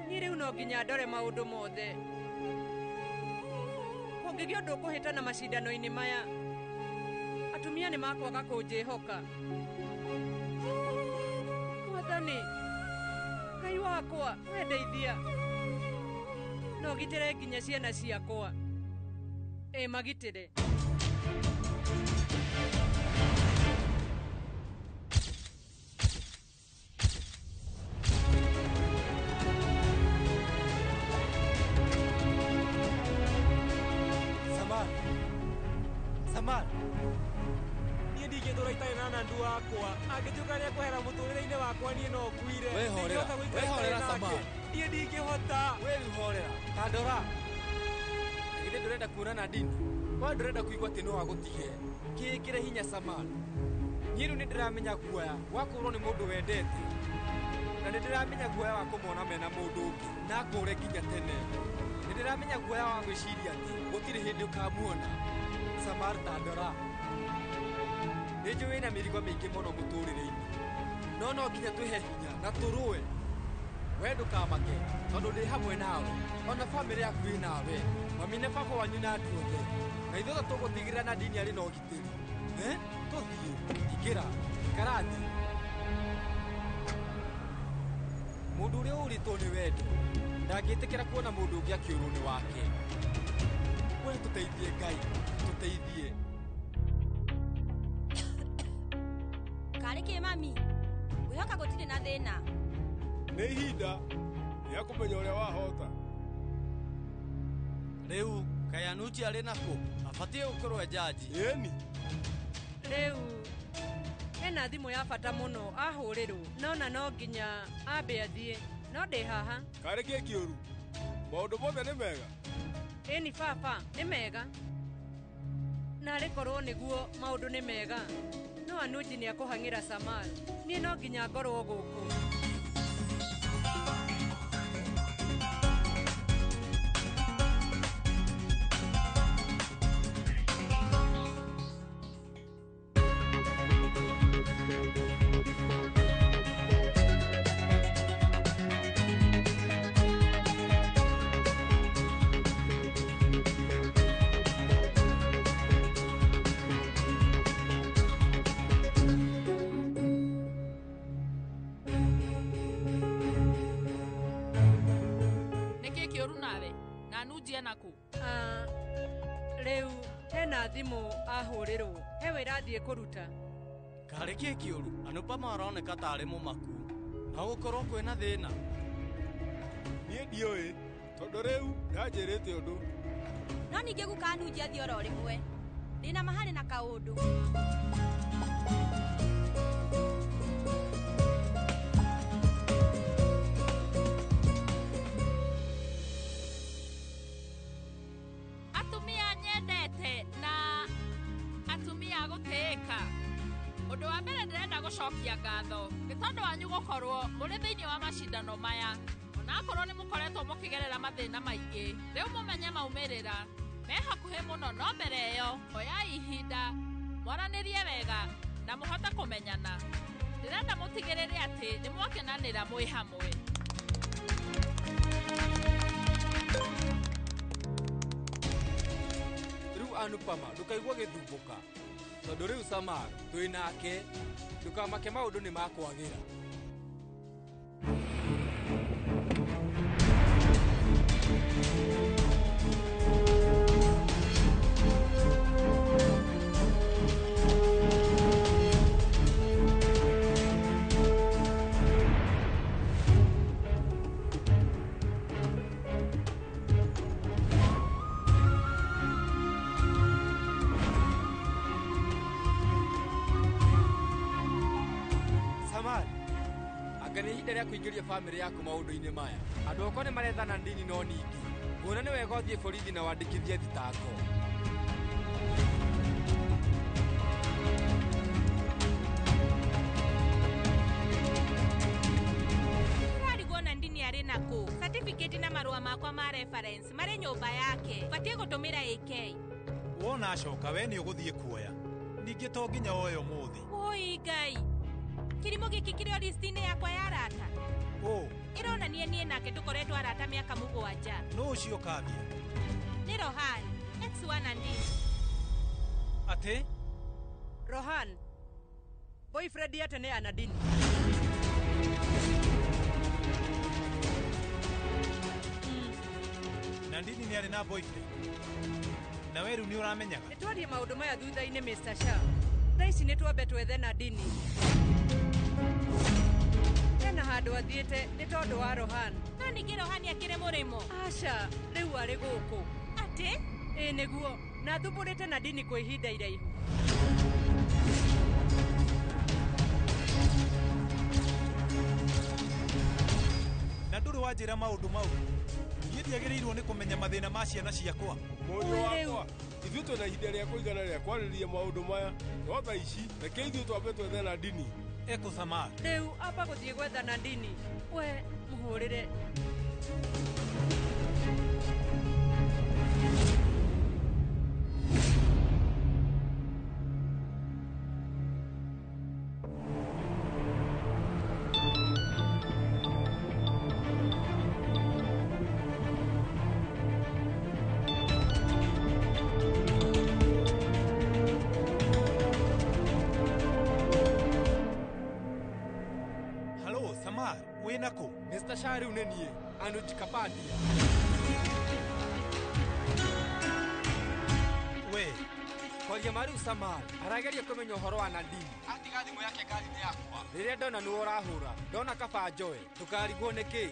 Niĩ rĩu no nginya ndore maũndũ mothe. Kũngĩgĩa ũndũ ũkũhĩtana macindano-inĩ maya, atumia nĩ makwaga kũnjĩhoka. Mwathani, Ngai wakwa, we ndeithia. No ngitĩre nginya ciana ciakwa. Ĩ magitĩre. Samal, niĩ ndingĩtũra itarĩ na Nandu wakwa. Angĩtuĩka nĩekwehera mũtũrĩre-inĩ wakwa niĩ no nguire. Ndingĩhota gũikara itarĩ nake. Niĩ ndingĩhota. We rĩu horera. Ta ndora. Na githĩ ndũrenda kuona Nadine? We ndũrenda kũigua atĩ no agũtige. Kĩĩkĩre hinya Samal. Niĩ rĩu nĩndĩramenya guoya wa kũũrwo nĩ mũndũ wendete. Na nĩndĩramenya guoya wa kũmona mena mũndũ ũngĩ na akũũre nginya tene. Nĩndĩramenya guoya wa gwĩciria atĩ gũtirĩ hĩndĩ ũkamuona. Samar ta ndora. Nĩ njũĩ wĩna mĩrigo mĩingĩ mũno mũtũrĩre-inĩ. No no nginya twĩhe hinya na tũrũe. We ndũkamake tondũ ndĩ hamwe nawe. Ona bamĩrĩ yaku ĩ nawe. Mami na baba wanyu na andũ othe. Na ithuothe tũgũtigĩrĩra Nadine arĩ na ũgitĩri. Tũthiĩ. Ingĩra. Ikara thĩ. Mũndũ ũrĩa ũrĩtwo nĩ wendo ndangĩtĩkĩra kuona mũndũ ũngĩ akĩũrwo nĩ wake. We tũteithie Ngai, tũteithie. Karĩ kĩ mami? Ngwĩhoka gũtirĩ na thĩna. Nĩ ihinda rĩa kũmenya ũrĩa wahota. Rĩu kaĩ Anuji arĩ nakũ? Abatiĩ gũkorwo e jaji. Ĩni. Rĩu ena thimũ ya bata mũno ahũrĩrwo nona no nginya ambe athiĩ no ndĩ haha. Karĩ kĩ kĩũru? Maũndũ mothe nĩ mega? Ĩni baba, nĩ mega. Narĩ korwo nĩguo maũndũ nĩ mega. No Anuji nĩ akũhang'ĩra Samal. Niĩ no nginya ngorwo gũkũ. Anuji ena kũ? Ah, rĩu hena thimũ ahũrĩrwo, he wĩra athiĩ kũruta. Karĩ kĩ kĩũru? Anupama aroneka tarĩ mũmaku. No gũkorwo kwĩna thĩna. Niĩ ndiũĩ tondũ rĩu ndanjĩrĩte ũndũ. No ningĩ guka Anuji athiĩ oro rĩmwe, ndĩna ma harĩ na kaũndũ. Atumia nyendete na atumia a gũtĩĩka. Ũndũ wa mbere ndĩrenda gũcokia ngatho nĩ tondũ wanyu gũkorwo mũrĩ thĩinĩ wa macindano maya. Onakorwo nĩ mũkoretwo mũkĩgerera mathĩna maingĩ, rĩu mũmenye maumĩrĩra me hakuhĩ mũno, no mbere ĩyo oyai ihinda mwaranĩrie wega na mũhote kũmenyana. Ndĩrenda mũtigĩrĩre atĩ nĩ mwakenanĩra mwĩ hamwe. Rĩu Anupama ndũkaigua gĩthumbũka tondũ rĩu Samar twĩ nake, ndũkamake maũndũ nĩ makwagĩra. Samar, anga nĩ ihinda rĩa kũingĩria bamĩrĩ yaku maũndũ-inĩ maya. Andũ akwa nĩ marethana ndini no ningĩ nguona nĩ wega ũthiĩ borithi na wandĩkithie thitango. Ndĩrarigwo Nandini arĩ nakũ. Certificate na marũa makwa ma reference marĩ nyũmba yake. Batiĩ gũtũmĩra AK. Wona acoka we nĩ ũgũthiĩ kuoya. Ningĩ to nginya woe ũmũthĩ. Wũi Ngai, kĩrimũ gĩkĩ kĩrĩ o listi-inĩ yakwa ya arata. Ũ, Ĩronania niĩ nake tũkoretwo arata mĩaka 7. nũ ũcio Kavya? Nĩ Rohan, ex wa Nandini. Atĩ? Rohan, boyfriend ya tene ya Nadine. Nandini nĩ arĩ na boyfriend. Na we rĩu nĩ ũramenyaga? Nĩ twarie maũndũ maya thutha-inĩ Mr. Shah. Thaa ici nĩ twambe twethe Nadini. Hena handũ athiĩte nĩ tondũ wa Rohan. No ningĩ Rohan akĩrĩ mũrĩmo. Aca, rĩu arĩ gũkũ. Atĩ? Ĩ nĩguo, na thumbũrĩte Nadini kwa ihinda iraihu. Na ndũrĩ wanjĩra maũndũ mau. Niĩ ndiagĩrĩirwo nĩ kũmenya mathĩna ma ciana ciakwa. Mũriũ wakwa, ithuĩ twĩna ihinda rĩa kũigana rĩa kwarĩrĩria maũndũ maya, no thaa ici reke ithuĩ twambe twethe Nandini. Ekũ Samar. Rĩu amba gũthiĩ gwetha Nandini. We mũhũrĩre. Halo, Samar, wĩna kũ? Mr. Shah rĩu nĩ niĩ, Anuj Kapadia. We, kwaria ma rĩu Samar arageria kũmenya ũhoro wa Nandini. Atiga thimũ yake ngari-inĩ yakwa. Rĩrĩa ndona nĩwe ũrahũra, ndona kaba njoe, ndũkarigwo nĩ kĩĩ.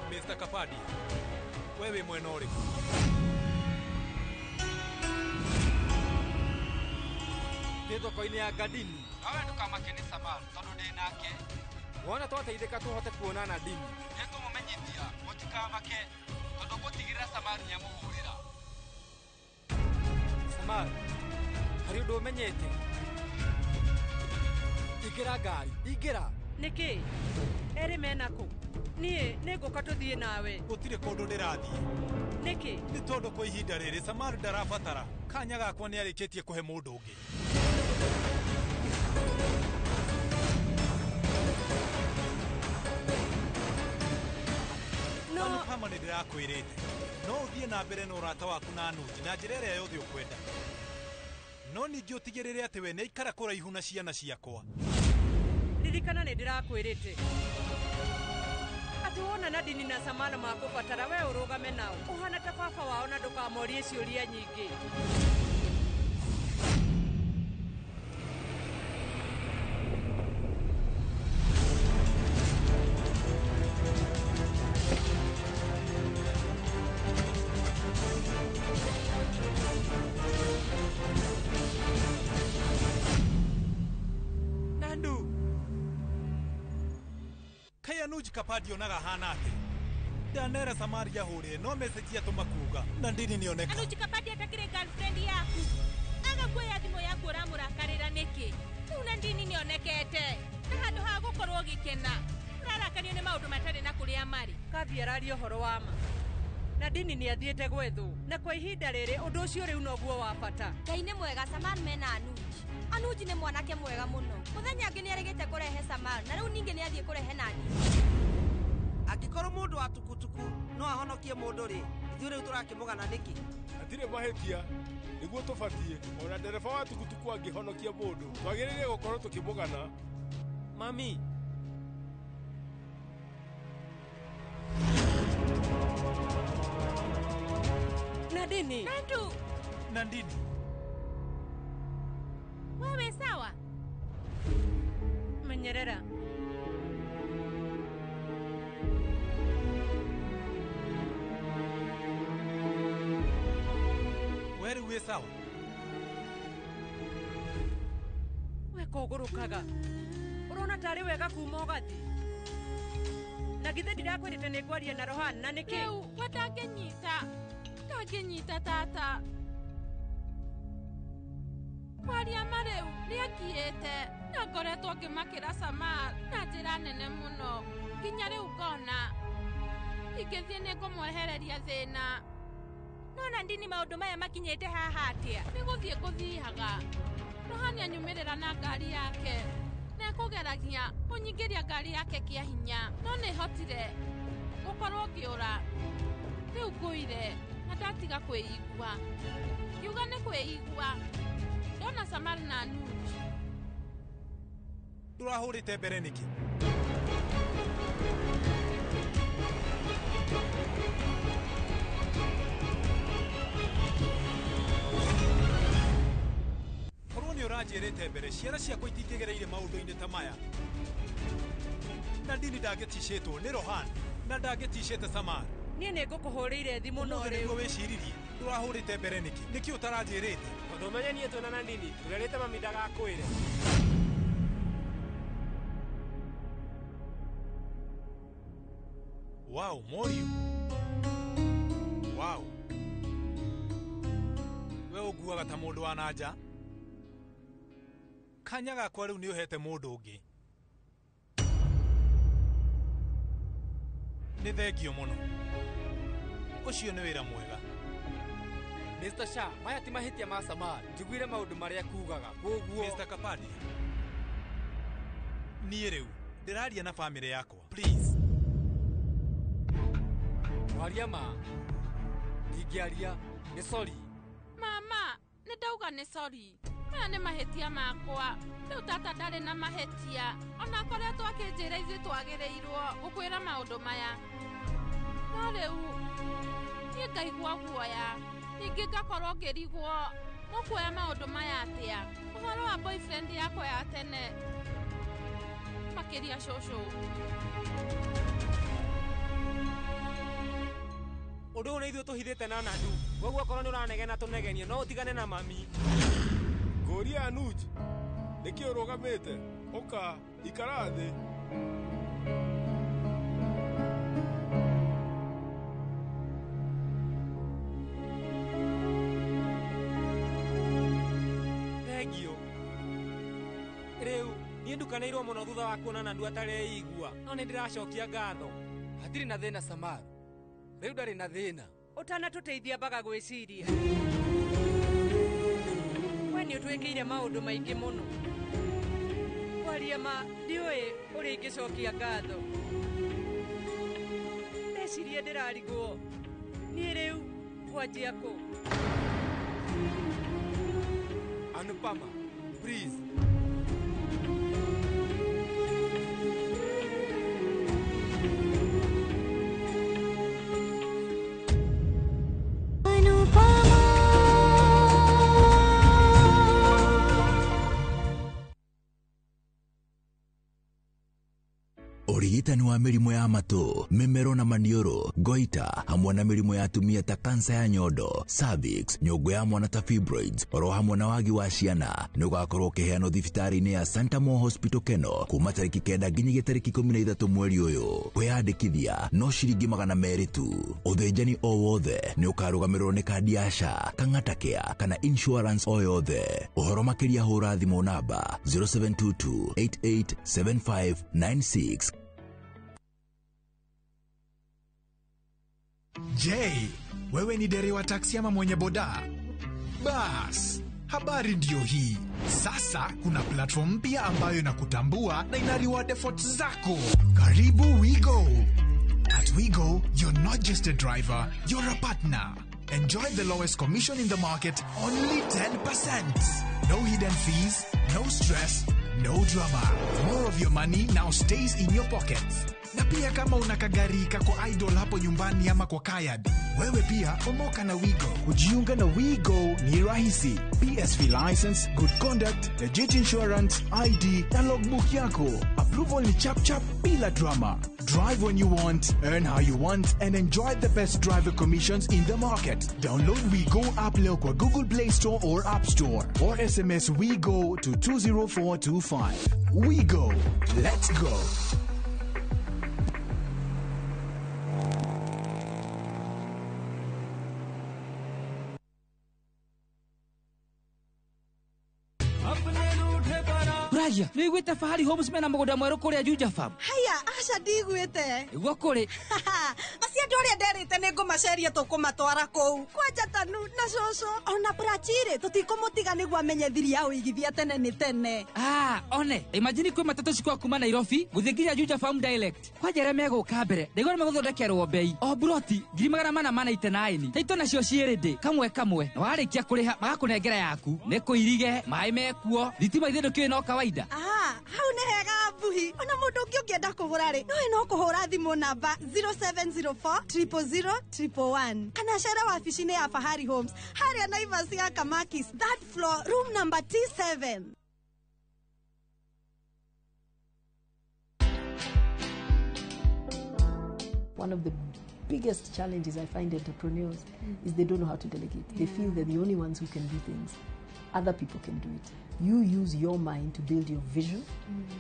Mr. Kapadia, we wĩ mwena ũrĩkũ? Ndĩ thoko-inĩ ya Ngadini. Nawe ndũkamake nĩ Samar tondũ ndĩ nake. Wona twateithĩka tũhote kuona Nandini. Nĩngũmũmenyithia mũtikamake tondũ ngũtigĩrĩra Samar nĩamũhũrĩra. Samar, harĩ ũndũ ũmenyete? Ingĩra ngari, ingĩra. Nĩkĩ? Erĩ mena kũ? Niĩ nĩngũka tũthiĩ nawe. Gũtirĩ kũndũ ndĩrathiĩ. Nĩkĩ? Nĩ tondũ kwa ihinda rĩrĩ Samar ndarabatara. Kanya gakwa nĩ arĩkĩtie kũhe mũndũ ũngĩ. No. Anupama nĩ ndĩrakwĩrĩte. No ũthiĩ na mbere na ũrata waku na Anuji na njĩra ĩrĩa yothe ũkwenda. No ningĩ ũtigĩrĩre atĩ we nĩaikara kũraihu na ciana ciakwa. Ririkana nĩ ndĩrakwĩrĩte atĩ wona Nadini na Samala makũbatara we ũrũgame nao ũhana ta baba wao na ndũkamorie ciũria nyingĩ. Nandu. Kai Anuj Kapadia onaga hana atä ndanera Samaria hũrĩre no message atũma kuga Nandini nĩoneka. Anuj Kapadia atakĩrĩ girlfriend yaku aga kuoya thimũ yaku ũramũrakarĩra nĩkĩ? Rĩu Nandini nĩonekete na handũ ha gũkorwo ũgĩkena ũrarakanio nĩ maũndũ matarĩ na kũrĩa marĩ. Kabi araria ũhoro wa ma. Nadini nĩ athiĩte gwethwo na kwa ihinda rĩrĩ ũndũ ũcio rĩu noguo wa bata. Ngai nĩ mwega, Samal mena Anuj. Anuj nĩ mwanake mwega mũno. Mũthenya ũngĩ nĩ arĩgĩte kũrehe Samal na rĩu ningĩ nĩ athiĩ kũrehe Nadini. Angĩkorwo mũndũ wa tukutuku no ahonokie mũndũ rĩ, ithuĩ rĩu tũrakĩmũgana nĩkĩ? Hatirĩ mahĩtia nĩguo tũbatiĩ ona ndereba wa tukutuku angĩhonokia mũndũ twagĩrĩire gũkorwo tũkĩmũgana. Mami. Nadini. Nandu. Nandini. Wewe sawa? Menyerera. Wewe wĩ sawa? We kũgũrũkaga. Ũrona tarĩ wega kuma ũgathiĩ. Na githĩ ndirakwĩrĩte nĩ ngwaria na Rohan na nĩkĩ? Rĩu we ndangĩnyita. Ndangĩnyita tata. Kwaria ma rĩu nĩangiĩte na ngoretwo ngĩmakĩra Samal na njĩra nene mũno nginya rĩu ngona ingĩthiĩ nĩ ngũmwehereria thĩna. No Nandini maũndũ maya makinyĩte haha atĩa? Nĩ gũthiĩ ngũthiaga. Rohan anyumĩrĩra na ngari yake na ekũgeragia kũnyingĩria ngari yake kĩa hinya no nĩhotire gũkorwo ngĩũra. Rĩu ngũire na ndatiga kwĩigua. Ngiuga nĩ kwĩigua ndona Samal na Anuj. Ndũrahũrĩte mbere nĩkĩ? Korwo nĩ ũranjĩrĩte mbere ciana ciakwa itingĩgereire maũndũ-inĩ ta maya. Nandini ndangĩticĩtwo nĩ Rohan na ndangĩticĩte Samal. Niĩ nĩ ngũkũhũrĩire thimũ no Ũmũthĩ rĩu. nĩguo wĩciririe ndũrahũrĩte mbere nĩkĩ? Nĩkĩ ũtaranjĩrĩte? Tondũ ũmenye niĩ twĩna Nandini tũrerĩte mami ndagakwĩre. Wow, Morio. Wow. We ũnguaga ta mũndũ wa na nja. Kanya gakwa rĩu nĩ ũhete mũndũ ũngĩ. Nĩ thengio mũno. Ũcio nĩ wĩra mwega. Mr. Shah, maya ti mahĩtia ma Samal. Njiguire maũndũ marĩa kugaga. Kwoguo Mr. Kapadia. Niĩ rĩu ndĩraria na famĩlĩ yakwa. Please. Kwaria ma ndingĩaria nĩ sorry. Mama, nĩ ndauga nĩ sorry. Maya nĩ mahĩtia makwa. Rĩu tata ndarĩ na mahĩtia. Ona akoretwo akĩnjĩra ithuĩ twagĩrĩirwo gũkwĩra maũndũ maya. No rĩu niĩ ngaigua guoya. Ningĩ ngakorwo ngĩrigwo mũkuoya maũndũ maya atĩa? Ũhoro wa boyfriend yakwa ya tene makĩria cũcũ. Ũndũ ũyũ nĩ ithuĩ tũhithĩte na Nandu. Koguo okorwo nĩ ũranegena tũnegenie no ũtigane na mami. Ngũria Anuj, nĩkĩ ũrũgamĩte? Ũka, ikara thĩ. Thengio. Rĩu niĩ ndukanĩirwo mũno thutha wa kuona Nandu atareigua no nĩ ndĩracokia ngatho. Hatirĩ na thĩna Samal. Rĩu ndarĩ na thĩna. Ũtanatũteithia mbaga gwĩciria. We nĩ ũtwĩkĩire maũndũ maingĩ mũno. Kwaria ma ndiũĩ ũrĩa ingĩcokia ngatho. Ndeciria ndĩrarigwo. Niĩ rĩu ngwanjia kũ? Anupama, please. Ũrigitani wa mĩrimũ ya matũ, mĩmero na maniũrũ, goita, hamwe na mĩrimũ ya atumia ta kansa ya nyondo, cervix, nyũngũ ya mwana ta fibroids, oro hamwe na wagi wa ciana nĩ ũgakorwo ũkĩheanwo thibitarĩ-inĩ ya Santa Mo Hospital Keno kuma tarĩki 9 nginyagia tarĩki 13 mweri ũyũ. Kwĩyandĩkithia no ciringi 200 tu. Ũthĩnjani o wothe nĩ ũkarũgamĩrĩrwo nĩ kandi ya SHA, Kang'ata Care kana insurance o yothe. Ũhoro makĩria hũra thimũ namba 0722 887596. Je, wewe ni dereva taksi ama mwenye boda? Bas, habari ndiyo hii. Sasa kuna platform mpya ambayo inakutambua na ina reward efforts zako. Karibu WeGo. At WeGo, you're not just a driver, you're a partner. Enjoy the lowest commission in the market, only 10%. No hidden fees, no stress, no drama. More of your money now stays in your pockets. Na pia kama una kagari kako idle hapo nyumbani ama kwa kayad, wewe pia omoka na WeGo. Kujiunga na WeGo ni rahisi. PSV license, good conduct, legit insurance, ID na logbook yako. Approval ni chap chap bila drama. Drive when you want, earn how you want, and enjoy the best driver commissions in the market. Download WeGo app leo kwa Google Play Store or App Store, or SMS WeGo to 20425. WeGo. Let's go. Ragia, nĩ wĩiguĩte Fahari Homes mena mũgũnda mwerũ kũrĩa Juja Farm? Haya, aca ndigwĩte. Nĩguo kũrĩ. Acio andũ arĩa nderĩte nĩ ngũmaceria tũkũmatwara kũu. Kwanja Tanu na cũcũ ona Prachirĩ tũtikũmũtiga nĩguo amenye thiri ya ũigithia tene nĩ tene. Ah, one, imagine kwĩ matatũ cikwa kuma Nairobi gũthiĩ nginya Juja Farm direct. Kwanja arĩa megũka mbere, ndaigua nĩ megũthondekerwo bei. O buroti 489. Taito nacio ciĩ kamwe kamwe. Na warĩkia kũrĩha magakũnengera yaku. Nĩ kũirige, maĩ mekuo, thitima ithe ndũkĩũĩ no kawaida. Ah, hau nĩ hega mbuhi. Ona mũndũ ũngĩ ũngĩenda kũgũra rĩ, nowe no kũhũra thimũ namba 0704 000 111 kana cere wabici-inĩ ya Fahari Homes harĩa Naivas ya Kamakis, third floor, room number T7. One of the biggest challenges I find entrepreneurs is they don't know how to delegate. They feel they're the only ones who can do things. Other people can do it. You use your mind to build your vision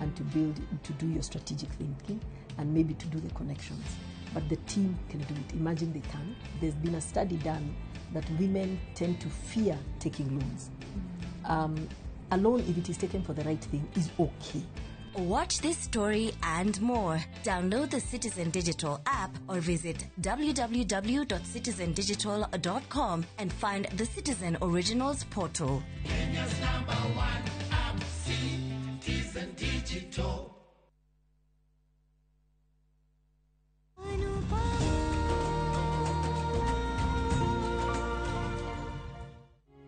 and to do your strategic thinking and maybe to do the connections. But the team can do it. Imagine they can. There's been a study done that women tend to fear taking loans. A loan, if it is taken for the right thing, is okay. Watch this story and more. Download the Citizen Digital app or visit www.citizendigital.com and find the Citizen Originals portal. Kenya's number one app, Citizen Digital.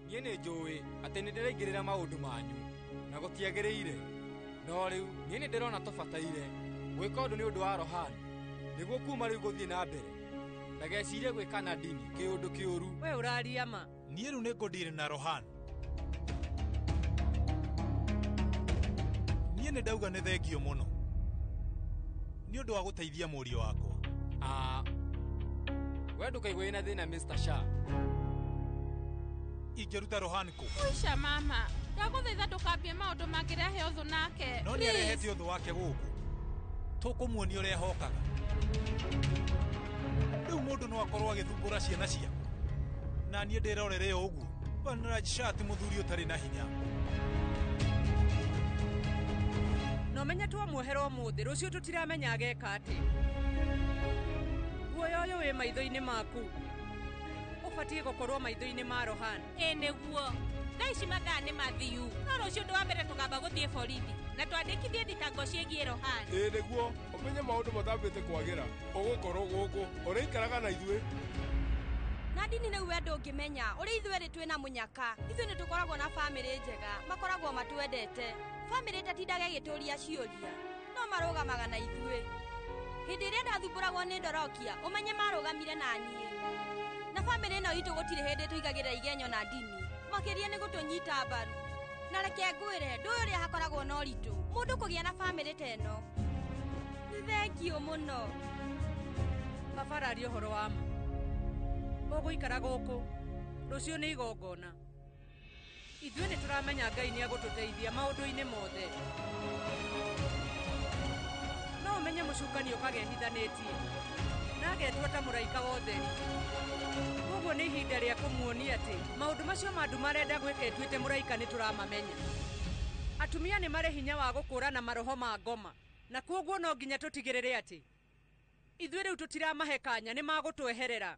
Niĩ nĩ njũĩ atĩ nĩ ndĩraingĩrĩra maũndũ manyu na gũtiagĩrĩire. No rĩu niĩ nĩ ndĩrona tũbataire gwĩka ũndũ nĩ ũndũ wa Rohan nĩguo kuma rĩu gũthiĩ na mbere ndagecirie gwĩka na ndini kĩũndũ kĩũru. We ũraria ma. Niĩ rĩu nĩ ngũndiri na Rohan. Niĩ nĩ ndauga nĩ thengio mũno nĩ ũndũ wa gũteithia mũriũ wakwa. Ah, we ndũkaigua wĩna thĩna Mr. Shah. Ingĩruta Rohan kũ? Uisha mama, ndagũthaitha ndũkambie maũndũ mangĩrehe ũthũ nake. No nĩarehete ũthũ wake gũkũ. Tũkũmuonia ũrĩa ahokaga. Rĩu mũndũ no akorwo agĩthumbũra ciana ciakwa na niĩ ndĩrorere o ũguo. Vanraj Shah ti mũthuri ũtarĩ na hinya. No menye twamuohera ũmũthĩ, rũciũ tũtiramenya ageka atĩa. Guoya ũyũ wĩ maitho-inĩ maku ũbatiĩ gũkorwo maitho-inĩ ma Rohan. Ĩ nĩguo. Thaa ici mathaa nĩ mathiu. No rũciũ ũndũ wa mbere tũkamba gũthiĩ borithi na twandĩkithie thitango ciĩgiĩ Rohan. Ĩ nĩguo, ũmenye maũndũ matambĩte kwagĩra. Ũgũkorwo gũkũ, ũrĩikaraga na ithuĩ. Na ndini nĩu we ndũngĩmenya ũrĩa ithuĩ erĩ twĩna mũnyaka. Ithuĩ nĩ tũkoragwo na bamĩrĩ njega, makoragwo matwendete. Bamĩrĩ ĩtatindaga ĩgĩtũria ciũria, no marũgamaga na ithuĩ. Hĩndĩ ĩrĩa ndathumbũragwo nĩ ndorokia, ũmenye marũgamire na niĩ. Na bamĩrĩ ĩno itũ gũtirĩ hĩndĩ tũigagĩrĩra igenyo na ndini. Makĩria nĩ gũtũnyita mbaru. Na reke ngwĩre, ndũĩ ũrĩa hakoragwo na ũritũ mũndũ kũgĩa na bamĩrĩ ta ĩno. Nĩ thengiũ mũno. Baba araria ũhoro wa ma. Ũgũikara gũkũ. Rũciũ nĩ igongona. Ithuĩ nĩ tũramenya Ngai nĩ agũtũteithia maũndũ-inĩ mothe. No ũmenye mũcukani ũkaga ehithanĩtie na agetua ta mũraika wa ũtheri. Koguo nĩ ihinda rĩa kũmuonia atĩ maũndũ macio ma nduma arenda gwĩka etuĩte mũraika nĩ tũramamenya. Atumia nĩ marĩ hinya wa gũkũũrana maroho ma ngoma, na kwoguo no nginya tũtigĩrĩre atĩ ithuĩ rĩu tũtiramahe kanya nĩ magũtweherera.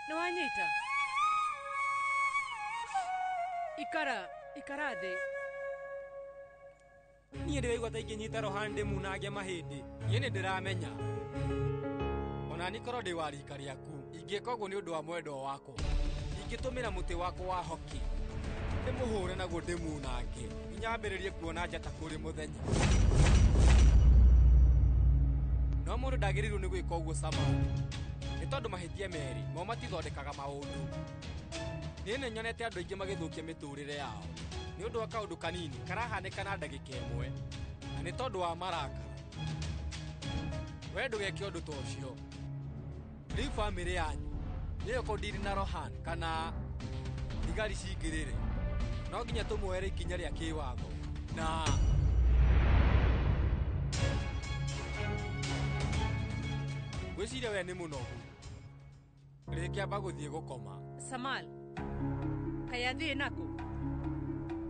Nĩ wanyita? Ikara, ikara thĩ. Niĩ ndĩraigua ta ingĩnyita Rohan ndĩmunange mahĩndĩ. Niĩ nĩ ndĩramenya. Ona niĩ korwo ndĩ wa rika rĩaku, ingĩka ũguo nĩ ũndũ wa mwendwa wakwa. Ingĩtũmĩra mũtĩ wakwa wa hoki, ndĩmũhũre naguo ndĩmunange, nginya ambĩrĩrie kuona njata kũrĩ mũthenya. No mũndũ ndagĩrĩirwo nĩ gwĩka ũguo Samal, nĩ tondũ mahĩtia merĩ mo matithondekaga maũndũ. Niĩ nĩ nyonete andũ aingĩ magĩthũkia mĩtũrĩre yao nĩ ũndũ wa kaũndũ kanini karahanĩka na ndagĩka ĩmwe, na nĩ tondũ wa marakara. We ndũgeke ũndũ ta ũcio. Rĩu bamĩrĩ yanyu nĩyo kũndiri na Rohan kana thigari cingĩrĩre, no nginya tũmuoere ikinya rĩa kĩwatho na ngwĩciria we nĩ mũnogu. Rĩngĩamba gũthiĩ gũkoma. Samal, kaĩ athiĩ nakũ?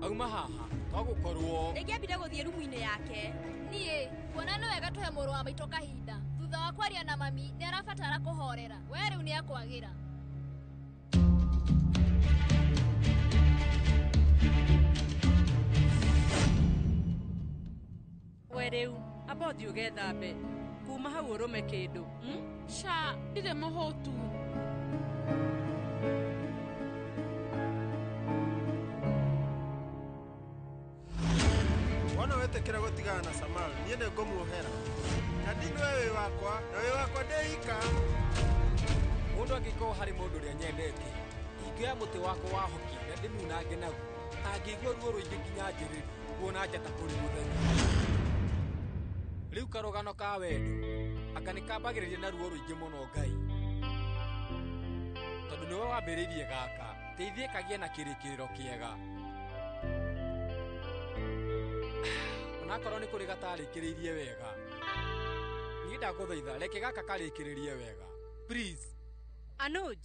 Auma haha twagũkorwo Rĩngĩambire gũthiĩ rumu-inĩ yake. Niĩ kuona nĩ wega tũhe mũrũ wa maitũ kahinda. Thutha wa kwaria na mami nĩ arabatara kũhorera. We rĩu nĩ akwagĩra. We rĩu amba ũthiĩ ũgethambe. Kuma hau ũrũme kĩndũ. Ca, ndirĩ mũhũtu. Wona wetĩkĩra gũtigana na Samal, niĩ nĩ ngũmuohera. Nadine we wĩ wakwa, na wĩ wakwa ndĩ ika. Mũndũ angĩkorwo harĩ mũndũ ũrĩa nyendete, ingĩoya mũtĩ wakwa wa hoki na ndĩmunange naguo, angĩigua ruo rũingĩ nginya anjĩrĩrie kuona njata kũrĩ mũthenya. Rĩu karũgano ka wendo anga nĩ kambagĩrĩria na ruo rũingĩ mũno Ngai, tondũ nĩwe wambĩrĩirie gaka, teithie kagĩe na kĩrĩkĩrĩro kĩega. Onakorwo nĩ kũrĩ gatarĩkĩrĩirie wega, niĩ ndagũthaitha reke gaka karĩkĩrĩrie wega, please. Anuj.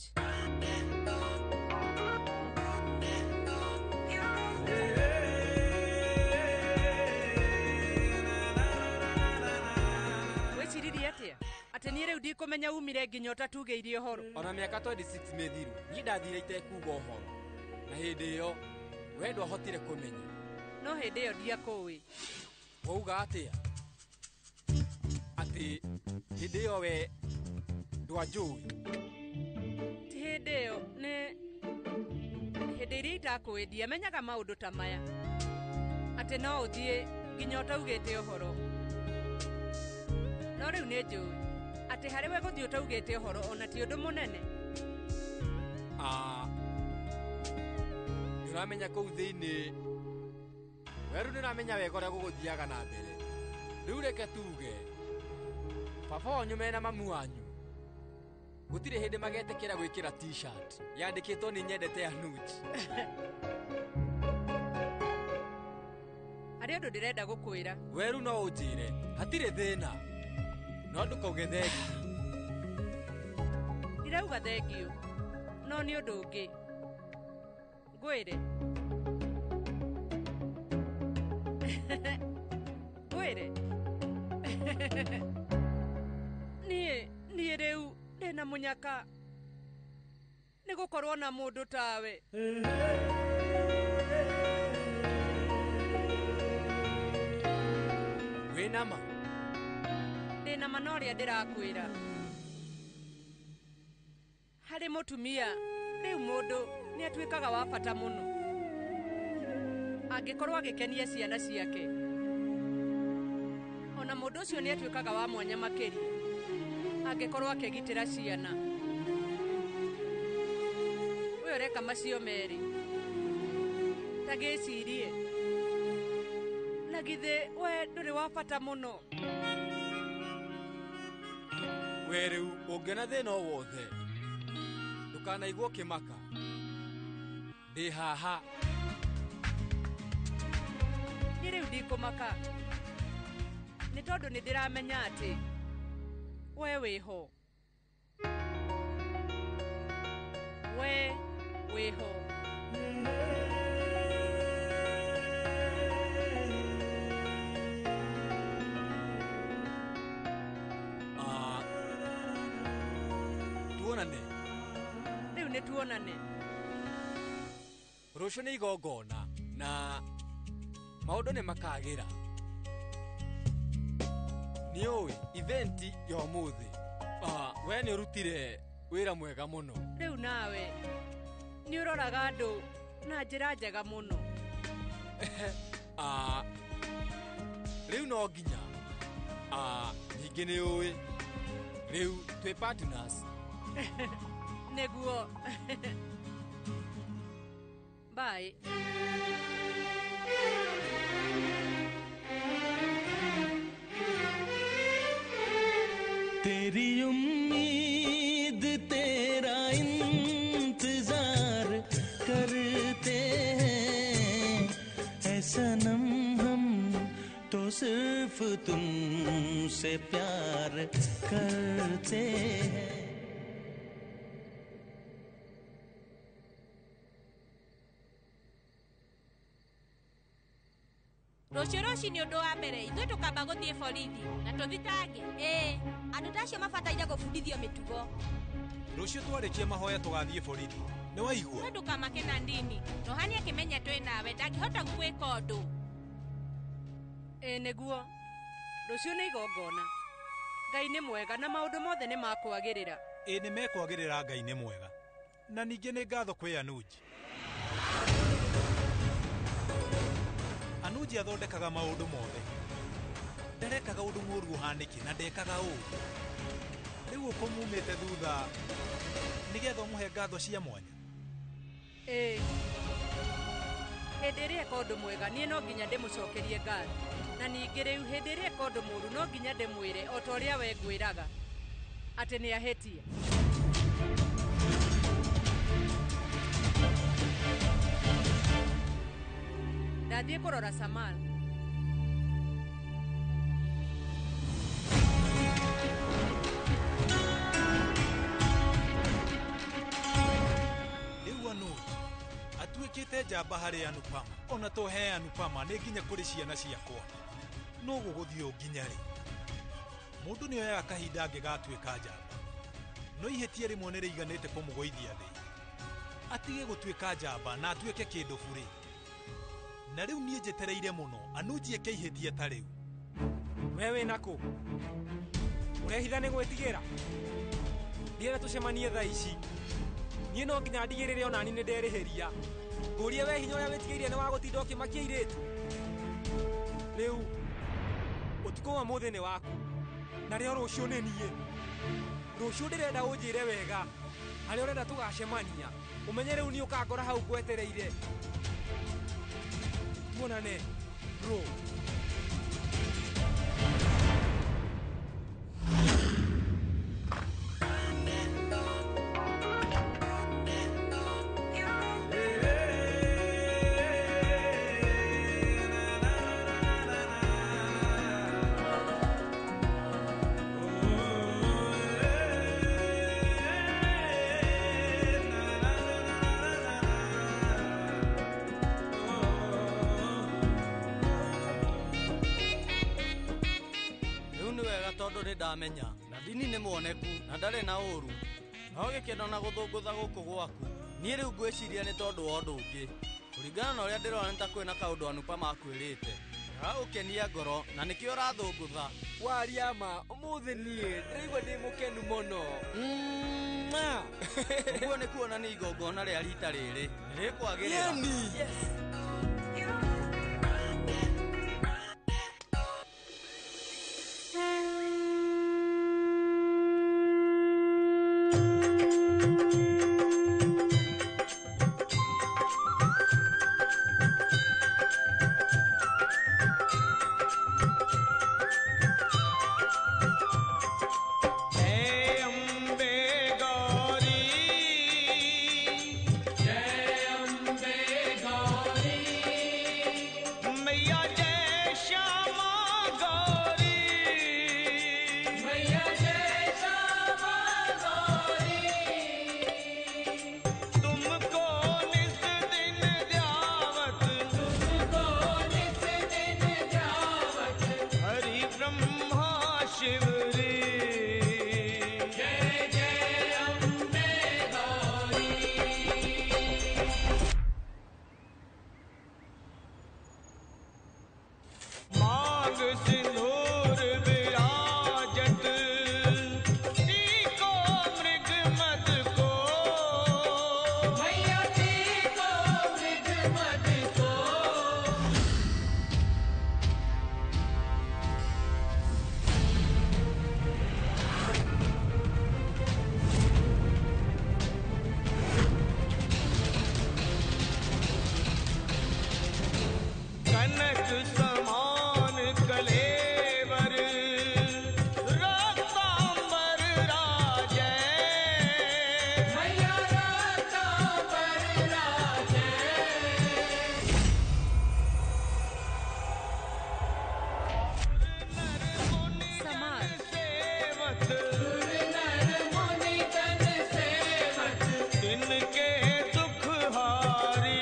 Wĩciririe atĩa? Atĩ niĩ rĩu ndikũmenya umire nginya ũtatugĩirie ũhoro. Ona mĩaka 26 mĩthiru, niĩ ndathire itekuga ũhoro. Na hĩndĩ ĩyo, we ndwahotire kũmenya. No hĩndĩ ĩyo ndiakũĩ. Wauga atĩa? Atĩ hĩndĩ ĩyo we ndwanjũĩ. Ti hĩndĩ ĩyo, nĩ hĩndĩ ĩrĩa itakũĩ ndiamenyaga maũndũ ta maya. Atĩ no ũthiĩ nginya ũtaugĩte ũhoro. No rĩu nĩ njũĩ atĩ harĩ we gũthiĩ ũtaugĩte ũhoro ona ti ũndũ mũnene. Nĩ ũramenya kũu thĩinĩ weru nĩ ũramenya wega ũrĩa gũgũthiaga na mbere. Rĩu reke tuge baba wanyu mena mamu wanyu gũtirĩ hĩndĩ magetĩkĩra gwĩkĩra t-shirt yandĩkĩtwo nĩ nyendete Anuj. Harĩ ũndũ ndĩrenda gũkwĩra. Weru no ũnjĩre, hatirĩ thĩna. No ndũkauge thengiũ. Ndirauga thengiũ, no nĩ ũndũ ũngĩ. Ngwĩre. Ngwĩre. Niĩ rĩu ndĩna mũnyaka nĩ gũkorwo na mũndũ tawe. Wĩna ma? Ndĩna ma na ũrĩa ndĩrakwĩra. Harĩ mũtumia, rĩu mũndũ nĩ atuĩkaga wa bata mũno angĩkorwo agĩkenia ciana ciake. Ona mũndũ ũcio nĩ atuĩkaga wa mwanya makĩria angĩkorwo akĩgitĩra ciana. We ũreka macio merĩ, ta gĩcirie. Na Na githĩ we ndũrĩ wa bata mũno. We rĩu ũngĩona thĩna o wothe ndũkanaigwo ũkĩmaka. Ndĩ haha. Niĩ rĩu ndikũmaka. Nĩ tondũ nĩ ndĩramenya atĩ we wĩho. We wĩho. Tuonane. Rĩu nĩ tuonane. Rũciũ nĩ igongona na maũndũ nĩ makagĩra. Nĩ ũĩ eventi ya ũmũthĩ. We nĩ ũrutire wĩra mwega mũno. Rĩu nawe nĩ ũroraga andũ na njĩra njega mũno. Rĩu no nginya. Ningĩ nĩ ũĩ rĩu twĩ partners. Nĩguo. Bye. तेरी उम्मीद तेरा इंतजार करते हैं ऐ सनम हम तो सिर्फ तुमसे प्यार करते हैं। Rũciũ rũcinĩ ũndũ wa mbere ithuĩ tũkamba gũthiĩ borithi na tũthitange. Ĩĩ, andũ ta acio mabataire gũbundithio mĩtugo. Rũciũ twarĩkia mahoya tũgathiĩ borithi. Nĩ waigua? We ndũkamake na ndini. Rohani akĩmenya twĩ nawe ndangĩhota gũgwĩka ũndũ. Ĩĩ nĩguo. Rũciũ nĩ igongona. Ngai nĩ mwega na maũndũ mothe nĩ makwagĩrĩra. Ĩĩ nĩ mekwagĩrĩra Ngai nĩ mwega. Na ningĩ nĩ ngatho kwĩ Anuji. Anuji athondekaga maũndũ mothe. Ndarekaga ũndũ mũũru ũhanĩke na ndekaga ũũ. Rĩu ũkũmumĩte thutha nĩgetha ũmũhe ngatho cia mwanya. Ĩĩ. Hĩndĩ ĩrĩa eka ũndũ mwega niĩ no nginya ndĩmũcokerie ngatho. Na ningĩ rĩu hĩndĩ ĩrĩa eka ũndũ mũũru no nginya ndĩmwĩre o ta ũrĩa we ngwĩraga atĩ nĩ ahĩtia. Ndathiĩ kũrora Samal. Rĩu Anuji atuĩkĩte njamba harĩ Anupama. Ona to he Anupama nĩ nginya kũrĩ ciana ciakwa. No gũgũthiĩ ũũ nginya rĩ? Mũndũ nĩ oyaga kahinda angĩgatuĩka njamba. No ihĩtia rĩmwe nĩ rĩiganĩte kũmũgũithia thĩ. Atige gũtuĩka njamba na atuĩke kĩndũ burĩ. Na rĩu niĩ njetereire mũno Anuji eke ihĩtia ta rĩu. We wĩ nakũ? Ũrehitha nĩ gwĩtigĩra? Ndienda tũcemanie thaa ici. Niĩ no nginya ndigĩrĩre onani nĩ nderĩhĩria. Ngũrie we hinya ũrĩa wĩtigĩire nĩ wa gũtinda ũkĩmakia airĩtu. Rĩu ũtukũ wa ũmũthĩ nĩ waku narĩo rũciũ nĩ niĩ. Rũciũ ndĩrenda ũnjĩre wega harĩa ũrenda tũgacemania. Ũmenye rĩu nĩ ũkangora hau ngwetereire. Tuonane bro. Ndamenya na ndini nĩ muoneku na ndarĩ na ũru no gĩkeno na gũthũngũtha gũkũ gwaku niĩ rĩu ngwĩciria nĩ tondũ wa ũndũ ũngĩ kũringana na ũrĩa ndĩrona nĩ ta kwĩna kaũndũ Anupama akwĩrĩte gagũkenia ngoro na nĩkĩo ũrathũngũtha. Waria ma ũmũthĩ niĩ ndĩraigua ndĩ mũkenu mũno. Ũguo nĩ kuona nĩ igongona rĩa rita rĩrĩ nĩrĩkwagĩrĩra. Yes. सिंदूर विराजत टीको मृग मद को मैया टीको मृग मद को। कनक समान कलेवर रक्तांबर राजै मैया रक्तांबर राजै। समार सेवत नर मुनि जन सेवत तिनके दुख हारी।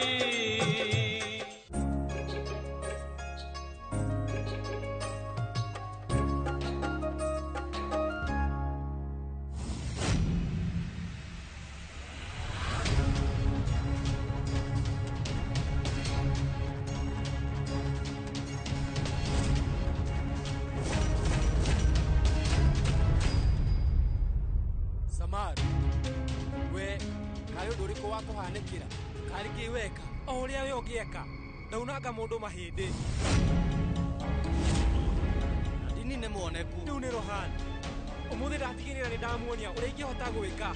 Samar we karĩ ũndũ ũrĩkũ wa kũhanĩkĩra karĩ kĩ weka o ũrĩa we ũngĩeka ndaunanga mũndũ mahĩndĩ. Nadini nĩ muoneku. Rĩu nĩ Rohan ũmũthĩ ndatigĩrĩra nĩ ndamuonia ũrĩa ingĩhota gwĩka.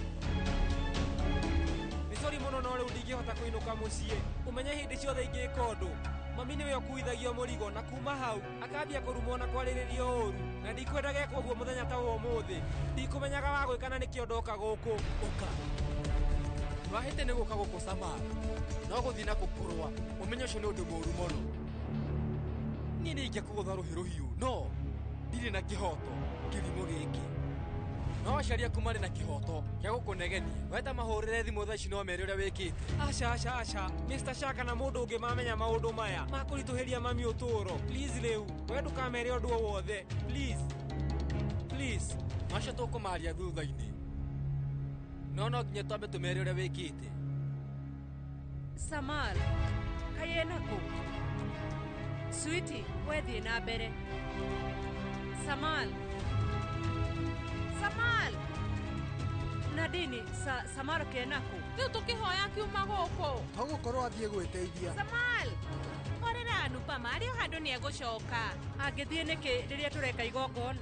Nĩ sori mũno no rĩu ndingĩhota kũinũka mũciĩ. Ũmenye hĩndĩ ciothe ingĩka ũndũ mami nĩwe ũkuithagio mũrigo na kuma hau akambia kũrumwo na kwarĩrĩrio ũru na ndikwenda gekwo ũguo mũthenya ta wa ũmũthĩ. Ndikũmenyaga wa gwĩka na nĩkĩo ndoka gũkũ. Ũka ndwahĩte nĩ gũka gũkũ Samar no gũthiĩ na kũkũrũa ũmenye ũcio nĩ ũndũ mũũru mũno. Niĩ nĩ ingĩakũgũtha rũhĩ rũhiũ no ndirĩ na kĩhoto kĩthimo gĩkĩ. No aciari aku marĩ na kĩhoto gĩa gũkũnegenia weta mahũrĩre thimũ thaa ici no mere ũrĩa wĩkĩte. Aca aca aca Mr. Shaka na mũndũ ũngĩ mamenya maũndũ maya makũritũhĩria mami ũtũũro. Please rĩu we ndũkamere ũndũ o wothe please please. Macio tũkũmaria thutha-inĩ no no nginya twambe tũmere ũrĩa wĩkĩte. Samal kaĩ ena kũ? Switi we thiĩ na mbere. Samal Samal Nadini Samal kena kũ? Rĩu tũkĩhoya kiuma gũkũ. Togũkorwo athiĩ gwĩteithia. Samal Horera Anupama arĩ o handũ nĩegũcoka. Angĩthiĩ nĩkĩ rĩrĩa tũreka igongona?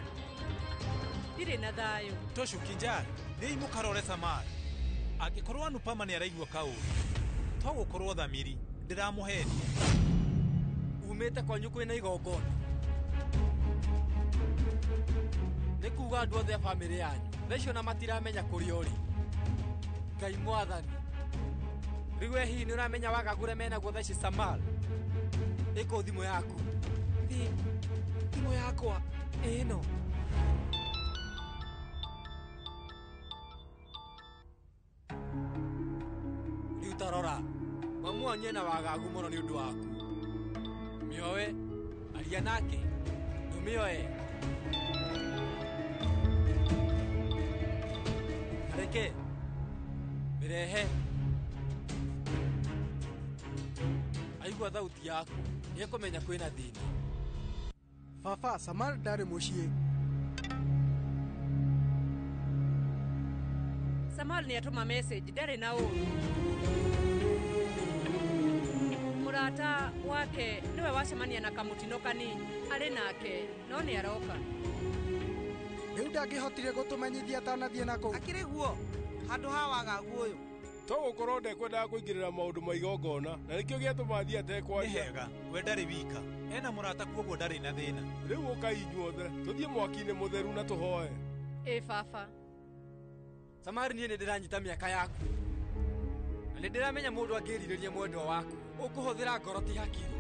Ndirĩ na thayũ. Toshu Kinjar, thiĩi mũkarore Samar. Angĩkorwo Anupama nĩ araigua kaũru, to gũkorwo thamiri ndĩramũhenia. Umĩte kwanyu kwĩna igongona nĩ kuga andũ othe a bamĩrĩ yanyu thaa icio na matiramenya kũrĩa ũrĩ. Ngai mwathani rĩu we hihi nĩ ũramenya wagagũre menaguo thaa ici Samal? Ĩkũ thimũ yaku. Thimũ yakwa ĩno. Rĩu ta rora mamu wanyu ena wagagu mũno nĩ ũndũ waku. Mĩoe aria nake ndũmĩoe. Reke mĩrehe aigua thauti yaku nĩekũmenya kwĩna thĩna. Baba, Samar ndarĩ mũciĩ. Samal nĩatũma message ndarĩ na ũru. Mũrata wake nĩwe wacemania na kamũtino kanini arĩ nake no nĩ aroka. Rĩu ndangĩhotire gũtũmenyithia atanathiĩ na kũu. Akĩrĩ guo handũ ha wagagu ũyũ. To gũkorwo ndekwendaga kũingĩrĩra maũndũ ma igongona na nĩkĩo gĩatũma athiĩ atekwaria. Nĩ hega we ndarĩ wika ena mũrata kuoguo ndarĩ na thĩna. Rĩu ũkai inyuothe tũthiĩ mwaki-inĩ mũtheru na tũhoe. Ĩ baba. Samari niĩ nĩ ndĩranyita mĩaka yaku na nĩ ndĩramenya mũndũ angĩrirĩria mwendwa waku ũkũhũthĩra ngoro ti hakiri.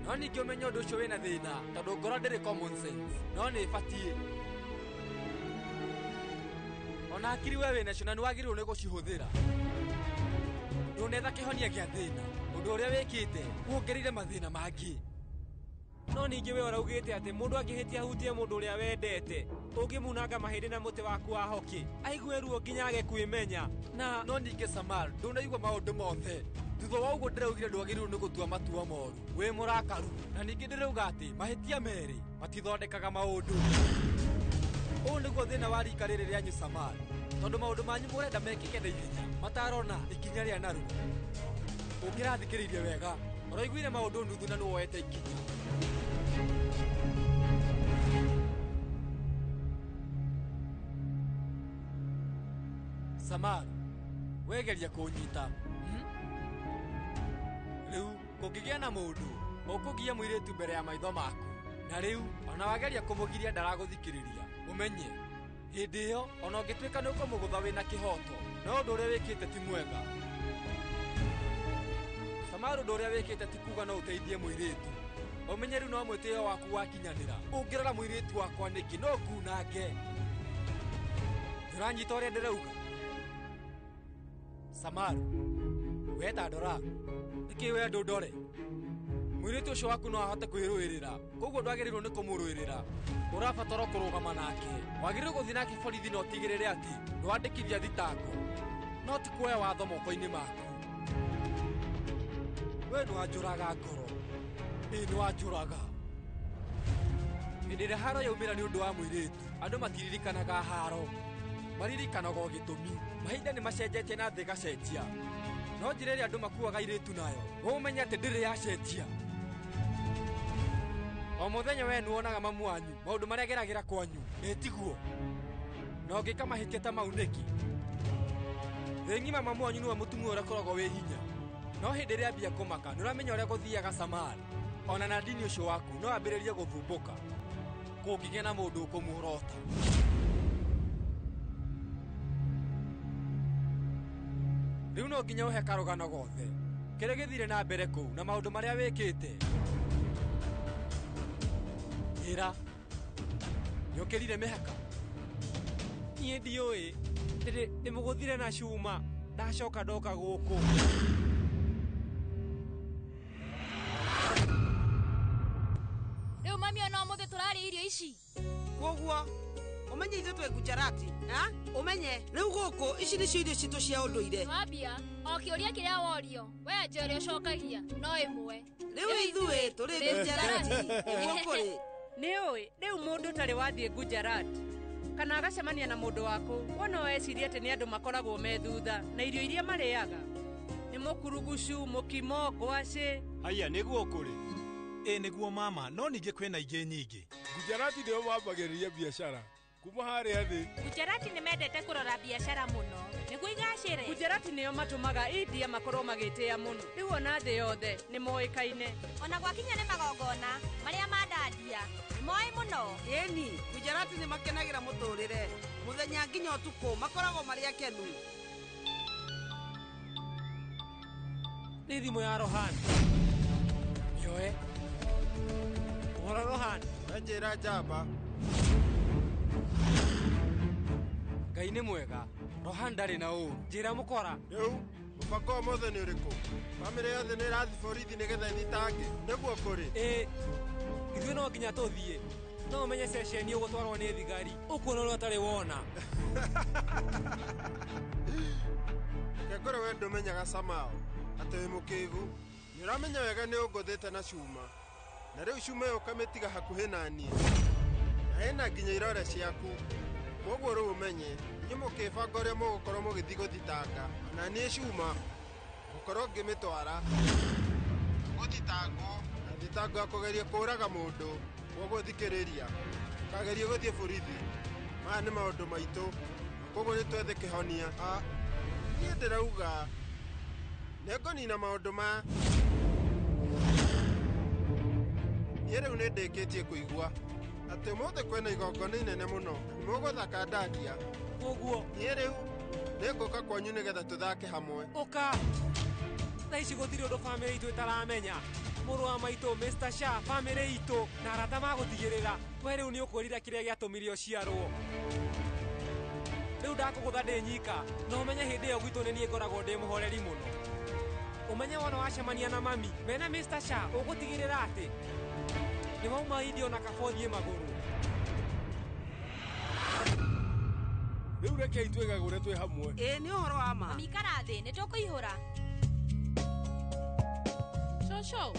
No ningĩ ũmenye ũndũ ũcio wĩna thĩna tondũ ngoro ndĩrĩ common sense no nĩ ĩbatiĩ. Ona hakiri we wĩnacio na nĩ wagĩrĩirwo nĩ gũcihũthĩra. Ndũnetha kĩhonia kĩa thĩna ũndũ ũrĩa wĩkĩte wongereire mathĩna mangĩ. No ningĩ we ũraugĩte atĩ mũndũ angĩhĩtia ahutie mũndũ ũrĩa wendete ũngĩmunanga mahĩndĩ na mũtĩ waku wa hoki aigue ruo nginya age kwĩmenya. Na no ningĩ Samal ndũnaigua maũndũ mothe. Thutha wa ũguo ndĩraugire ndwagĩrĩirwo nĩ gũtua matua moru wĩ mũrakaru, na ningĩ ndĩrauga atĩ mahĩtia merĩ matithondekaga maũndũ. Ũũ nĩguo thĩna wa rika rĩrĩ rĩanyu Samal, tondũ maũndũ manyu mũrenda mekĩke na ihenya matarona ikinya rĩa narua. Ũngĩrathikĩrĩirie wega ũraiguire maũndũ nuthu na nĩwoete ikinya. Samal, wegeria kũnyita. Rĩu kũngĩgĩa na mũndũ ũkũgia mũirĩtu mbere ya maitho maku, na rĩu ona wageria kũmũgiria ndaragũthikĩrĩria, ũmenye hĩndĩ ĩyo ona ũngĩtuĩka nĩ ũkũmũgũtha wĩna kĩhoto, no ũndũ ũrĩa wĩkĩte ti mwega. Samal, ũndũ ũrĩa wĩkĩte ti kuga no ũteithie mũirĩtu. Ũmenye rĩu no mwĩtĩo waku wakinyanĩra. Ũngĩrora mũirĩtu wakwa nĩkĩ no ngunange. Nĩũranyita ũrĩa ndĩrauga? Samal, we ta ndora, nĩkĩ we ndũndore? Mũirĩtu ũcio waku no ahote kwĩrũĩrĩra, koguo ndwagĩrĩirwo nĩ kũmũrũĩrĩra. Ũrabatara kũrũgama nake. Wagĩrĩirwo gũthiĩ nake borithi na ũtigĩrĩre atĩ nĩwandĩkithia thitango, no ti kuoya watho moko-inĩ maku. We nĩwanjũraga ngoro, ĩĩ nĩwanjũraga. Hĩndĩ ĩrĩa haro yaumĩra nĩ ũndũ wa mũirĩtu, andũ matiririkanaga haro, maririkanaga o gĩtũmi. Mahinda nĩ macenjetie na thĩ ĩgacenjia, no njĩra ĩrĩa andũ makuaga airĩtu nayo, we ũmenye atĩ ndĩrĩ yacenjia. O mũthenya we nĩwonaga mamu wanyu maũndũ marĩa ageragĩra kwanyu, ĩ tiguo? Na ũngĩka mahĩtia ta mau nĩkĩ? Thĩ ng'ima mamu wanyu nĩwe mũtumia ũrĩa ũkoragwo wĩ hinya, no hĩndĩ ĩrĩa ambia kũmaka nĩũramenya ũrĩa gũthiaga Samal. Ona Nadine ũcio waku no ambĩrĩrie gũthumbũka kũngĩgĩa na mũndũ ũkũmuorota. Rĩu no nginya ũhe karũgano gothe kĩrĩa gĩthire na mbere kũu na maũndũ marĩa wĩkĩte. Ĩra, nĩũkĩrire mĩhaka? Niĩ ndiũĩ, ndĩmũgũthire na cuma ndacoka ndoka gũkũ. Rĩu mami ona ũmũthĩ tũrarĩa irio ici. Koguo ũmenye ithuĩ twĩ Gujarati, ha? Ũmenye rĩu gũkũ ici nĩcio irio citũ cia ũndũire. Wambia o kĩũria kĩrĩa worio, we anja ũrĩa ũcokagia no ĩmwe. Rĩu ithuĩ tũrĩ Gujarati, nĩguo kũrĩ. Nĩũĩ rĩu mũndũ ũtarĩ wathiĩ Gujarat kana agacemania na mũndũ wa kũu, we no ecirie atĩ nĩ andũ makoragwo me thutha na irio iria marĩaga nĩ mũkurugucu, mũkimo, ngwacĩ. Haiya, nĩguo kũrĩ. Ĩ nĩguo mama, no ningĩ kwĩna ingĩ nyingĩ. Gujarati nĩo mambagĩrĩria biacara kuma harĩa thĩ. Gujarati nĩ mendete kũrora biacara mũno nĩguo igacĩre. Gujarati nĩo matũmaga India makorwo magĩtĩa mũno. Rĩu ona thĩ yothe nĩ moĩkaine. Ona gwakinya nĩ magongona marĩa mandandia nĩ moĩ mũno. Ĩni, Gujarati nĩ makenagĩra mũtũrĩre mũthenya nginya ũtukũ, makoragwo marĩ akenu. Nĩ thimũ ya Rohan. Yoe. Ũhoro Rohan? Njĩra njamba. Ngai nĩ mwega, Rohan ndarĩ na ũũru. Njĩra mũkora. Rĩu mũbango ũmũthĩ nĩ ũrĩkũ? Bamĩrĩ yothe nĩ ĩrathiĩ borithi nĩgetha ĩthitange, nĩguo kũrĩ? Ĩĩ, ithuĩ no nginya tũthiĩ. No ũmenye ceceni ũgũtwarwo nĩ thigari, ũkuona ũrĩa ũtarĩ wona. Reke ngore we ndũmenyaga Samao atĩ wĩ mũkĩgu. Nĩũramenya wega nĩ ũngũthĩte na cuma, na rĩu cuma ĩyo ũkamĩtiga hakuhĩ na niĩ, na ĩna nginya irore ciaku. Koguo rĩu ũmenye inyuĩ mũkĩbanga ũrĩa mũgũkorwo mũgĩthiĩ gũthitanga, na niĩ cuma ngũkorwo ngĩmĩtwara gũthitangwo na thitango ya kũgeria kũũraga mũndũ. Koguo thikĩrĩria, ndũkagerie gũthiĩ borithi. Maya nĩ maũndũ maitũ, koguo nĩ twethe kĩhonia. Niĩ ndĩrauga nĩngũnina maũndũ maya. Niĩ rĩu nĩndĩkĩtie kũigua atĩ ũmũthĩ kwĩna igongona inene mũno na nĩmũgũthaka ndandia. Koguo niĩ rĩu nĩngũka kwanyu nĩgetha tũthake hamwe. Ũka thaa ici gũtirĩ ũndũ bamĩrĩ itũ ĩtaramenya. Mũrũ wa maitũ Mr. Shah, bamĩrĩ itũ na arata magũtigĩrĩra we rĩu nĩũkwĩrira kĩrĩa gĩatũmire ũciarwo. Rĩu ndakũgũtha ndĩ nyika, na ũmenye hĩndĩ ĩyo gwitũ nĩ niĩ ngoragwo ndĩ mũhoreri mũno. Ũmenye wona wacemania na mami mena Mr. Shah, ũgũtigĩrĩra atĩ nĩ wauma India ona kaba ũthiĩ magũrũ. Rĩu rekei twĩgagũre twĩ hamwe. Ĩĩ nĩ ũhoro wa ma. Mami ikara thĩ, nĩ tũkũihũra. Cũcũ.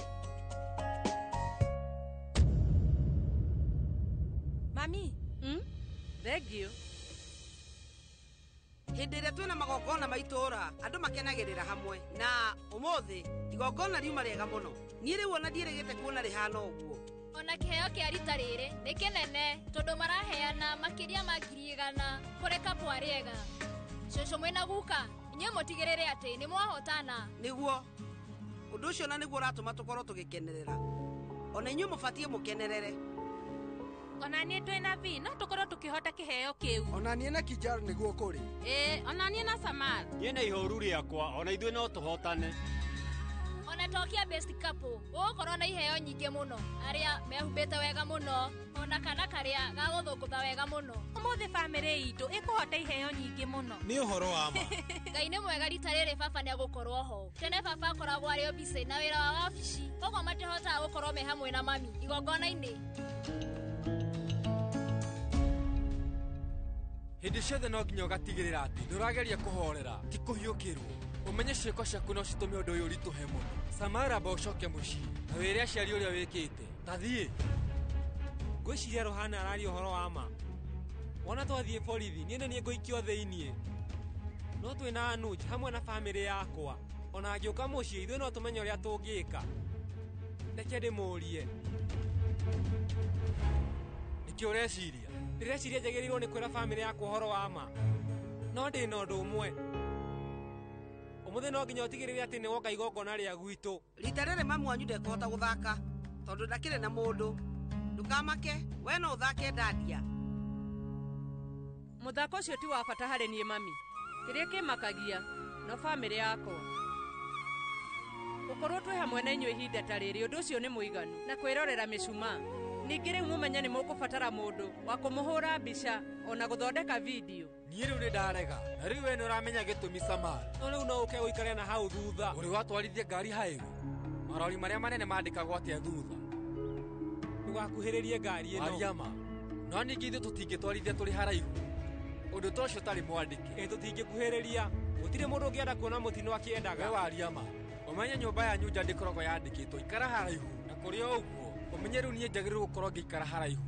Mami. Thank you. Hĩndĩ ĩrĩa twĩna magongona ma itũũra andũ makenagĩrĩra hamwe na ũmũthĩ igongona riuma rĩega mũno. Niĩ rĩu ona ndiĩrĩgĩte kuona rĩhana ũguo. Ona kĩheo kĩa rita rĩrĩ nĩ kĩnene tondũ maraheana makĩria ma 100,000 kũrĩ kapwa rĩega. Cũcũ mwĩna guka inyuĩ mũtigĩrĩre atĩ nĩ mwahotana. Nĩguo ũndũ ũcio na nĩguo ũratũma tũkorwo tũgĩkenerera. Ona inyuĩ mũbatiĩ mũkenerere. Ona niĩ twĩna V no tũkorwo tũkĩhota kĩheo kĩu. Ona niĩ na Kijar nĩguo kũrĩ. Ĩĩ, ona niĩ na Samal. Niĩ na ihoru rĩakwa ona ithuĩ no tũhotane. Ona Tokia best couple gũgũkorwo na iheo nyingĩ mũno. Arĩa mehumbĩte wega mũno ona kana karĩa gagũthũngũtha wega mũno. Ũmũthĩ bamĩrĩ itũ ĩkũhota iheo nyingĩ mũno. Nĩ ũhoro wa ma. Ngai nĩ mwega rita rĩrĩ baba nĩ agũkorwo ho. Tene baba akoragwo arĩ obici na wĩra wa wabici koguo matihotaga gũkorwo me hamwe na mami igongona-inĩ. Hĩndĩ ciothe no nginya ũgatigĩrĩra atĩ nĩũrageria kũhorera ti kũhiũkĩrwo. Ũmenye ciĩko ciaku no citũme ũndũ ũyũ ũritũhe mũno. Samara amba ũcoke mũciĩ na wĩre aciari ũrĩa wĩkĩte. Ta thiĩ. Ngwĩciria Rohana araria ũhoro wa ma. Wona twathiĩ borithi niĩ nĩ niĩ ngũikio thĩiniĩ. No twĩna Anuj hamwe na bamĩrĩ yakwa. Ona angĩũka mũciĩ ithuĩ no tũmenye ũrĩa tũngĩka. Reke ndĩmũrie. Nĩkĩ ũreciria? Ndĩreciria njagĩrĩirwo nĩ kwĩra bamĩrĩ yakwa ũhoro wa ma. No ndĩna ũndũ ũmwe. Ũmũthĩ no nginya ũtigĩrĩre atĩ nĩ woka igongona rĩa gwitũ. Rita rĩrĩ mamu wanyu ndekũhota gũthaka tondũ ndakĩrĩ na mũndũ. Ndũkamake, we no ũthake ndadia. Mũthako ũcio ti wa bata harĩ niĩ mami. Kĩrĩa kĩmakagia no bamĩrĩ yakwa. Gũkorwo twĩ hamwe na inyuĩ ihinda ta rĩrĩ ũndũ ũcio nĩ mũiganu na kwĩrorera mĩcumaa. Ningĩ rĩu mũmenye nĩ mũkũbatara mũndũ wa kũmũhũra mbica ona gũthondeka video. Niĩ rĩu nĩ ndarega na rĩu we nĩ ũramenya gĩtũmi Samal. No rĩu no ũke ũikare na hau thutha. Ũrĩ watwarithia ngari highway. Marori marĩa manene mandĩkagwo atĩa thutha? Ndũgakuhĩrĩrie ngari ĩno. Mariama, no ningĩ ithuĩ tũtingĩtwarithia tũrĩ haraihu. Ũndũ ta ũcio ũtarĩ mwandĩke. Ĩ tũtingĩkuhĩrĩria. Gũtirĩ mũndũ ũngĩenda kuona mũtino akĩendaga. We Wariama, ũmenye nyũmba yanyu nja ndĩkoragwo yandĩkĩtwo ikara haraihu na kũrĩ o ũguo ũmenye rĩu niĩ njagĩrĩirwo gũkorwo ngĩikara haraihu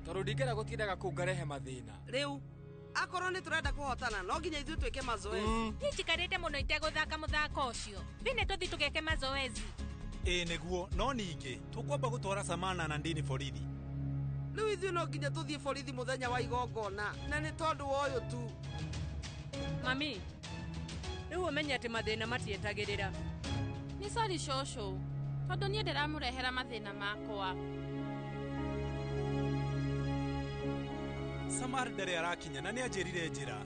tondũ ndingĩenda gũtindaga kũu ngarehe mathĩna. Rĩu akorwo nĩ tũrenda kũhotana no nginya ithuĩ twĩke mazoezi. Niĩ njikarĩte mũno itegũthaka mũthako ũcio. Bine tũthiĩ tũgeke mazoezi. Ĩĩ nĩguo, no ningĩ tũkwamba gũtwara Samana na Ndini borithi. Rĩu ithuĩ no nginya tũthiĩ borithi mũthenya wa igongona na nĩ tondũ wa ũyũ tu. Mami, rĩu ũmenye atĩ mathĩna matietagĩrĩra. Nĩ sorry cũcũ, tondũ niĩ ndĩramũrehera mathĩna makwa. Samar ndarĩ arakinya na nĩanjĩrire njĩra.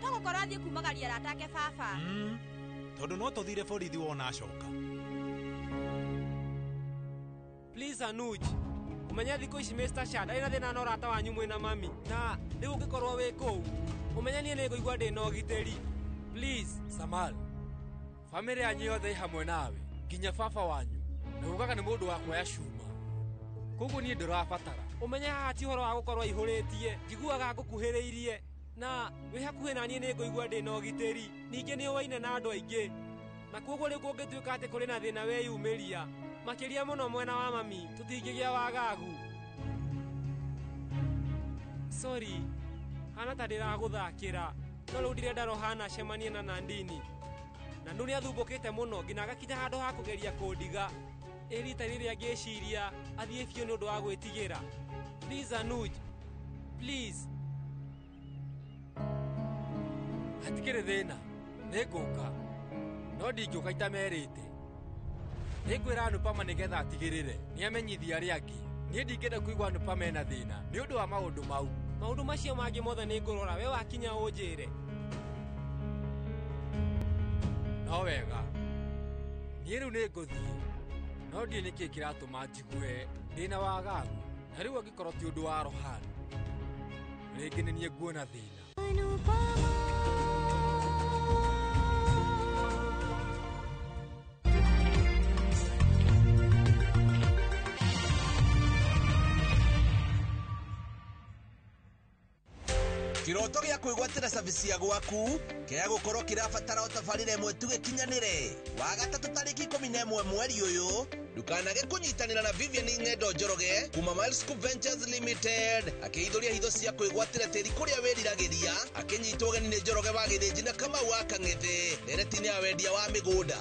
Tũgũkorwo athiĩ kumagaria arata ake baba. Tondũ no tũthire borithi wona acoka. Please Anuj, ũmenye thikũ ici Mr. Shah ndarĩ na thĩna na ũrata wanyu mwĩna mami. Na rĩu ũngĩkorwo wĩ kũu, ũmenye niĩ nĩngũigua ndĩna ũgitĩri. Please. Samal, bamĩrĩ yanyu yothe ĩ hamwe nawe nginya baba wanyu na ugaga nĩ mũndũ wa kuoya cuma. Koguo niĩ ndũrabatara. Ũmenye haha ti ũhoro wa gũkorwo aihũrĩtie, njiguaga ngũkuhĩrĩirie na wĩ hakuhĩ na niĩ nĩngũigua ndĩna ũgitĩri. Ningĩ nĩ ũwaine na andũ aingĩ na koguo rĩu kũngĩtuĩka atĩ kũrĩ na thĩna weyumĩria makĩria mũno mwena wa mami tũtingĩgĩa wagagu. Sorry, hana ta ndĩragũthakĩra no rĩu ndirenda Rohana acemanie na Nandini. Na ndu nĩathumbũkĩte mũno nginya agakinya handũ ha kũgeria kũndiga. Ĩ rita rĩrĩa ngĩciria athiĩ biũ nĩ ũndũ wa gwĩtigĩra. Please Anuj, please. Hatikĩrĩ thĩna, nĩngũka no ndingĩũka itamerĩte. Nĩngwĩra Anupama nĩgetha atigĩrĩre nĩamenyithia arĩa angĩ. Niĩ ndingĩenda kũigua Anupama ena thĩna nĩ ũndũ wa maũndũ mau. Maũndũ macio mangĩ mothe nĩngũrora, we wakinya ũnjĩre. No wega, niĩ rĩu nĩngũthiĩ no ndiĩ nĩkĩĩ kĩratũma njigue ndĩna wagagu na rĩu angĩkorwo ti ũndũ wa Rohan rĩngĩ nĩ niĩ nguona thĩna. Kĩroto gĩa kwĩgwatĩra service ya gwaku kĩa gũkorwo kĩrabatara o tabarĩra ĩmwe tu gĩkinyanĩre. Wagatatũ tarĩki 11 mweri ũyũ, ndũkanage kũnyitanĩra na Vivian Ng'endo Njoroge kuma Miles Scoop Ventures Limited akĩhithũria hitho cia kwĩgwatĩra tĩri kũrĩa wĩriragĩria, akĩnyitwo ũgeni nĩ Njoroge wa Gĩthĩnji na Kamau wa Kang'ethe ndereti-inĩ ya wendia wa mĩgũnda.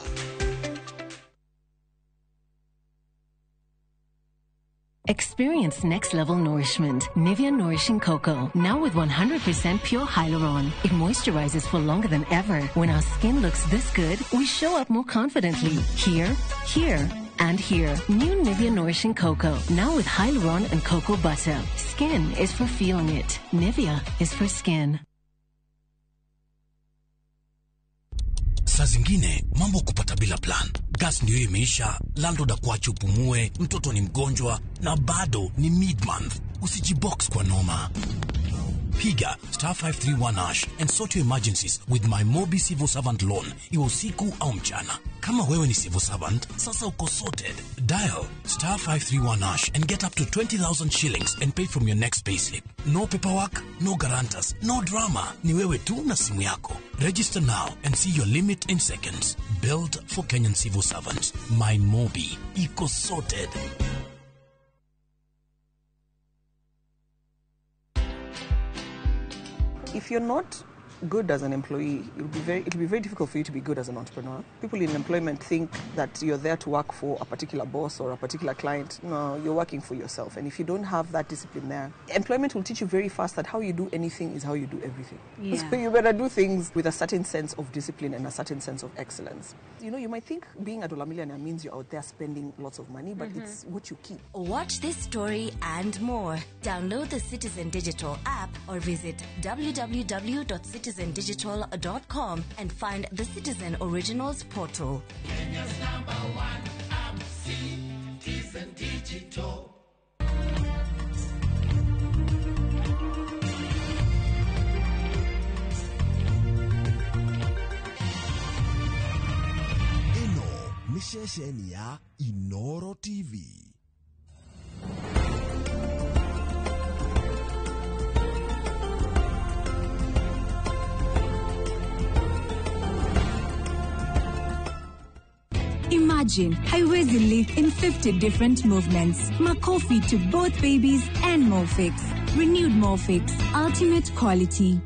Experience next level nourishment. Nivea Nourishing Cocoa. Now with 100% pure hyaluron. It moisturizes for longer than ever. When our skin looks this good, we show up more confidently. Here, here, and here. New Nivea Nourishing Cocoa. Now with hyaluron and cocoa butter. Skin is for feeling it. Nivea is for skin. Saa zingine mambo kupata bila plan. Gas ndio imeisha, landlord akuache upumue, mtoto ni mgonjwa na bado ni mid-month. Usijibox kwa noma. Piga star 531 hash and sort your emergencies with my Mobi Civil Servant Loan, iwe usiku au mchana. Kama wewe ni civil servant, sasa uko sorted. Dial star 531 hash and get up to 20,000 shillings and pay from your next payslip. No paperwork, no guarantors, no drama. Ni wewe tu na simu yako. Register now and see your limit in seconds. Built for Kenyan civil servants. My Mobi. Iko sorted. If you're not good as an employee, it'll be very difficult for you to be good as an entrepreneur. People in employment think that you're there to work for a particular boss or a particular client. No, you're working for yourself. And if you don't have that discipline there, employment will teach you very fast that how you do anything is how you do everything. Yeah. So you better do things with a certain sense of discipline and a certain sense of excellence. You know, you might think being a dollar millionaire means you're out there spending lots of money, but it's what you keep. Watch this story and more. Download the Citizen Digital app or visit www.citizendigital.com and find the Citizen Originals portal. Kenya's number one app, Citizen Digital. Ĩno nĩ ceceni ya Inoro TV. Imagine haiwezi live in 50 different movements. Makofi to both babies and Molfix. Renewed Molfix. Ultimate quality.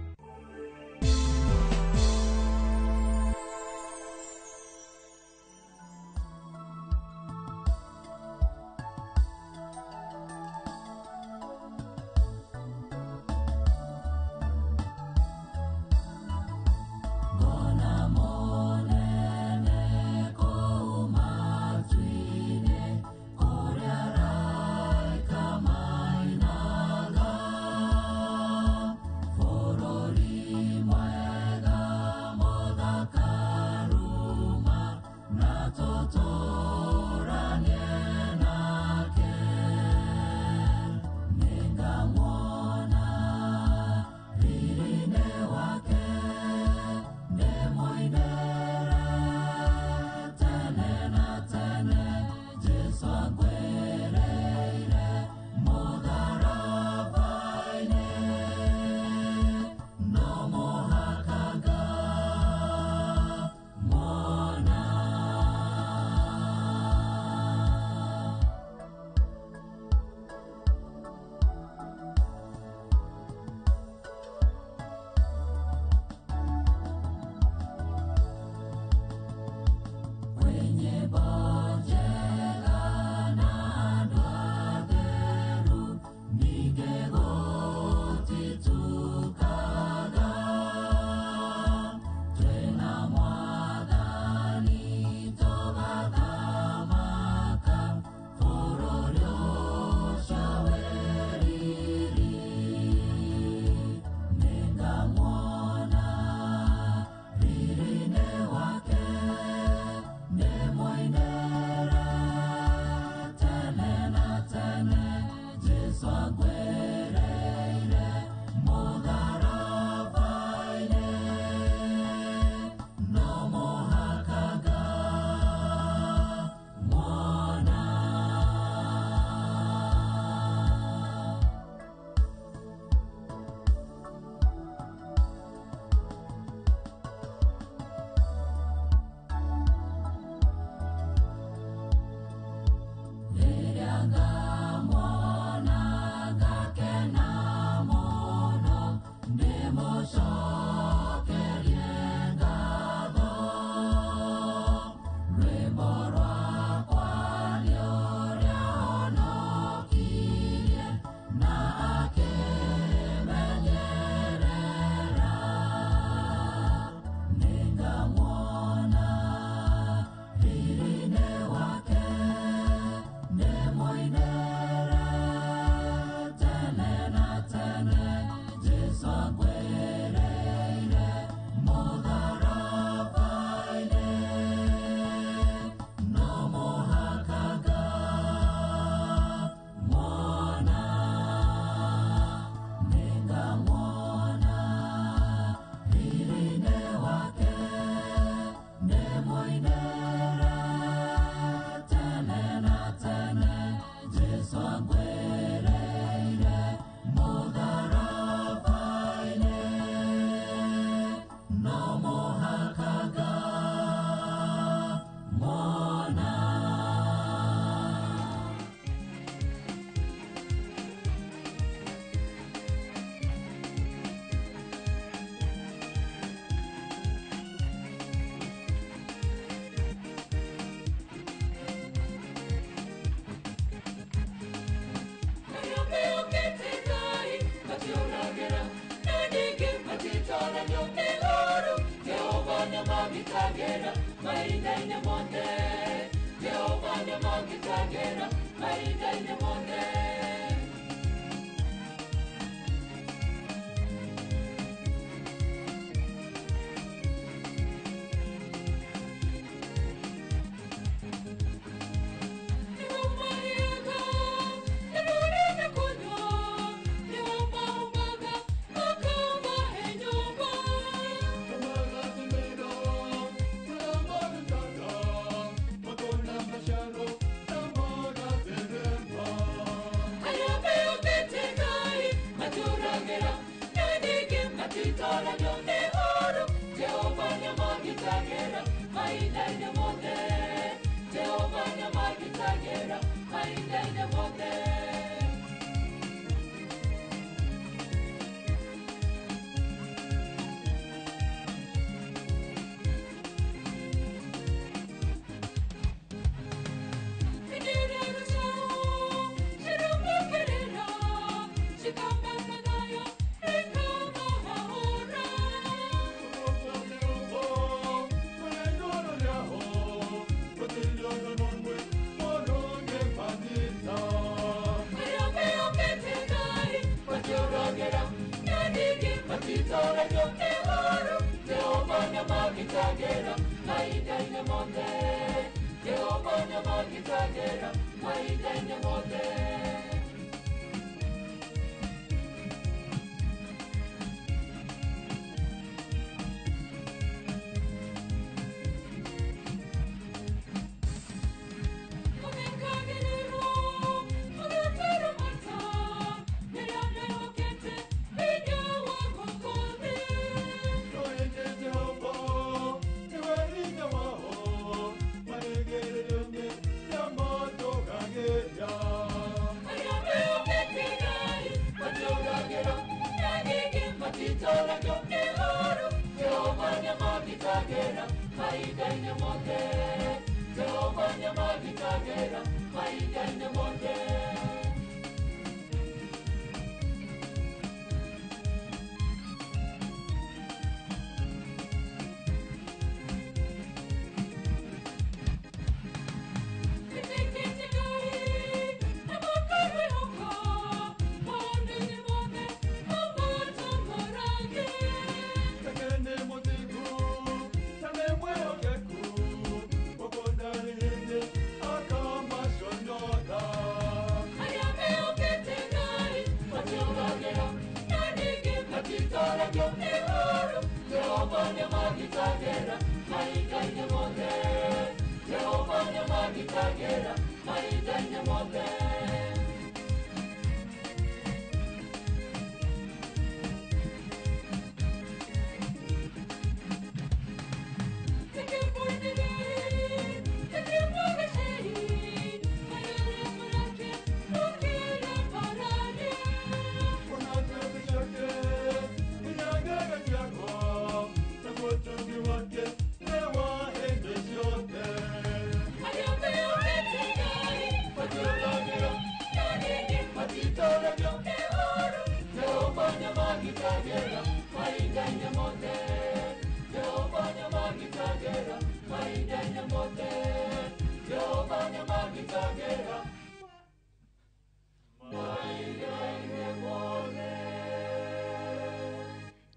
nĩamagitagĩra mahinda-inĩ mothe.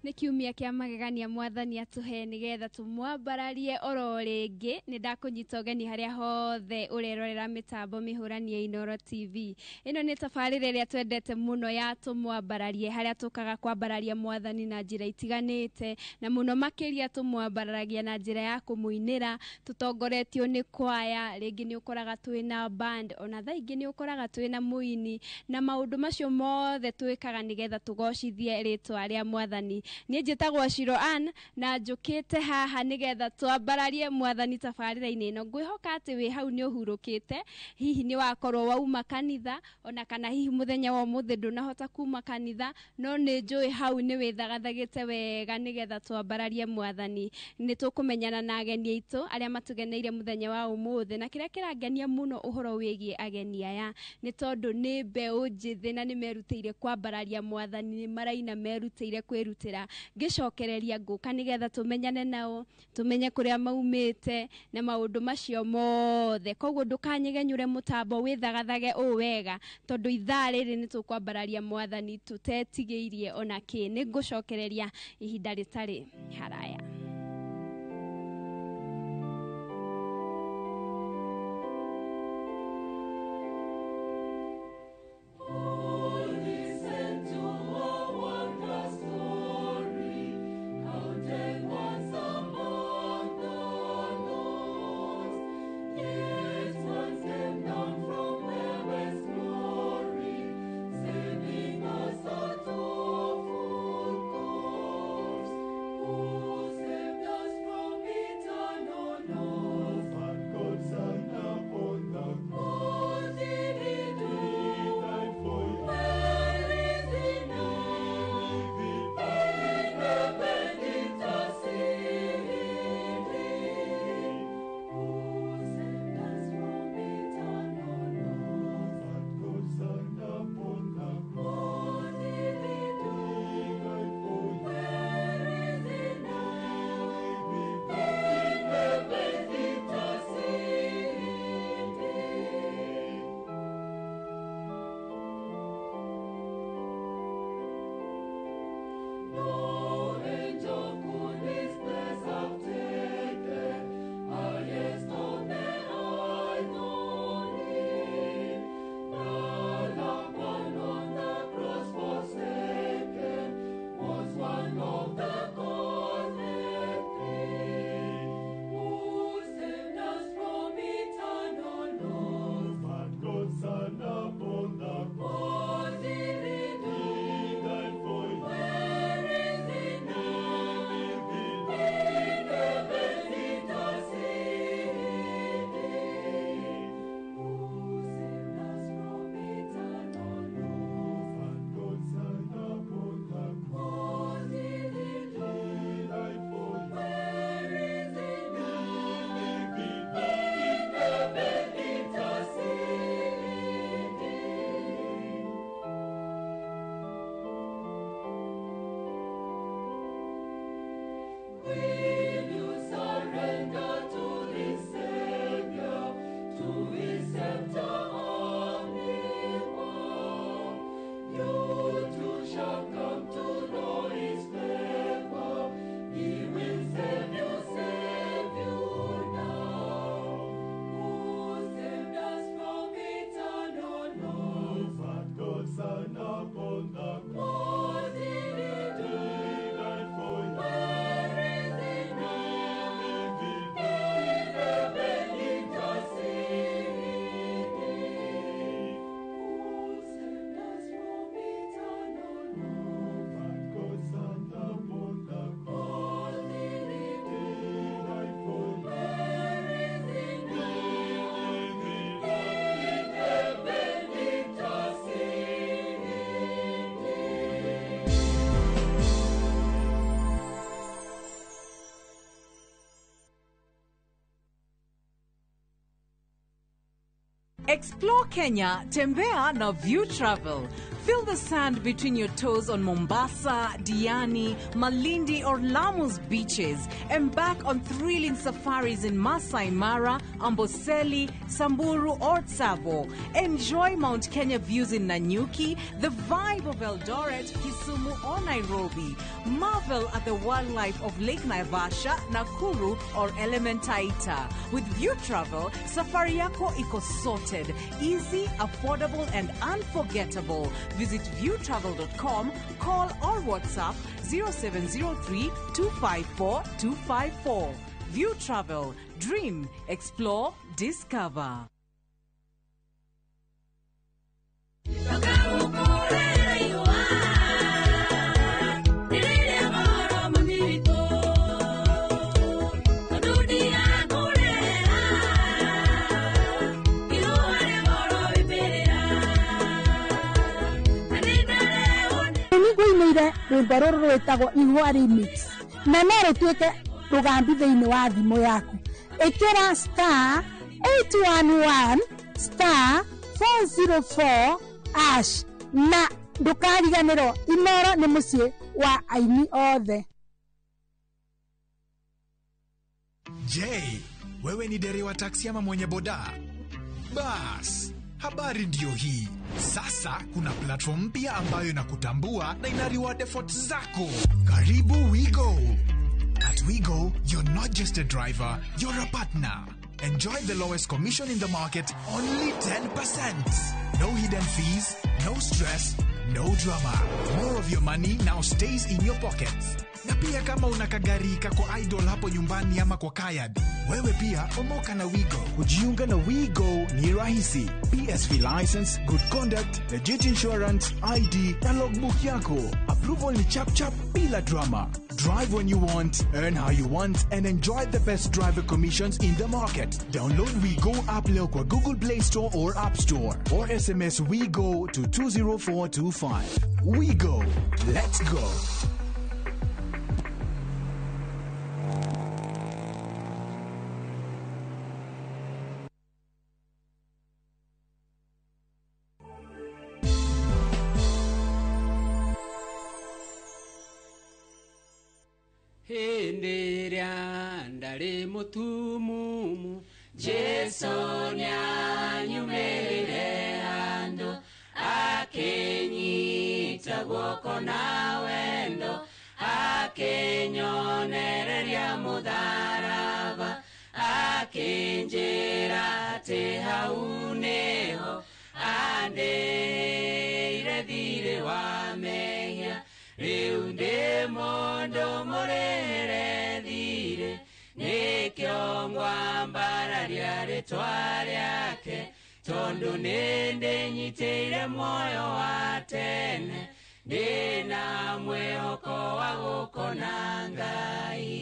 Nĩ kiumia kĩa magegania mwathani atũhe nĩgetha tũmwambararie oro rĩngĩ. Nĩ ndakũnyita ũgeni harĩa hothe ũrerorera mĩtambo mĩhũrani ya Inooro TV. Ĩno nĩ tabarĩra ĩrĩa twendete mũno ya tũmwambararie, harĩa tũkaga kwambararia mwathani na njĩra itiganĩte, na mũno makĩria tũmwambararagia na njĩra ya kũmũinĩra tũtongoretio nĩ kwaya. Rĩngĩ nĩ ũkoraga twĩna band, ona thaa ingĩ nĩ ũkoraga twĩna mũini, na maũndũ macio mothe twĩkaga nĩgetha tũgocithie rĩtwa rĩa mwathani. Niĩ njĩtagwo Shiro Ann na njũkĩte haha nĩgetha twambararie mwathani tabarĩra-inĩ ĩno. Ngwĩhoka atĩ wĩ hau nĩ ũhurũkĩte, hihi nĩ wakorwo wauma kanitha, ona kana hihi mũthenya wa ũmũthĩ ndũnahota kuma kanitha, no nĩ njũĩ hau nĩ wĩthagathagĩte wega nĩgetha twambararie mwathani. Nĩ tũkũmenyana na ageni aitũ arĩa matũgeneire mũthenya wa ũmũthĩ, na kĩrĩa kĩrangenia mũno ũhoro wĩgiĩ ageni aya nĩ tondũ nĩ mbeũ njĩthĩ na nĩ merutĩire kwambararia mwathani, nĩ maraina merutĩire kwĩrutĩra. Ngũcoka ngĩcokereria ngũka nĩgetha tũmenyane nao, tũmenye kũrĩa maumĩte na maũndũ macio mothe. Koguo ndũkanyegenyũre mũtambo, wĩthagathage ũũ wega, tondũ ithaa rĩrĩ nĩ tũkwambararia mwathani tũtetigĩirie ona kĩ. Nĩ ngũcokereria ihinda rĩtarĩ haraya. Explore Kenya, Tembea na View Travel. Feel the sand between your toes on Mombasa, Diani, Malindi or Lamu's beaches. Embark on thrilling safaris in Masai Mara, Amboseli, Samburu or Tsavo. Enjoy Mount Kenya views in Nanyuki, the vibe of Eldoret, Kisumu or Nairobi. Marvel at the wildlife of Lake Naivasha, Nakuru or Elementaita. With View Travel, safari yako iko sorted, easy, affordable and unforgettable. Visit viewtravel.com, call or WhatsApp 0703 254 254. View Travel, dream, explore, discover. Nĩngũinĩire rwĩmbo rũrũ rwĩtagwo Ihũa Remix na no rũtuĩke rũgambi thĩinĩ wa thimũ yaku. Ĩkĩra star 811 star 404 ash na ndũkariganĩrwo Inoro nĩ mũciĩ Wa aini othe. Je, wewe ni dereva taksi ama mwenye boda? Bas, habari ndiyo hii. Sasa kuna platform mpya ambayo inakutambua na ina reward efforts zako. Karibu WeGo. At WeGo, you're not just a driver, you're a partner. Enjoy the lowest commission in the market, only 10%. No hidden fees, no stress, no drama. More of your money now stays in your pockets. Na pia kama una kagari kako idle hapo nyumbani ama kwa kayad, wewe pia omoka na WeGo. Kujiunga na WeGo ni rahisi. PSV license, good conduct, legit insurance, ID na logbook yako. Approval ni chap chap bila drama. Drive when you want, earn how you want, and enjoy the best driver commissions in the market. Download WeGo app leo kwa Google Play Store or App Store, or SMS WeGo to 20425. WeGo. Let's go. Hĩndĩ ĩrĩa ndarĩ mũtumumu, Jesũ nĩanyumĩrĩre handũ, akĩnyita guoko na wendo, akĩnyonereria mũtharaba, akĩnjĩra atĩ hau nĩho andĩire thirĩ wa mehia. Rĩu ndĩ mũndũ mũrĩre thirĩ, nĩkĩo ngwambararia rĩtwa rĩake, tondũ nĩndĩnyitĩire muoyo wa tene, ndĩna mwĩhoko wa gũkona Ngai.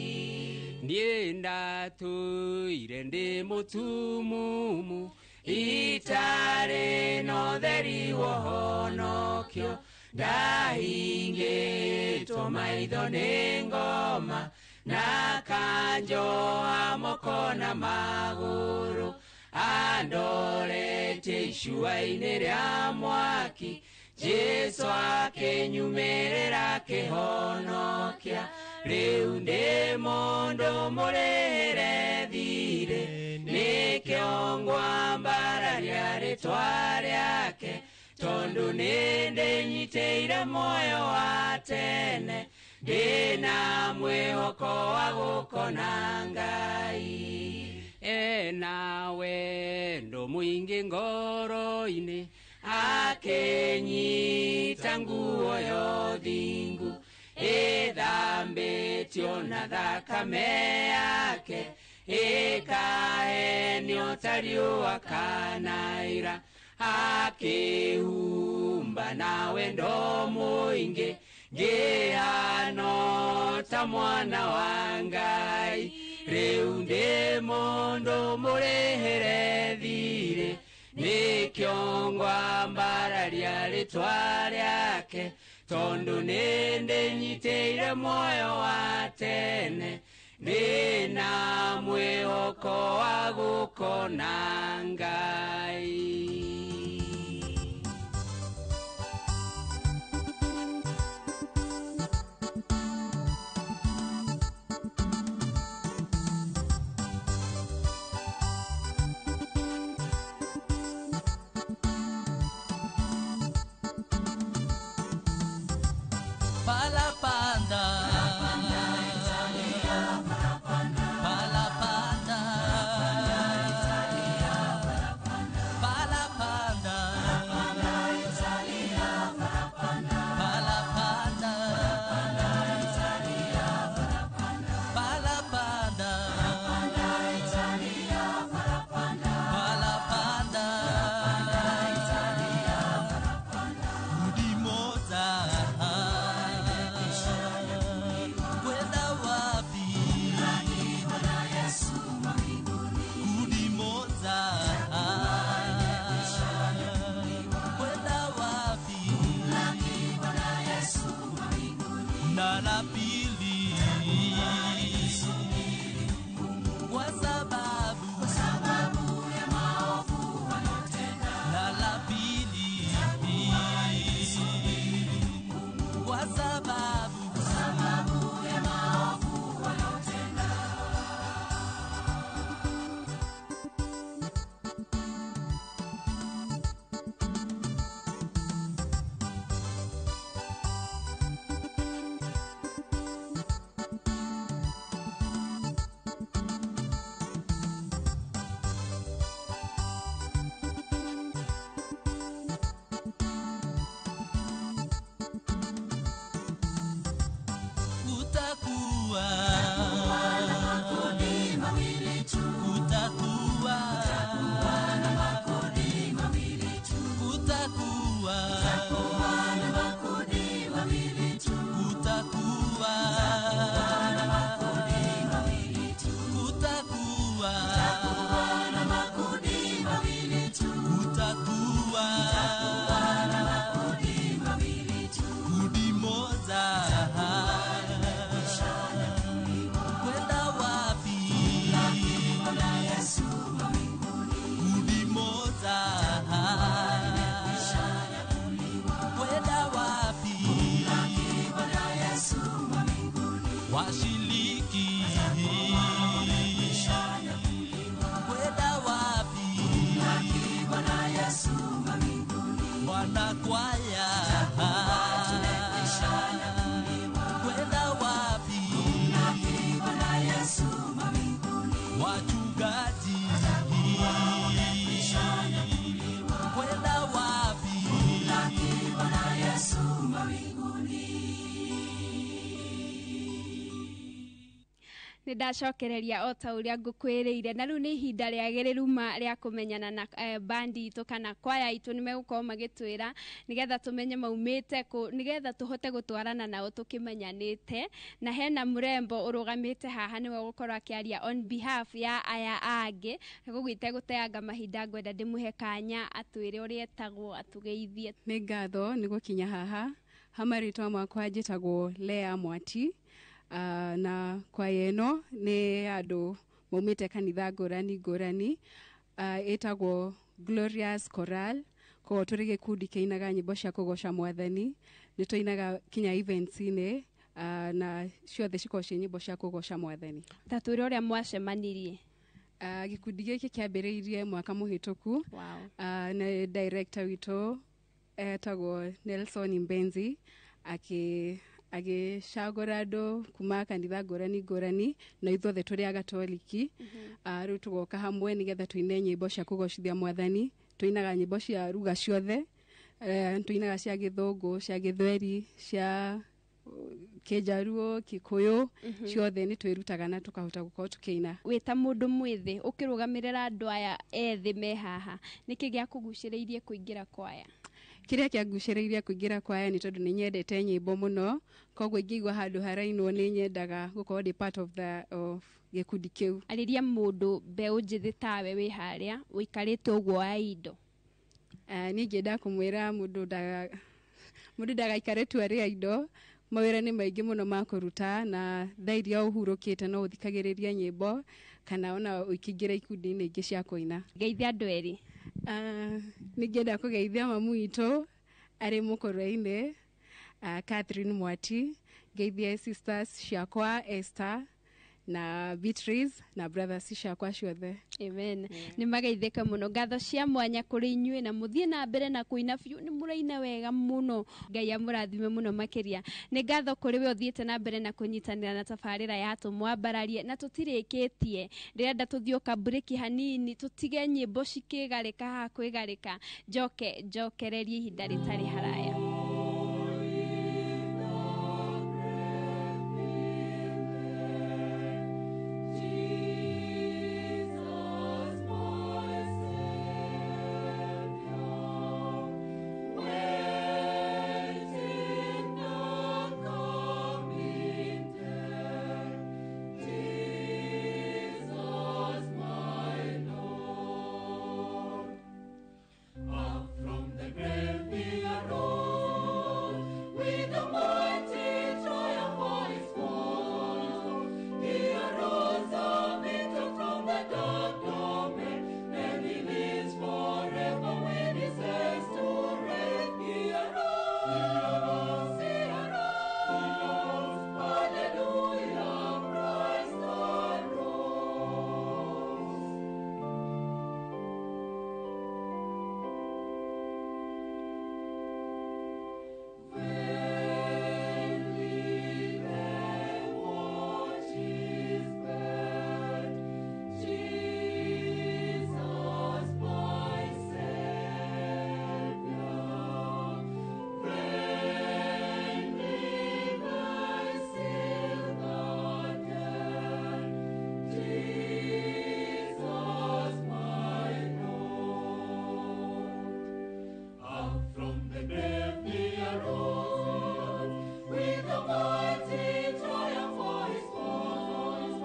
Niĩ ndatũire ndĩ mũtumumu, itarĩ na ũtheri wa ũhonokio, ndahingĩtwo maitho nĩ ngoma, na kanjoha moko na magũrũ, andoretie icua-inĩ rĩa mwaki, Jesũ akĩnyumĩrĩra akĩhonokia. Rĩu ndĩ mũndũ mũrĩre thirĩ, nĩkĩo ngwambararia rĩtwa rĩake, tondũ nĩndĩnyitĩire muoyo wa tene, ndĩna mwĩhoko wa gũkona Ngai. Ena wendo mũingĩ ngoro-inĩ, akĩnyita nguo ya ũthingu, ĩthambĩtio na thakame yake, ĩkahenio ta riũa kana ira, akĩhumba na wendo mũingĩ, ngĩhano ta mwana wa Ngai. Rĩu ndĩ mũndũ mũrĩhĩre thirĩ, nĩkĩo ngwambararia rĩtwa rĩake, tondũ nĩndĩnyitĩire muoyo wa tene, ndĩna mwĩhoko wa gũkona Ngai. Palapanda, Palapanda, Palapanda, Palapanda. Washiriki kwenda wapi? Bwana Yesu mawinguni. Wanakwaya kwenda wapi? Bwana Yesu mawinguni. Wachungaji kwenda wapi? Bwana Yesu mawinguni. Nĩ ndacokereria o ta ũrĩa ngũkwĩrĩire, na rĩu nĩ ihinda rĩagĩrĩru ma rĩa kũmenyana na bandi itũ kana kwaya itũ. Nĩ megũkorwo magĩtwĩra nĩgetha tũmenye maumĩte kũ, nĩgetha tũhote gũtwarana nao tũkĩmenyanĩte. Na hena mũrembo ũrũgamĩte haha, nĩwe ũgũkorwo akĩaria on behalf ya aya angĩ. Koguo itegũteanga mahinda, ngwenda ndĩmũhe kanya atwĩre ũrĩa etagwo, atũgeithie. Nĩ ngatho nĩ gũkinya haha. Ha marĩtwa makwa njĩtagwo Lea Mwati. Na kwaya ĩno nĩ andũ maumĩte kanitha ngũrani ngũrani, ĩtagwo Glorious Choral. Koguo tũrĩ gĩkundi kĩinaga nyĩmbo cia kũgoca mwathani. Nĩ tũinaga kinya events-inĩ, na ciothe cikoragwo ciĩ nyĩmbo cia kũgoca mwathani. Ta twĩre ũrĩa mwacemanirie. Gĩkundi gĩkĩ kĩambĩrĩirie mwaka mũhĩtũku. Na director witũ etagwo Nelson Mbenzi agĩcagũra andũ kuma kanitha ngũrani ngũrani, na ithuothe tũrĩ agatoliki. Rĩu tũgoka hamwe nĩgetha tũine nyĩmbo cia kũgocithia mwathani. Tũinaga nyĩmbo cia ruga ciothe, tũinaga cia gĩthũngũ, cia gĩthweri, cia kĩnjaruo, kĩkũyũ, ciothe nĩ twĩrutaga na tũkahota gũkorwo tũkĩina. Wĩ ta mũndũ mwĩthĩ ũkĩrũgamĩrĩra andũ aya ethĩ me haha, nĩkĩ gĩakũgucĩrĩirie kũingĩra kwaya? Kĩrĩa kĩangucĩrĩirie kũingĩra kwaya nĩ tondũ nĩ nyendete nyĩmbo mũno, koguo ingĩigua handũ harainwo nĩ nyendaga gũkorwo ndĩ part of the of gĩkundi kĩu. Arĩria mũndũ mbeũ njĩthĩ tawe wĩ harĩa ũikarĩte ũguo wa indo. Niĩ ingĩenda kũmwĩra mũndũ ndagaikare tu arĩ indo. Mawĩra nĩ maingĩ mũno ma kũruta, na thaa iria ũhurũkĩte no ũthikagĩrĩrie nyĩmbo kana ona ũkĩingĩra ikundi-inĩ ingĩ cia kũina. Geithia andũ erĩ. Nĩ ngĩenda kũgeithia mamu witũ arĩ mũkũrwe-inĩ, Catherine Mwati, ngeithie sisters ciakwa Esther na Beatrice na brothers ciakwa ciothe. Amen. Nĩ mageithĩke mũno. Ngatho cia mwanya kũrĩ inyuĩ, na mũthiĩ na mbere na kũina biũ, nĩ mũraina wega mũno. Ngai amũrathime mũno makĩria. Nĩ ngatho kũrĩ we ũthiĩte na mbere na kũnyitanĩra na tabarĩra ya Tũmwambararie, na tũtirĩkĩtie. Ndĩrenda tũthiĩ kabreki hanini, tũtige nyĩmbo cikĩgarĩka haha kwĩgarĩka, njoke njokererie ihinda rĩtarĩ haraya. From the grave he arose with a mighty triumph for his foes. He arose a victor from the dark domain, and he lives forever with his hands to reign. He arose, he arose, hallelujah, Christ arose. Vainly they watch his bed, Jesus my Savior. Vainly they seal the dead, Jesus my Lord. Up from the grave he arose with a mighty triumph for his foes.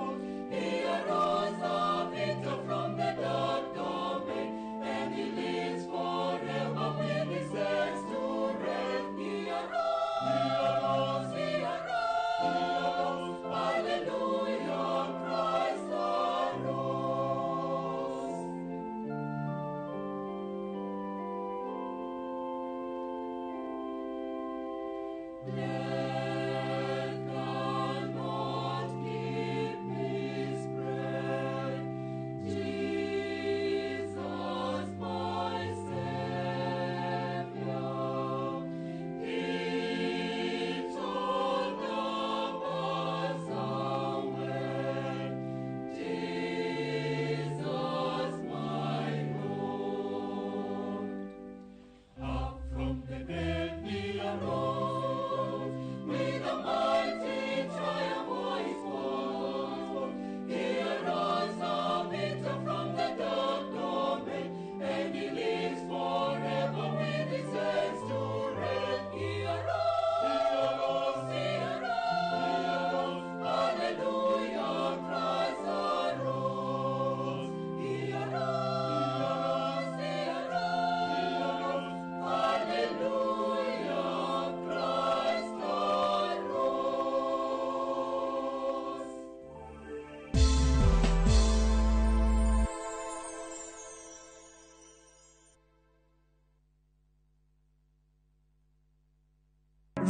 He arose a victor from the dark domain, and he lives forever with his hands to reign. He arose, he arose, hallelujah, Christ arose. Death cannot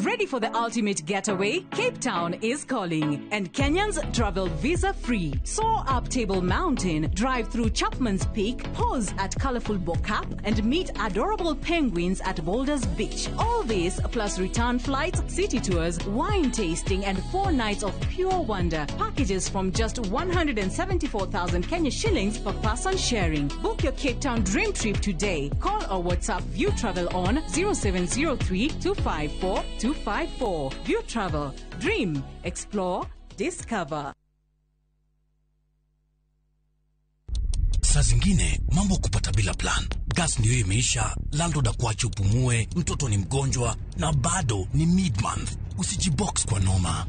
Ready for the ultimate getaway? Cape Town is calling, and Kenyans travel visa free. Soar up Table Mountain, drive through Chapman's Peak, pause at colorful Bo-Kaap, and meet adorable penguins at Boulders Beach. All this plus return flights, city tours, wine tasting, and 4 nights of pure wonder. Packages from just 174,000 Kenya shillings per person sharing. Book your Cape Town dream trip today. Call or WhatsApp View Travel on 0703 254 254. View Travel. Dream, explore, discover. Saa zingine mambo kupata bila plan. Gas ndio imeisha, landlord akuache upumue, mtoto ni mgonjwa na bado ni mid-month. Usijibox kwa noma.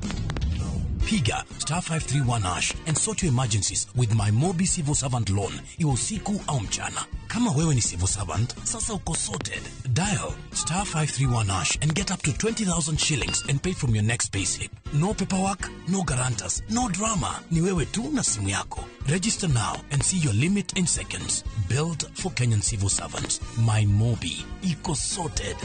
Piga star 531 hash and sort your emergencies with my Mobi Civil Servant Loan, iwe usiku au mchana. Kama wewe ni civil servant, sasa uko sorted. Dial star 531 hash and get up to 20,000 shillings and pay from your next payslip. No paperwork, no guarantors, no drama. Ni wewe tu na simu yako. Register now and see your limit in seconds. Built for Kenyan civil servants. My Mobi. Iko sorted.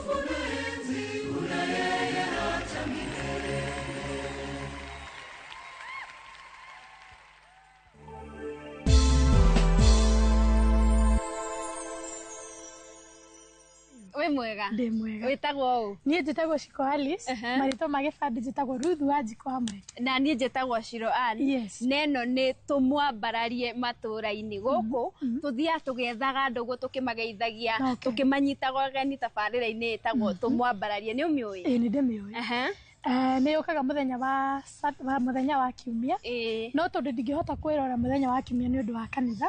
Utukufu na enzi una yeye hata milele. Wĩ mwega? Ndĩ mwega. Wĩtagwo ũ? Niĩ njĩtagwo Shiko Alice, marĩtwa ma gĩbandĩ njĩtagwo Ruth Wanjikũ Hamwe. Na niĩ njĩtagwo Shiro Ann. Yes. Neno nĩ tũmwambararie matũũra-inĩ gũkũ tũthiaga tũgĩethaga andũ ũguo tũkĩmageithagia tũkĩmanyitaga ũgeni tabarĩra-inĩ ĩtagwo tũmwambararie. Nĩ ũmĩũĩ? Ĩĩ nĩ ndĩmĩũĩ. Nĩ yũkaga mũthenya wa mũthenya wa kiumia. No tondũ ndingĩhota kwĩrora mũthenya wa kiumia nĩ ũndũ wa kanitha,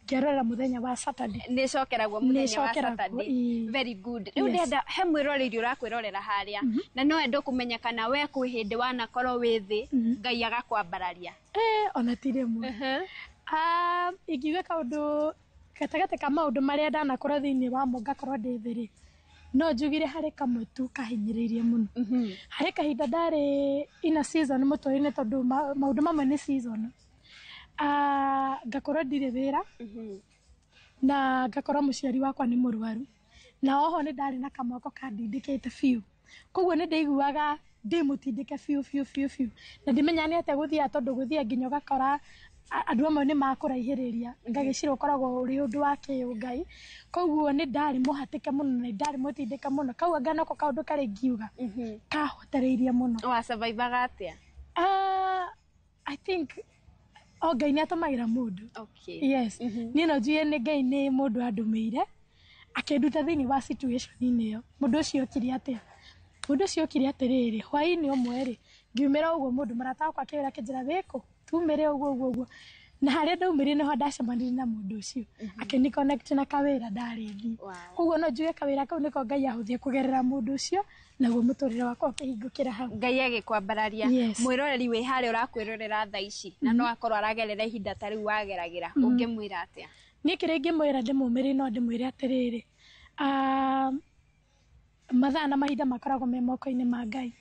ngĩrora mũthenya wa Saturday. Nĩ ĩcokeragwo mũthenya wa Nĩ ĩcokeragwo, Saturday. ĩĩ. Very good. Rĩu Yes. ndĩrenda he mwĩroreri ũrakwĩrorera harĩa na no ende kũmenya kana we kwĩ hĩndĩ wanakorwo wĩ thĩ Ngai agakwambararia. Ona ti rĩmwe. Ingiuga kaũndũ gatagatĩ ka maũndũ marĩa ndanakorwo thĩinĩ wamo ngakorwo ndĩ thĩ rĩ, no njugire harĩ kamwe tu kahinyĩrĩirie mũno. Harĩ kahinda ndarĩ ina season mũtũrĩre-inĩ tondũ maũndũ mamwe nĩ season. Ngakorwo ndirĩ wĩra na ngakorwo mũciari wakwa nĩ mũrwaru na oho nĩ ndarĩ na kamwako kandindĩkĩte biũ, koguo nĩ ndaiguaga ndĩ mũtindĩke biũ biũ biũ biũ na ndimenyaga nĩ atĩa gũthiaga tondũ gũthiaga nginya ũgakora andũ amwe nĩ makũraihĩrĩria ngagĩcira ũkoragwo ũrĩ ũndũ wa kĩũngai, koguo nĩ ndarĩ mũhatĩke mũno na nĩ ndarĩ mũtindĩke mũno, kau anga nako kaũndũ karĩa ingiuga kahotereirie mũno. Wasurvivaga atĩa? I think o Ngai nĩ atũmagĩra mũndũ. Okay. Yes. Niĩ no njuge nĩ Ngai nĩ mũndũ andũmĩire akĩnduta thĩinĩ wa situation-inĩ ĩyo. Mũndũ ũcio okire atĩa? Mũndũ ũcio okire atĩrĩrĩ, hwaĩ-inĩ ũmwe rĩ, ngiumĩra ũguo mũndũ mũrata wakwa akĩwĩra akĩnjĩra wĩkũ, tumĩre ũguo ũguo ũguo. Na harĩa ndaumĩrire nĩho ndacemanirie na mũndũ ũcio akĩni connect na kawĩra ndarĩ thiĩ. Koguo no njuge kawĩra kau nĩko Ngai ahũthia kũgerera mũndũ ũcio naguo mũtũrĩre wakwa ũkĩhingũkĩra hau. Ngai agĩkwambararia. Yes. Mwĩroreri wĩ harĩa ũrakwĩrorera thaa ici na no akorwo aragerera ihinda ta rĩu wageragĩra, ũngĩmwĩra atĩa? Niĩ kĩrĩa ingĩmwĩra ndĩmũmĩrĩrie no ndĩmwĩre atĩrĩrĩ, mathaa na mahinda makoragwo me moko-inĩ ma Ngai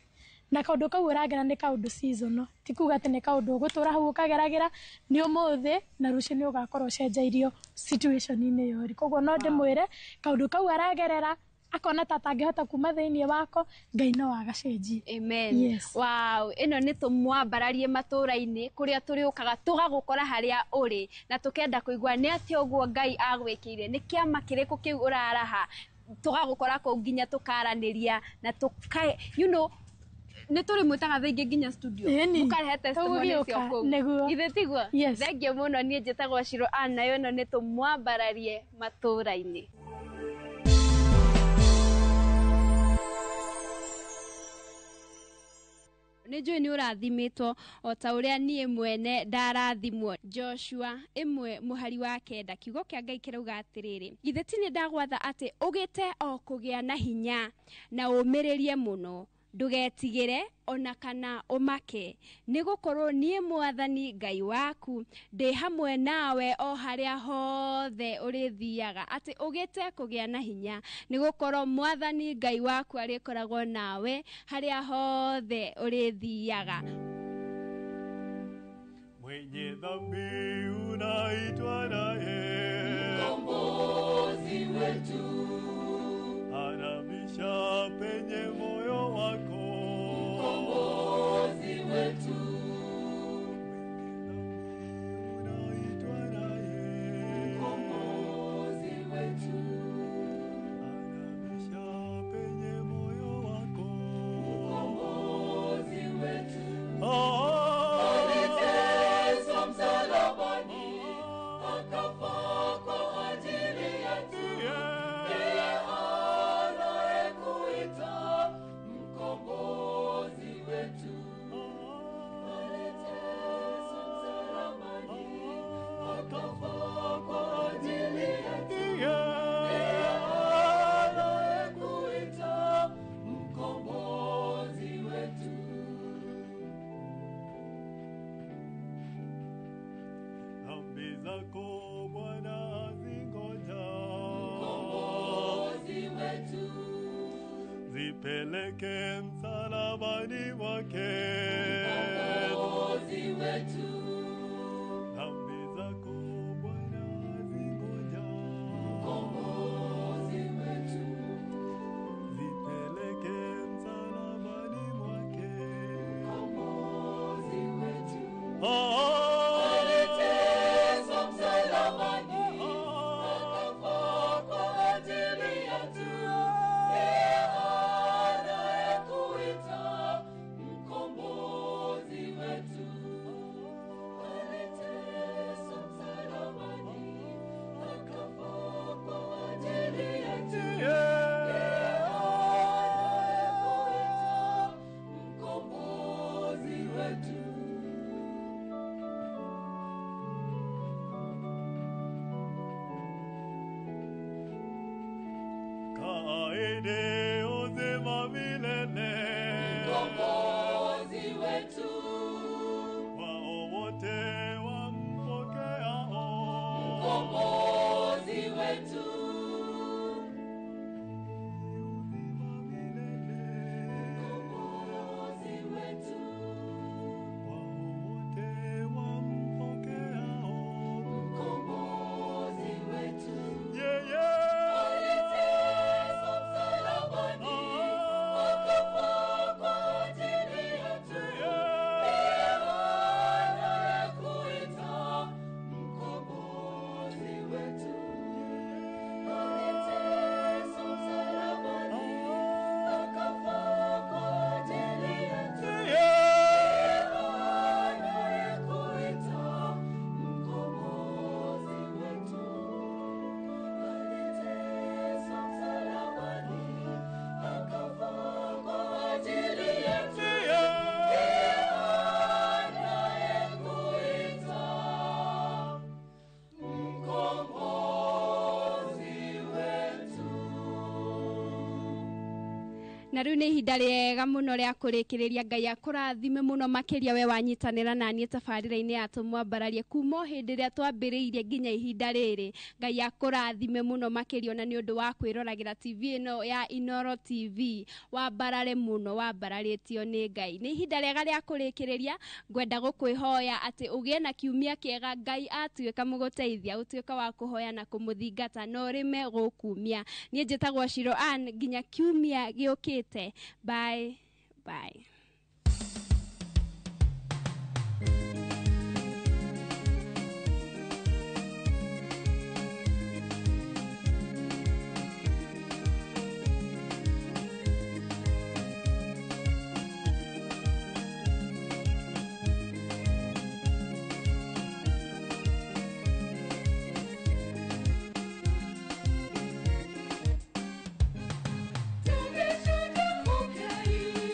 na kaũndũ kau ũragera nĩ kaũndũ seasonal, ti kuga atĩ nĩ kaũndũ ũgũtũra hau ũkageragĩra nĩ ũmũthĩ na rũciũ nĩ ũgakorwo ũcenjeirio situation-inĩ ĩyo ũrĩ. Koguo no ndĩmwĩre kaũndũ kau aragerera akona ta atangĩhota kuma thĩinĩ wako, Ngai no agacenjie. Amen. Yes. Wow, ĩno nĩ tũmwambararie matũũra-inĩ kũrĩa tũrĩũkaga tũgagũkora harĩa ũrĩ na tũkenda kũigua nĩ atĩa ũguo Ngai agwĩkĩire, nĩ kĩama kĩrĩkũ kĩu ũraraha, tũgagũkora kũu nginya tũkaranĩria na tũka you know nĩ tũrĩmwĩtaga thaa ingĩ nginya studio Ĩni. mũkarehe testimony cio Tũgũgĩũka, kũu. nĩguo. Githĩ tiguo? Yes. Thengiũ mũno. Niĩ njĩtagwo Shiro Ann nayo ĩno nĩ tũmwambararie matũũra-inĩ. Nĩ njũĩ nĩ ũrathimĩtwo o ta ũrĩa niĩ mwene ndarathimwo. Joshua 1 mũhari wa 9 kiugo kĩa Ngai kĩrauga atĩrĩrĩ, githĩ ti nĩ ndagwatha atĩ ũgĩte o kũgĩa na hinya na ũmĩrĩrie mũno, ndũgetigĩre ona kana ũmake, nĩ gũkorwo niĩ Mwathani Ngai waku ndĩ hamwe nawe o harĩa hothe ũrĩthiaga. Atĩ ũgĩte kũgĩa na hinya, nĩ gũkorwo Mwathani Ngai waku arĩkoragwo nawe harĩa hothe ũrĩthiaga. Mwenye dhambi unaitwa naye, Mkombozi wetu, anabisha penye moyo wako, Mkombozi wetu, unaitwa naye, Mkombozi wetu, anabisha penye moyo wako, Mkombozi wetu. Aliteswa msalabani, akafa kwa ajili yetu. Ndiye anayekuita Mkombozi wetu. Aliteswa msalabani, akafa kwa ajili yetu. Ndiye anayekuita Mkombozi wetu. Dhambi zako Bwana azingoja, Mkombozi wetu, zipeleke msalabani mwake. Mkombozi wetu, Dhambi zako Bwana azingoja, Mkombozi wetu, Aliteswa msalabani, akafa kwa ajili yetu. Ndiye anayekuita mkombozi wetu. Aliteswa msalabani, akafa kwa ajili yetu. Ndiye anayekuita mkombozi wetu. Kaende uzima milele, Mkombozi wetu, wao wote wampokeao. mkombozi wetu, mkombozi wetu, mkombozi wetu. Aliteswa msalabani, akafa kwa ajili yetu. Ndiye anayekuita mkombozi wetu. Aliteswa msalabani, akafa kwa ajili yetu. Ndiye anayekuita mkombozi wetu. Aliteswa msalabani, akafa kwa ajili yetu. Ndiye anayekuita mkombozi wetu. Na rĩu nĩ ihinda rĩega mũno rĩa kũrĩkĩrĩria. Ngai akũrathime mũno makĩria we wanyitanĩra naniĩ tabarĩra-inĩ ya Tũmwambararie kuma o hĩndĩ ĩrĩa twambĩrĩirie nginya ihinda rĩrĩ. Ngai akũrathime mũno makĩria ona nĩ ũndũ wa kwĩroragĩra TV ĩno ya Inoro TV. Wambarare mũno, wambararĩtio nĩ Ngai. Nĩ ihinda rĩega rĩa kũrĩkĩrĩria. Ngwenda gũkwĩhoya atĩ ũgĩe na kiumia kĩega. Ngai atuĩka mũgũteithia, ũtuĩka wa kũhoya na kũmũthingata na ũrĩme gũkumia. Niĩ njĩtagwo Shiro Ann, nginya kiumia gĩũkĩte. Bye bye. Tugeshaka mukei.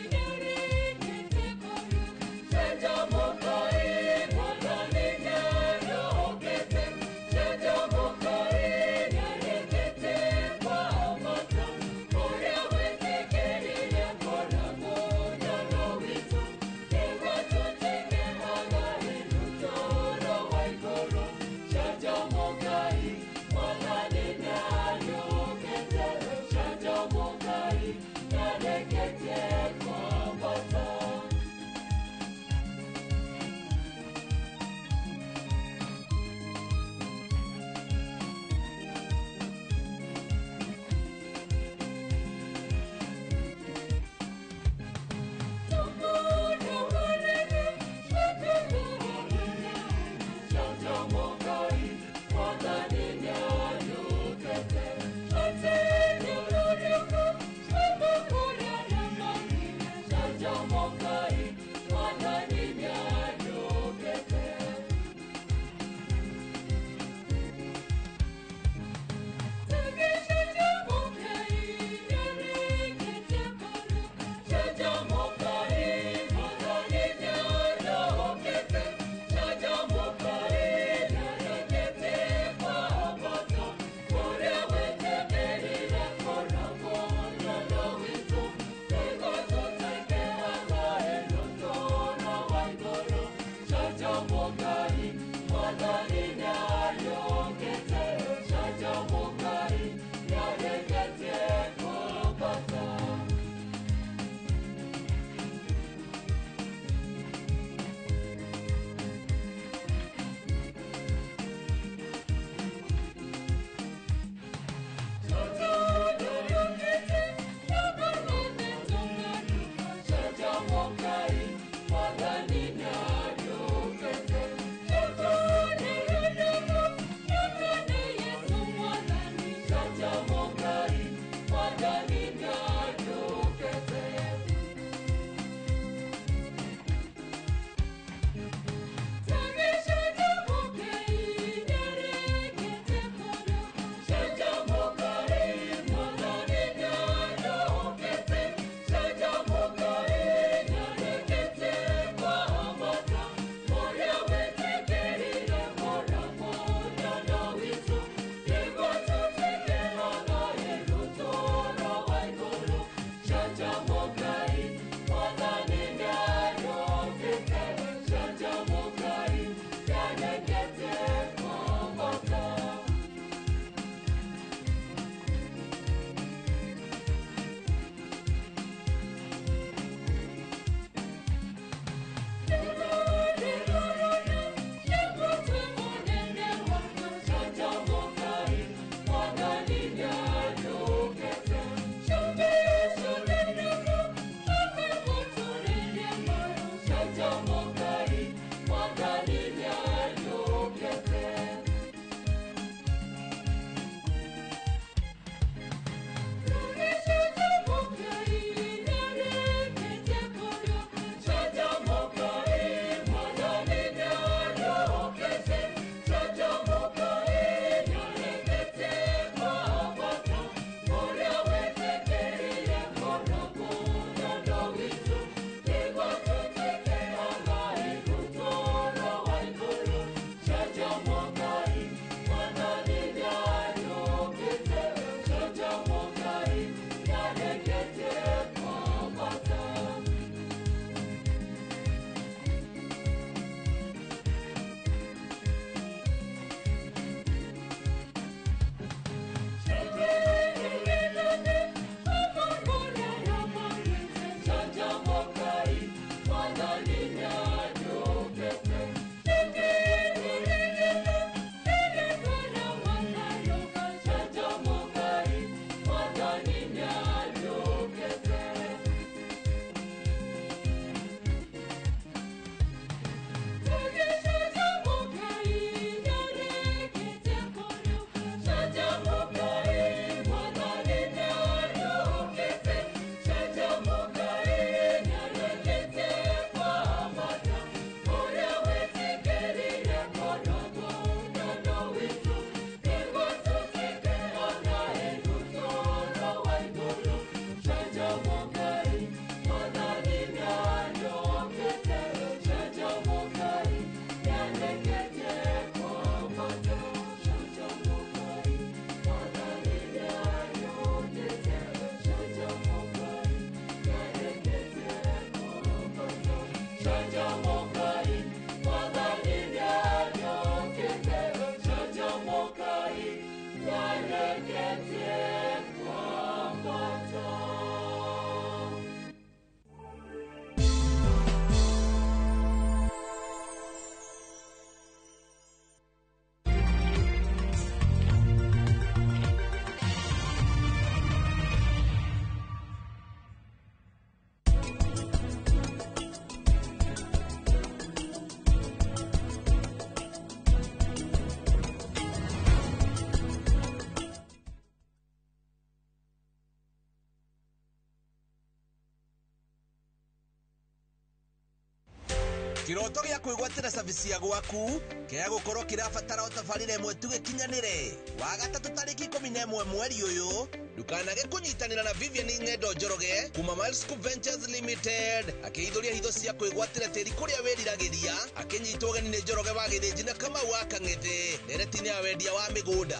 Kĩroto gĩa kwĩgwatĩra service ya gwaku kĩa gũkorwo kĩrabatara o tabarĩra ĩmwe tu gĩkinyanĩre. Wa gatatũ tarĩki 11 mweri ũyũ, ndukanage kũnyitanĩra na Vivian Ng'endo Njoroge kuma Miles Scoop Ventures Limited akĩhithũria hitho cia kwĩgwatĩra tĩri kũrĩa wĩriragĩria, akĩnyitwo ũgeni nĩ Njoroge wa Gĩthĩnji na Kamau wa Kang'ethe ndereti-inĩ ya wendia wa mĩgũnda.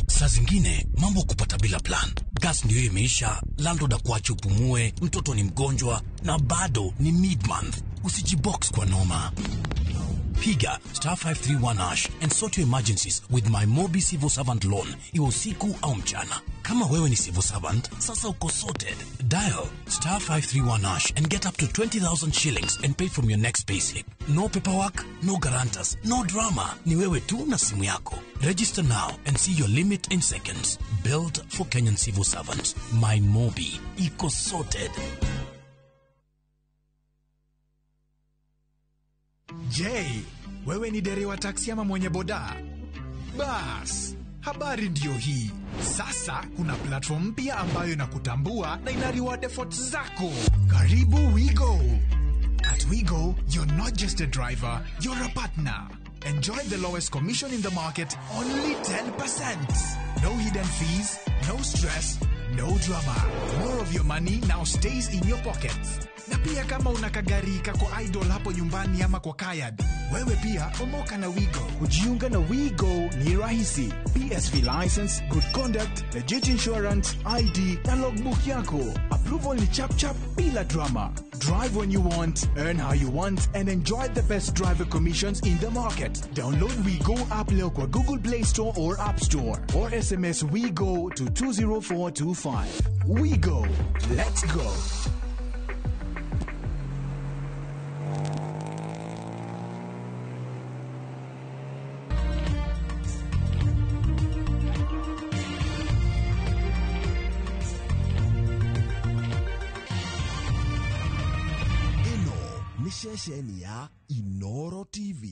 Saa zingine mambo kupata bila plan. Gas ndio imeisha, landlord akuache upumue, mtoto ni mgonjwa na bado ni mid-month. Usijibox kwa noma. Piga star 531 hash and sort your emergencies with my Mobi Civil Servant Loan, iwe usiku au mchana. Kama wewe ni civil servant, sasa uko sorted. Dial star 531 hash and get up to 20,000 shillings and pay from your next payslip. No paperwork, no guarantors, no drama. Ni wewe tu na simu yako. Register now and see your limit in seconds. Built for Kenyan civil servants. My Mobi. Iko sorted. Je, wewe ni dereva taksi ama mwenye boda? Bas, habari ndiyo hii. Sasa kuna platform mpya ambayo inakutambua na ina reward efforts zako. Karibu WeGo. At WeGo, you're not just a driver, you're a partner. Enjoy the lowest commission in the market, only 10%. No hidden fees, no stress, no drama. More of your money now stays in your pockets. Na pia kama una kagari kako idle hapo nyumbani ama kwa kayad, wewe pia omoka na WeGo. Kujiunga na WeGo ni rahisi. PSV license, good conduct, legit insurance, ID na logbook yako. Approval ni chap chap bila drama. Drive when you want, earn how you want, and enjoy the best driver commissions in the market. Download WeGo app leo kwa Google Play Store or App Store, or SMS WeGo to 20425. WeGo. Let's go. Ĩno nĩ ceceni ya Inoro TV.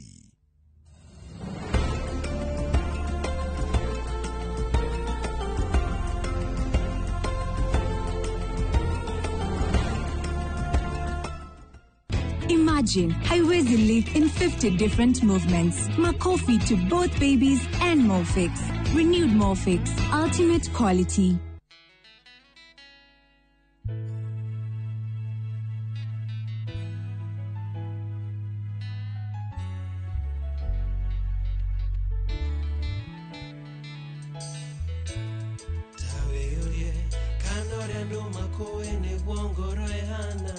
Imagine haiwezi live in 50 different movements. Makofi to both babies and Molfix. Renewed Molfix. Ultimate quality. Tawĩũrie kana ũrĩa andũ makũĩ nĩguo ngoro ĩhana.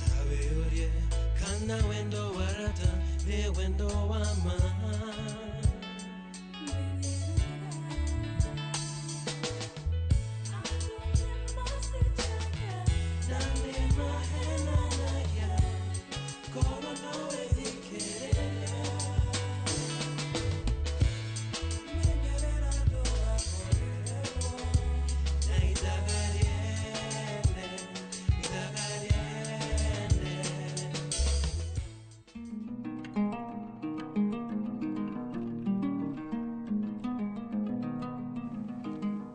Tawĩũrie kana wendo wa rata nĩ wendo wa ma. Na nĩ mahenanagia, ngoro no ĩthikĩrĩria.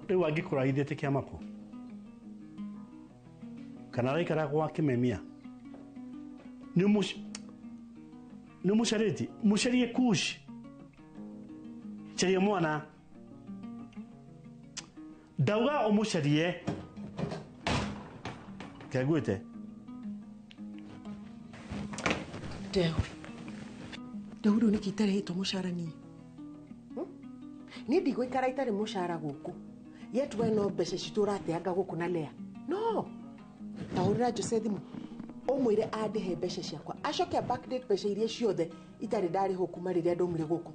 Rĩu angĩkũragithĩte kĩama kũ kana araikara gwa kĩmemia nĩ ũmũcarĩtie mũcarie kush caria mwana ndauga ũmũcarie kenguĩte. Ndeu ndeu rĩu nĩkĩ itarĩhĩtwo mũcara niĩ? Niĩ ndigũikara itarĩ mũcara gũkũ. Yet we no mbeca citũ ũrateanga gũkũ na Lea. No tahũrĩra Jose thimũ ũmwĩre andĩhe mbeca ciakwa, acoke backdate mbeca iria ciothe itarĩ ndarĩhwo kuma rĩrĩa ndaumire gũkũ.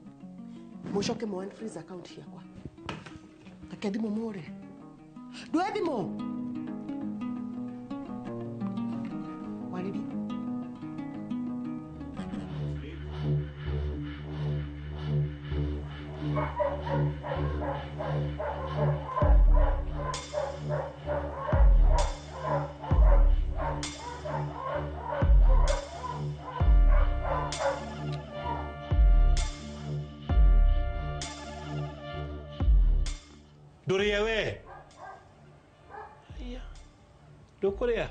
Mũcoke mũ unfreeze account ciakwa. Take thimũ mũhũrĩre. Ndũe thimũ. Warĩrie. Ndũrĩe we. Aya. Ndũkũrĩa?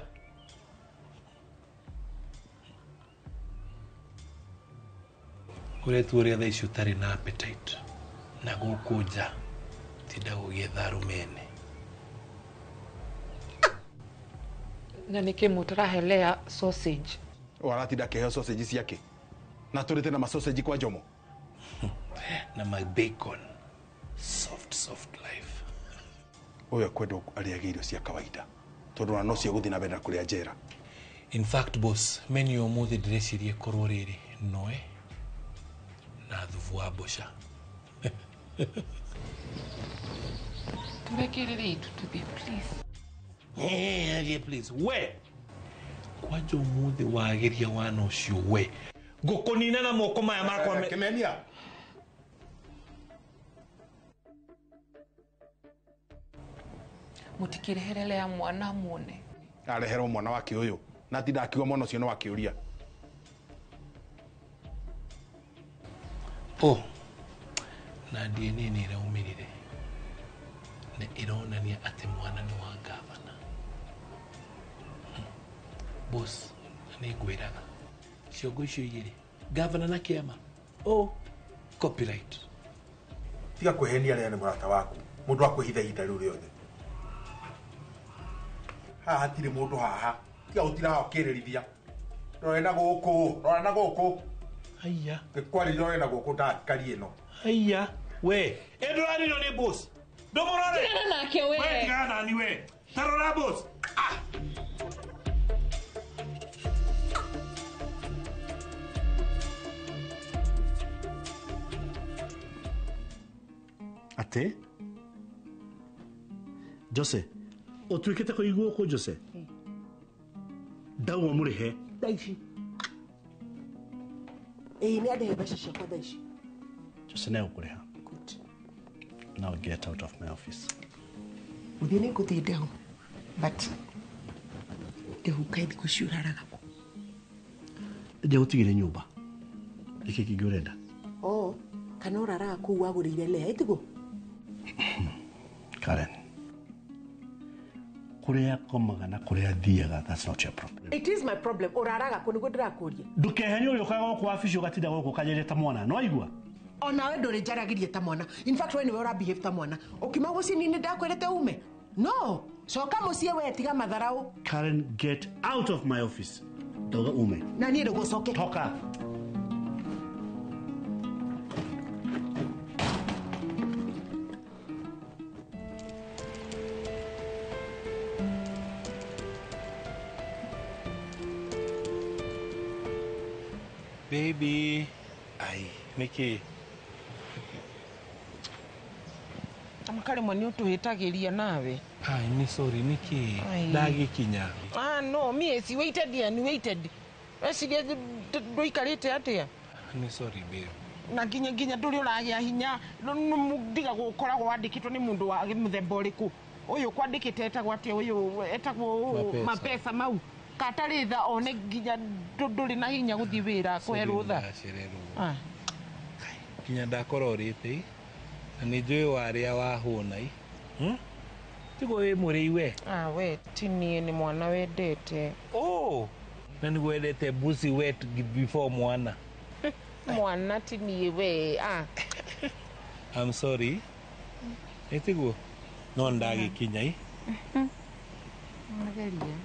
Ũretua ũrĩa thaa ici ũtarĩ na appetite na gũkũ nja tinda gũgĩetha arũme ene. Na nĩkĩ mũtarahe sausage? Waratinda akĩheo sausage ciake na tũrĩte na masausage kwa Jomo. Na my bacon. Soft soft life. Ũyũ akwenda arĩage irio cia kawaida tondũ ona no cio gũthiĩ na mbere na kũrĩa njera. In fact boss, menu ũmũthĩ ndĩreciria ĩkorwo rĩrĩ noe na thubu wa mboca. Tũrekererie itu tũthiĩ please. Eh, please. We. Kwanja ũmũthĩ wagĩria wana ũcio we. Ngũkũnina na moko maya makwa. Kĩmenia. Mũtikĩrehere Lea mwana muone. Areherwo mwana wake ũyũ na tinda akiuga mwana ũcio nĩ wakĩũria. Oh, na DNA nĩ ĩraumĩrire na ĩronania atĩ mwana nĩ wa gavana. Boss, na nĩ ngwĩraga ciongo icio igĩrĩ gavana na kĩama, oh, copyright. Tiga kwĩhenia Lea nĩ mũrata waku mũndũ akwĩhitha ihinda rĩu rĩothe. Haha hatirĩ mũndũ haha tiga gũtira haha ũkĩrĩrithia. Rore na gũkũ, rora na gũkũ. Haiya. Ngĩkwarĩria rore na gũkũ ndakari ĩno. Haiya, we. Ĩ ndũrarĩrio nĩ boss. Ndũmũrore. Tigana nake we. We tigana nani we. Ta rora boss. Ah. Atĩ? Jose, ũtuĩkĩte kũiguo kũ Jose? Ndauga mũrĩhe. Thaa ici. Ĩĩ nĩ andĩhe mbeca ciakwa thaa ici. Jose nĩ egũkũrĩha. Now get out of my office. Gũthiĩ nĩ ngũthiĩ ndehu but ndehu kaĩ thikũ ici ũraraga kũ? Nje gũtigĩre nyũmba. Nĩkĩ kĩngĩ ũrenda? Oh, kana ũraraga kũu wagũrĩire Lea ĩtiguo? Karen, kũrĩa komaga na kũrĩa thiaga, that's not your problem. It is my problem. Ũraraga kũ nĩguo ndĩrakũria. Ndũkehenie ũrĩa ũkaga gũkũ wabici ũgatinda gũkũ ũkanjeria ta mwana, no waigua? Onawe ndũrĩ njaragĩria ta mwana. In fact we nĩwe ũrabehave ta mwana. Ũkiuma mũciĩ niĩ nĩndakwĩrĩte ume. No, coka mũciĩ we tiga matharaũ. Karen, get out of my office. Ndauga ume. Na niĩ ndũgũcoke. Toka. Baby. Ai, nĩkĩ? Amkarĩ nĩ ũtũhĩtagĩria nawe. Ai, nĩ sorry, nĩkĩ? Ai. Ndagĩkinya. Ah, no, me si waited and waited. Weciria ndũikarĩte atĩa? Nĩ sorry babe. Na nginya nginya ndũrĩ ũragĩa hinya ndiga gũkoragwo wandĩkĩtwo nĩ mũndũ wa mũthemba ũrĩkũ. Ũyũ kwandĩkĩte etagwo atĩa ũyũ etagwo Mapesa. mapesa mau. Katarĩ tha one nginya ndũrĩ na hinya gũthiĩ wĩra kũhe rũtha. Ndacererwo. Ah. Nginya ndakorwo ũrĩte i. Na nĩ njũĩ warĩa wahũna i. Tigo wĩ mũrĩi we. Ah, we ti niĩ nĩ mwana wendete. Oh, na nĩguo wendete busi wet before mwana. Mwana ti niĩ we. Ah. I'm sorry. Ĩtiguo? No ndagĩkinya i. Mageria.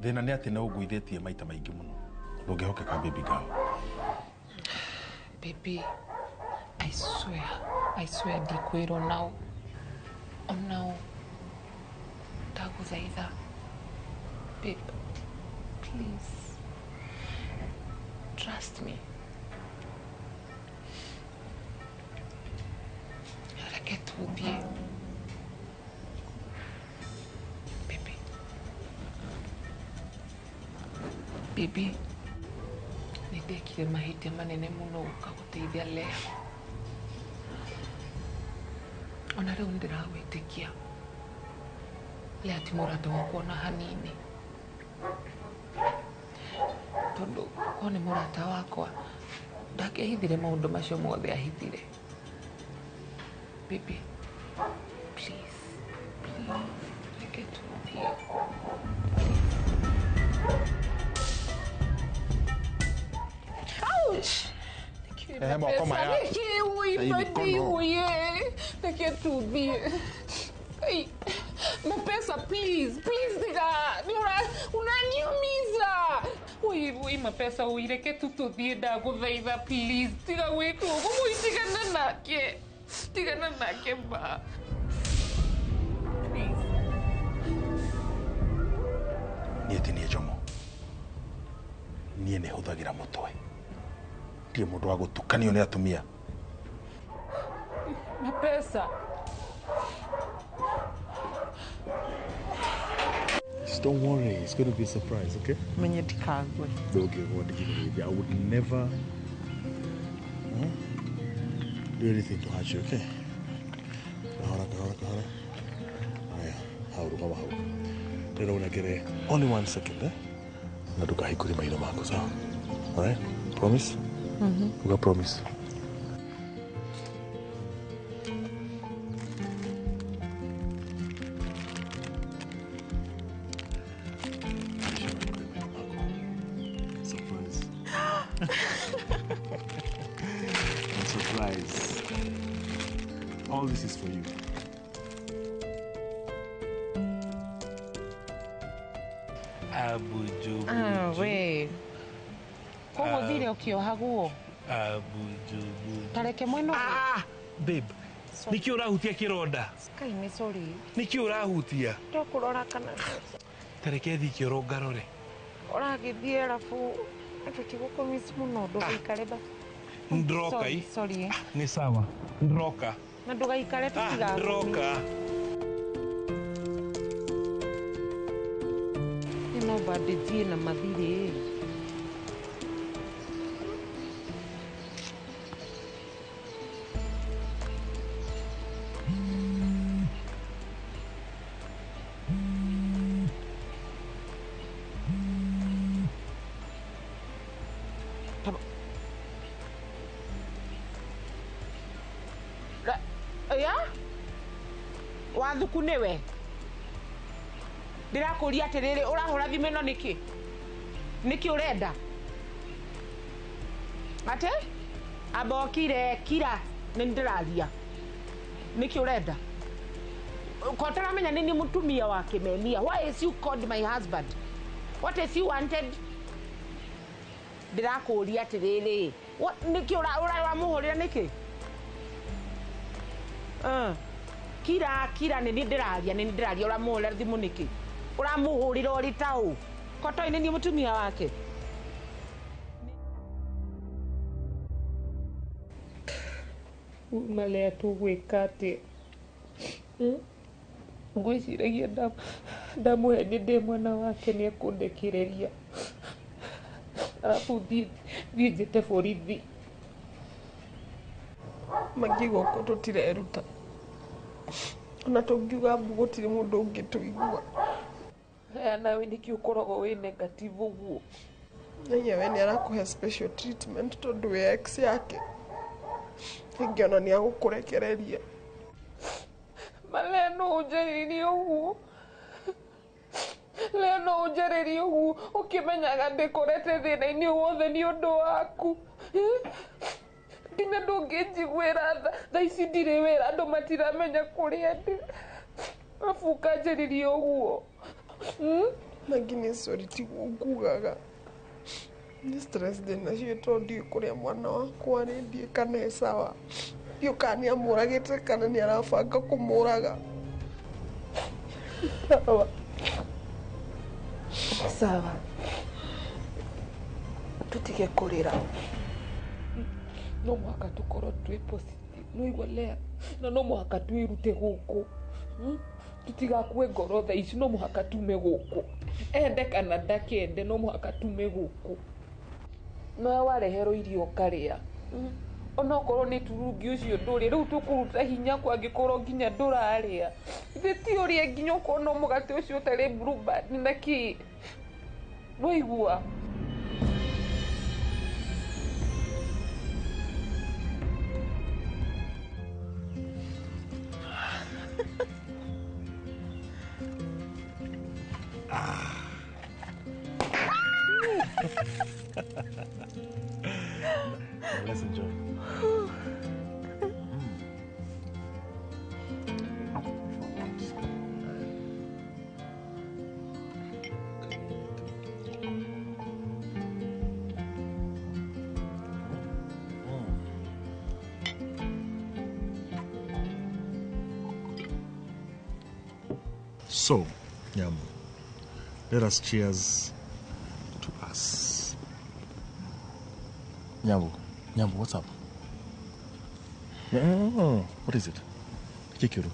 Thĩna nĩ atĩ nĩ ũngũithĩtie maita maingĩ mũno. Ndũngĩhokeka baby girl. Baby, I swear ndikwĩrwo nao. Onao. Ndagũthaitha. Babe, please. Trust me. Reke tũthiĩ. Baby. Baby, nĩ ndekire mahĩtia manene mũno gũka gũteithia Lea. Ona rĩu nĩndĩragwĩtĩkia. Lea ti mũrata wakwa ona hanini. Tondũ korwo nĩ mũrata wakwa ndangĩahithire maũndũ macio mothe ahithire. Baby, please, please, reke tuthiĩ. Ouch! Ehe, moko maya. Nĩkĩ Na mikono. ũiye? Reke tuthiĩ. Ai, Mapesa, please, please tiga. Unaniumiza. Ui, ui, Mapesa, ui, reke tu tuthiĩ ndagũthaitha, please. Tiga gwĩka ũguo, ui, tigana nake. Tigana nake ma. Please. Niĩ ti niĩ Njomo. Niĩ nĩ hũthagĩra mũtwe. Ndirĩ mũndũ wa gũtukanio nĩ atumia. Mapesa. Just don't worry, it's going to be a surprise, okay? Menye ndikagwe. Okay, what did you I would never do anything to hurt you, okay? Kahora, kahora, kahora. Aya, hau rũgama hau. Ndĩrona ũnengere only 1 second, eh? Na ndũkahingũre maitho maku, sawa? Alright? Promise? Mhm. Uga promise. Surprise. I'm surprised. All this is for you. Abuju. Ah, we. Koguo thire ũkĩohagwo. Abuju. Tareke mwena. Ah, babe. Nĩkĩ ũrahutia kĩronda? Kai nĩ sorry. Nĩkĩ ũrahutia? Ndokũrora kana Tareke thiĩ kĩoro ngarore. ũragĩthiĩ arabu tũtigũkũmiss mũno ndũgaikare ba. Ndroka i. Sorry. Nĩ sawa. Ndroka. Na ndũgaikare tũtiga. Ndroka. No bandĩthiĩ na mathirĩ. Ya? Wathuku nĩwe? Ndĩrakũria atĩrĩrĩ, ũrahũra thimũ ĩno nĩkĩ? Nĩkĩ ũrenda? Atĩ? Amba ũkire, kira, nĩ ndĩraria. Nĩkĩ ũrenda? Ko ũtaramenya nĩ niĩ mũtumia wa Kĩmemia. Why is you called my husband? What is you wanted? Ndĩrakũria atĩrĩrĩ, nĩkĩ ũramũhũrĩra nĩkĩ? Kira, kira, nĩ niĩ ndĩraria, nĩ niĩ ndĩraria, ũramũhũrĩra thimũ nĩkĩ? Ũramũhũrĩra ũrĩ ta ũ? Ko toĩ nĩ niĩ mũtumia wake? Malea tũgwĩka atĩa? Ngwĩciragia ndamũhe nĩ ndĩ mwana wake nĩ ekũndekereria. Arabu thiĩ njĩte borithi. Mangĩ gũkũ tũtireruta. Ona tũngiuga mbu gũtirĩ mũndũ ũngĩtũigua. Haya nawe nĩkĩ ũkoragwo wĩ negative ũguo? Enyewe nĩ arakũhe special treatment tondũ wĩ ex yake. Rĩngĩ ona nĩ agũkũrekereria. Malea no ũnjarĩrie ũguo. Lea no ũnjarĩrie ũguo ũkĩmenyaga ndĩkorete thĩna-inĩ wothe nĩ ũndũ waku. Nginya ndũngĩnjiguĩra tha. Thaa ici ndirĩ wĩra, andũ matiramenya kũrĩa ndĩ. Arabu ũkanjarĩria ũguo. Mangĩ nĩ sorry tiguo ngugaga. Nĩ stress ndĩ nacio tondũ ndiũĩ kũrĩa mwana wakwa arĩ, ndiũĩ kana e sawa. Ndiũĩ kana nĩ amũragĩte kana nĩ arabanga kũmũraga. Sawa. Sawa. Tũtige kũrĩra. No mũhaka tũkorwo twĩ positive. Nĩwaigua Lea? Na no mũhaka twĩrute gũkũ. Tũtigakue ngoro thaa ici, no mũhaka tume gũkũ. Ende kana ndakende, no mũhaka tume gũkũ. Nowe wareherwo irio ũkarĩa. Onokorwo nĩ turungi ũcio ndũrĩ, rĩu tũkũruta hinya kũ angĩkorwo nginya ndũrarĩa. Ithe ti ũrĩe nginya ũkorwo no mũgate ũcio ũtarĩ Blue Band na kĩ. Nĩwaigua? So, Nyamu, let us cheers to us. Nyamu, what's up? No. What is it? Kikiru.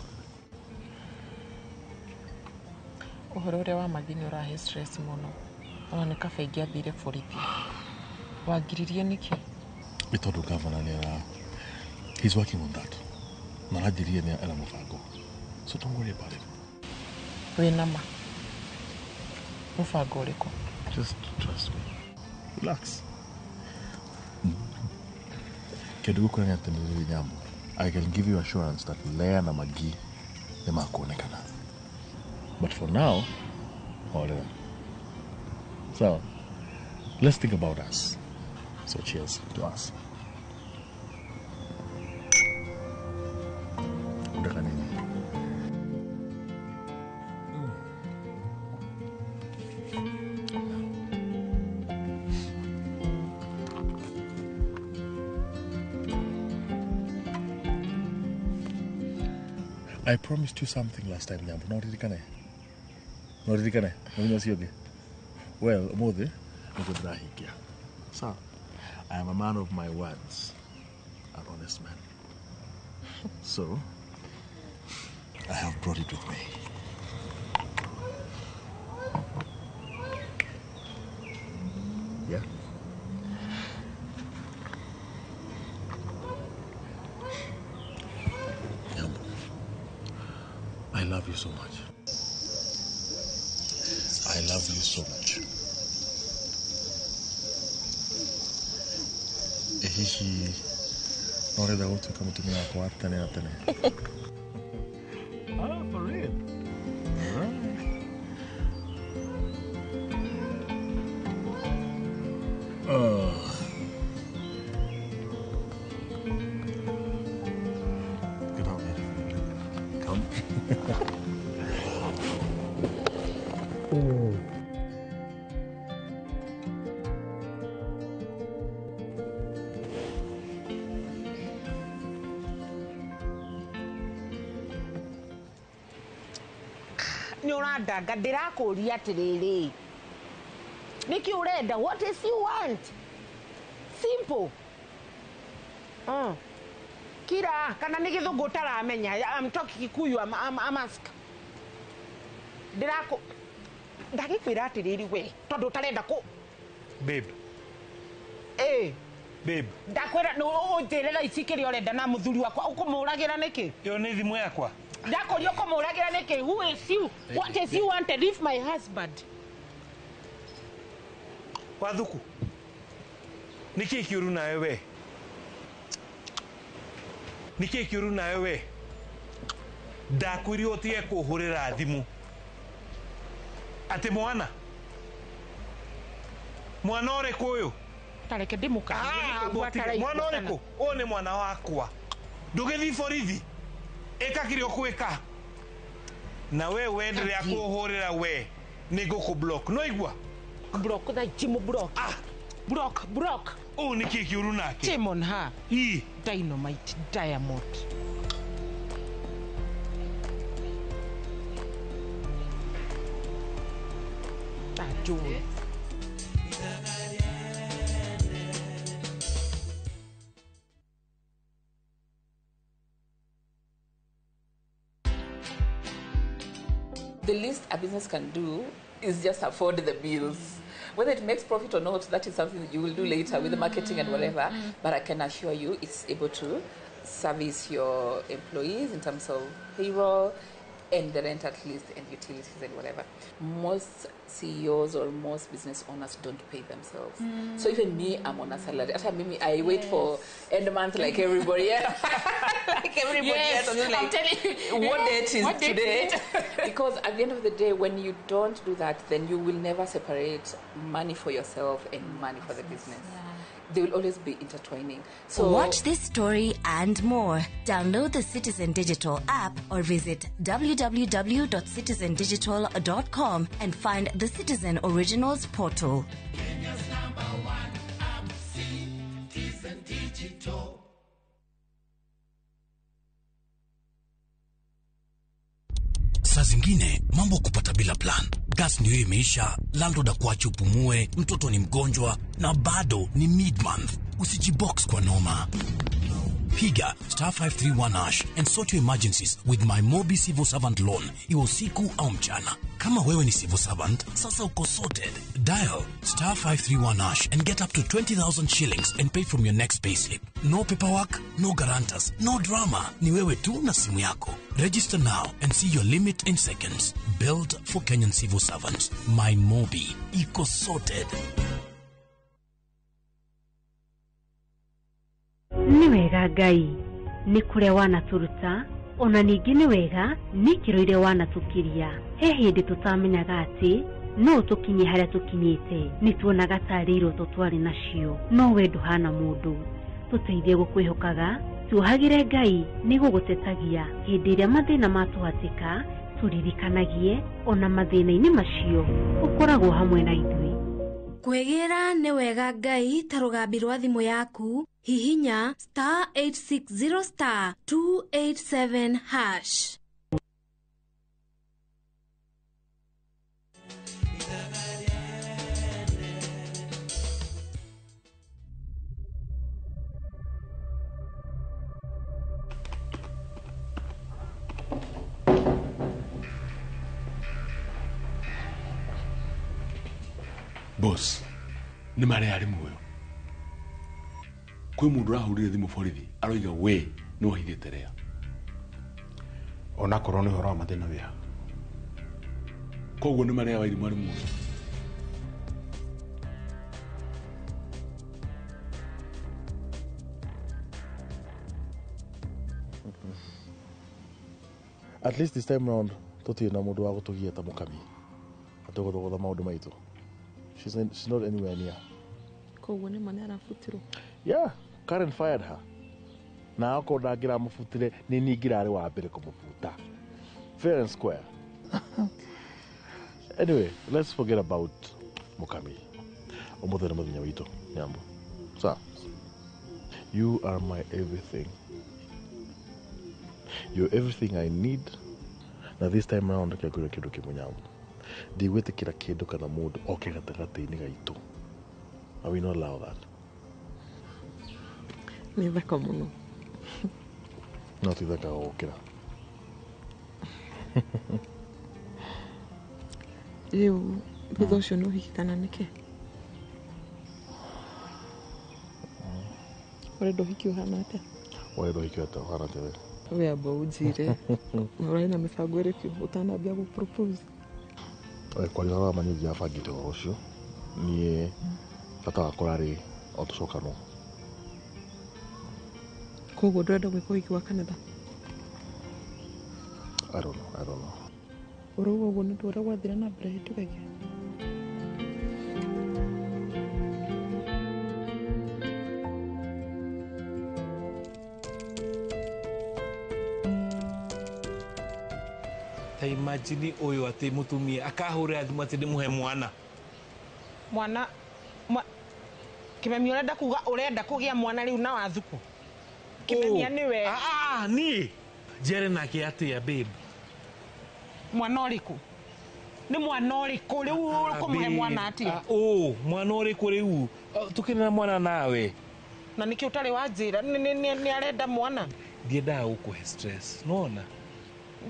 Ũhoro ũrĩa wa Magi nĩ ũrahe stress mũno. Ona nĩ kaba ingĩathire borithi. Wangiririe nĩkĩ? Nĩ tondũ governor nĩ ara he's working on that. Na aranjĩrire nĩ ena mũbango. So don't worry about it. Wĩna ma? Mũbango ũrĩkũ? Just trust me. Relax. Kĩndũ gũkũra nĩ atĩ nĩ Nyambo. I can give you assurance that Leah na Magi nĩ makuonekana. But for now, hold on. So, let's think about us. So cheers to us. Unataka nini? I promised you something last time, Nyambo. No ririkane. No ririkane. Mũthenya ũcio ũngĩ. Well, ũmũthĩ nĩguo ndĩrahingia. So, I am a man of my words, an honest man. So, I have brought it with me. Yeah? Nyambo, I love you so much. I love you so much. Hihi no ũrenda gũtuĩka mũtumia wakwa wa tene na tene? Ah, for real? Alright. Oh. Get out here. Come. Oh. Nĩ ũrandanga ndĩrakũria atĩrĩrĩ nĩkĩ ũrenda? What is you want? Simple. Kira kana nĩ gĩthũngũ ũtaramenya. I'm talking Kikuyu. I'm ask. Ndĩrakũ ndagĩkwĩra atĩrĩrĩ we tondũ ũtarenda kũ Babe. Ĩ Babe. Ndakwĩra ũnjĩre thaa ici kĩrĩa ũrenda na mũthuri wakwa ũkũmũragĩra nĩkĩ? Ĩyo nĩ thimũ yakwa. Ndakũria ũkũmũragĩra nĩkĩ? Who is you? What is you wanted? Leave my husband. Wathuku. Nĩkĩ kĩũru nawe we? Nĩkĩ kĩũru nawe we? Ndakwĩrire ũtige kũhũrĩra thimũ. Atĩ mwana? Mwana ũrĩkũ ũyũ? Tareke ndĩmũkanie. Mwana ũrĩkũ? Ũyũ nĩ mwana wakwa. Ndũgĩthiĩ borithi. Ĩka kĩrĩa ũkwĩka. Na we wenderea kũhũrĩra we nĩ ngũkũ block. No igua? Block thaa ici mũ block. Ah. Block, block. Ũũ nĩ kĩĩ kĩũru nake? Shame on her. Ii. Dynamite, diamond. Ajũĩ. The least a business can do is just afford the bills. Whether it makes profit or not, that is something that you will do later with the marketing and whatever. But I can assure you it's able to service your employees in terms of payroll and the rent at least and utilities and whatever. Most CEOs or most business owners don't pay themselves. So even me, I'm on a salary. After me, I wait for end of month like everybody else. Like everybody else. I'm just like, I'm telling you, what date is what date today? is it? Because at the end of the day, when you don't do that, then you will never separate money for yourself and money for the business. They will always be intertwining. So watch this story and more. Download the Citizen Digital app or visit www.citizendigital.com and find the Citizen Originals portal. Kenya's number one app, Citizen Digital. Saa Saa zingine mambo kupata bila plan. Gas ndio imeisha, landlord akuache upumue, mtoto ni mgonjwa na bado ni mid-month. Usijibox kwa noma. Piga star 531 hash and sort your emergencies with my Mobi Civil Servant Loan, iwe usiku au mchana. Kama wewe ni civil servant, sasa uko sorted. Dial star 531 hash and get up to 20,000 shillings and pay from your next payslip. No paperwork, no guarantors, no drama. Ni wewe tu na simu yako. Register now and see your limit in seconds. Built for Kenyan civil servants. My Mobi. Iko sorted. Nĩ wega Ngai nĩ kũrĩa wanatũruta ona ningĩ nĩ wega nĩ ikĩro iria wanatũkiria. He hĩndĩ tũtamenyaga atĩ no tũkinye harĩa tũkinyĩte, nĩ tuonaga tarĩ iroto twarĩ nacio, no we ndũhana mũndũ. Tũteithie gũkwĩhokaga, tuohagĩre Ngai nĩ gũgũtetagia hĩndĩ ĩrĩa mathĩna matũhatĩka, tũririkanagie ona mathĩna-inĩ macio ũkoragwo hamwe na ithuĩ. Kwĩgĩra nĩ wega Ngai ta rũgambi rwa thimũ yaku, hihinya star 860 star 287 hash. Boss, nĩ marĩa arĩ muoyo. Kwĩ mũndũ ũrahũrire thimũ borithi aroiga we nĩ wahithĩte rea. Onakorwo nĩ ũhoro wa mathĩna wĩha. Koguo nĩ marĩa Wairimũ arĩ muoyo. At least this time round tũtirĩ na mũndũ wa gũtũgia ta mũkami atũgũthogotha maũndũ maitũ. She's not anywhere near. Koguo nĩ ma nĩ arabutirwo? Yeah, Karen fired her. Na akorwo ndangĩramũbutire nĩ niĩ ngĩrarĩ wa mbere kũmũbuta. Fair and square. Anyway, let's forget about Mukami. Ũmũthĩ nĩ mũthenya witũ, Nyambo. So, you are my everything. You're everything I need. Na this time round kĩangũria kĩndũ kĩmwe, Nyambo. Ndigwĩtĩkĩra kĩndũ kana mũndũ oke gatagatĩ-inĩ gaitũ. I will not allow that. Nĩ thaka mũno. No ti thaka gũkĩra. Rĩu thutha ũcio nĩ ũhiki kana nĩkĩ? Ũrenda ũhiki ũhana atĩa? Ũrenda ũhiki ũhana atĩa we? We amba ũnjĩre. Ũrarĩ na mĩbango ĩrĩkũ ũtanambia gũ propose? Kwaria ũhoro wa ma niĩ ndirabangĩte ũhoro ũcio. Niĩ bata wakwa ũrarĩ o tũcokanwo. Koguo ndũrenda gwĩka ũhiki wa kanitha? I don't know. Ũrauga ũguo nĩ ũndũ ũrĩa gwathire na mbere hĩndĩ ĩyo ĩngĩ? Ta imagine ũyũ atĩ mũtumia akahũrĩra thimũ atĩ ndĩmũhe mwana. Mwana Kĩmemia ũrenda kuga ũrenda kũgĩa mwana rĩu na wathuku? Kĩmemia nĩwe. Ah, niĩ njere nake atĩa babe? Mwana ũrĩkũ? Nĩ mwana ũrĩkũ rĩu ũkũmũhe mwana atĩa? Mwana ũrĩkũ rĩu? Tũkĩrĩ na mwana nawe. Na nĩkĩ ũtarĩ wanjĩra nĩ arenda mwana? Ndiendaga gũkũhe stress, nĩwona?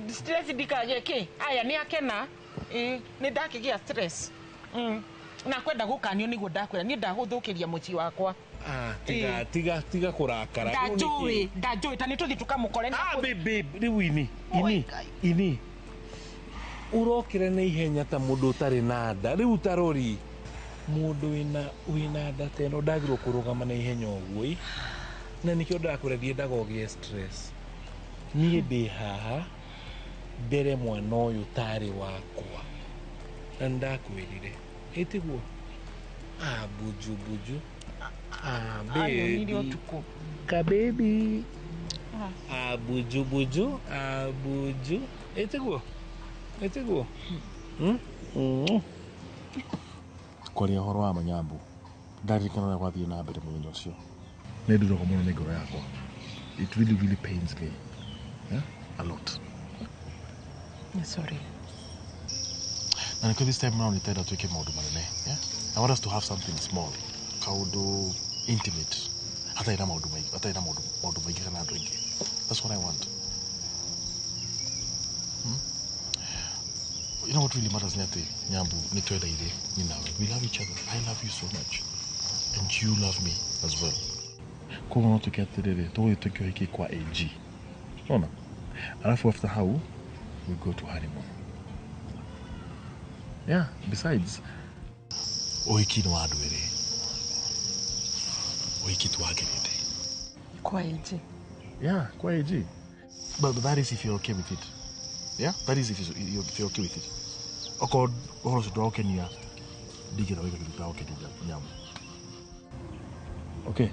Stress ndikagĩe kĩ? Aya nĩ akena. Nĩ ndakĩgĩa stress. Na kwenda gũkanio nĩguo ndakwĩra niĩ ndagũthũkĩria mũciĩ wakwa. Tiga tiga kũrakara. Ndanjũĩ ta nĩ tũthiĩ tũkamũkore. Babe, rĩu ini ũrokĩra na ihenya ta mũndũ ũtarĩ na nda. Rĩu tarori mũndũ wĩna nda ta ĩno ndagĩrĩirwo kũrũgama na ihenya ũguo. Na nĩkĩo ndakwĩra ndiendaga ũgĩe stress. Niĩ ndĩ haha ndere mwana ũyũ tarĩ wakwa. Na nĩndakwĩrire. Ĩtiguo? Buju buju. Baby. Ka baby. Buju buju. Buju. Ĩtiguo? Ĩtiguo? Kwaria ũhoro wa manyambu ndaririkana ũrĩa gwathiĩ na mbere mũthenya ũcio. Nĩ nduragwo mũno nĩ ngoro yakwa. It really, really pains me. Yeah? A lot. Sorry. Na nĩkĩo this time round nĩtenda twĩke maũndũ manene, yeah? I want us to have something small, kaũndũ intimate, hatarĩ na maũndũ maingĩ, hatarĩ na maũndũ maingĩ kana andũ aingĩ. That's what I want. You know what really matters nĩ atĩ Nyambu nĩ twendaire ni nawe. We love each other. I love you so much. And you love me as well. Koguo no tuke atĩrĩrĩ, tũgũthiĩ twĩke ũhiki kwa AG. Ona? Alafu after hau, we go to honeymoon. Yeah, besides, ũhiki nĩ wa andũ erĩ. Ũhiki ti wa kĩrĩndĩ. Kwa AG? Yeah, kwa AG. But that is if you're okay with it. Yeah, that is if you're okay with it. Okorwo ũhoro ũcio ndũragũkenia, ndingĩenda gwĩka kĩndũ kĩragũkenia Nyamũ. Okay.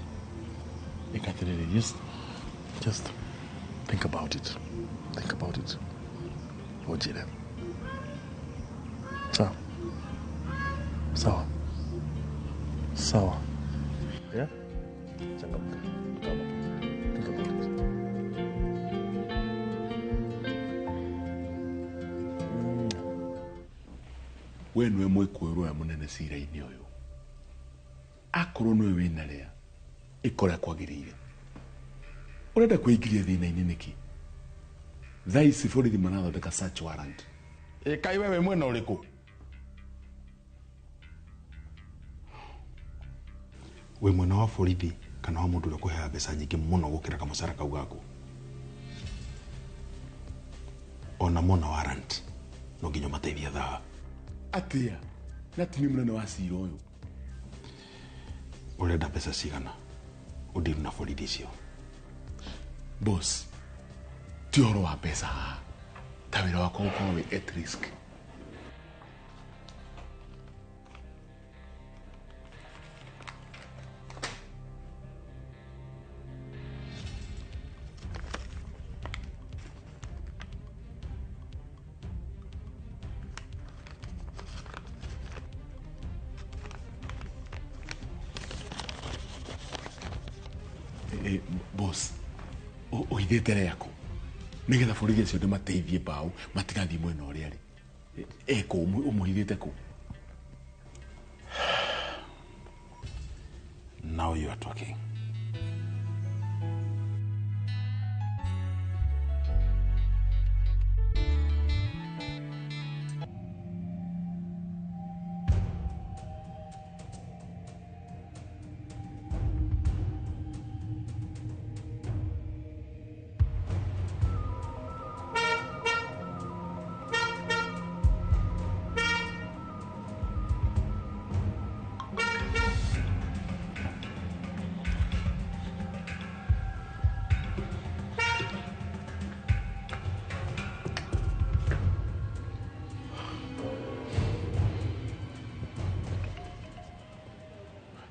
Ĩka atĩrĩrĩ, just think about it. Think about it. Ũnjĩre. Sawa. Sawa. Sawa. Yeah? Changamka. Think about it. We nĩwe mwĩkũĩrwo ũrĩa mũnene cira-inĩ ũyũ. Akorwo nĩwe wĩna rĩa, ĩka ũrĩa kwagĩrĩire. Ũrenda kwĩingĩria thĩna-inĩ nĩkĩ? Thaa ici borithi marathondeka search warrant. Ĩ kaĩ we wĩ mwena ũrĩkũ? Wĩ mwena wa borithi kana wa mũndũ ũrĩa ũkũheaga mbeca nyingĩ mũno gũkĩra kamũcara kau gaku? Ona mona warrant no nginya ũmateithie thaa. Atĩa? Na ti niĩ mũnene wa cira ũyũ. Ũrenda mbeca cigana? Ũndiru na borithi icio. Boss, ti ũhoro wa mbeca haha. Ta wĩra wakwa gũkorwo wĩ at risk. Boss, ũhithĩte rĩaku nĩgetha borithi acio ndĩmateithie mbaũ matigathiĩ mwena ũrĩa arĩ. Ekũ ũmũhithĩte kũ? Now you are talking.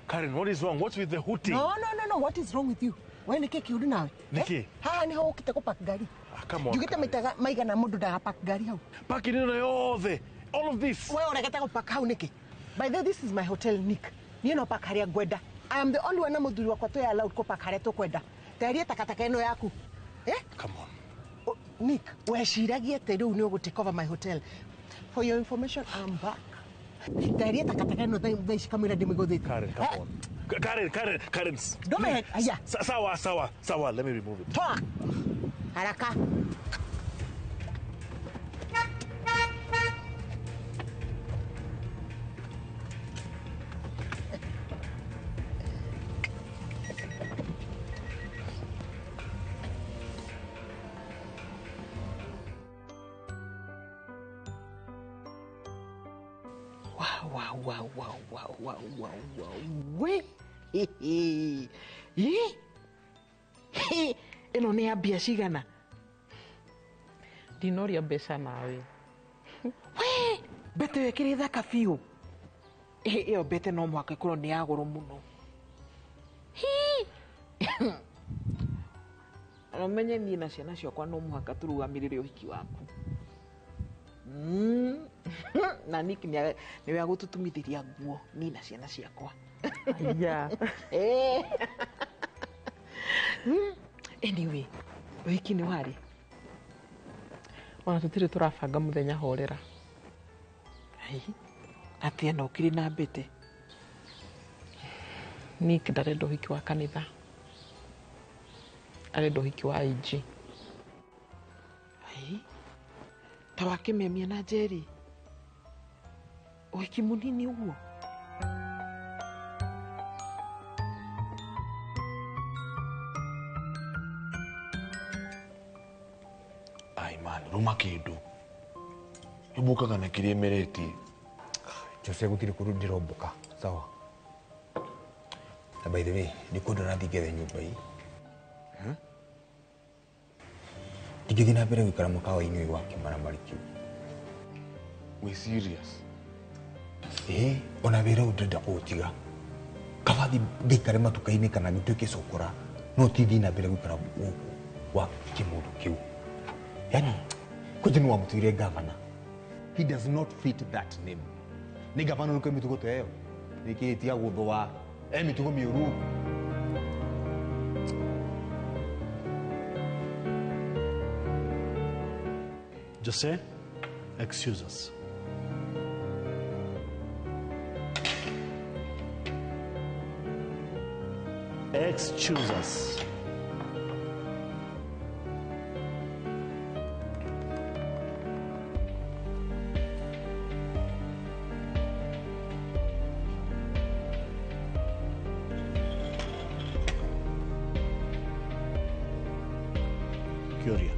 Karen, what is wrong? What's with the hooting? No. What is wrong with you? We nĩkĩ kĩũru nawe? Nĩkĩ? Haha nĩho ũkĩte kũpark ngari. Come on. Njugĩte maita maigana mũndũ ndagapark ngari hau. Parking ĩno yothe. All of this. We ũregete gũpark hau nĩkĩ? By the way, this is my hotel, Nick. Niĩ no park harĩa ngwenda. I am the only one na mũthuri wakwa twĩ allowed kũpark harĩa tũkwenda. Teheria takataka ĩno yaku. Eh? Come on. Nick, weciragia atĩ rĩu nĩ ũgũ take over my hotel. For your information, I'm back. Teheria takataka ĩno thaa ici kamũira ndĩmĩgũthĩte. Karen, come on. Karen. Ndũmĩhe, aya. Sawa, let me remove it. Toa. Haraka. Wow. We. Ĩno nĩ ya mbia cigana? Ndinoria mbeca nawe. We, mbete ĩyo ĩkĩrĩ thaka biũ. Ĩyo mbete no mũhaka ĩkorwo nĩ ya goro mũno. Na ũmenye niĩ na ciana ciakwa no mũhaka tũrũgamĩrĩre ũhiki waku. Na Nick nĩwe agũtũtumithĩria nguo niĩ na ciana ciakwa. Yeah. Anyway, ũhiki nĩ warĩ? Ona tũtirĩ tũrabanga mũthenya horera. Ai, atĩa na ũkiri na mbete. Nick ndarenda ũhiki wa kanitha. Arenda ũhiki wa IG. Ai, ta wa Kĩmemia na Njeri. Ũhiki mũnini ũguo. Ai man, ruma kindu. Ibukaga na kiria imeretie. Jose gutiri kundu ndiromboka sawa. Na by the way, ni kundu rathi ngethe nyumba ii. Ndingĩthiĩ na mbere gũikara mũkawa-inĩ ũyũ wa kĩmaramari kĩu. We serious? Ĩĩ, ona wĩra ũyũ ndĩrenda kũũtiga. Kaba thiĩ ngaikare matuka-inĩ kana nduĩke cokora, no ti thiĩ na mbere gũikara gũkũ gwa kĩmũndũ kĩu. Yani, kwanja nĩ wamũtuire gavana. He does not fit that name. Nĩ gavana ũrĩkũ mĩtugo ta ĩyo? Nĩkĩ tiga gũthũa? E mĩtugo mĩũru. Jose, excuse us. Excuse us. Curia.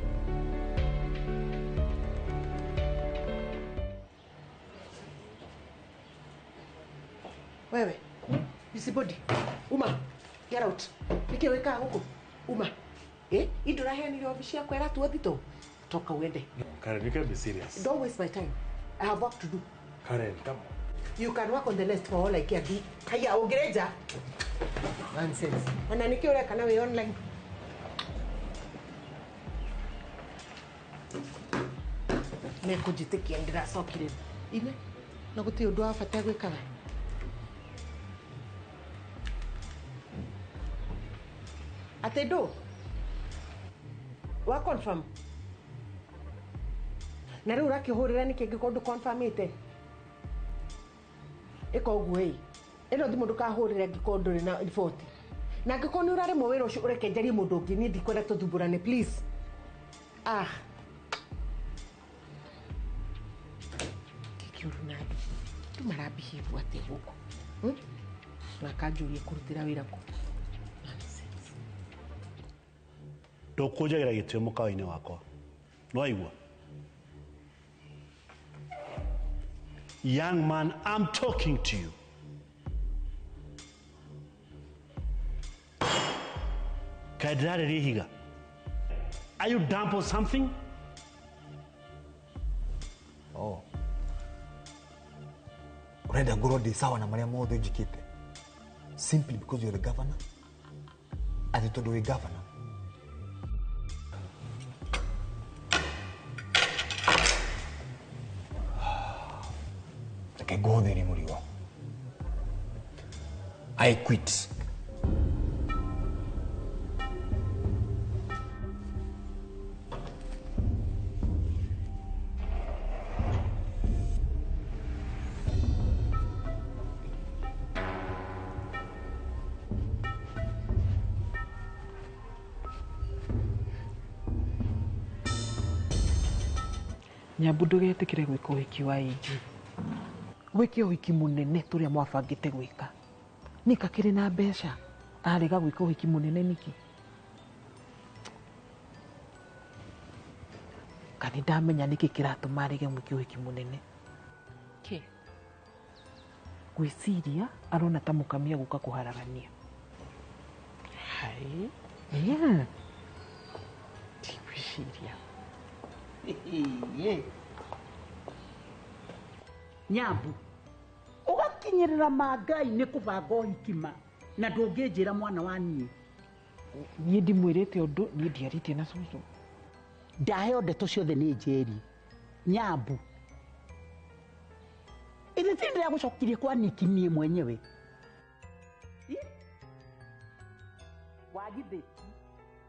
Wewe, busybody. Uma, get out. Nĩkĩ wĩkaga gũkũ? Uma. Eh? Indo ũraheanire obici yakwa ĩratuo thitũ. Toka uende. No, Karen, you can't be serious. Don't waste my time. I have work to do. Karen, come on. You can work on the nest for all I care. Haya, ũngĩrenja. Nonsense. Ona nĩkĩ ũreka na wĩ online? Nĩkũnjĩtĩkia ndĩracokire. Ine, na gũtirĩ ũndũ wa bata gwĩkaga. Atĩ ndũ? Wa confirm? Na rĩu ũrakĩhũrĩra nĩkĩ angĩkorwo ndũ-confirmĩte? Ĩka ũguo ĩ. Ĩno thimũ ndũkahũrĩre angĩkorwo ndũrĩ na riboti. Na angĩkorwo nĩ ũraremwo wĩra ũcio ũreke njarie mũndũ ũngĩ, niĩ ndikwenda tũthumbũrane, please. Ah. Kĩũru na andũ. Andũ marambihĩvu atĩa gũkũ? Na akanjũria kũrutĩra wĩra kũ? Ndũkũnjagĩra gĩtĩo mũkawa-inĩ wakwa. Nĩwaigua? Young man, I'm talking to you. Kaĩ ndĩrarĩria ihiga? Are you dumb or something? Oh. Urenda ngorwo ndĩ sawa na marĩa mothe njĩkĩte? Simply because you're the governor? Atĩ tondũ wĩ governor? Reke ngũhũthĩrie mũrigo. I quit. Nyambu ndũgetĩkĩre gwĩka ũhiki wa IG. Wĩke ũhiki mũnene tũrĩa mwabangĩte gwĩka. Nika kĩrĩ na mbeca arega gwĩka ũhiki mũnene nĩkĩ? Kana ndamenya nĩkĩ kĩratũma arege gwĩka ũhiki mũnene. Kĩ? Gwĩciria arona ta mũkamia gũka kũharagania. Hai. Yeah. Ndigwĩciria. Nyambu ugakinyirira ma Ngai nĩ kũbanga ũhiki ma na ndũngĩnjĩra mwana wa niĩ. Niĩ ndimwĩrĩte ũndũ, niĩ ndiarĩtie na cũcũ. Ndaheo ndeto ciothe nĩ Njeri. Nyambu ithe ti ndĩragũcokirie kwa Niki niĩ mwenyewe. Wagithĩ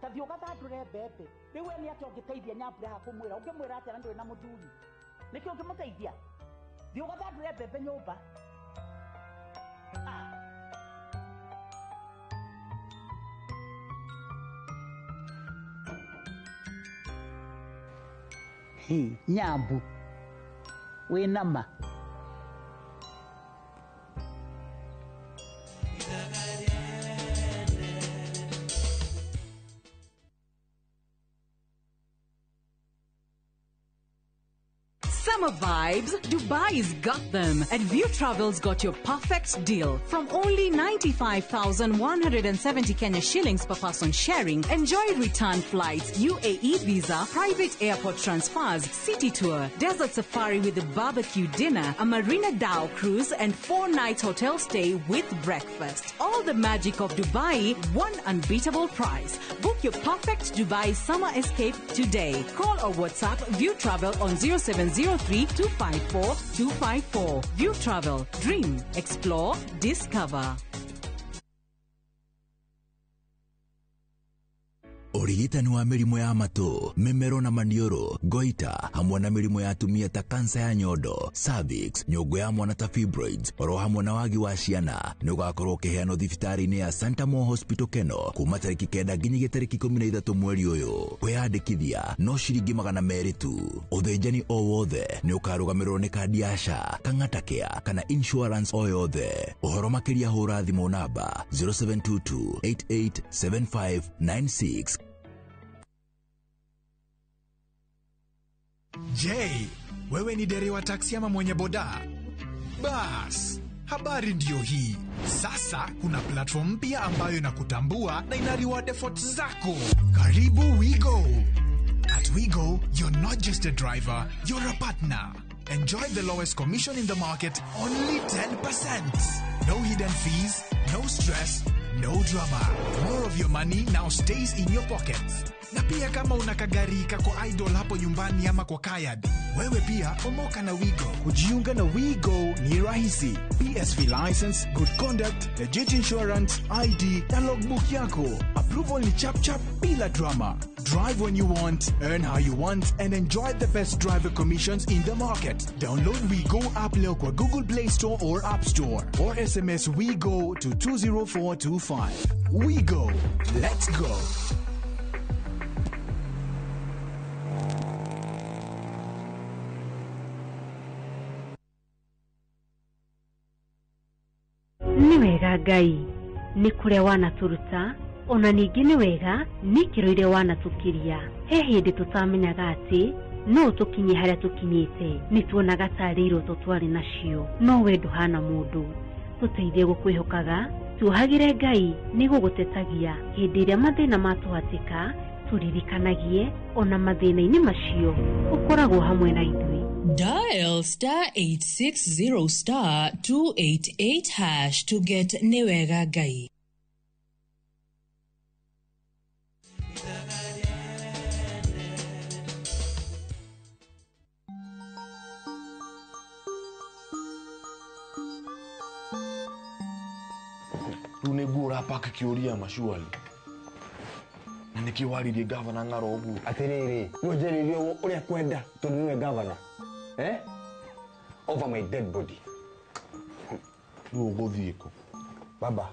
Ta thiĩ ũgathandũre mbembe. Rĩu we nĩ atĩa ũngĩteithia Nyambura haha kũmwĩra? Ũngĩmwĩra atĩa na ndũrĩ na mũthuri? Nĩkĩ ũngĩmũteithia? Thiĩ ũgathandũre mbembe nyũmba. Ah. Hi, Nyambu. Wĩna ma. Summer vibes, Dubai's got them. And View Travel's got your perfect deal. From only 95,170 Kenya shillings per person sharing, enjoy return flights, UAE visa, private airport transfers, city tour, desert safari with a barbecue dinner, a Marina Dhow cruise, and 4-night hotel stay with breakfast. All the magic of Dubai, one unbeatable price. Book your perfect Dubai summer escape today. Call or WhatsApp View Travel on 0703 254 254. View Travel. Dream, explore, discover. Ũrigitani wa mĩrimũ ya matũ, mĩmero na maniũrũ, goita, hamwe na mĩrimũ ya atumia ta kansa ya nyondo, cervix, nyũngũ ya mwana ta fibroids, oro hamwe na wagi wa ciana, nĩ ũgakorwo ũkĩheanwo thibitarĩ-inĩ ya Santa Mo Hospital Keno kuma tarĩki 9 nginyagia tarĩki 13 mweri ũyũ. Kwĩyandĩkithia no ciringi 200 tu. Ũthĩnjani o wothe nĩ ũkarũgamĩrĩrwo nĩ kandi ya SHA, Kang'ata Care kana insurance o yothe. Ũhoro makĩria hũra thimũ namba 0722 887596. Je, wewe ni dereva taksi ama mwenye boda? Bas, habari ndiyo hii. Sasa kuna platform mpya ambayo inakutambua na ina reward efforts zako. Karibu WeGo. At WeGo, you're not just a driver, you're a partner. Enjoy the lowest commission in the market, only 10%. No hidden fees, no stress, no drama. More of your money now stays in your pockets. Na pia kama una kagari kako idle hapo nyumbani ama kwa kayad, wewe pia omoka na WeGo. Kujiunga na WeGo ni rahisi. PSV license, good conduct, legit insurance, ID na logbook yako. Approval ni chap chap bila drama. Drive when you want, earn how you want, and enjoy the best driver commissions in the market. Download WeGo app leo kwa Google Play Store or App Store, or SMS WeGo to 20425. WeGo. Let's go. Nĩ wega Ngai nĩ kũrĩa wanatũruta ona ningĩ nĩ wega nĩ ikĩro iria wanatũkiria. He hĩndĩ tũtamenyaga atĩ no tũkinye harĩa tũkinyĩte, nĩ tuonaga tarĩ iroto twarĩ nacio, no we ndũhana mũndũ. Tũteithie gũkwĩhokaga, tuohagĩre Ngai nĩ gũgũtetagia hĩndĩ ĩrĩa mathĩna matũhatĩka, tũririkanagie ona mathĩna-inĩ macio ũkoragwo hamwe na ithuĩ. Dial star 860 star 288 hash to get Newega Ngai. Rĩu nĩ nguo ũrapaka kĩũria macuali na nĩkĩ waririe gavana ng'aro ũguo? Atĩrĩrĩ, no njarĩrie ũrĩa kwenda tondũ nĩwe gavana. Eh? Over my dead body. Rĩu ũgũthiĩ kũ? Baba,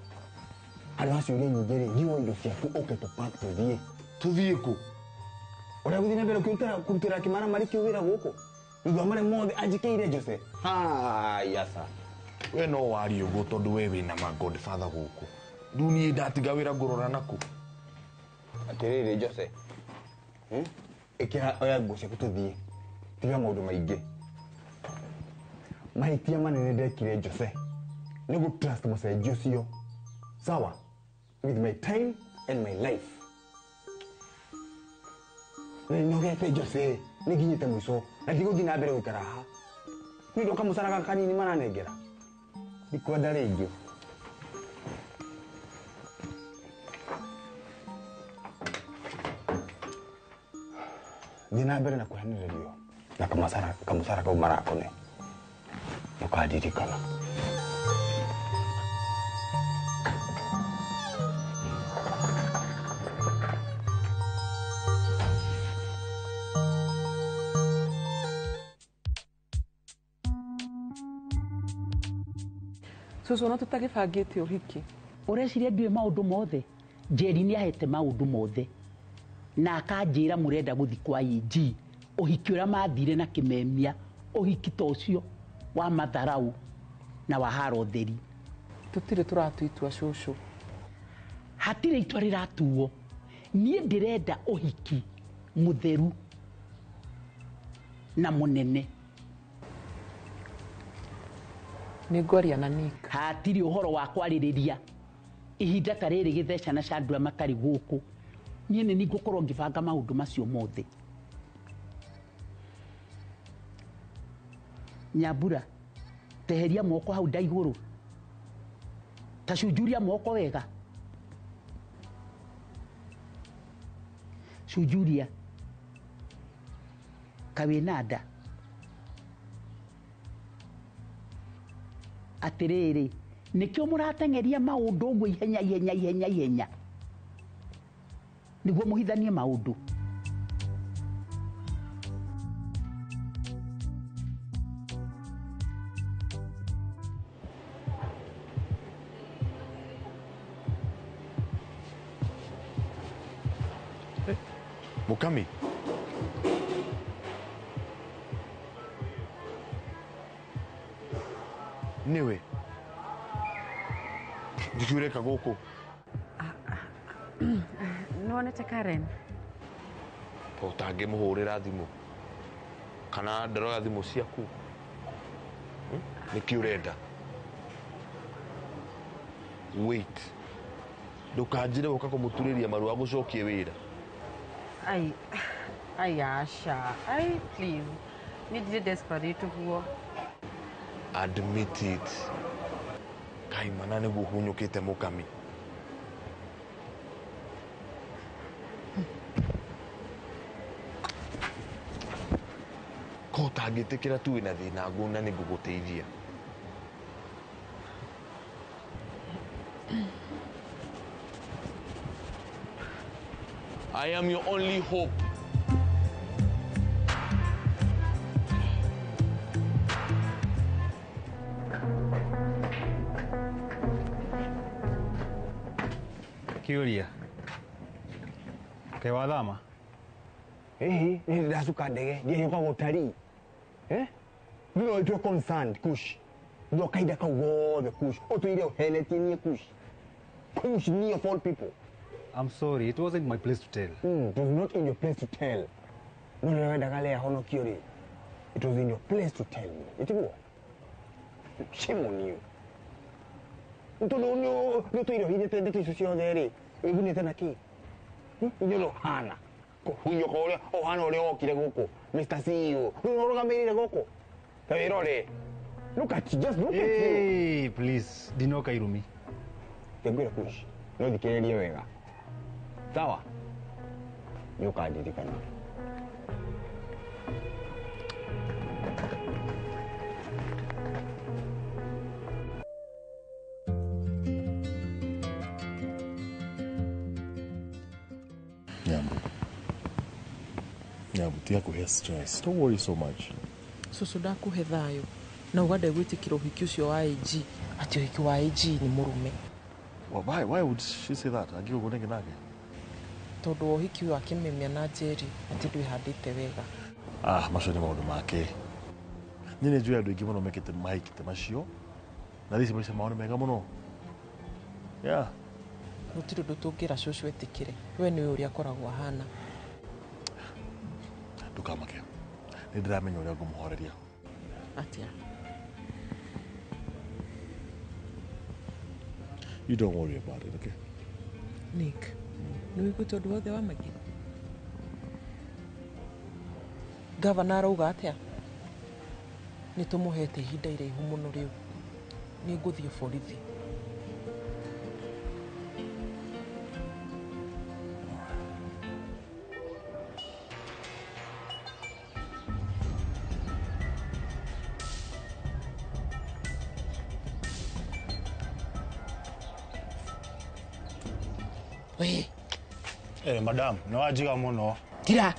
harĩ wa ciũria nyingĩ rĩ, ngiuga indo ciaku ũke tũpark tũthiĩ. Tũthiĩ kũ? Ũrĩa gũthiĩ na mbere kũrutĩra kĩmaramari kĩu wĩra gũkũ? Thutha wa marĩa mothe anjĩkĩire Jose. Haya sa. We no warie ũguo tondũ we wĩna ma godfather gũkũ. Rĩu niĩ ndatiga wĩra ngũrora nakũ? Atĩrĩrĩ Jose, ĩkĩra oya nguo ciaku tũthiĩ. Tiga maũndũ maingĩ. Mahĩtia manene ndekire Jose nĩ gũ trust mũcenji ũcio. Sawa? With my time and my life. Nĩ nogete Jose, nĩ nginyĩte mũico na ndigũthiĩ na mbere gũikara haha. Nĩ ũndũ wa kamũcara gaka kanini maranengera. Ndikwenda rĩngĩ. Thiĩ na mbere na kũhenererio na kamũcara kau marakũne. Ndũkandirikana. Cucu ona tutagĩbangĩte ũhiki. Ũreciria ndiũĩ maũndũ mothe? Njeri nĩ ahete maũndũ mothe na akanjĩra mũrenda gũthi kwa AG ũhiki ũrĩa mathire na kĩmemia, ũhiki ta ũcio wa matharau na wa haro theri. Tũtirĩ tũratua itua cũcũ. Hatirĩ itua rĩratuo. Niĩ ndĩrenda ũhiki mũtheru na mũnene. Nĩ ngwaria na Nick. Hatirĩ ũhoro wa kwarĩrĩria ihinda ta rĩrĩ gĩtheca na Chandra matarĩ gũkũ. Niĩ nĩ ngũkorwo ngĩbanga maũndũ macio mothe. Nyambura, teheria moko hau ndaigũrũ. Ta cunjuria moko wega. Cunjuria. Kawĩna nda. Atĩrĩrĩ, nĩkĩo mũrateng'eria maũndũ ũguo ihenya ihenya ihenya ihenya nĩguo mũhithanie maũndũ. Mukami. Niwe. Ndikiureka gũkũ. Nĩwonete Karen? Ũtangĩmũhũrĩra thimũ kana ndaroya thimũ ciaku. Nĩkĩ ũrenda? Wait. Ndũkanjĩre gũka kũmũturĩria maru agũcokie wĩra. Ai, ai Asha, ai please. Niĩ ndirĩ desperate ũguo. Admit it. Kaimana nĩguo ũhunyũkĩte Mukami. Ko ũtangĩtĩkĩra tu wĩna thĩna ngũna nĩ ngũgũteithia. I am your only hope. Kiuria. Kaĩ wathama? Ĩhĩ, nĩ ndacuka ndege, ndiahiũka gũtarii. Eh? Thutha ũtue concerned Kush. Thutha wa kahinda kau gothe Kush. Ũtũire ũhenetie niĩ Kush. Kush me of all people. I'm sorry, it wasn't my place to tell. It was not in your place to tell. No nĩ wendaga Lea honokio rĩ. It was in your place to tell me. Ĩtiguo? Shame on you. Tondũ nĩ ũtũire ũhithĩte ndeto icio ciothe rĩ, wĩgunĩte na kĩ? Inyuĩ no ũhana. Kũhunyũka ũrĩa ũhana ũrĩa wokire gũkũ. Mr. CEO. Rĩu nĩ ũrũgamĩrĩire gũkũ. Ta wĩrore. Look at you, just look at you. Hey, please, ndinoka irumi. Ngwĩra Kush, no thikĩrĩrie wega. Sawa? Nĩ ũkandirikana. Nyambu. Nyambu, tiga kũhe stress. Don't worry so much. Cucu ndakũhe thayũ na uga ndegwĩtĩkĩra ũhiki ũcio wa AG atĩ ũhiki wa AG nĩ mũrume. Well, why? Why would she say that? Angĩũguo nĩkĩ nake? Tondũ wa ũhiki ũyũ wa kĩmemia na Njeri atĩ ndwĩhandĩte wega. Ah, macio nĩ maũndũ make. Niĩ nĩ njũĩ andũ aingĩ mũno mekĩte mahikĩte macio na thaa ici maica mao nĩ mega mũno. Yeah. Gũtirĩ ũndũ tũngĩra cũcũ etĩkĩre. We nĩũĩ ũrĩa akoragwo ahana. Ndũkamake. Nĩ ndĩramenya ũrĩa ngũmũhoreria. Atĩa? You don't worry about it, okay? Nick, nĩ wĩiguĩte ũndũ wothe wa Maggie? Gavana arauga atĩa? Nĩ tũmũhete ihinda iraihu mũno rĩu. Nĩ ngũthiĩ borithi. We. Eh, madam, nĩ wanjiga mũno. Kira,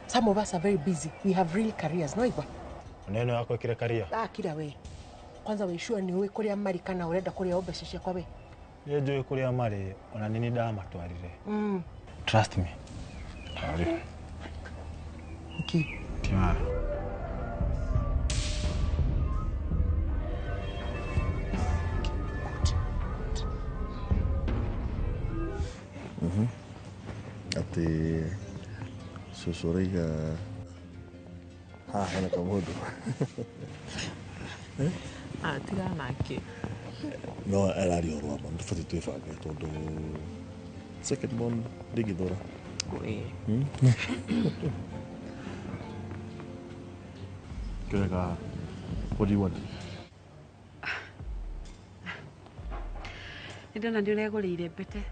some of us are very busy. We have real careers, no igwa? Neno yako ĩkĩre karia. Ah, kira we. Kwanza wĩ sure nĩ ũĩ kũrĩa marĩ kana ũrenda kũrĩa o mbeca ciakwa we? Nĩ njũĩ kũrĩa marĩ, ona nĩ ndamatwarire. Trust me. Tarĩ. Okay. Tiwa. Atĩ cũcũ ũraiga haha hena kamũndũ. Ah, tiga nake. No araria ũhoro wa ma, nĩ tũbatiĩ twĩbange tondũ second born ndĩngĩthũra. Kĩreka, what do you want? Nĩ ndona nĩ ũregũrĩire mbete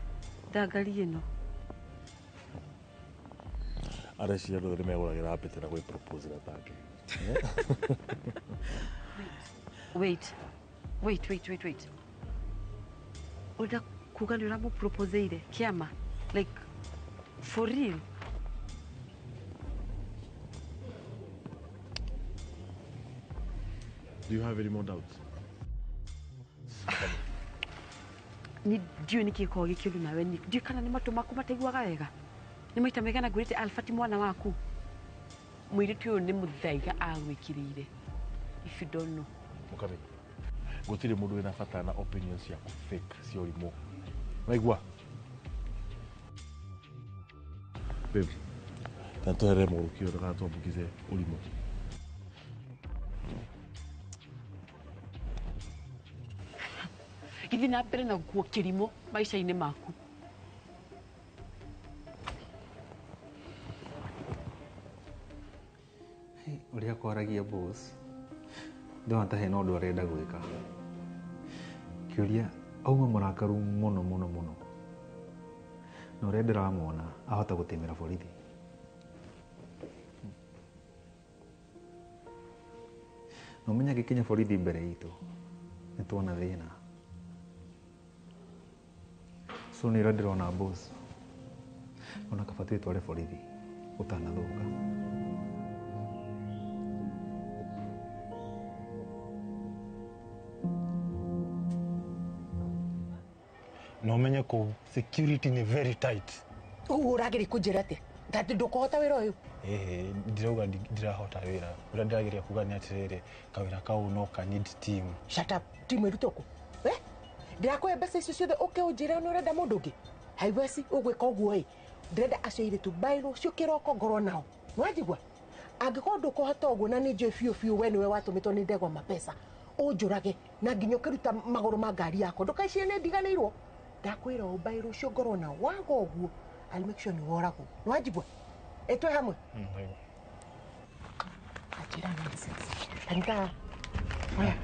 ndangari ĩno. Areciria andũ othe nĩmegũragĩra mbete na gwĩproposera take. Wait, wait, wait, wait, wait. Ũrenda kuga nĩ ũramũproposeire kĩama, like for real? Do you have any more doubts? Ni ndiũĩ nĩkĩ gĩkoragwo gĩkĩũru nawe, ndiũĩ kana nĩ matũ maku mataiguaga wega. Nĩ maita maigana ngwĩrĩte Alpha ti mwana waku? Mũirĩtu ũyũ nĩ mũthaiga agwĩkĩrĩire. If you don't know. Mũkami, gũtirĩ mũndũ wĩna bata na opinions ciaku fake cia ũrimũ. Waigua? Babe, ta tweherere mũgũrũki ũyũ ndũgatwambukize ũrimũ. Gĩthiĩ na mbere na gũkuo kĩrimũ maica-inĩ maku. Ũrĩa kwaragia boss, ndona ta hena ũndũ arenda gwĩka. Kĩũria, auma mũrakaru mũno mũno mũno. Na ũrĩa ndĩramuona, ahota gũtĩmĩra borithi. Na ũmenye angĩkinya borithi mbere itũ, nĩ tuona thĩna. So nĩ ũrĩa ndĩrona boss, ona kaba twĩtware borithi ũtanathũka. Na ũmenye kũu security nĩ very tight. Ũguo ũrageria kũnjĩra atĩa? Atĩ ndũkũhota wĩra ũyũ? Ĩhĩ, ndirauga ndirahota wĩra. Ũrĩa ndĩrageria kuga nĩ atĩrĩrĩ, kawĩra kau no ka need team. Shut up. Team ĩrutwo kũ? Eh? Ndĩrakũhe mbeca icio ciothe ũke ũnjĩre nĩ ũrenda mũndũ ũngĩ? Haiweci ũgwĩka ũguo ĩ. Ndĩrenda acio airĩtu mbaĩ rũciũ kĩroko ngorwo nao. Nĩwanjigua? Angĩkorwo ndũkũhota ũguo na nĩ njũĩ biũ biũ we nĩwe watũmĩtwo nĩ ndegwa mapesa, ũnjũrage na nginya ũkĩruta magũrũ ma ngari yakwa. Ndũkaicirie nĩ ndiganĩirwo. Ndakwĩra ũũ mbaĩ rũciũ ngorwo nao. Waga ũguo, I'll make sure nĩ woragwo. Nĩwanjigua? Ĩ twĩ hamwe? Anjĩra nonsense. Kanitha. Oya.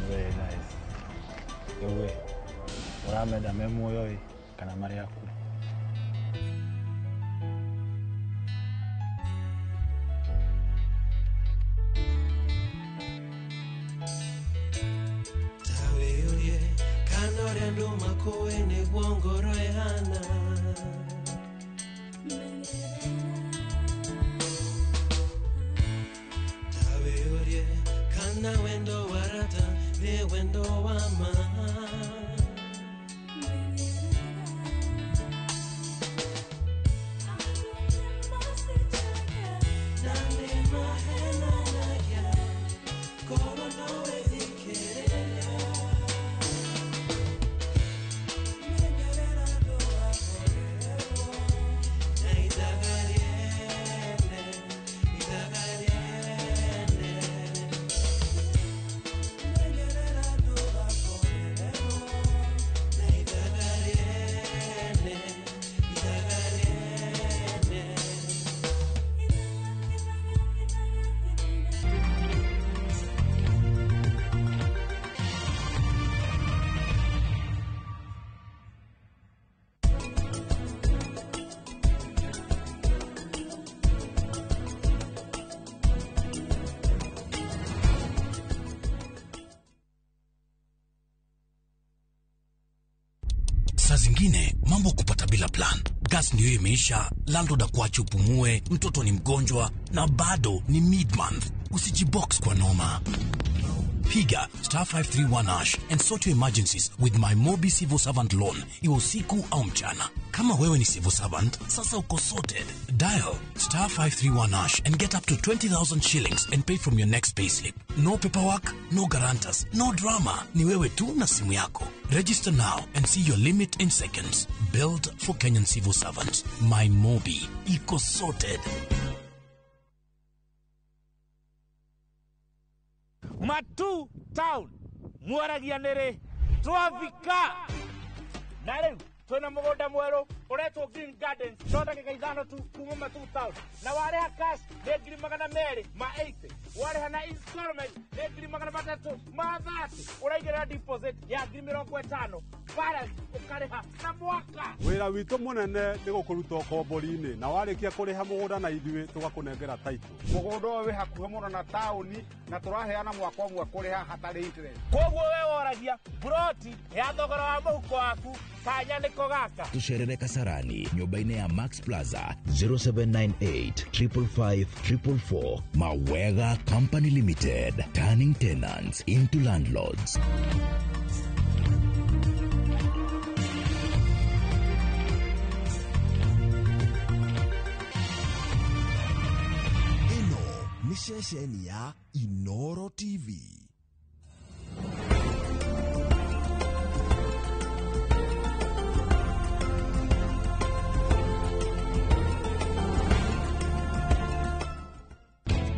Very nice. Rĩu ĩ, ũramenda me muoyo ĩ kana marĩ akuũ? Tawĩyũrie kana ũrĩa andũ makũĩ nĩguo ngoro ĩhana. Tawĩyũrie kana wendo wa rata nĩ wendo wa ma. Na nĩ mahenanagia, korwo no wĩthikĩrĩria. Menyerera ndũgakorerwo na ithaga rĩene, ithaga rĩene. Saa zingine mambo kupata bila plan. Gas ndio imeisha, landlord akuache upumue, mtoto ni mgonjwa na bado ni mid-month. Usijibox kwa noma. Piga star 531 hash and sort your emergencies with my Mobi Civil Servant Loan, iwe usiku au mchana. Kama wewe ni civil servant, sasa uko sorted. Dial star 531 hash and get up to 20,000 shillings and pay from your next payslip. No paperwork, no guarantors, no drama. Ni wewe tu na simu yako. Register now and see your limit in seconds. Built for Kenyan civil servants. My Mobi. Iko sorted. Matu town mwaragia nĩrĩ twafika na rĩu twĩna mũgũnda mwerũ ũretwo Green Gardens no ndagĩka 5 tu kuma Matu town na warĩha cash nĩ 280,000 warĩha na installment nĩ 330,000 ũraigĩrĩra deposit ya 50,000 balance ũkarĩha na mwaka. Wĩra witũ mũnene nĩ gũkũruta ũkombori-inĩ na warĩkia kũrĩha mũgũnda na ithuĩ tũgakũnengera title. Mũgũnda ũyũ wĩ hakuhĩ mũno na taũni na tũraheana mwaka ũmwe kũrĩha hatarĩ interest. Koguo we woragia broti ya thogora wa mũhuko waku kanya nĩko gaka. Tucerere Kasarani nyũmba-inĩ ya Max Plaza 0798 555 444. Mawega Company Limited, turning tenants into landlords. Ĩno nĩ ceceni ya Inoro TV.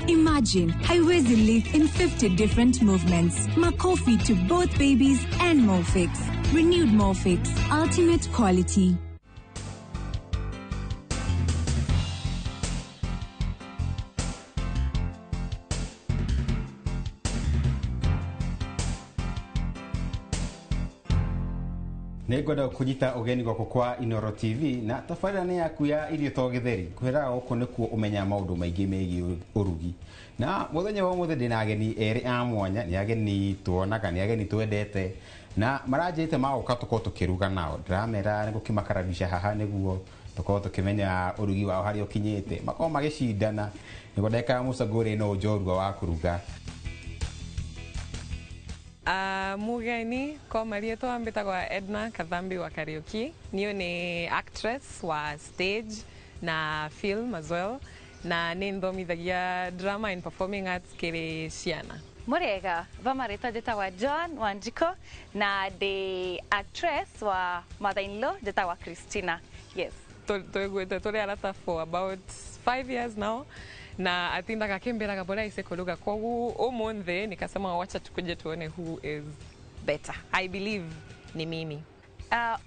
Imagine haiwezi live in 50 different movements. Makofi to both babies and Molfix. Renewed Molfix. Ultimate quality. Nĩngwenda kũnyita ũgeni gwaku kwa Inoro TV na tabarĩra nĩ yaku ya irio to gĩtheri kwĩraga gũkũ nĩkuo ũmenya maũndũ maingĩ megiĩ ũrugi. Na mũthenya wa ũmũthĩ ndĩna ageni erĩ a mwanya, nĩ ageni tuonaga, nĩ ageni twendete na maranjĩte magoka tũkorwo tũkĩruga nao. Ndĩramera nĩ gũkĩmakarabisha haha nĩguo tũkorwo tũkĩmenya ũrugi wao harĩa ũkinyĩte, makorwo magĩcindana nĩguo ndagĩka ya mũico ngũrĩ no njorua wa kũruga. Mugeni kwa marĩtwa mbĩtagwa Edna Kathambi wa Kariuki. Niyo ni actress wa stage na film as well, na nĩ nthomithagia drama and performing arts kĩrĩ ciana. Murega va marĩtwa njĩtagwa John Wanjiko na ndĩ actress wa mother-in-law njĩtagwa Christina. Yes. Tũiguĩte tũrĩ arata for about 5 years now na atindaga akimbiraga bora ise kuruga koguo umuthi nikasema wacha tukuje tuone who is better. I believe ni mimi.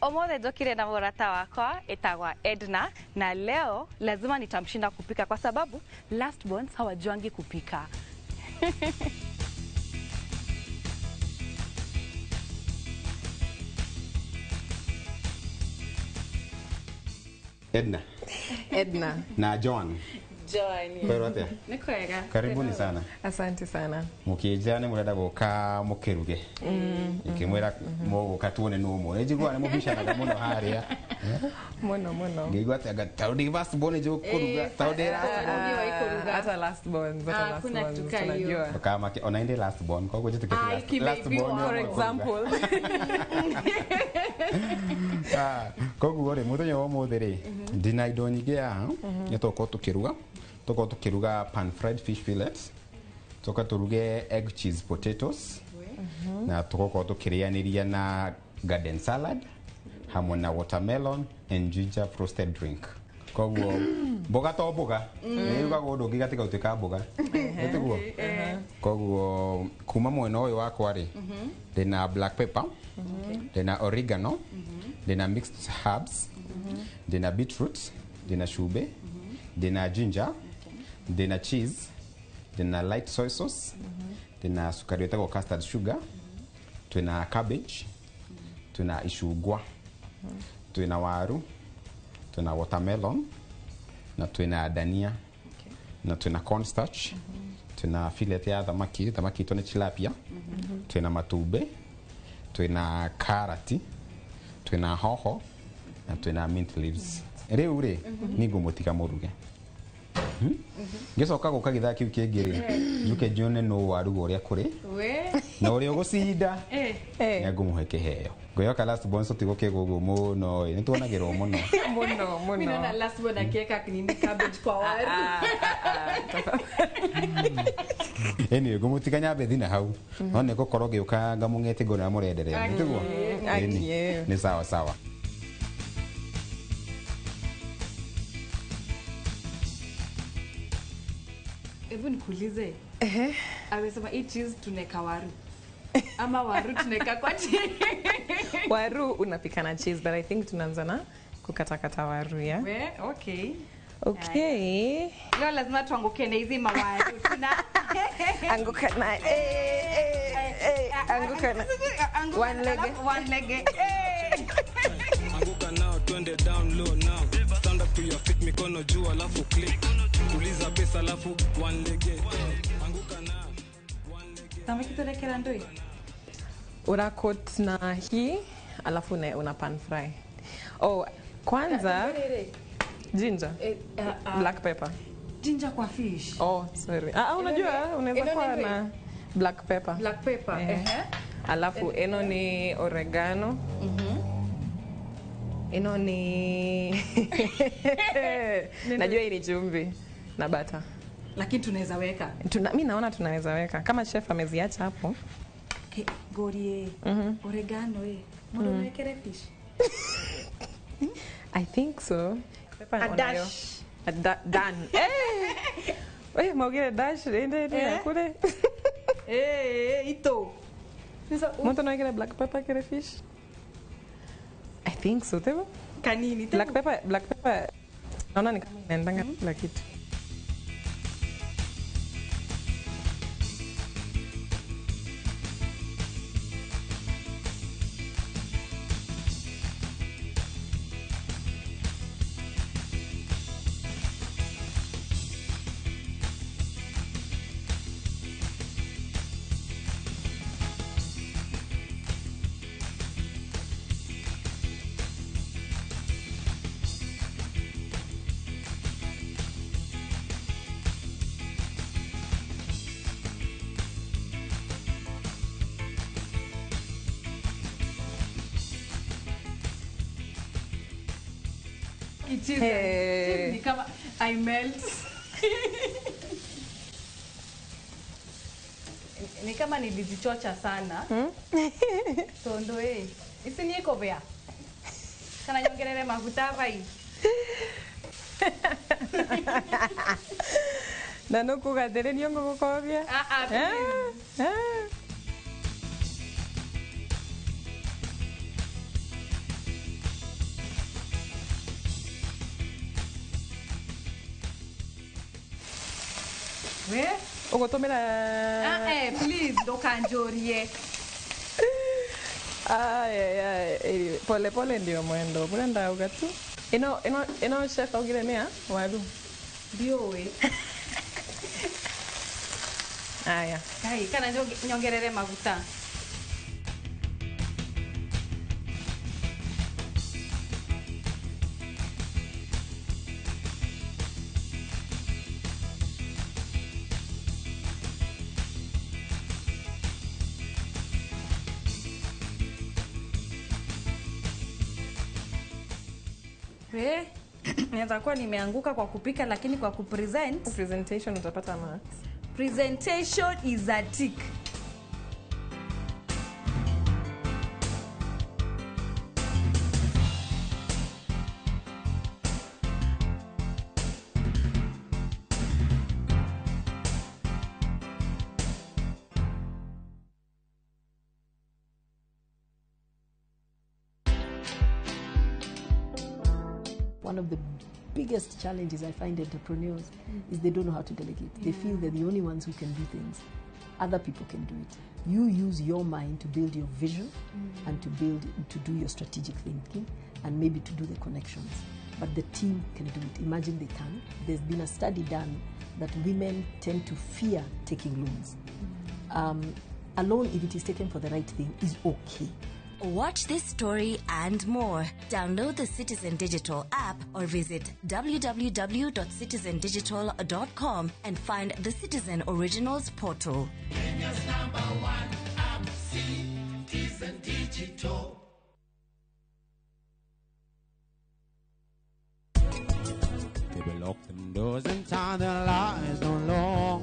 Omothe njokire na mũrata wakwa etagwa Edna na leo lazima nitamshinda kupika kwa sababu last borns hawajuangi kupika. Edna. Edna. Na John. Joan. Kwĩrwo atĩa? Nĩ kwega. Karibuni sana. Asante sana. Mũkĩnjĩra nĩ mũrenda gũka mũkĩruge. Ngĩmwĩra mũgũka tuone nũ ũmwe. Nĩ njiguaga nĩ mũbicanaga mũno harĩa. Mũno mũno. Ngĩigua atĩ anga tondũ ndĩ first born nĩ njũĩ kũruga. Tondũ ndĩ last born. Hata last born, hata last born. Tunajua. Ndũkamake ona ndĩ last born koguo njĩtĩkĩtie last born. For example. Koguo rĩ mũthenya wa ũmũthĩ rĩ ndĩna indo nyingĩ haha nĩ tũgũkorwo tũkĩruga. Tũkorwo tũkĩruga pan fried fish fillets, tũka tũruge egg cheese potatoes, na tũgũkorwo tũkĩrĩanĩria na garden salad hamwe na watermelon and ginger frosted drink. Koguo mboga to mboga nĩ ĩrugagwo ũndũ ũngĩ gatiga gũtuĩka mboga, nĩtiguo? Koguo kuma mwena ũyũ wakwa rĩ ndĩna black pepper, ndĩna oregano, ndĩna mixed herbs, ndĩna beetroot, ndĩna cumbĩ, ndĩna ginger, ndĩna cheese, ndĩna light soy sauce, ndĩna cukari wĩtagwo custard sugar, twĩna cabbage, twĩna icungwa, twĩna waru, twĩna watermelon na twĩna dania na twĩna cornstarch, twĩna fillet ya thamaki, thamaki itũ nĩ tilapia, twĩna matumbĩ, twĩna karati, Twina hoho na twina mint leaves. Riu ri ni ngũmũtiga mũruge. Ngĩcoka gũka gĩthaa kĩu kĩngĩ rĩ, njuke njione nũ waruga ũrĩa kũrĩ na ũrĩa ũgũcinda nĩ ngũmũhe kĩheo. Ngwĩhoka last born tũtigũkĩgwo ũguo mũno ĩ, nĩ tuonagĩrwo mũno. Muno muno. Mimi naona last born akiweka nini cabbage kwa waru. Anyway, ngũmũtiga nyambe thi na hau. No nĩ ngũkorwo ngĩũka ngamũng'ete ngona mũrenderea. Nĩ tiguo? Ĩni. Nĩ sawa sawa. Hebu nikuulize. Amesema hii cheese tunaweka waru. Ama waru tunaweka kwa cheese. Waru unapika na cheese, but I think tunaanza na kukatakata waru, yeah? We, okay. Okay. Leo lazima tuanguke na hizi mawaru. Tuna anguka na anguka na one leg. One leg. Anguka nao twende down low now. Stand up to your feet mikono juu alafu click. Tuliza pesa alafu one leg. Anguka nao. Samaki turekera ndoi. Una coat na hii alafu una pan fry. Oh, kwanza ginger. Black pepper. Ginger kwa fish. Oh, sorry. Unajua unaweza kuwa na black pepper. Black pepper. Alafu eno ni oregano. Eno ni najua hii ni chumvi na butter. Lakini tunaweza weka. Mimi naona tunaweza weka. Kama chef ameziacha hapo. Okay, gorie. Oregano Mbona unawekere fish? I think so. A dash. A done. Eh, maugire dash ende kule. Ito. Mtu anawekere black pepper kere fish? I think so, tebo. Kanini tebo. Black pepper. Naona ni kama inaendanga kila kitu. Cheese, hey. Cheese ni kama I melt. Ni kama nilizichocha sana. Tondo isi ni iko bea. Kana nyongerere mafuta bai. Na no kugatere nyongo gukobia. We? Ugotomera. Please ndokanjorie. Ay, pole pole ndio mwendo. Murenda ugatu. Ino chef augire nea waru. Ndio we. Aya. Kai kana nyongerere maguta. Naweza kuwa nimeanguka kwa kupika lakini kwa kupresent. Presentation utapata marks. Presentation is a tick. One of the biggest challenges I find entrepreneurs is they don't know how to delegate. They feel they're the only ones who can do things. Other people can do it. You use your mind to build your vision and to do your strategic thinking and maybe to do the connections. But the team can do it. Imagine they can. There's been a study done that women tend to fear taking loans. A loan, if it is taken for the right thing, is okay. Watch this story and more. Download the Citizen Digital app or visit www.citizendigital.com and find the Citizen Originals portal. Kenya's number one app, Citizen Digital. Baby, lock them doors and tie the lights down low.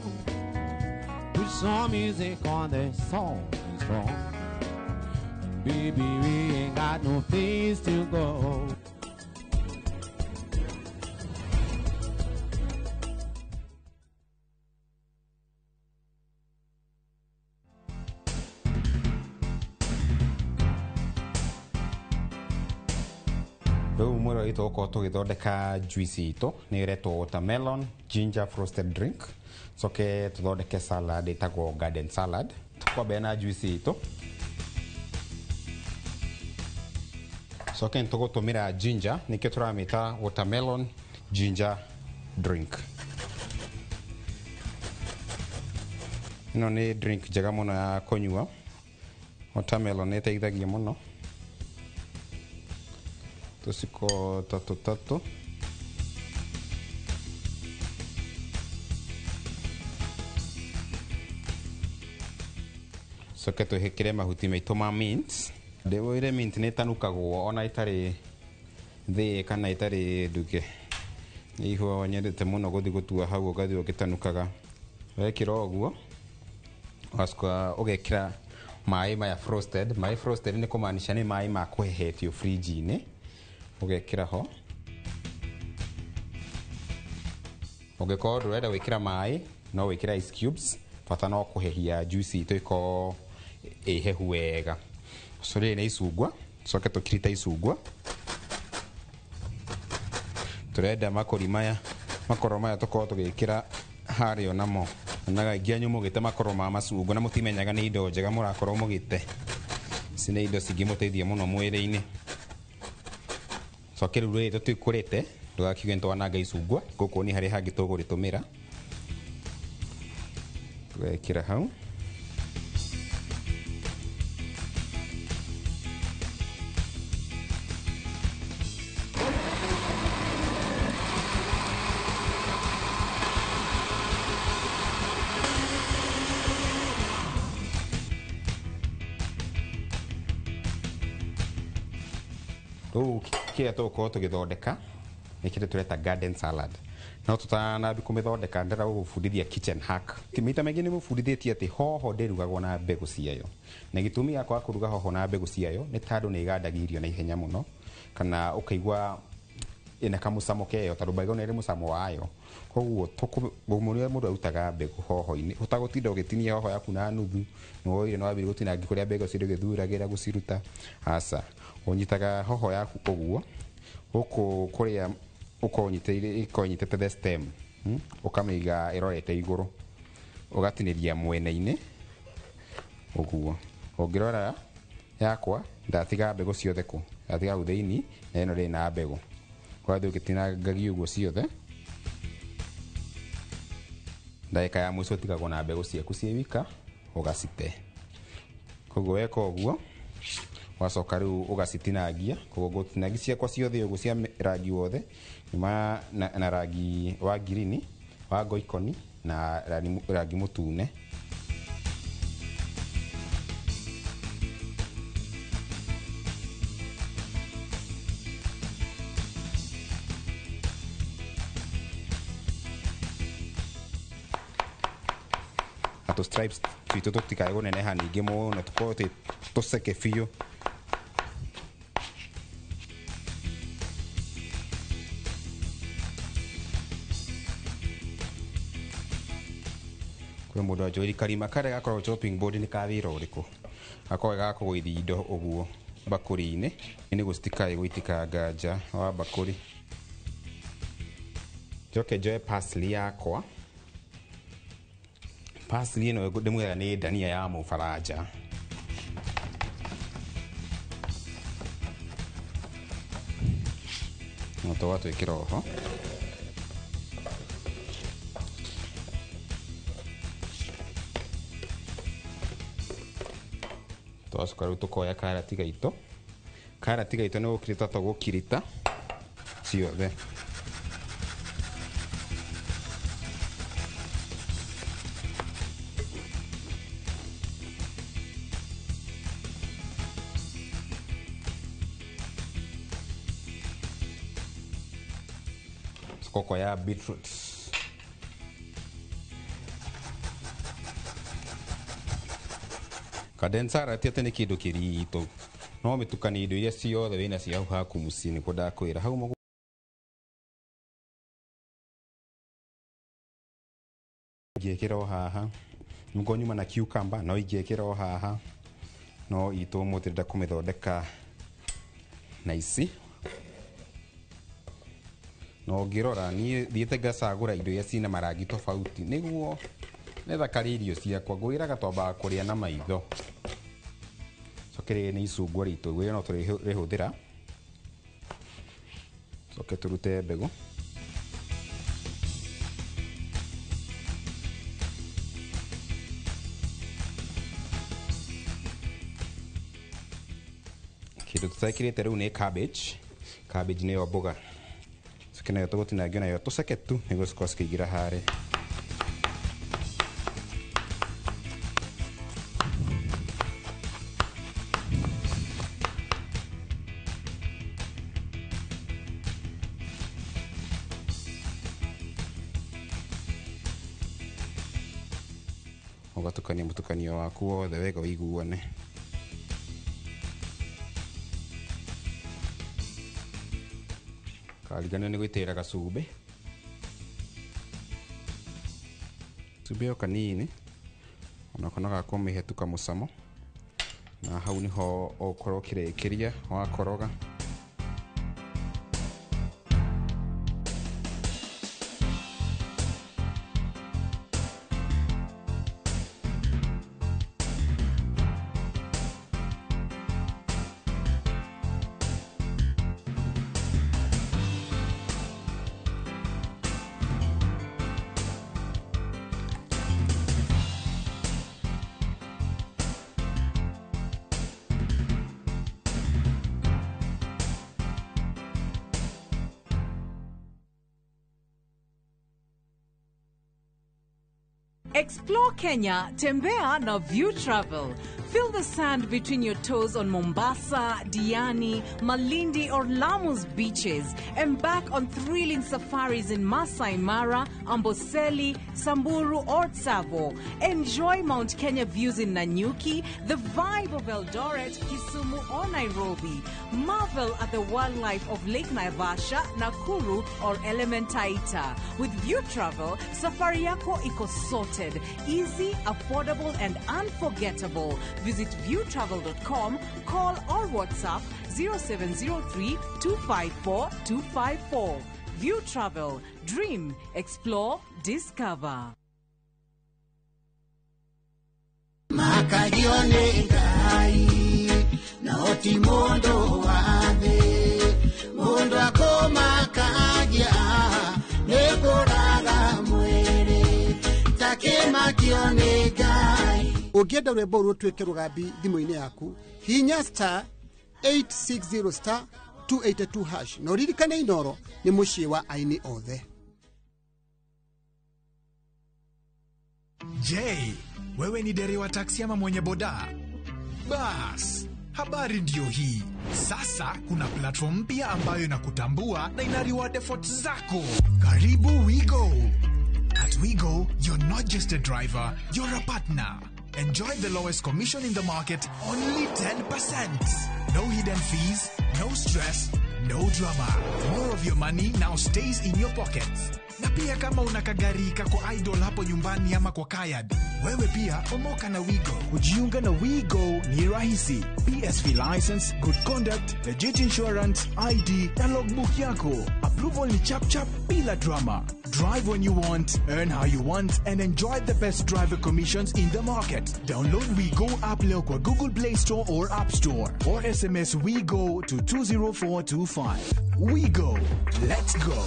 Put some music on the song is strong. And baby, we ain't got no place to go. Rĩu mwĩroreri tũgũkorwo tũgĩthondeka juice itũ nĩ ĩretwo watermelon ginger frosted drink, coke tũthondeke salad ĩtagwo garden salad. Tũkwambia na juice itũ, coke nĩ tũgũtũmĩra ginger, nĩkĩo tũramĩta watermelon ginger drink. Ĩno nĩ drink njega mũno ya kũnyua. Watermelon nĩ ĩteithagia mũno. Tũciko tatũ tatũ. Coke twĩhĩkĩre mahuti maitũ ma mint. Ndĩwĩre mint nĩ ĩtanukagwo ona ĩtarĩ thĩĩ kana ĩtarĩ nduge. Nĩ ihũa nyendete mũno gũthiĩ gũtua hau ũgathiĩ ũgĩtanukaga. Wekĩra ũguo ũgacoka ũgekĩra maĩ maya frosted. Maĩ frosted nĩ kũmaanisha nĩ maĩ ma kũhehetio fridge-inĩ. Ũgekĩra ho. Ũngĩkorwo ndũrenda gwĩkĩra maĩ no wĩkĩre ice cubes, bata no kũhehia juice itũ ĩkorwo ĩ hehu wega. So rĩrĩ nĩ icungwa, coke tũkirite icungwa. Tũrenda makori maya, makoro maya tũkorwo tũgĩkĩra harĩa onamo. Onaga aingĩ anyu mũgĩte makoro ma macungwa na mũtimenyaga nĩ indo njega mũrakorwo mũgĩte. Ici nĩ indo cingĩmũteithia mũno mwĩrĩ-inĩ. Coke rĩu rĩrĩ tũtikũrĩte, ndũgakiuge nĩ twananga icungwa, gũkũ nĩ harĩa hangĩ tũgũrĩtũmĩra. Tũgekĩra hau. Rĩu kĩrĩa tũgũkorwo tũgĩthondeka nĩ kĩrĩa tũreta garden salad. No tũtanambia kũmĩthondeka ndĩrenda gũgũbundithia kitchen hack. Maita maingĩ nĩ mũbundithĩtie atĩ hoho ndĩrugagwo na mbegũ ciayo. Na gĩtũmi gĩa kwaga kũruga hoho na mbegũ ciayo nĩ tondũ nĩ ĩgandagia irio na ihenya mũno, kana ũkaigua ĩna kamũcamo keyo, tondũ mbegũ nĩ ĩrĩ mũcamo wayo. Koguo mũrĩa mũndũ arutaga mbegũ hoho-inĩ, ũtagũtinda ũgĩtinia hoho yaku na nuthu, nĩ woire nĩ wambire gũtinangia kũrĩa mbegũ cirĩ ũgĩthuragĩra gũciruta. Aca, ũnyitaga hoho yaku ũguo, gũkũ kũrĩa ũkorwo ũnyitĩrĩire, ĩkorwo ĩnyitĩte the stem, ũkamĩiga ĩrorete igũrũ, ũgatinĩria mwena-inĩ ũguo. Ũngĩrora yakwa ndatiga mbegũ ciothe kũ, ndatiga hau thĩinĩ, na ĩno ndĩrĩ na mbegũ. Ũgathiĩ ũgĩtinangagia ũguo ciothe. Ndagĩka ya mũico ũtigagwo na mbegũ ciaku ciĩ wika, ũgacite. Koguo weka ũguo, ũgacoka rĩu ũgacitinangia. Koguo ngũtinangia ciakwa ciothe ũguo cia rangi wothe, nyuma na rangi wa ngirini, wa ngoikoni na rangi mũtune. Tũ stripes twitũ tũtikae kũneneha ningĩ mũno, tũkorwo twĩ tũceke biũ. Kwĩ mũndũ anjũria karima karĩa gakoragwo chopping board nĩ ka wĩra ũrĩkũ? Gakoragwo ga kũgũithia indo ũguo mbakũri-inĩ, nĩguo citikae gũitĩkanga nja wa mbakũri. Njoke njoe parsley yakwa. Parsley ĩno ndĩmwĩraga nĩ ndania ya mũbaranja. No tũgatwĩkĩra oho. Twacoka rĩu tũkoya karati gaitũ. Karati gaitũ nĩ gũkirita tũgũkirita ciothe. Tukoya beetroot. Garden salad ti atĩ nĩ kĩndũ kĩritũ, no mĩtukanie indo iria ciothe wĩna cio hau haku mũciĩ nĩguo ndakwĩra hau ingĩkĩra o haha nĩguo nyuma na cucumber no ingĩkĩra o haha no itũ ũmũthĩ ndĩrenda kũmĩthondeka na ici. No ngĩrora niĩ thiĩte ngacagũra indo iria ciĩna marangi tofauti nĩguo nĩthakarie irio ciakwa. Ngwĩraga twambaga kũrĩa na maitho. Coke rĩrĩ nĩ icungwa ritũ, ngwĩra no tũrĩhũthĩra. Coke tũrute mbegũ. Kĩndũ tũtekĩrĩte rĩu nĩ cabbage. Cabbage nĩyo mboga. Coke nayo tũgũtinangia nayo tũceke tu nĩguo cikorwo cikĩingĩra harĩa. Ũgatukania mũtukanio waku wothe wega ũiguane. Kariganĩrwo nĩ gwĩtĩrĩra gacumbĩ. Cumbĩ o kanini onako no gakũmĩhetũka mũcamo, na hau nĩho ũgũkorwo ũkĩrĩkĩria wakoroga. Explore Kenya, tembea na View Travel. Feel the sand between your toes on Mombasa, Diani, Malindi or Lamu's beaches. Embark on thrilling safaris in Masai Mara, Amboseli, Samburu or Tsavo. Enjoy Mount Kenya views in Nanyuki, the vibe of Eldoret, Kisumu or Nairobi. Marvel at the wildlife of Lake Naivasha, Nakuru or Elementaita. With View Travel, safari yako iko sorted. Easy, affordable and unforgettable. Visit viewtravel.com, call or WhatsApp 0703 254 254. View Travel. Dream, explore, discover. Makadione ngai na oti mondo wathe mondo akomakagia nekoraga mwere takemakione ngai. Ũngĩenda rwĩmbo rũtuĩke rũgambi thimũ-inĩ yaku, hihinya star 860 star 282 hash na ũririkane Inoro nĩ mũciĩ wa aini othe. Je, wewe ni dereva taksi ama mwenye boda? Bas, habari ndio hii. Sasa kuna platform mpya ambayo inakutambua na ina reward efforts zako. Karibu WeGo. At WeGo, you're not just a driver, you're a partner. Enjoy the lowest commission in the market, only 10%. No hidden fees, no stress, no drama. More of your money now stays in your pockets. Na pia kama una kagari kako idol hapo nyumbani ama kwa kayad, wewe pia omoka na WeGo. Kujiunga na WeGo ni rahisi. PSV license, good conduct, legit insurance, ID na logbook yako. Approval ni chap chap bila drama. Drive when you want, earn how you want, and enjoy the best driver commissions in the market. Download WeGo app leo kwa Google Play Store or App Store, or SMS WeGo to 20425. WeGo. Let's go.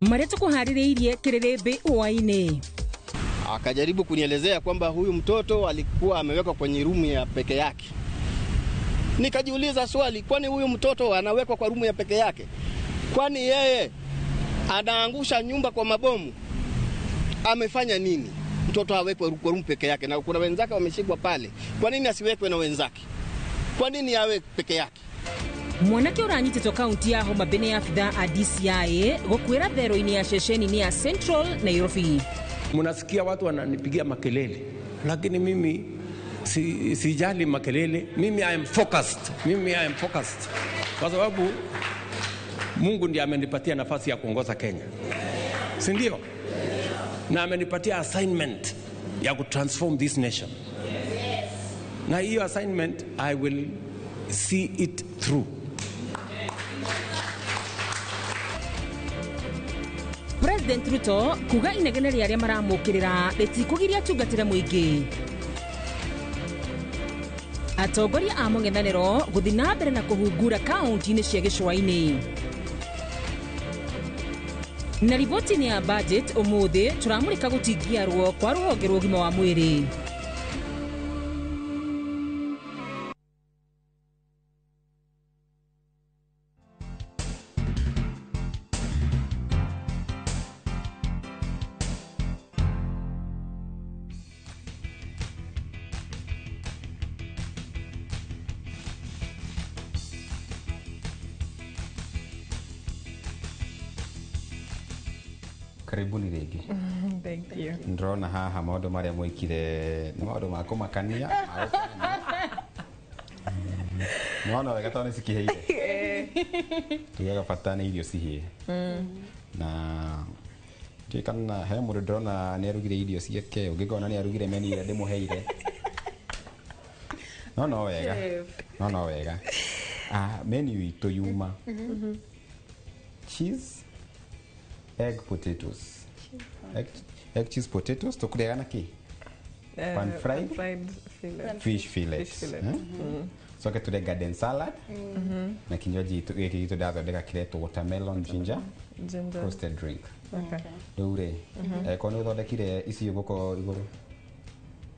Marĩa tũkũharĩrĩirie kĩrĩrĩmbĩ hwaĩ-inĩ. Akajaribu kunielezea kwamba huyu mtoto alikuwa amewekwa kwenye rumu ya peke yake. Nikajiuliza swali, kwani huyu mtoto anawekwa kwa rumu ya peke yake? Kwani yeye anaangusha nyumba kwa mabomu? Amefanya nini? Mtoto awekwe kwa rumu peke yake, na kuna wenzake wameshikwa pale. Kwa nini asiwekwe na wenzake? Kwa nini awe peke yake? Mwanake ũranyitĩtwo kaunti ya Homa Bay nĩ abithaa a DCI gũkuĩra thero-inĩ ya ceceni ya Central Nairobi. Mnasikia watu wananipigia makelele, lakini mimi sijali makelele. Mimi I am focused. Mimi I am focused kwa sababu Mungu ndiye amenipatia nafasi ya kuongoza Kenya, si ndio? Na amenipatia assignment ya kutransform this nation, na hiyo assignment I will see it through. President Ruto kuga inegene rĩa arĩa maramũkĩrĩra rĩtikũgiria tungatĩre mũingĩ. Atongoria a mũng'ethanĩro gũthiĩ na mbere na kũhungura kaunti-inĩ cia gĩcũa-inĩ. Na riboti-inĩ ya budget ũmũthĩ tũramũrĩka gũtingiarwo kwa rũhonge rwa ũgima wa mwĩrĩ. Karibuni rĩngĩ. Thank you. Ndĩrona haha maũndũ marĩa mwĩkire nĩ maũndũ ma kũmakania. Nĩwona wega tondũ nĩ cikĩhĩire. Tugaga bata nĩ irio cihĩe. Na ndiũĩ kana he mũndũ ndĩrona nĩ arugire irio ciake, ũngĩkona nĩ arugire menu ĩrĩa ndĩmũheire. No no wega. No no wega. Menu itũ yuma cheese, egg potatoes. Egg cheese potatoes tũkũrĩaga na kĩ? Pan fried fish fillet. Fish fillet. Coke tũrĩe garden salad na kinywaji gĩkĩ gitũ ndathondeka kĩretwo watermelon ginger roasted drink. Rĩu rĩ, angĩkorwo nĩ ũthondekire ici ũgũkorwo igũrũ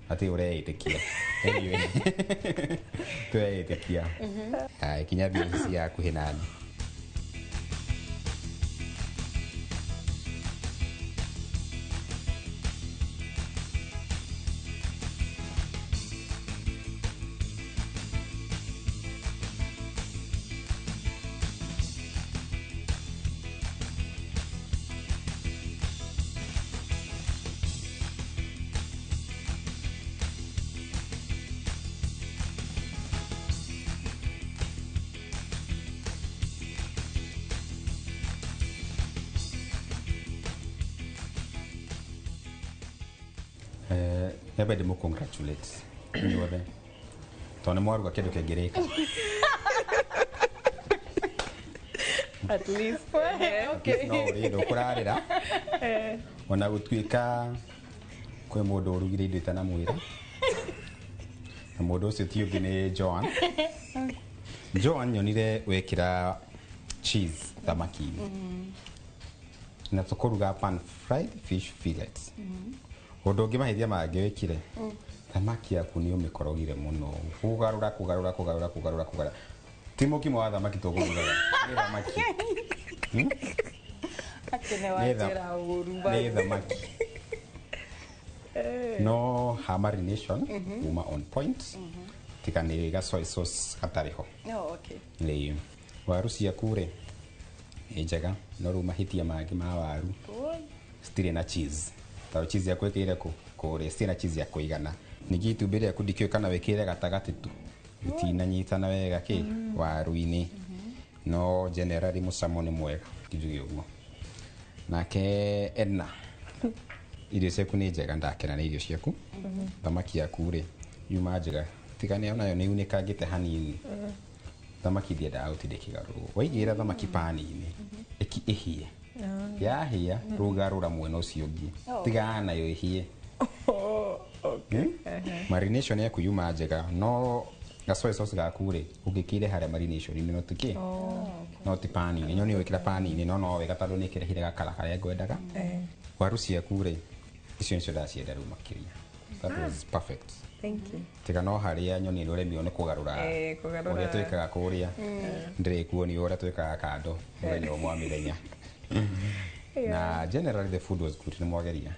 atĩ ũreĩtĩkia. Anyway, tũreĩtĩkia. Haya, kinya mbia ici cia hakuhĩ nani. Nyambe ndĩmũ congratulate inyuothe tondũ nĩ mwaruga kĩndũ kĩngĩrĩka. At least. Okay. No ũrĩ ndũkũrarĩra ona gũtuĩka kwĩ mũndũ ũrugire indo itanamwĩra, na mũndũ ũcio ti ũngĩ nĩ Joan. Joan, nyonire wekĩra cheese thamaki-inĩ na tũkũruga pan fried fish fillets. Ũndũ ũngĩ mahĩtia mangĩ wĩkire, thamaki yaku nĩ ũmĩkorogire mũno, kũgarũra kũgarũra kũgarũra kũgarũra kũgarũra. Ti mũkimo wa thamaki tũkũrugaga, nĩ thamaki. Nĩ thamaki. No ha marination uma on point, tiga nĩ ga soy sauce gatarĩ ho. Nĩ waru ciaku rĩ nĩ njega, no rĩu mahĩtia mangĩ ma waru citirĩ na cheese. Tondũ cheese yaku ĩkĩire kũ? Kũrĩa citirĩ na cheese ya kũigana. Ningĩ itumbĩ rĩaku ndikĩũĩ kana wĩkĩre gatagatĩ tu, rĩtinanyitana wega kĩ waru-inĩ. No generally mũcamo nĩ mwega, njuge ũguo. Nake Edna, irio ciaku nĩ njega, ndakena nĩ irio ciaku. Thamaki yaku rĩ yuma njega, tiga nĩ onayo nĩ yunĩkangĩte hanini. Thamaki ndiendaga gũtinda ĩkĩgarũrwo. Waigĩrĩra thamaki pani-inĩ, ĩhĩe. Yahĩa, rũgarũra mwena ũcio ũngĩ. Tigana nayo ĩhĩe. Marination yaku yuma njega, no ga soy sauce gaku rĩ ũngĩkĩire harĩa marination-inĩ no tũkĩ. No ti pani-inĩ, nyoni wĩkĩra pani-inĩ no no wega tondũ nĩ ĩkĩrehire gakara karĩa ngwendaga. Waru ciaku rĩ, icio nĩcio ndacienda rĩu makĩria. That was perfect. Thank you. Tiga no harĩa nyoni nĩ ũremirwo nĩ kũgarũra Kũgarũra. ũrĩa twĩkaga kũrĩa. Ndĩrĩkuonia ũrĩa twĩkaga kando mũthenya ũmwe wa mĩthenya. Na generally the food was good, nĩ mwageria.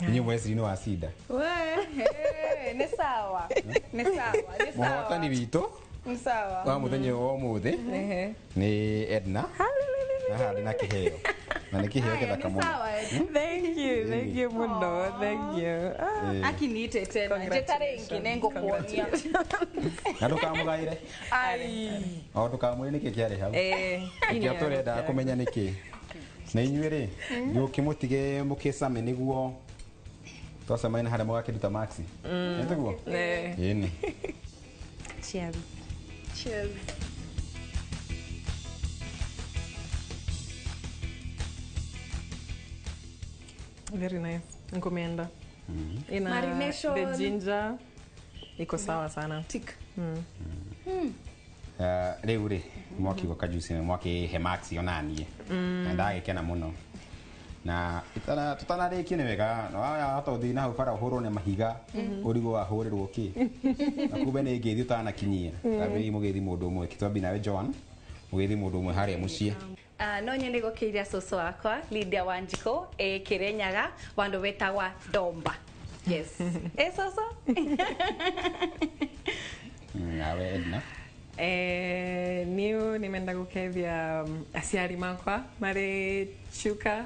Inyuĩ mweciri nĩ wa cinda. Nĩ sawa. Nĩ sawa. Nĩ sawa. Mũhotani witũ Nĩ sawa. wa mũthenya wa ũmũthĩ nĩ Edna. Na haha ndĩ na kĩheo. Na nĩ kĩheo gĩthaka mũno. Thank you, thank you muno, thank you. Akiniite tena njĩta rĩngĩ nĩngũkuonia. Na ndũkamũgaĩre. Ai. O ndũkamwĩre nĩkĩ kĩarĩ hau. Nĩkĩo tũrenda kũmenya nĩkĩ. Na inyuĩ rĩ, gũkĩmũtige mũkĩcame nĩguo twacemania na harĩa mũgakĩruta maxi. Nĩtiguo? Ĩni. Cheers. Cheers. Very nice. Nkumeenda. Ina Marination. the ginger iko sawa sana. Tick. Rĩu rĩ, mwakiuga kajuici nĩ mwakĩhe maxi ona niĩ. Na ndagĩkena mũno. Na tũtanarĩkia nĩ wega, wahota gũthiĩ na hau bara ũhũrwo nĩ mahiga, ũrigwo wahũrĩrwo kĩ. Na kumbe nĩ ngeithi ũtanakinyia. Twambĩrĩrie mũgeithi mũndũ ũmwe, twambie nawe Joan, mũgeithi mũndũ ũmwe harĩa mũciĩ. No nyende gũkĩiria cũcũ wakwa Lydia Wanjikũ ĩ Kĩrĩnyaga vandũ wetagwa Domba. Yes. Ĩ cũcũ? Nawe Edna. Niũ nĩmenda gũkethia aciari makwa marĩ Chuka,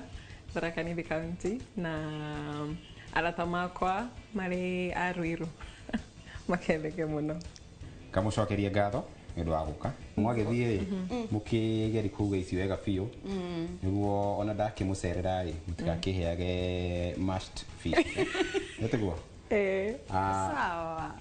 Tharaka Nithi County, na arata makwa marĩ a Ruiru. Maketheke mũno. Kamũcokerie ngatho nĩ ũndũ wa gũka. Mwagĩthiĩ rĩ, mũkĩgerie kũruga ici wega biũ nĩguo ona ndakĩmũcerera rĩ, mũtigakĩheage mashed fish. Nĩtiguo? Sawa.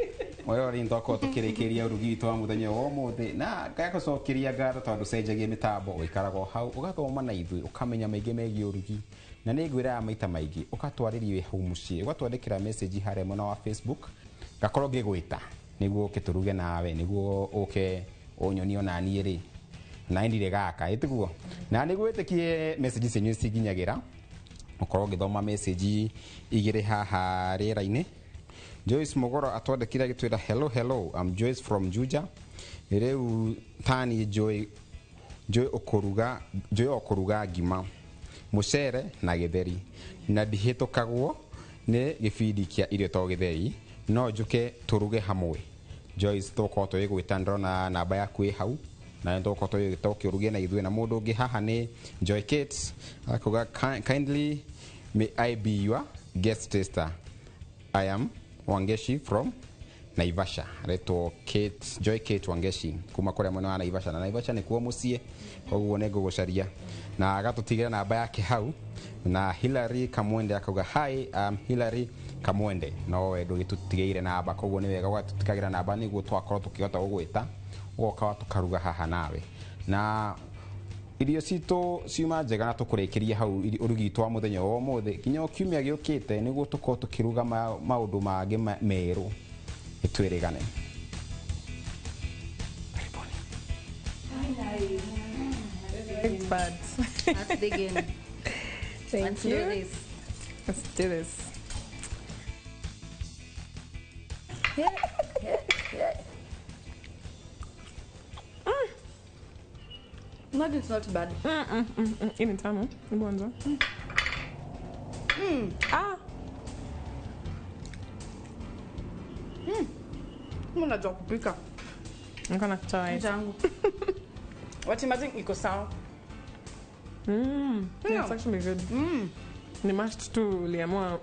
Oyo rĩ twakorwo tũkĩrĩkĩria ũrugi witũ wa mũthenya wa ũmũthĩ na ngagũcokeria ngatho tondũ cenjagia mĩtambo ũikaraga o hau ũgathoma na ithuĩ ũkamenya maingĩ megiĩ ũrugi na nĩ ngwĩraga maita maingĩ ũgatwarĩria wĩ hau mũciĩ ũgatwandĩkĩra message harĩa mwena wa Facebook ngakorwo ngĩgwĩta nĩguo ũke tũruge nawe nĩguo ũke ũnyonie ona niĩ rĩ na ndirĩ gaka ĩtiguo na nĩguo wĩtĩkie message cianyu cinginyagĩra ũkorwo ũgĩthoma message igĩrĩ haha rĩera-inĩ. Joyce Mogoro atwandĩkire agĩtwĩra hello hello, I'm Joyce from Juja. Rĩu tani Joy ũkũruga Joy ũkũruga ngima mũcere na gĩtheri na ndihĩtũkagwo nĩ gĩbindi kĩa irio to gĩtheri no njũke tũruge hamwe. Joyce tũgũkorwo tũgĩgwĩta ndĩrona namba yaku ĩ hau na nĩ tũgũkorwo tũgĩgwĩta ũke ũruge na ithuĩ. Na mũndũ ũngĩ haha nĩ Joy Kate akuga kindly may I be your guest taster, I am Wangeshi from Naivasha. Aretwo Kate, Joy Kate Wangeshi kuma kũrĩa mwena wa Naivasha na Naivasha nĩkuo mũciĩ koguo nĩ ngũgũcaria na agatũtigĩra namba yake hau. Na Hillary Kamwende akauga hi, I'm Hillary Kamwende no we ndũgĩtũtigĩire namba koguo nĩ wega ũgatũtigagĩra namba nĩguo twakorwo tũkĩhota gũgwĩta ũgoka tũkaruga haha nawe. Na irio citũ ciuma njega na tũkũrĩkĩria hau ũrugi witũ wa mũthenya wa ũmũthĩ nginya o kiumia gĩũkĩte nĩguo tũkorwo tũkĩruga maũndũ mangĩ merũ ĩtwĩrĩgane. Let's dig in. Thank Let's you. do this. Let's do this. Yeah. Not, it's not bad. Hii ni tamu. Hebu anza. Ah. Unajua kupika. Niko na chai. Changu. What imagine iko sawa. Yeah, it's actually good. Ni mashed tu uliamua.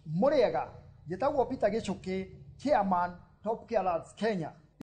Mũrĩega, njĩtagwo Peter Gĩchũkĩ, chairman Top Care Lads Kenya.